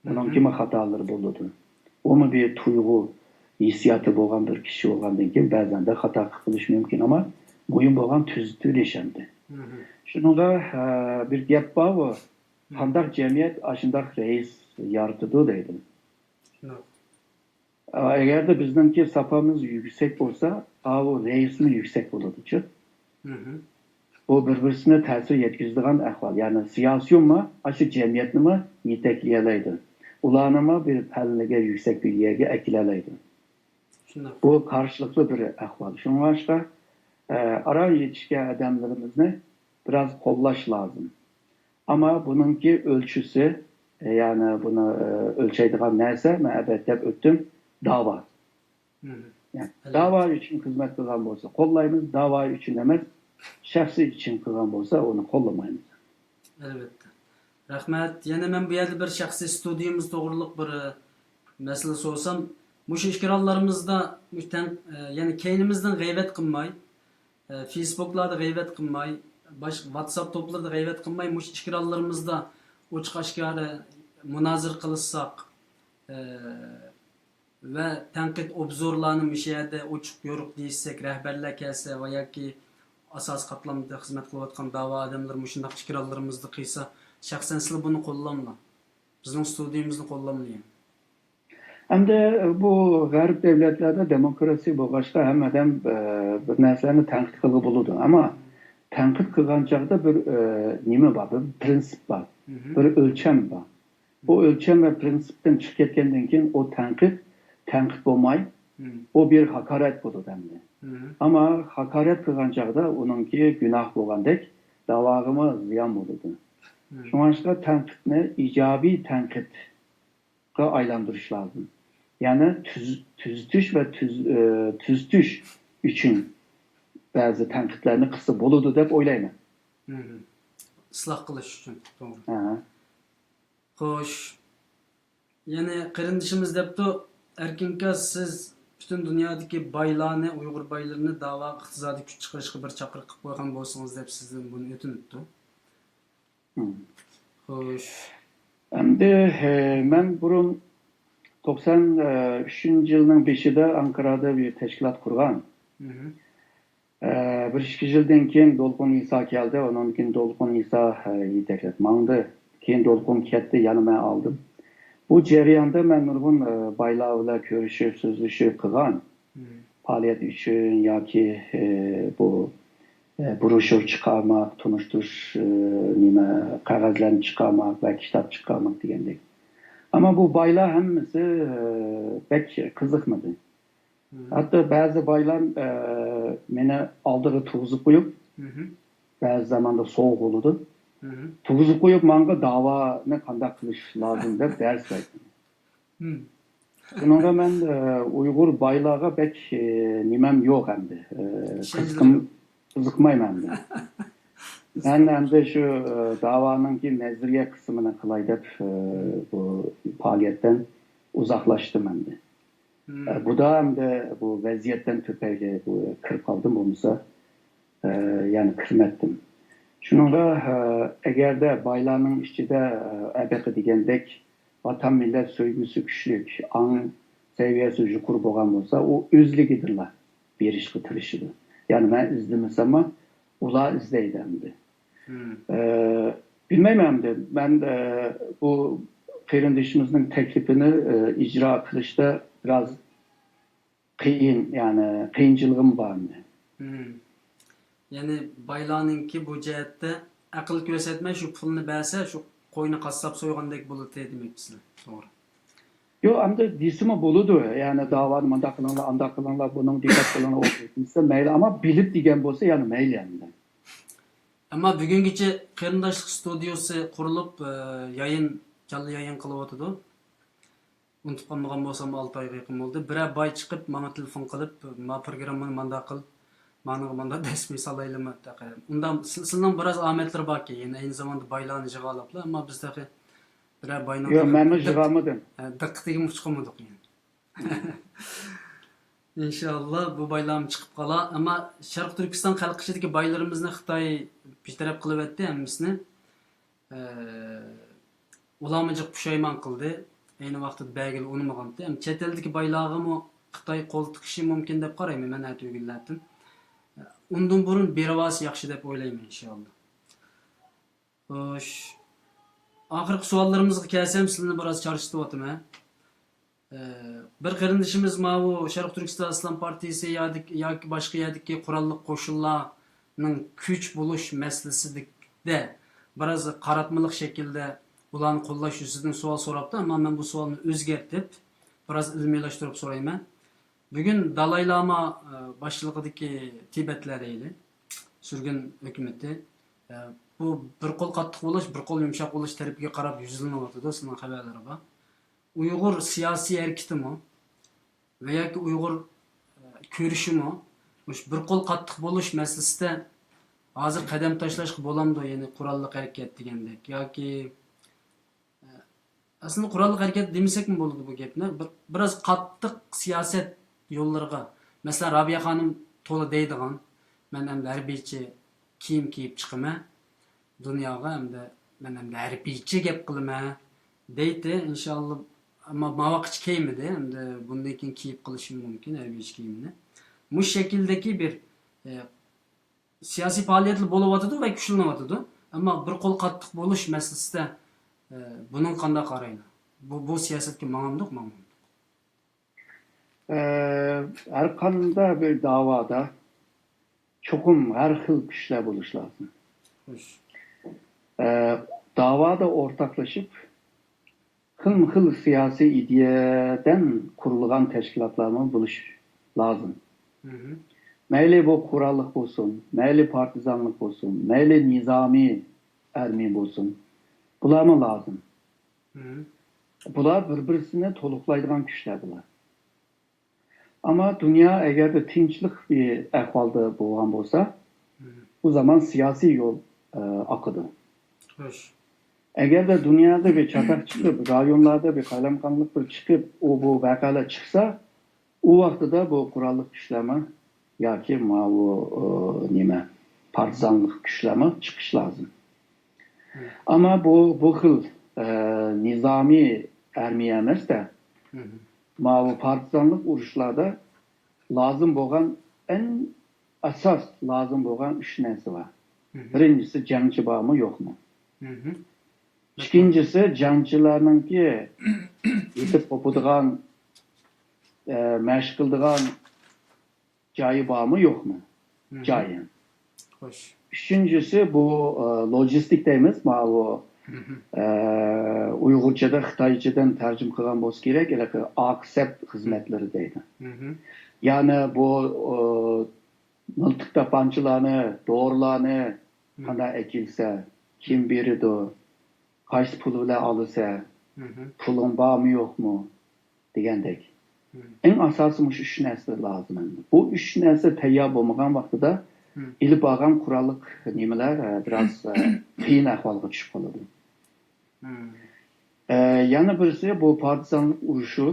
ئۇنىڭكىمۇ خاتالىرى بولىدۇ. ئۇمۇ بىر تۇيغۇ، ھېسسىياتى بولغان بىر كىشى بولغاندىن كېيىن بەزەندە خاتا قىلىپ قېلىشى مۇمكىن، ئەمما مۇھىم بولغان تۈزىتىۋېلىش ئەمدى. مم. شۇنىڭغا، ئە، بىر گەپ بار، ئۇ قانداق جەمئىيەت ئاشۇنداق رەئىس يارىتىدۇ دەيدۇ. شۇنداق. ئەگەردە بىزنىڭكى ساپامىز يۈكسەك بولسا، ئاۋۇ رەئىسمۇ يۈكسەك بولىدۇچۇ. مم. بۇ بىر-بىرسىنى تەسىر يەتكۈزىدىغان ئەھۋال. يەنى سىياسىيونمۇ ئاشۇ جەمئىيەتنىمۇ يېتەكلىيەلەيدۇ. ئۇلارنىمۇ بىر پەللىگە، يۈكسەك بىر يەرگە ئەكېلەلەيدۇ. شۇنداق. بۇ قارشىلىقلىق بىر ئەھۋال. شۇڭلاشقا، ئە، ئاران يېتىشكەن ئادەملىرىمىزنى بىراز قوللاش لازىم. ئەمما بۇنىڭكى ئۆلچىسى، ئە، يەنى بۇنى، ئە، ئۆلچەيدىغان نەرسە، مەن ئەبەت دەپ ئۆتتۈم، داۋا. مم. يەنى ئەلۋەتتە. داۋا ئۈچۈن خىزمەت قىلغان بولسا قوللايمىز، داۋا ئۈچۈن ئەمەس، شەخسى ئۈچۈن قىلغان بولسا ئۇنى قوللىمايمىز. ئەلۋەتتە. رەھمەت. يەنە مەن بۇ يەردە بىر شەخسىي ستۇدىيىمىز توغرىلىق بىر، ئە، مەسىلە سورىسام، مۇشۇ ئېكرانلىرىمىزدا، مۇشۇ تەن-، ئە، يەنى كەينىمىزدىن غەيۋەت قىلماي، ئە، فېيسبۇكلاردا غەيۋەت قىلماي، باشقا ۋاتساپ توپلىرىدا غەيۋەت قىلماي، مۇشۇ ئېكرانلىرىمىزدا ئوچۇق ئاشكارا مۇنازىرە قىلىشساق، ئە، ۋە تەنقىد، ئوبزورلارنى مۇشۇ يەردە ئوچۇق يورۇق دېيىشسەك، رەھبەرلەر كەلسە ۋە ياكى ئاساسىي قاتلامدا خىزمەت قىلىۋاتقان داۋا ئادەملىرى مۇشۇنداق ئېكرانلىرىمىزدا قىلسا، شەخسەن سىلەر بۇنى قوللاملا؟ بىزنىڭ ستۇدىيىمىزنى قوللاملا؟ ئەمدى بۇ غەرب دۆلەتلەردە دېموكراتىيە بولغاچقا، ھەممە ئادەم، ئە، بىر نەرسىلەرنى تەنقىد قىلغىلى بولىدۇ. ئەمما تەنقىد قىلغان چاغدا بىر، ئە، نېمە بار، بىر پرىنسىپ بار. بىر ئۆلچەم بار. ئۇ ئۆلچەم ۋە پىرىنسىپتىن چىقىپ كەتكەندىن كېيىن ئۇ تەنقىد، تەنقىد بولماي، ئۇ بىر ھاكارەت بولىدۇ ئەمدى. ئەمما ھاكارەت قىلغان چاغدا ئۇنىڭكى گۇناھ بولغاندەك، داۋاغىمۇ زىيان بولىدۇ. شۇڭلاشقا تەنقىدنى ئىجابىي تەنقىدقا ئايلاندۇرۇش لازىم. يەنى تۈز-، تۈزىتىش ۋە تۈز-، ئى، تۈزىتىش ئۈچۈن بەزى تەنقىدلەرنى قىلسا بولىدۇ دەپ ئويلايمەن. ئىسلاھ قىلىش ئۈچۈن، توغرا. ھە. خوش. يەنە قېرىندىشىمىز دەپتۇ، ئەركىنكا، سىز پۈتۈن دۇنيادىكى بايلارنى، ئۇيغۇر بايلىرىنى داۋاغا ئىقتىسادىي كۈچ چىقىرىشقا بىر چاقىرىق قىلىپ قويغان بولسىڭىز دەپ سىزدىن بۇنى ئۆتۈنۈپتۇ. خوش. ئەمدى، ئى، مەن بۇرۇن توقسان ئۈچىنچى يىلنىڭ بېشىدا ئانقارادا بىر تەشكىلات قۇرغان. ئە، بىر ئىككى يىلدىن كېيىن دولقۇن ئىسا كەلدى، ئۇنىڭدىن كېيىن دولقۇن ئىسا، ئە، يېتەكلەپ ماڭدى. كېيىن دولقۇن كەتتى، يەنە مەن ئالدىم. بۇ جەرياندا مەن نۇرغۇن، ئە، بايلار بىلەن كۆرۈشۈپ، سۆزلىشىپ قىلغان. پائالىيەت ئۈچۈن ياكى، ئە، بۇ، ئە، بروشور چىقارماق، تونۇشتۇرۇش، ئە، نېمە، قەغەزلەرنى چىقارماق ۋە كىتاب چىقارماق دېگەندەك. ئەمما بۇ بايلار ھەممىسى، ئە، بەك قىزىقمىدى. ھەتتا بەزى بايلار، ئە، مېنى ئالدىغا تۇرغۇزۇپ قويۇپ، بەزى زاماندا سوغۇق بولىدۇ. تۇرغۇزۇپ قويۇپ، ماڭا داۋانى قانداق قىلىش لازىم دەپ دەرس بەردى. شۇنىڭغا مەن، ئە، ئۇيغۇر بايلارغا بەك، ئە، نېمەم يوق ئەمدى. ئە، قىزىقىم-، قىزىقمايمەن ئەمدى. مەن ئەمدى شۇ، ئە، داۋانىڭكى نەزەرىيە قىسمىنى قىلاي دەپ، ئە، بۇ پائالىيەتتىن ئۇزاقلاشتىم ئەمدى. ئە، بۇدا ئەمدى بۇ ۋەزىيەتتىن تۈپەيلى بۇ كىرىپ قالدىم، بولمىسا، ئە، يەنە كىرمەتتىم. شۇنىڭغا، ئە، ئەگەردە بايلارنىڭ ئىچىدە، ئە، ھېلىقى دېگەندەك ۋەتەن مىللەت سۆيگۈسى كۈچلۈك، ئاڭ سەۋىيەسى يۇقىرى بولغان بولسا، ئۇ ئۆزلۈكىدىنلا بېرىشقا تىرىشىدۇ. يەنى مەن ئىزدىمىسەممۇ، ئۇلار ئىزدەيدۇ ئەمدى. ئە، بىلمەيمەن ئەمدى. مەن، ئە، بۇ قېرىندىشىمىزنىڭ تەكلىپىنى، ئە، ئىجرا قىلىشتا بىراز قىيىن، يەنى قىيىنچىلىقىم بار ئەمدى. يەنى بايلارنىڭكى بۇ جەھەتتە ئەقىل كۆرسەتمەي شۇ پۇلنى بەرسە، شۇ قوينى قاسساپ سويغاندەك بولىدۇ دېمەكچىسىلەر. توغرا. يوق، ئەمدى دېسىمۇ بولىدۇ. يەنى داۋانى مۇنداق قىلىڭلار، ئانداق قىلىڭلار، بۇنىڭ دىققەت قىلىڭلار، ئۇ دېسە مەيلى. ئەمما بىلىپ دېگەن بولسا يەنە مەيلى ئەمدى. ئەمما بۈگۈنگىچە قېرىنداشلىق ستۇدىيوسى قۇرۇلۇپ، ئە، يايىن، جانلىق يايىن قىلىۋاتىدۇ. ئۇنتۇپ قالمىغان بولسام، ئالتە ئايغا يېقىن بولدى. بىرەر باي چىقىپ، ماڭا تېلېفون قىلىپ، ما پروگراممانى مانداق قىل، مانىغا مانداق دەسمىي سالايلىما دەپ. ئۇنداق سىل-، سىلىنىڭ بىراز ئامەتلىرى باركەن، يەنە ئەينى زاماندا بايلارنى يىغالاپلا، ئەمما بىز تېخى بىرەر باينىڭ يوق، مەنمۇ يىغالمىدىم. دىققىتىگىمۇ چىقمىدۇق يەنە. ئىنشاللا بۇ بايلارمۇ چىقىپ قالا. ئەمما شەرقىي تۈركىستان خەلق ئىچىدىكى بايلىرىمىزنى خىتاي بىتەرەپ قىلىۋەتتى ھەممىسىنى. ئۇلارمۇ جىق پۇشايمان قىلدى. ئەينى ۋاقىتتا بەرگىلى ئۇنىمىغانتى. ئەمما چەت ئەلدىكى بايلارغىمۇ خىتاي قول تىقىشى مۇمكىن دەپ قارايمەن مەن ئەتىگۈنلەردىن. ئۇندىن بۇرۇن بېرىۋالسا ياخشى دەپ ئويلايمەن، ئىنشاللا. خوش. ئاخىرقى سوئاللىرىمىزغا كەلسەم، سىلىنى بىراز چارچىتىۋاتىمەن. ئە، بىر قېرىندىشىمىز ماۋۇ شەرقىي تۈركىستان ئىسلام پارتىيىسى يادىك-، ياكى باشقا يەردىكى قوراللىق قوشۇنلارنىڭ كۈچ بولۇش مەسىلىسىدە بىراز قاراتمىلىق شەكىلدە ئۇلارنى قوللاش يۈزىسىدىن سوئال سوراپتۇ، ئەمما مەن بۇ سوئالنى ئۆزگەرتىپ، بىراز ئىلمىيلاشتۇرۇپ سورايمەن. بۈگۈن دالاي لاما، ئە، باشچىلىقىدىكى تىبەتلەر دەيلى، سۈرگۈن ھۆكۈمىتى، ئە، بۇ بىر قول قاتتىق بولۇش، بىر قول يۇمشاق بولۇش تەرىپىگە قاراپ يۈزلىنىۋاتىدۇ، سىلەرنىڭ خەۋەرلىرى بار. ئۇيغۇر سىياسىي ھەرىكىتىمۇ ۋە ياكى ئۇيغۇر، ئە، كۈرىشىمۇ مۇشۇ بىر قول قاتتىق بولۇش مەسىلىسىدە ھازىر قەدەم تاشلاشقا بولامدۇ؟ يەنى قوراللىق ھەرىكەت دېگەندەك ياكى، ئە، ئەسلىدە قوراللىق ھەرىكەت دېمىسەكمۇ بولىدۇ بۇ گەپنى. بىر، بىراز قاتتىق سىياسەت يوللىرىغا، مەسىلەن، رابىيە خانىم تولا دەيدىغان، مەن ئەمدى ھەربىيچە كىيىم كىيىپ چىقىمەن دۇنياغا، ئەمدى مەن ئەمدى ھەربىيچە گەپ قىلىمەن دەيتتى. ئىنشاللا، ئەمما ماۋاققىچە كىيمىدى. ئەمدى بۇندىن كېيىن كىيىپ قېلىشىمۇ مۇمكىن ھەربىيچە كىيىمنى. مۇشۇ شەكىلدىكى بىر، ئە، سىياسىي پائالىيەتلەر بولۇۋاتىدۇ ۋە كۈچلىنىۋاتىدۇ. ئەمما بىر قول قاتتىق بولۇش مەسىلىسىدە، ئە، بۇنىڭغا قانداق قارايلى؟ بۇ، بۇ سىياسەتكە ماڭامدۇق، ماڭمامدۇق؟ ئە، ھەر قانداق بىر داۋادا چوقۇم ھەر خىل كۈچلەر بولۇشى لازىم. ئە، داۋادا ئورتاقلىشىپ، خىلمۇ خىل سىياسىي ئىدىيەدىن قۇرۇلغان تەشكىلاتلارمۇ بولۇش لازىم. مەيلى بۇ قوراللىق بولسۇن، مەيلى پارتىزانلىق بولسۇن، مەيلى نىزامىي ئارمىيە بولسۇن، بۇلارمۇ لازىم. بۇلار بىر-بىرسىنى تولۇقلايدىغان كۈچلەر بۇلار. ئەمما دۇنيا ئەگەردە تىنچلىق بىر ئەھۋالدا بولغان بولسا، بۇ زامان سىياسىي يول ئاقىدۇ. ئەگەردە دۇنيادا بىر چاتاق چىقىپ، رايونلاردا بىر قالايمىقانلىق بىر چىقىپ، ئۇ بۇ ۋەقەلەر چىقسا، ئۇ ۋاقتىدا بۇ قوراللىق كۈچلەرمۇ ياكى ماۋۇ نېمە، پارتىزانلىق كۈچلەرمۇ چىقىش لازىم. ئەمما بۇ، بۇ خىل نىزامىي ئارمىيە ئەمەستە، ماۋۇ پارتىزانلىق ئۇرۇشلاردا لازىم بولغان، ئەڭ ئاساس لازىم بولغان ئۈچ نەرسە بار. بىرىنچىسى، جەڭچى بارمۇ يوقمۇ؟ ئىككىنچىسى، جەڭچىلەرنىڭكى يېتىپ قوپىدىغان، مەشىق قىلىدىغان جايى بارمۇ يوقمۇ؟ جايى. ئۈچىنچىسى، بۇ لوجىستىك دەيمىز، ماۋۇ ئۇيغۇرچىدا، خىتايچىدىن تەرجىمە قىلغان بولسا كېرەك، ھېلىقى ئاقسەت خىزمەتلىرى دەيدۇ. يەنى بۇ مىلتىق تاپانچىلارنى، دورىلارنى قانداق ئەكەلسە، كىم بېرىدۇ، قايسى پۇل بىلەن ئالىسە، پۇلۇڭ بارمۇ يوقمۇ دېگەندەك. ئەڭ ئاساسىي مۇشۇ ئۈچ نەرسە لازىم ئەمدى. بۇ ئۈچ نەرسە تەييار بولمىغان ۋاقتىدا ئېلىپ بارغان قوراللىق نېمىلەر، ئە، بىراز، ئە، قىيىن ئەھۋالغا چۈشۈپ قالىدۇ. ئە، يەنە بىرسى، بۇ پارتىزانلىق ئۇرۇشى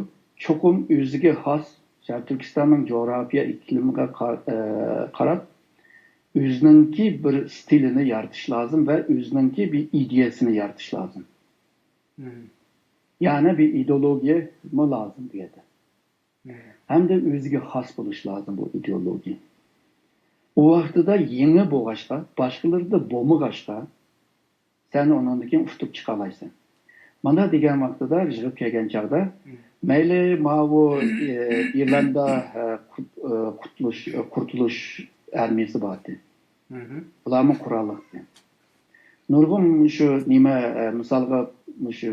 چوقۇم ئۆزىگە خاس شەرقىي تۈركىستاننىڭ جۇغراپىيە ئىقلىمىغا قا-، ئە، قاراپ، ئۆزىنىڭكى بىر ستىلىنى يارىتىش لازىم ۋە ئۆزىنىڭكى بىر ئىدىيەسىنى يارىتىش لازىم. يەنى بىر ئىدېئولوگىيەمۇ لازىم بۇ يەردە. ھەمدە ئۆزىگە خاس بولۇش لازىم بۇ ئىدېئولوگىيە. ئۇ ۋاقتىدا يېڭى بولغاچقا، باشقىلىرىدا بولمىغاچقا، سەن ئۇنىڭدىن كېيىن ئۇتۇپ چىقالايسەن. مانا دېگەن ۋاقتىدا يىغىپ كەلگەن چاغدا، مەيلى ماۋۇ، ئى-، ئىرلاندا، ئە، قۇت-، ئە، قۇتۇلۇش، ئە، قۇرتۇلۇش ئارمىيىسى بارتى. بۇلارمۇ قوراللىقتى. نۇرغۇن مۇشۇ نېمە، ئە، مىسالغا، مۇشۇ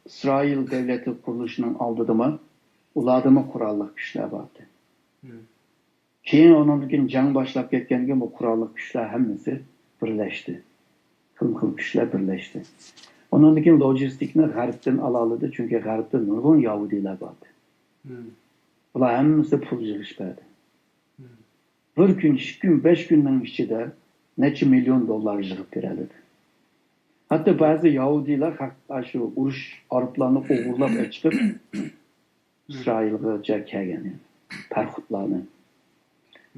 ئىسرائىل دۆلىتى قۇرۇلۇشىنىڭ ئالدىدىمۇ، ئۇلاردىمۇ قوراللىق كۈچلەر بارتى. كېيىن ئۇنىڭدىن كېيىن جەڭ باشلاپ كەتكەندىن كېيىن بۇ قوراللىق كۈچلەر ھەممىسى بىرلەشتى. خىلمۇ خىل كۈچلەر بىرلەشتى. ئۇنىڭدىن كېيىن لوجىستىكنى غەربتىن ئالالىدى، چۈنكى غەربتە نۇرغۇن يەھۇدىيلار بارتى. بۇلار ھەممىسى پۇل يىغىش بەردى. بىر كۈن، ئىككى كۈن، بەش كۈننىڭ ئىچىدە نەچچە مىليون دوللار يىغىپ بېرەلىدى. ھەتتا بەزى يەھۇدىيلار ھەق-، ئاشۇ ئۇرۇش ئايروپىلانىنى ئوغرىلاپ ئەچىقىپ، ئىسرائىلغىچە كەلگەن، پەرخۇدلارنى.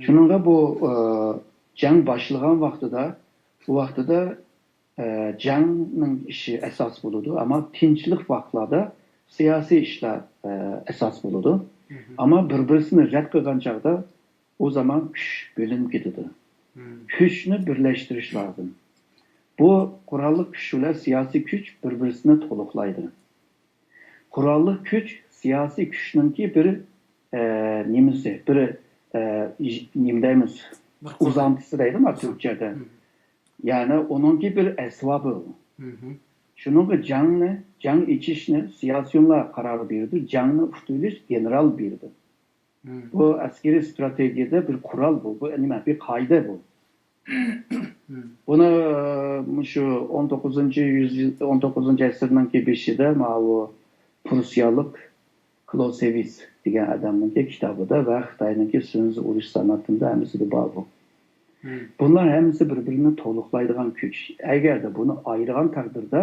شۇنىڭغا بۇ، ئە، جەڭ باشلىغان ۋاقتىدا، بۇ ۋاقتىدا، ئە، جەڭنىڭ ئىشى ئاساس بولىدۇ، ئەمما تىنچلىق ۋاقىتلاردا سىياسىي ئىشلار، ئە، ئاساس بولىدۇ. ئەمما بىر-بىرسىنى رەت قىلغان چاغدا ئۇ زامان كۈچ بۆلۈنۈپ كېتىدۇ. كۈچنى بىرلەشتۈرۈش لازىم. بۇ قوراللىق كۈچ بىلەن سىياسىي كۈچ بىر-بىرسىنى تولۇقلايدۇ. قوراللىق كۈچ سىياسىي كۈچنىڭكى بىر، ئە، نېمىسى، بىر، ئە، نېمە دەيمىز، ئۇزانتىسى دەيدۇ ما تۈركچەدە. يەنى ئۇنىڭكى بىر ئەسۋابى. شۇنىڭغا جەڭنى، جەڭ ئېچىشنى سىياسىيونلار قارار بېرىدۇ، جەڭنى ئۇتۇۋېلىش گېنېرال بېرىدۇ. بۇ ئەسكىرىي ستراتېگىيەدە بىر قورال بۇ، بۇ نېمە، بىر قائىدە بۇ. بۇنى مۇشۇ ئون توققۇزىنچى يۈز، ئون توققۇزىنچى ئەسىرنىڭكى بېشىدا ماۋۇ پۇرسىيالىق كلوسېۋىس دېگەن ئادەمنىڭكى كىتابىدا ۋە خىتاينىڭكى سۈنزى ئۇرۇش سانئىتىدا ھەممىسىدە بار بۇ. بۇلار ھەممىسى بىر-بىرىنى تولۇقلايدىغان كۈچ. ئەگەردە بۇنى ئايرىغان تەقدىردە،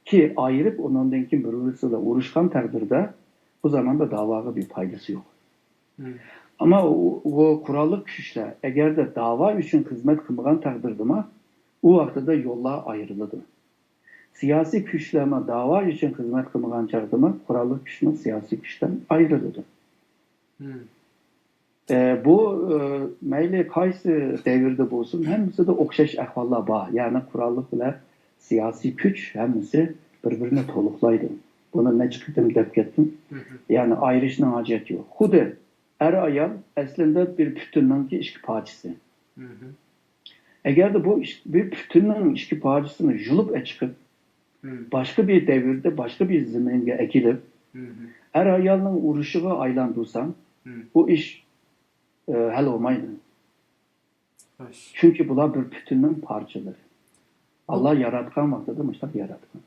كى ئايرىپ ئۇنىڭدىن كېيىن بىر-بىرسى بىلەن ئۇرۇشقان تەقدىردە، بۇ زاماندا داۋاغا بىر پايدىسى يوق. ئەمما ئۇ، ئۇ قوراللىق كۈچلەر ئەگەردە داۋا ئۈچۈن خىزمەت قىلمىغان تەقدىردىمۇ، ئۇ ۋاقتىدا يوللار ئايرىلىدۇ. سىياسىي كۈچلەرمۇ داۋا ئۈچۈن خىزمەت قىلمىغان چاغدىمۇ قوراللىق كۈچمۇ سىياسىي كۈچتىن ئايرىلىدۇ. ئە، بۇ، ئە، مەيلى قايسى دەۋردە بولسۇن، ھەممىسىدە ئوخشاش ئەھۋاللار بار. يەنى قوراللىق بىلەن سىياسىي كۈچ ھەممىسى بىر-بىرىنى تولۇقلايدۇ. بۇنى نەچچە قېتىم دەپ كەتتىم. يەنى ئايرىشنىڭ ھاجەت يوق. خۇددى ئەر-ئايال ئەسلىندە بىر پۈتۈننىڭكى ئىككى پارچىسى. ئەگەردە بۇ ئىش-، بىر پۈتۈننىڭ ئىككى پارچىسىنى يۇلۇپ ئەچىقىپ، باشقا بىر دەۋردە، باشقا بىر زېمىنگە ئەكېلىپ، ئەر-ئايالنىڭ ئۇرۇشىغا ئايلاندۇرساڭ، بۇ ئىش، ئە، ھەل بولمايدۇ. خوش. چۈنكى بۇلار بىر پۈتۈننىڭ پارچىلىرى. بۇ ئاللا ياراتقان ۋاقتىدا مۇشۇنداق ياراتقان.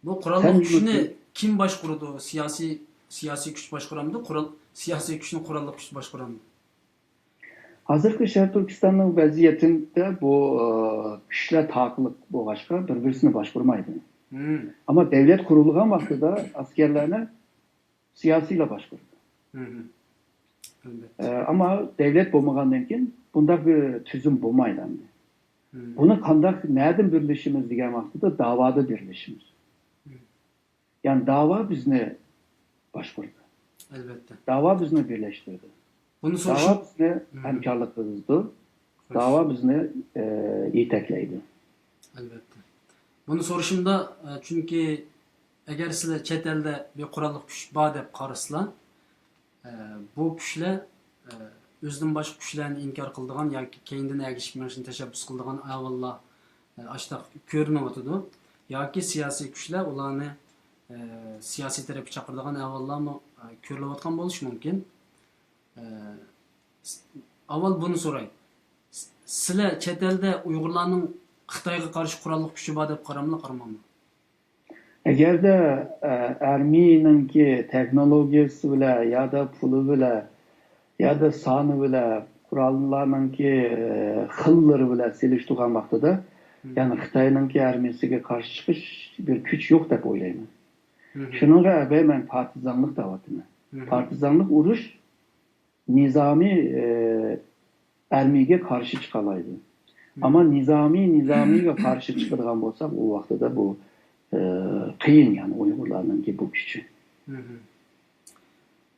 بۇ قوراللىق سەن كۈچنى كىم باشقۇرىدۇ؟ سىياسىي، سىياسىي كۈچ باشقۇرامدۇ؟ قورال، سىياسىي كۈچنى قوراللىق كۈچ باشقۇرامدۇ؟ ھازىرقى شەرقىي تۈركىستاننىڭ ۋەزىيىتىدە بۇ، ئە، كۈچلەر تاقلىق بولغاچقا، بىر-بىرسىنى باشقۇرمايدۇ. ئەمما دەۋلەت قۇرۇلغان ۋاقتىدا ئەسكەرلەرنى سىياسىيلار باشقۇرىدۇ. ئەلۋەتتە. ئە، ئەمما دەۋلەت بولمىغاندىن كېيىن بۇنداق بىر تۈزۈم بولمايدۇ ئەمدى. بۇنى قانداق، نەدىن بىرلىشىمىز دېگەن ۋاقتىدا داۋادا بىرلىشىمىز. يەنى داۋا بىزنى باشقۇرىدۇ. ئەلۋەتتە. داۋا بىزنى بىرلەشتۈرىدۇ. بۇنى داۋا سورىشىم بىزنى ھەمكارلىق قىلغۇزىدۇ. خوش. داۋا بىزنى، ئە، يېتەكلەيدۇ. ئەلۋەتتە. بۇنى سورىشىمدا، ئە، چۈنكى ئەگەر سىلەر چەت ئەلدە بىر قوراللىق كۈچ بار دەپ قارىسىلا، ئە، بۇ كۈچلەر، ئە، ئۆزىدىن باشقا كۈچلەرنى ئىنكار قىلىدىغان ياكى كەينىدىن ئەگىشىپ مېڭىشنى تەشەببۇس قىلىدىغان ئەھۋاللار، ئە، ئاشتاق كۆرۈنۈۋاتىدۇ. ياكى سىياسىي كۈچلەر ئۇلارنى، ئە، سىياسىي تەرەپكە چاقىرىدىغان ئەھۋاللارمۇ، ئە، كۆرۈلۈۋاتقان بولۇشى مۇمكىن. ئە، س-، ئاۋۋال بۇنى سوراي. س-، سىلەر چەت ئەلدە ئۇيغۇرلارنىڭ خىتايغا قارشى قوراللىق كۈچى بار دەپ قاراملا، قارىماملا؟ ئەگەردە، ئە، ئارمىيىنىڭكى تېخنولوگىيىسى بىلەن يادا پۇلى بىلەن يادا سانى بىلەن قوراللارنىڭكى، ئە، خىللىرى بىلەن سېلىشتۇرغان ۋاقتىدا، يەنى خىتاينىڭكى ئارمىيىسىگە قارشى چىقىش بىر كۈچ يوق دەپ ئويلايمەن. شۇنىڭغا ئەبەي مەن پارتىزانلىق دەۋاتىمەن. پارتىزانلىق ئۇرۇش نىزامىي، ئە، ئارمىيىگە قارشى چىقالايدۇ. ئەمما نىزامىي نىزامىيغا قارشى چىقىدىغان بولساق، ئۇ ۋاقتىدا بۇ، ئە، قىيىن، يەنى ئۇيغۇرلارنىڭكى بۇ كۈچى.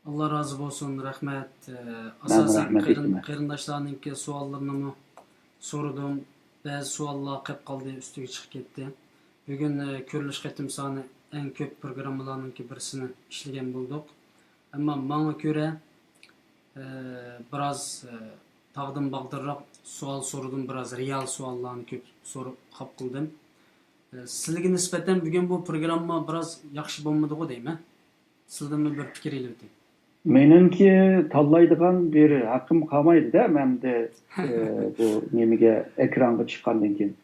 ئاللا رازى بولسۇن، رەھمەت. ئە، مەن ئاساسەن رەھمەت قېرىن-، ئېيتىمەن. قېرىنداشلارنىڭكى سوئاللىرىنىمۇ سورىدىم. بەزى سوئاللار قېلىپ قالدى، ئۈستىگە چىقىپ كەتتى. بۈگۈن، ئە، كۆرۈلۈش قېتىم سانى ئەڭ كۆپ پروگراممىلارنىڭكى بىرسىنى ئىشلىگەن بولدۇق. ئەمما ماڭا كۆرە، ئە، بىراز، ئە، تاغدىن باغدىرراق سوئال سورىدىم، بىراز رېئال سوئاللارنى كۆپ سورىغاپ قىلدىم. ئە، سىلىگە نىسبەتەن بۈگۈن بۇ پروگرامما بىراز ياخشى بولمىدىغۇ دەيمەن. سىلىدىنمۇ بىر پىكىر ئېلىۋېتەي. مېنىڭكى تاللايدىغان بىر ھەققىم قالمايدۇ-دە، مەندە، ئە، بۇ نېمىگە، ئېكرانغا چىققاندىن كېيىن.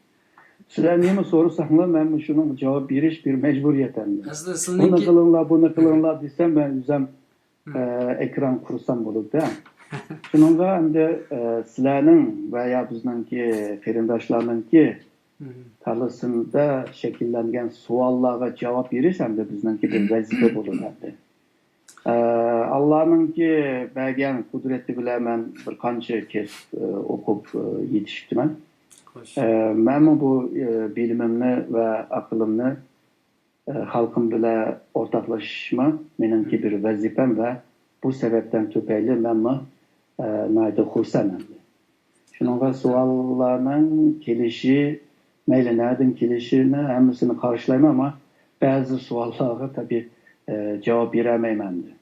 سىلەر نېمە سورىساڭلار، مەن شۇنىڭغا جاۋاب بېرىش بىر مەجبۇرىيەت ئەمدى. ئەسلى بۇنى سىلىنىڭكى قىلىڭلار، بۇنى قىلىڭلار دېسەم، مەن ئۆزۈم، ئە، ئېكران قۇرسام بولىدۇ-دە. شۇنىڭغا ئەمدى، ئە، سىلەرنىڭ ۋە يا بىزنىڭكى قېرىنداشلارنىڭكى تاللىسىدا شەكىللەنگەن سوئاللارغا جاۋاب بېرىش ئەمدى بىزنىڭكى بىر ۋەزىپە بولىدۇ ئەمدى. ئە، ئاللانىڭكى بەرگەن قۇدرىتى بىلەن مەن بىر قانچە كەسىپ، ئە، ئوقۇپ، ئە، يېتىشىپتىمەن. خوش. ئە، مەنمۇ بۇ، ئە، بىلىمىمنى ۋە ئەقلىمنى، ئە، خەلقىم بىلەن ئورتاقلىشىشمۇ مېنىڭكى بىر ۋەزىپەم ۋە بۇ سەۋەبتىن تۈپەيلى مەنمۇ، ئە، ناھايىتى خۇرسەنمەن. شۇنىڭغا سوئاللارنىڭ كېلىشى، مەيلى نەدىن كېلىشىنى ھەممىسىنى قارشىلايمەن، ئەمما بەزى سوئاللارغا تەبىئىي، ئە، جاۋاب بېرەلمەيمەن ئەمدى.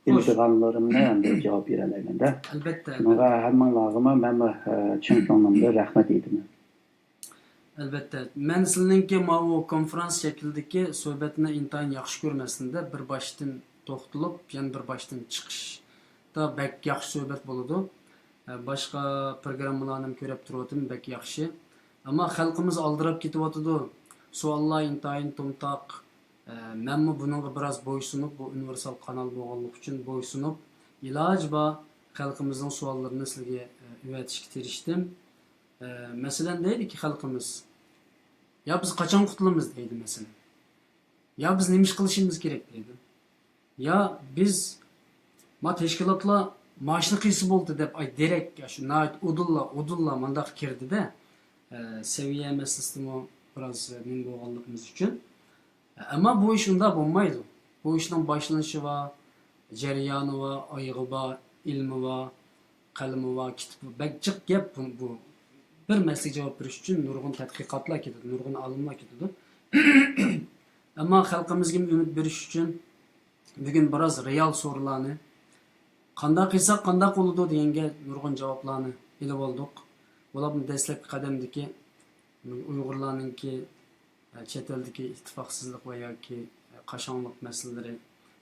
خوش. بىلىدىغانلىرىمنى ئەمدى جاۋاب بېرەلەيمەن-دە. ئەلۋەتتە، شۇنىڭغا ئەلۋەتتە. ھەممىڭلارغىمۇ مەنمۇ، ئە، چىن كۆڭلۈمدىن رەھمەت ئېيتىمەن. ئەلۋەتتە، مەن سىلىنىڭكى ماۋۇ كونفرانس شەكلىدىكى سۆھبەتنى ئىنتايىن ياخشى كۆرمەسلىكتە، بىر باشتىن توختىلىپ، يەنە بىر باشتىن چىقىشتا بەك ياخشى سۆھبەت بولىدۇ. ئە، باشقا پروگراممىلارنىمۇ كۆرۈپ تۇرۇۋاتىمەن، بەك ياخشى. ئەمما خەلقىمىز ئالدىراپ كېتىۋاتىدۇ. سوئاللار ئىنتايىن تومتاق. ئە، مەنمۇ بۇنىڭغا بىراز بويسۇنۇپ، بۇ ئۇنىۋېرسال قانال بولغانلىقى ئۈچۈن بويسۇنۇپ، ئىلاجى بار خەلقىمىزنىڭ سوئاللىرىنى سىلەرگە، ئە، ئەۋەتىشكە تىرىشتىم. ئە، مەسىلەن، دەيدىكى خەلقىمىز، يا بىز قاچان قۇتۇلىمىز دەيدۇ، مەسىلەن. يا بىز نېمە ئىش قىلىشىمىز كېرەك دەيدۇ. يا بىز، ما تەشكىلاتلار مائاشنى قىلسا بولدى دەپ، ئاي، دېرەك، يا شۇ ناھايىتى ئۇدۇللا، ئۇدۇللا مانداق كىردى-دە. ئە، سەۋىيە مەسىلىسىدىمۇ بىراز نېمە بولغانلىقىمىز ئۈچۈن. ئەمما بۇ ئىش ئۇنداق بولمايدۇ. بۇ ئىشنىڭ باشلىنىشى بار، جەريانى بار، ئايىغى بار، ئىلمى بار، قەلىمى بار، كىتابى بار. بەك جىق گەپ بۇ، بۇ. بىر مەسىلىگە جاۋاب بېرىش ئۈچۈن نۇرغۇن تەتقىقاتلار كېتىدۇ، نۇرغۇن ئالىملار كېتىدۇ. ئەمما خەلقىمىزگە ئۈمىد بېرىش ئۈچۈن بۈگۈن بىراز رېئال سورۇنلارنى، قانداق قىلساق قانداق بولىدۇ دېگەنگە نۇرغۇن جاۋابلارنى ئېلىۋالدۇق. بولۇپمۇ دەسلەپكى قەدەمدىكى ئۇيغۇرلارنىڭكى ئە، چەت ئەلدىكى ئىتتىپاقسىزلىق ۋە ياكى قاشاڭلىق مەسىلىلىرى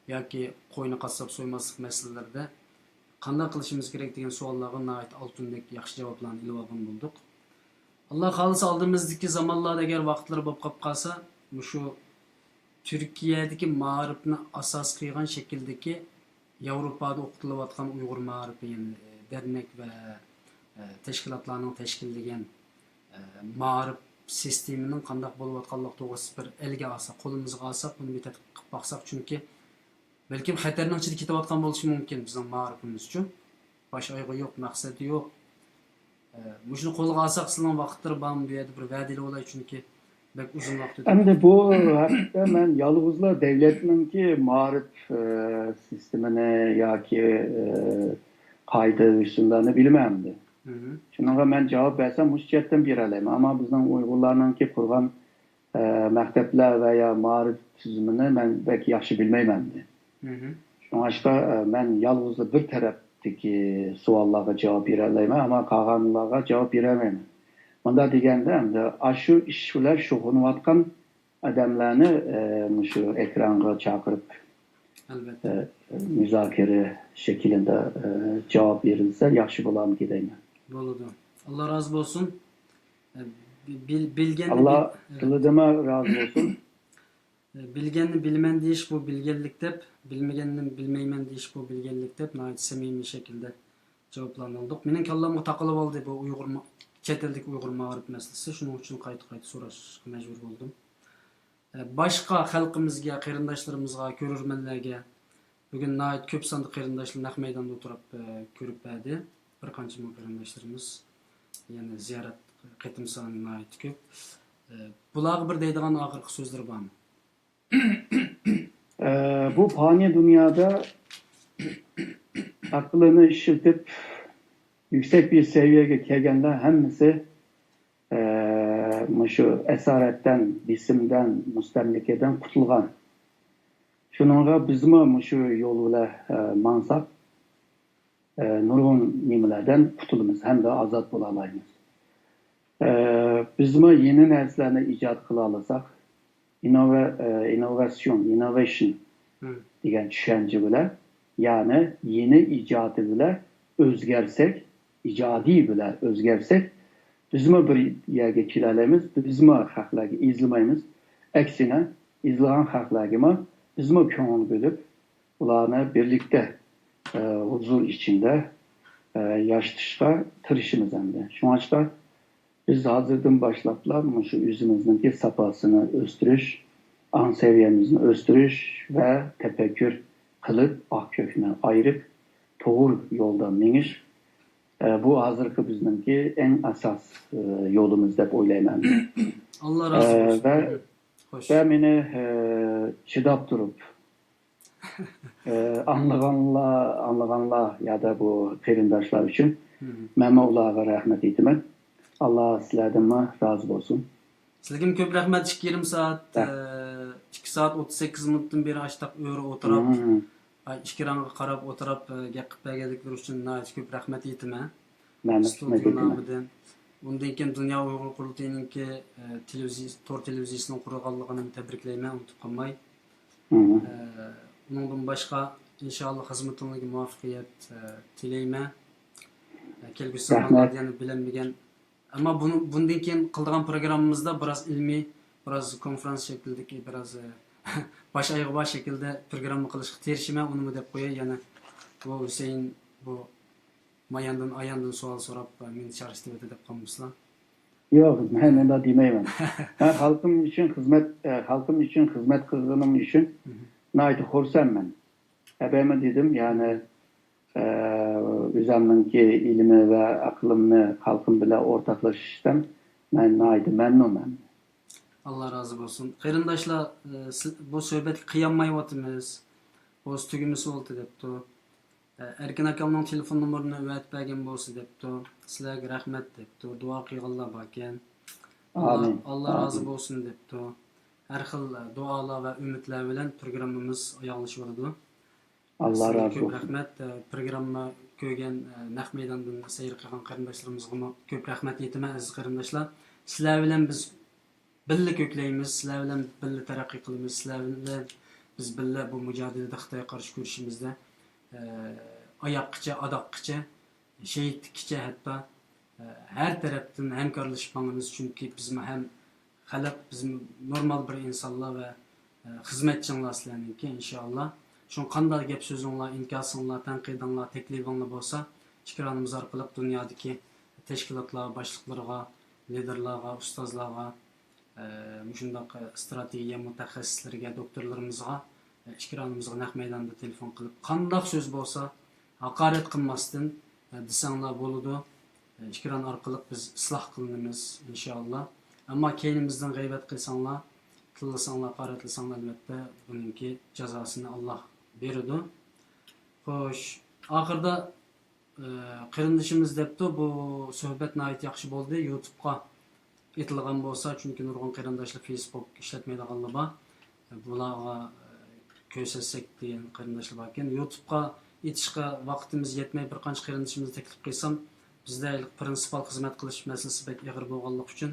ياكى قوينى قاسساپ سويماسلىق مەسىلىلىرىدە قانداق قىلىشىمىز كېرەك دېگەن سوئاللارغا ناھايىتى ئالتۇندەك ياخشى جاۋابلارنى ئېلىۋالغان بولدۇق. ئاللا خالىسا، ئالدىمىزدىكى زامانلاردا ئەگەر ۋاقىتلىرى بولۇپ قاپ قالسا، مۇشۇ تۈركىيەدىكى مائارىپنى ئاساس قىلغان شەكىلدىكى ياۋروپادا ئوقۇتۇلۇۋاتقان ئۇيغۇر مائارىپى، يەنى دەرنەك ۋە، ئە، تەشكىلاتلارنىڭ تەشكىللىگەن، ئە، مائارىپ سىستېمىنىڭ قانداق بولۇۋاتقانلىقى توغرىسىدا بىر ئەلگە ئالساق، قولىمىزغا ئالساق، بۇنى بىر تەتقىق قىلىپ باقساق، چۈنكى بەلكىم خەتەرنىڭ ئىچىدە كېتىۋاتقان بولۇشى مۇمكىن بىزنىڭ مائارىپىمىزچۇ. باش ئايىغى يوق، مەقسەتى يوق. ئە، مۇشۇنى قولغا ئالساق، سىلىنىڭ ۋاقىتلىرى بارمۇ بۇ يەردە بىر ۋەدە ئېلىۋالاي، چۈنكى بەك ئۇزۇن ۋاقىت ئۆتۈپ. ئەمدى بۇ ھەقتە مەن يالغۇزلا دۆلەتنىڭكى مائارىپ، ئە، سىستېمىنى ياكى، ئە، قائىدە ئۇسۇللارنى بىلمەن ئەمدى. مھم. شۇنىڭغا مەن جاۋاب بەرسەم، مۇشۇ جەھەتتىن بېرەلەيمەن. ئەمما بىزنىڭ ئۇيغۇرلارنىڭكى قۇرغان، ئە، مەكتەپلەر ۋە يا مائارىپ تۈزۈمىنى مەن بەك ياخشى بىلمەيمەن ئەمدى. مھم. شۇڭلاشقا، ئە، مەن يالغۇزلا بىر تەرەپتىكى سوئاللارغا جاۋاب بېرەلەيمەن، ئەمما قالغانلارغا جاۋاب بېرەلمەيمەن. مۇنداق دېگەندە، ئەمدى ئاشۇ ئىش بىلەن شۇغۇللىنىۋاتقان ئادەملەرنى، ئە، مۇشۇ ئېكرانغا چاقىرىپ، ئەلۋەتتە. ئە، مۇزاكىرە شەكلىدە، ئە، جاۋاب بېرىلسە ياخشى بولارمىكىن دەيمەن. بولىدۇ. ئاللا رازى بولسۇن. ئە، بىل-، بىلگەننى ئاللا بىل-، ئە، سىلىدىنمۇ رازى بولسۇن. ئە، بىلگەننى بىلىمەن دېيىش بۇ بىلگەنلىك دەپ، بىلمىگەننى بىلمەيمەن دېيىش بۇ بىلگەنلىك دەپ، ناھايىتى سەمىمىي شەكىلدە جاۋابلارنى ئالدۇق. مېنىڭ كاللامغا تاقىلىۋالدى بۇ ئۇيغۇر ما-، چەت ئەلدىكى ئۇيغۇر مائارىپ مەسىلىسى. شۇنىڭ ئۈچۈن قايتا-قايتا سوراشقا مەجبۇر بولدۇم. ئە، باشقا خەلقىمىزگە، قېرىنداشلىرىمىزغا، كۆرۈرمەنلەرگە بۈگۈن ناھايىتى كۆپ ساندا قېرىنداشلار نەق مەيداندا ئولتۇرۇپ، ئە، كۆرۈپ بەردى. بىر قانچە مۇ قېرىنداشلىرىمىز يەنە زىيارەت قېتىم سانى ناھايىتى كۆپ. ئە، بۇلارغا بىر دەيدىغان ئاخىرقى سۆزلىرى بارمۇ؟ ئە، بۇ پانىي دۇنيادا ئەقلىنى ئىشلىتىپ، يۈكسەك بىر سەۋىيەگە كەلگەنلەر ھەممىسى، ئە، مۇشۇ ئەسارەتتىن، بېسىمدىن، مۇستەملىكىدىن قۇتۇلغان. شۇنىڭغا بىزمۇ مۇشۇ يول بىلەن، ئە، ماڭساق، ئە، نۇرغۇن نېمىلەردىن قۇتۇلىمىز ھەمدە ئازاد بولالايمىز. ئە، بىزمۇ يېڭى نەرسىلەرنى ئىجاد قىلالىساق، ئىننوۋا-، ئە، ئىننوۋاتسىيون، ئىننوۋېيشن مم. دېگەن چۈشەنچە بىلەن، يەنى يېڭى ئىجادى بىلەن ئۆزگەرسەك، ئىجادىي بىلەن ئۆزگەرسەك، بىزمۇ بىر يەرگە كېلەلەيمىز، بىزمۇ خەقلەرگە ئېزىلمايمىز. ئەكسىنە، ئېزىلغان خەقلەرگىمۇ بىزمۇ كۆڭۈل بۆلۈپ، ئۇلارنى بىرلىكتە، ئە، ھۇزۇر ئىچىدە، ئە، ياشىتىشقا تىرىشىمىز ئەمدى. شۇڭلاشقا بىز ھازىردىن باشلاپلا مۇشۇ ئۆزىمىزنىڭكى ساپاسىنى ئۆستۈرۈش، ئاڭ سەۋىيەمىزنى ئۆستۈرۈش ۋە تەپەككۇر قىلىپ، ئاق كۆكنى ئايرىپ، توغرا يولدا مېڭىش، ئە، بۇ ھازىرقى بىزنىڭكى ئەڭ ئاساس، ئە، يولىمىز دەپ ئويلايمەن. ئاللا رازى ئە، بولسۇن. ۋە، خوش. ۋە مېنى، ئە، چىداپ تۇرۇپ، ئە، ئاڭلىغانلار، ئاڭلىغانلار يادا بۇ قېرىنداشلار ئۈچۈن مم. مەنمۇ ئۇلارغا رەھمەت ئېيتىمەن. ئاللا سىلەردىنمۇ رازى بولسۇن. سىلەرگىمۇ كۆپ رەھمەت، ئىككى يېرىم سائەت، رەھ- ئە، ئىككى سائەت ئوتتۇز سەككىز مىنۇتتىن بېرى ئاشتاق ئۆرە ئولتۇراپ، مم. ئاي، ئىكرانغا قاراپ ئولتۇرۇپ، ئە، گەپ قىلىپ بەرگەنلىكلىرى ئۈچۈن ناھايىتى كۆپ رەھمەت ئېيتىمەن. مەن رەھمەت ئېيتىمەن. نامىدىن. ئۇندىن كېيىن دۇنيا ئۇيغۇر قۇرۇلتىيىنىڭكى، ئە، تېلېۋىزىيە-، تور تېلېۋىزىيىسىنىڭ قۇرۇلغانلىقىنى تەبرىكلەيمەن، ئۇنتۇپ قالماي. مم. ئە، ئۇنىڭدىن باشقا، ئىنشائاللا، خىزمىتىڭلارغا مۇۋەپپەقىيەت، ئە، تىلەيمەن. ئە، كەلگۈسى رەھمەت. زامانلاردا يەنە بىلەنمىگەن. ئەمما بۇنى، بۇندىن كېيىن قىلىدىغان پروگراممىمىزدا بىراز ئىلمىي، بىراز كونفېرانس شەكلىدىكى، بىراز، ئە، باش ئايىغى بار شەكىلدە پروگرامما قىلىشقا تىرىشىمەن، ئۇنىمۇ دەپ قوياي. يەنە بۇ ھۈسەيىن، بۇ ماياندىن، ئاياندىن سوئال سوراپ، مېنى چارچىتىۋېتە دەپ قالمىسىلا. يوق، مەن ئۇنداق دېمەيمەن. مەن خەلقىم ئۈچۈن خىزمەت، ئە، خەلقىم ئۈچۈن خىزمەت قىلغىنىم ئۈچۈن مم. ناھايىتى خۇرسەنمەن. ئەبەيمۇ دېدىم، يەنى، ئە، ئۆزۈمنىڭكى ئىلمى ۋە ئەقلىمنى خەلقىم بىلەن ئورتاقلىشىشتىن مەن ناھايىتى مەمنۇنمەن. ئاللا رازى بولسۇن. قېرىنداشلار، ئە، سىز، بۇ سۆھبەتكە قىيالمايۋاتىمىز. بولسا تۈگىمىسە بولدى دەپتۇ. ئەركىن ئاكامنىڭ تېلېفون نومۇرىنى ئەۋەتىپ بەرگەن بولسا دەپتۇ. سىلەرگە رەھمەت دەپتۇ. دۇئا قىلغانلار باركەن. ئاللا، ئامىن. ئاللا رازى ئامىن. بولسۇن دەپتۇ. ھەر خىل دۇئالار ۋە ئۈمىدلەر بىلەن پروگراممىمىز ئاياغلىشىۋالىدۇ. ئاللا سىزگە رازى كۆپ بولسۇن. رەھمەت. پروگرامما كۆرگەن، نەق مەيداندىن سەير قىلغان قېرىنداشلىرىمىزغىمۇ كۆپ رەھمەت ئېيتىمەن، ئەزىز قېرىنداشلار. سىلەر بىلەن بىز بىللە كۆكلەيمىز، سىلەر بىلەن بىللە تەرەققىي قىلىمىز، سىلەر بىلەن بىز بىللە بۇ مۇجادىلىدە خىتايغا قارشى كۈرىشىمىزدە، ئە، ئاياققىچە، ئاداققىچە، شېھىتلىككىچە ھەتتا، ئە، ھەر تەرەپتىن ھەمكارلىشىپ ماڭىمىز، چۈنكى بىزمۇ ھەم خەلق، بىزمۇ نورمال بىر ئىنسانلار ۋە، ئە، خىزمەتچىڭلار سىلەرنىڭكى، ئىنشائاللا. شۇڭا قانداق گەپ سۆزۈڭلار، ئىنكاسىڭلار، تەنقىدىڭلار، تەكلىپىڭلار بولسا، ئىكرانىمىز ئارقىلىق دۇنيادىكى تەشكىلاتلار باشلىقلىرىغا، لىدېرلارغا، ئۇستازلارغا، ئە، مۇشۇنداق ئىستراتېگىيە مۇتەخەسسىسلىرىگە، دوكتورلىرىمىزغا، ئە، ئىكرانىمىزغا نەق مەيداندا تېلېفون قىلىپ، قانداق سۆز بولسا، ھاقارەت قىلماستىن، ئە، دېسەڭلار بولىدۇ. ئە، ئىكران ئارقىلىق بىز ئىسلاھ قىلىنىمىز، ئىنشائاللا. ئەمما كەينىمىزدىن غەيۋەت قىلساڭلار، تىللىساڭلار، ھاقارەتلىسەڭلار، ئەلۋەتتە، بۇنىڭكى جازاسىنى ئاللا بېرىدۇ. خوش، ئاخىردا ئى، قېرىندىشىمىز دەپتۇ، بۇ سۆھبەت ناھايىتى ياخشى بولدى. يۇتۇبقا ئېتىلغان بولسا، چۈنكى نۇرغۇن قېرىنداشلار فېيسبۇك ئىشلەتمەيدىغانلار بار. بۇلارغا، ئى، كۆرسەتسەك دېگەن قېرىنداشلار باركەن. يۇتۇبقا ئېتىشقا ۋاقتىمىز يەتمەي، بىر قانچە قېرىندىشىمىزنى تەكلىپ قىلسام، بىزدە ھېلىقى پرىنسىپال خىزمەت قىلىش مەسىلىسى بەك ئېغىر بولغانلىقى ئۈچۈن،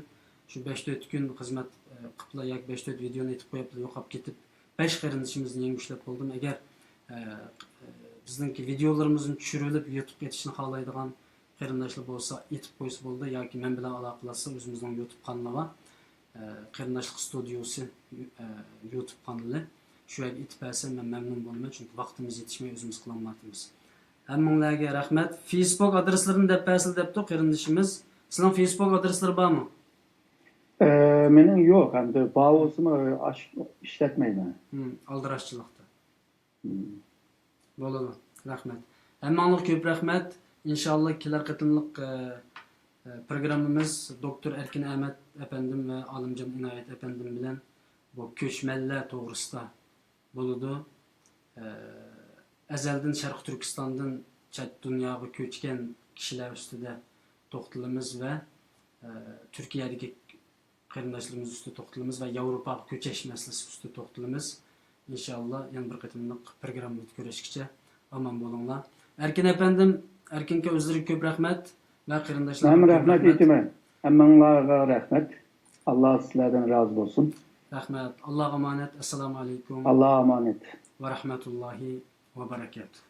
شۇ بەش تۆت كۈن خىزمەت، ئى، قىپلا ياكى بەش تۆت ۋىدېونى ئېتىپ قويۇپلا يوقاپ كېتىپ، بەش قېرىندىشىمىزنى يەڭگۈشلەپ بولدۇم. ئەگەر، ئە، بىزنىڭكى ۋىدېئولىرىمىزنى چۈشۈرۈۋېلىپ يۇتۇبقا ئېتىشنى خالايدىغان قېرىنداشلار بولسا، ئېتىپ قويسا بولىدۇ ياكى مەن بىلەن ئالاقىلەشسە، ئۆزىمىزنىڭ يۇتۇب قانىلى بار. ئە، قېرىنداشلىق ستۇدىيوسى، ئە، يۇتۇب قانىلى. شۇ يەرگە ئېتىپ بەرسە، مەن مەمنۇن بولىمەن، چۈنكى ۋاقتىمىز يېتىشمەي ئۆزىمىز قىلالمايۋاتىمىز. ھەممىڭلارگە رەھمەت. فېيسبۇك ئادرېسلىرىنى دەپ بەرسىلە دەپتۇ قېرىندىشىمىز. سىلەرنىڭ فېيسبۇك ئادرېسلىرى بارمۇ؟ ئە، مېنىڭ يوق، ئەمدى بار بولسىمۇ، ئاش-، ئىشلەتمەيمەن. ھىم، ئالدىراشچىلىقتا. ھىم. بولىدۇ. رەھمەت. ھەممىڭلارغا كۆپ رەھمەت. ئىنشاللا كېلەر قېتىملىق، ئە، ئە، پروگراممىمىز دوكتور ئەركىن ئەمەت ئەپەندىم ۋە ئالىمجان ئىنايەت ئەپەندىم بىلەن بۇ كۆچمەنلەر توغرىسىدا بولىدۇ. ئە، ئەزەلدىن شەرقىي تۈركىستاندىن چەت دۇنياغا كۆچكەن كىشىلەر ئۈستىدە توختىلىمىز ۋە، ئە، تۈركىيەدىكى قېرىنداشلىرىمىز ئۈستىدە توختىلىمىز ۋە ياۋروپاغا كۆچۈش مەسىلىسى ئۈستىدە توختىلىمىز. ئىنشاللا يەنە بىر قېتىملىق پروگراممىدا كۆرۈشكىچە ئامان بولۇڭلار. ئەركىن ئەپەندىم، ئەركىنكە ئۆزلىرىگە كۆپ رەھمەت ۋە قېرىنداشلارغا مەن كۆپ رەھمەت رەھمەت. ئېيتىمەن. ھەممىڭلارغا رەھمەت. ئاللا سىلەردىن رازى بولسۇن. رەھمەت. ئاللاغا ئامانەت. ئەسسالامۇ ئەلەيكۇم. ئاللاغا ئامانەت. ۋە رەھمەتۇللاھى ۋە بەرەكاتۇھ.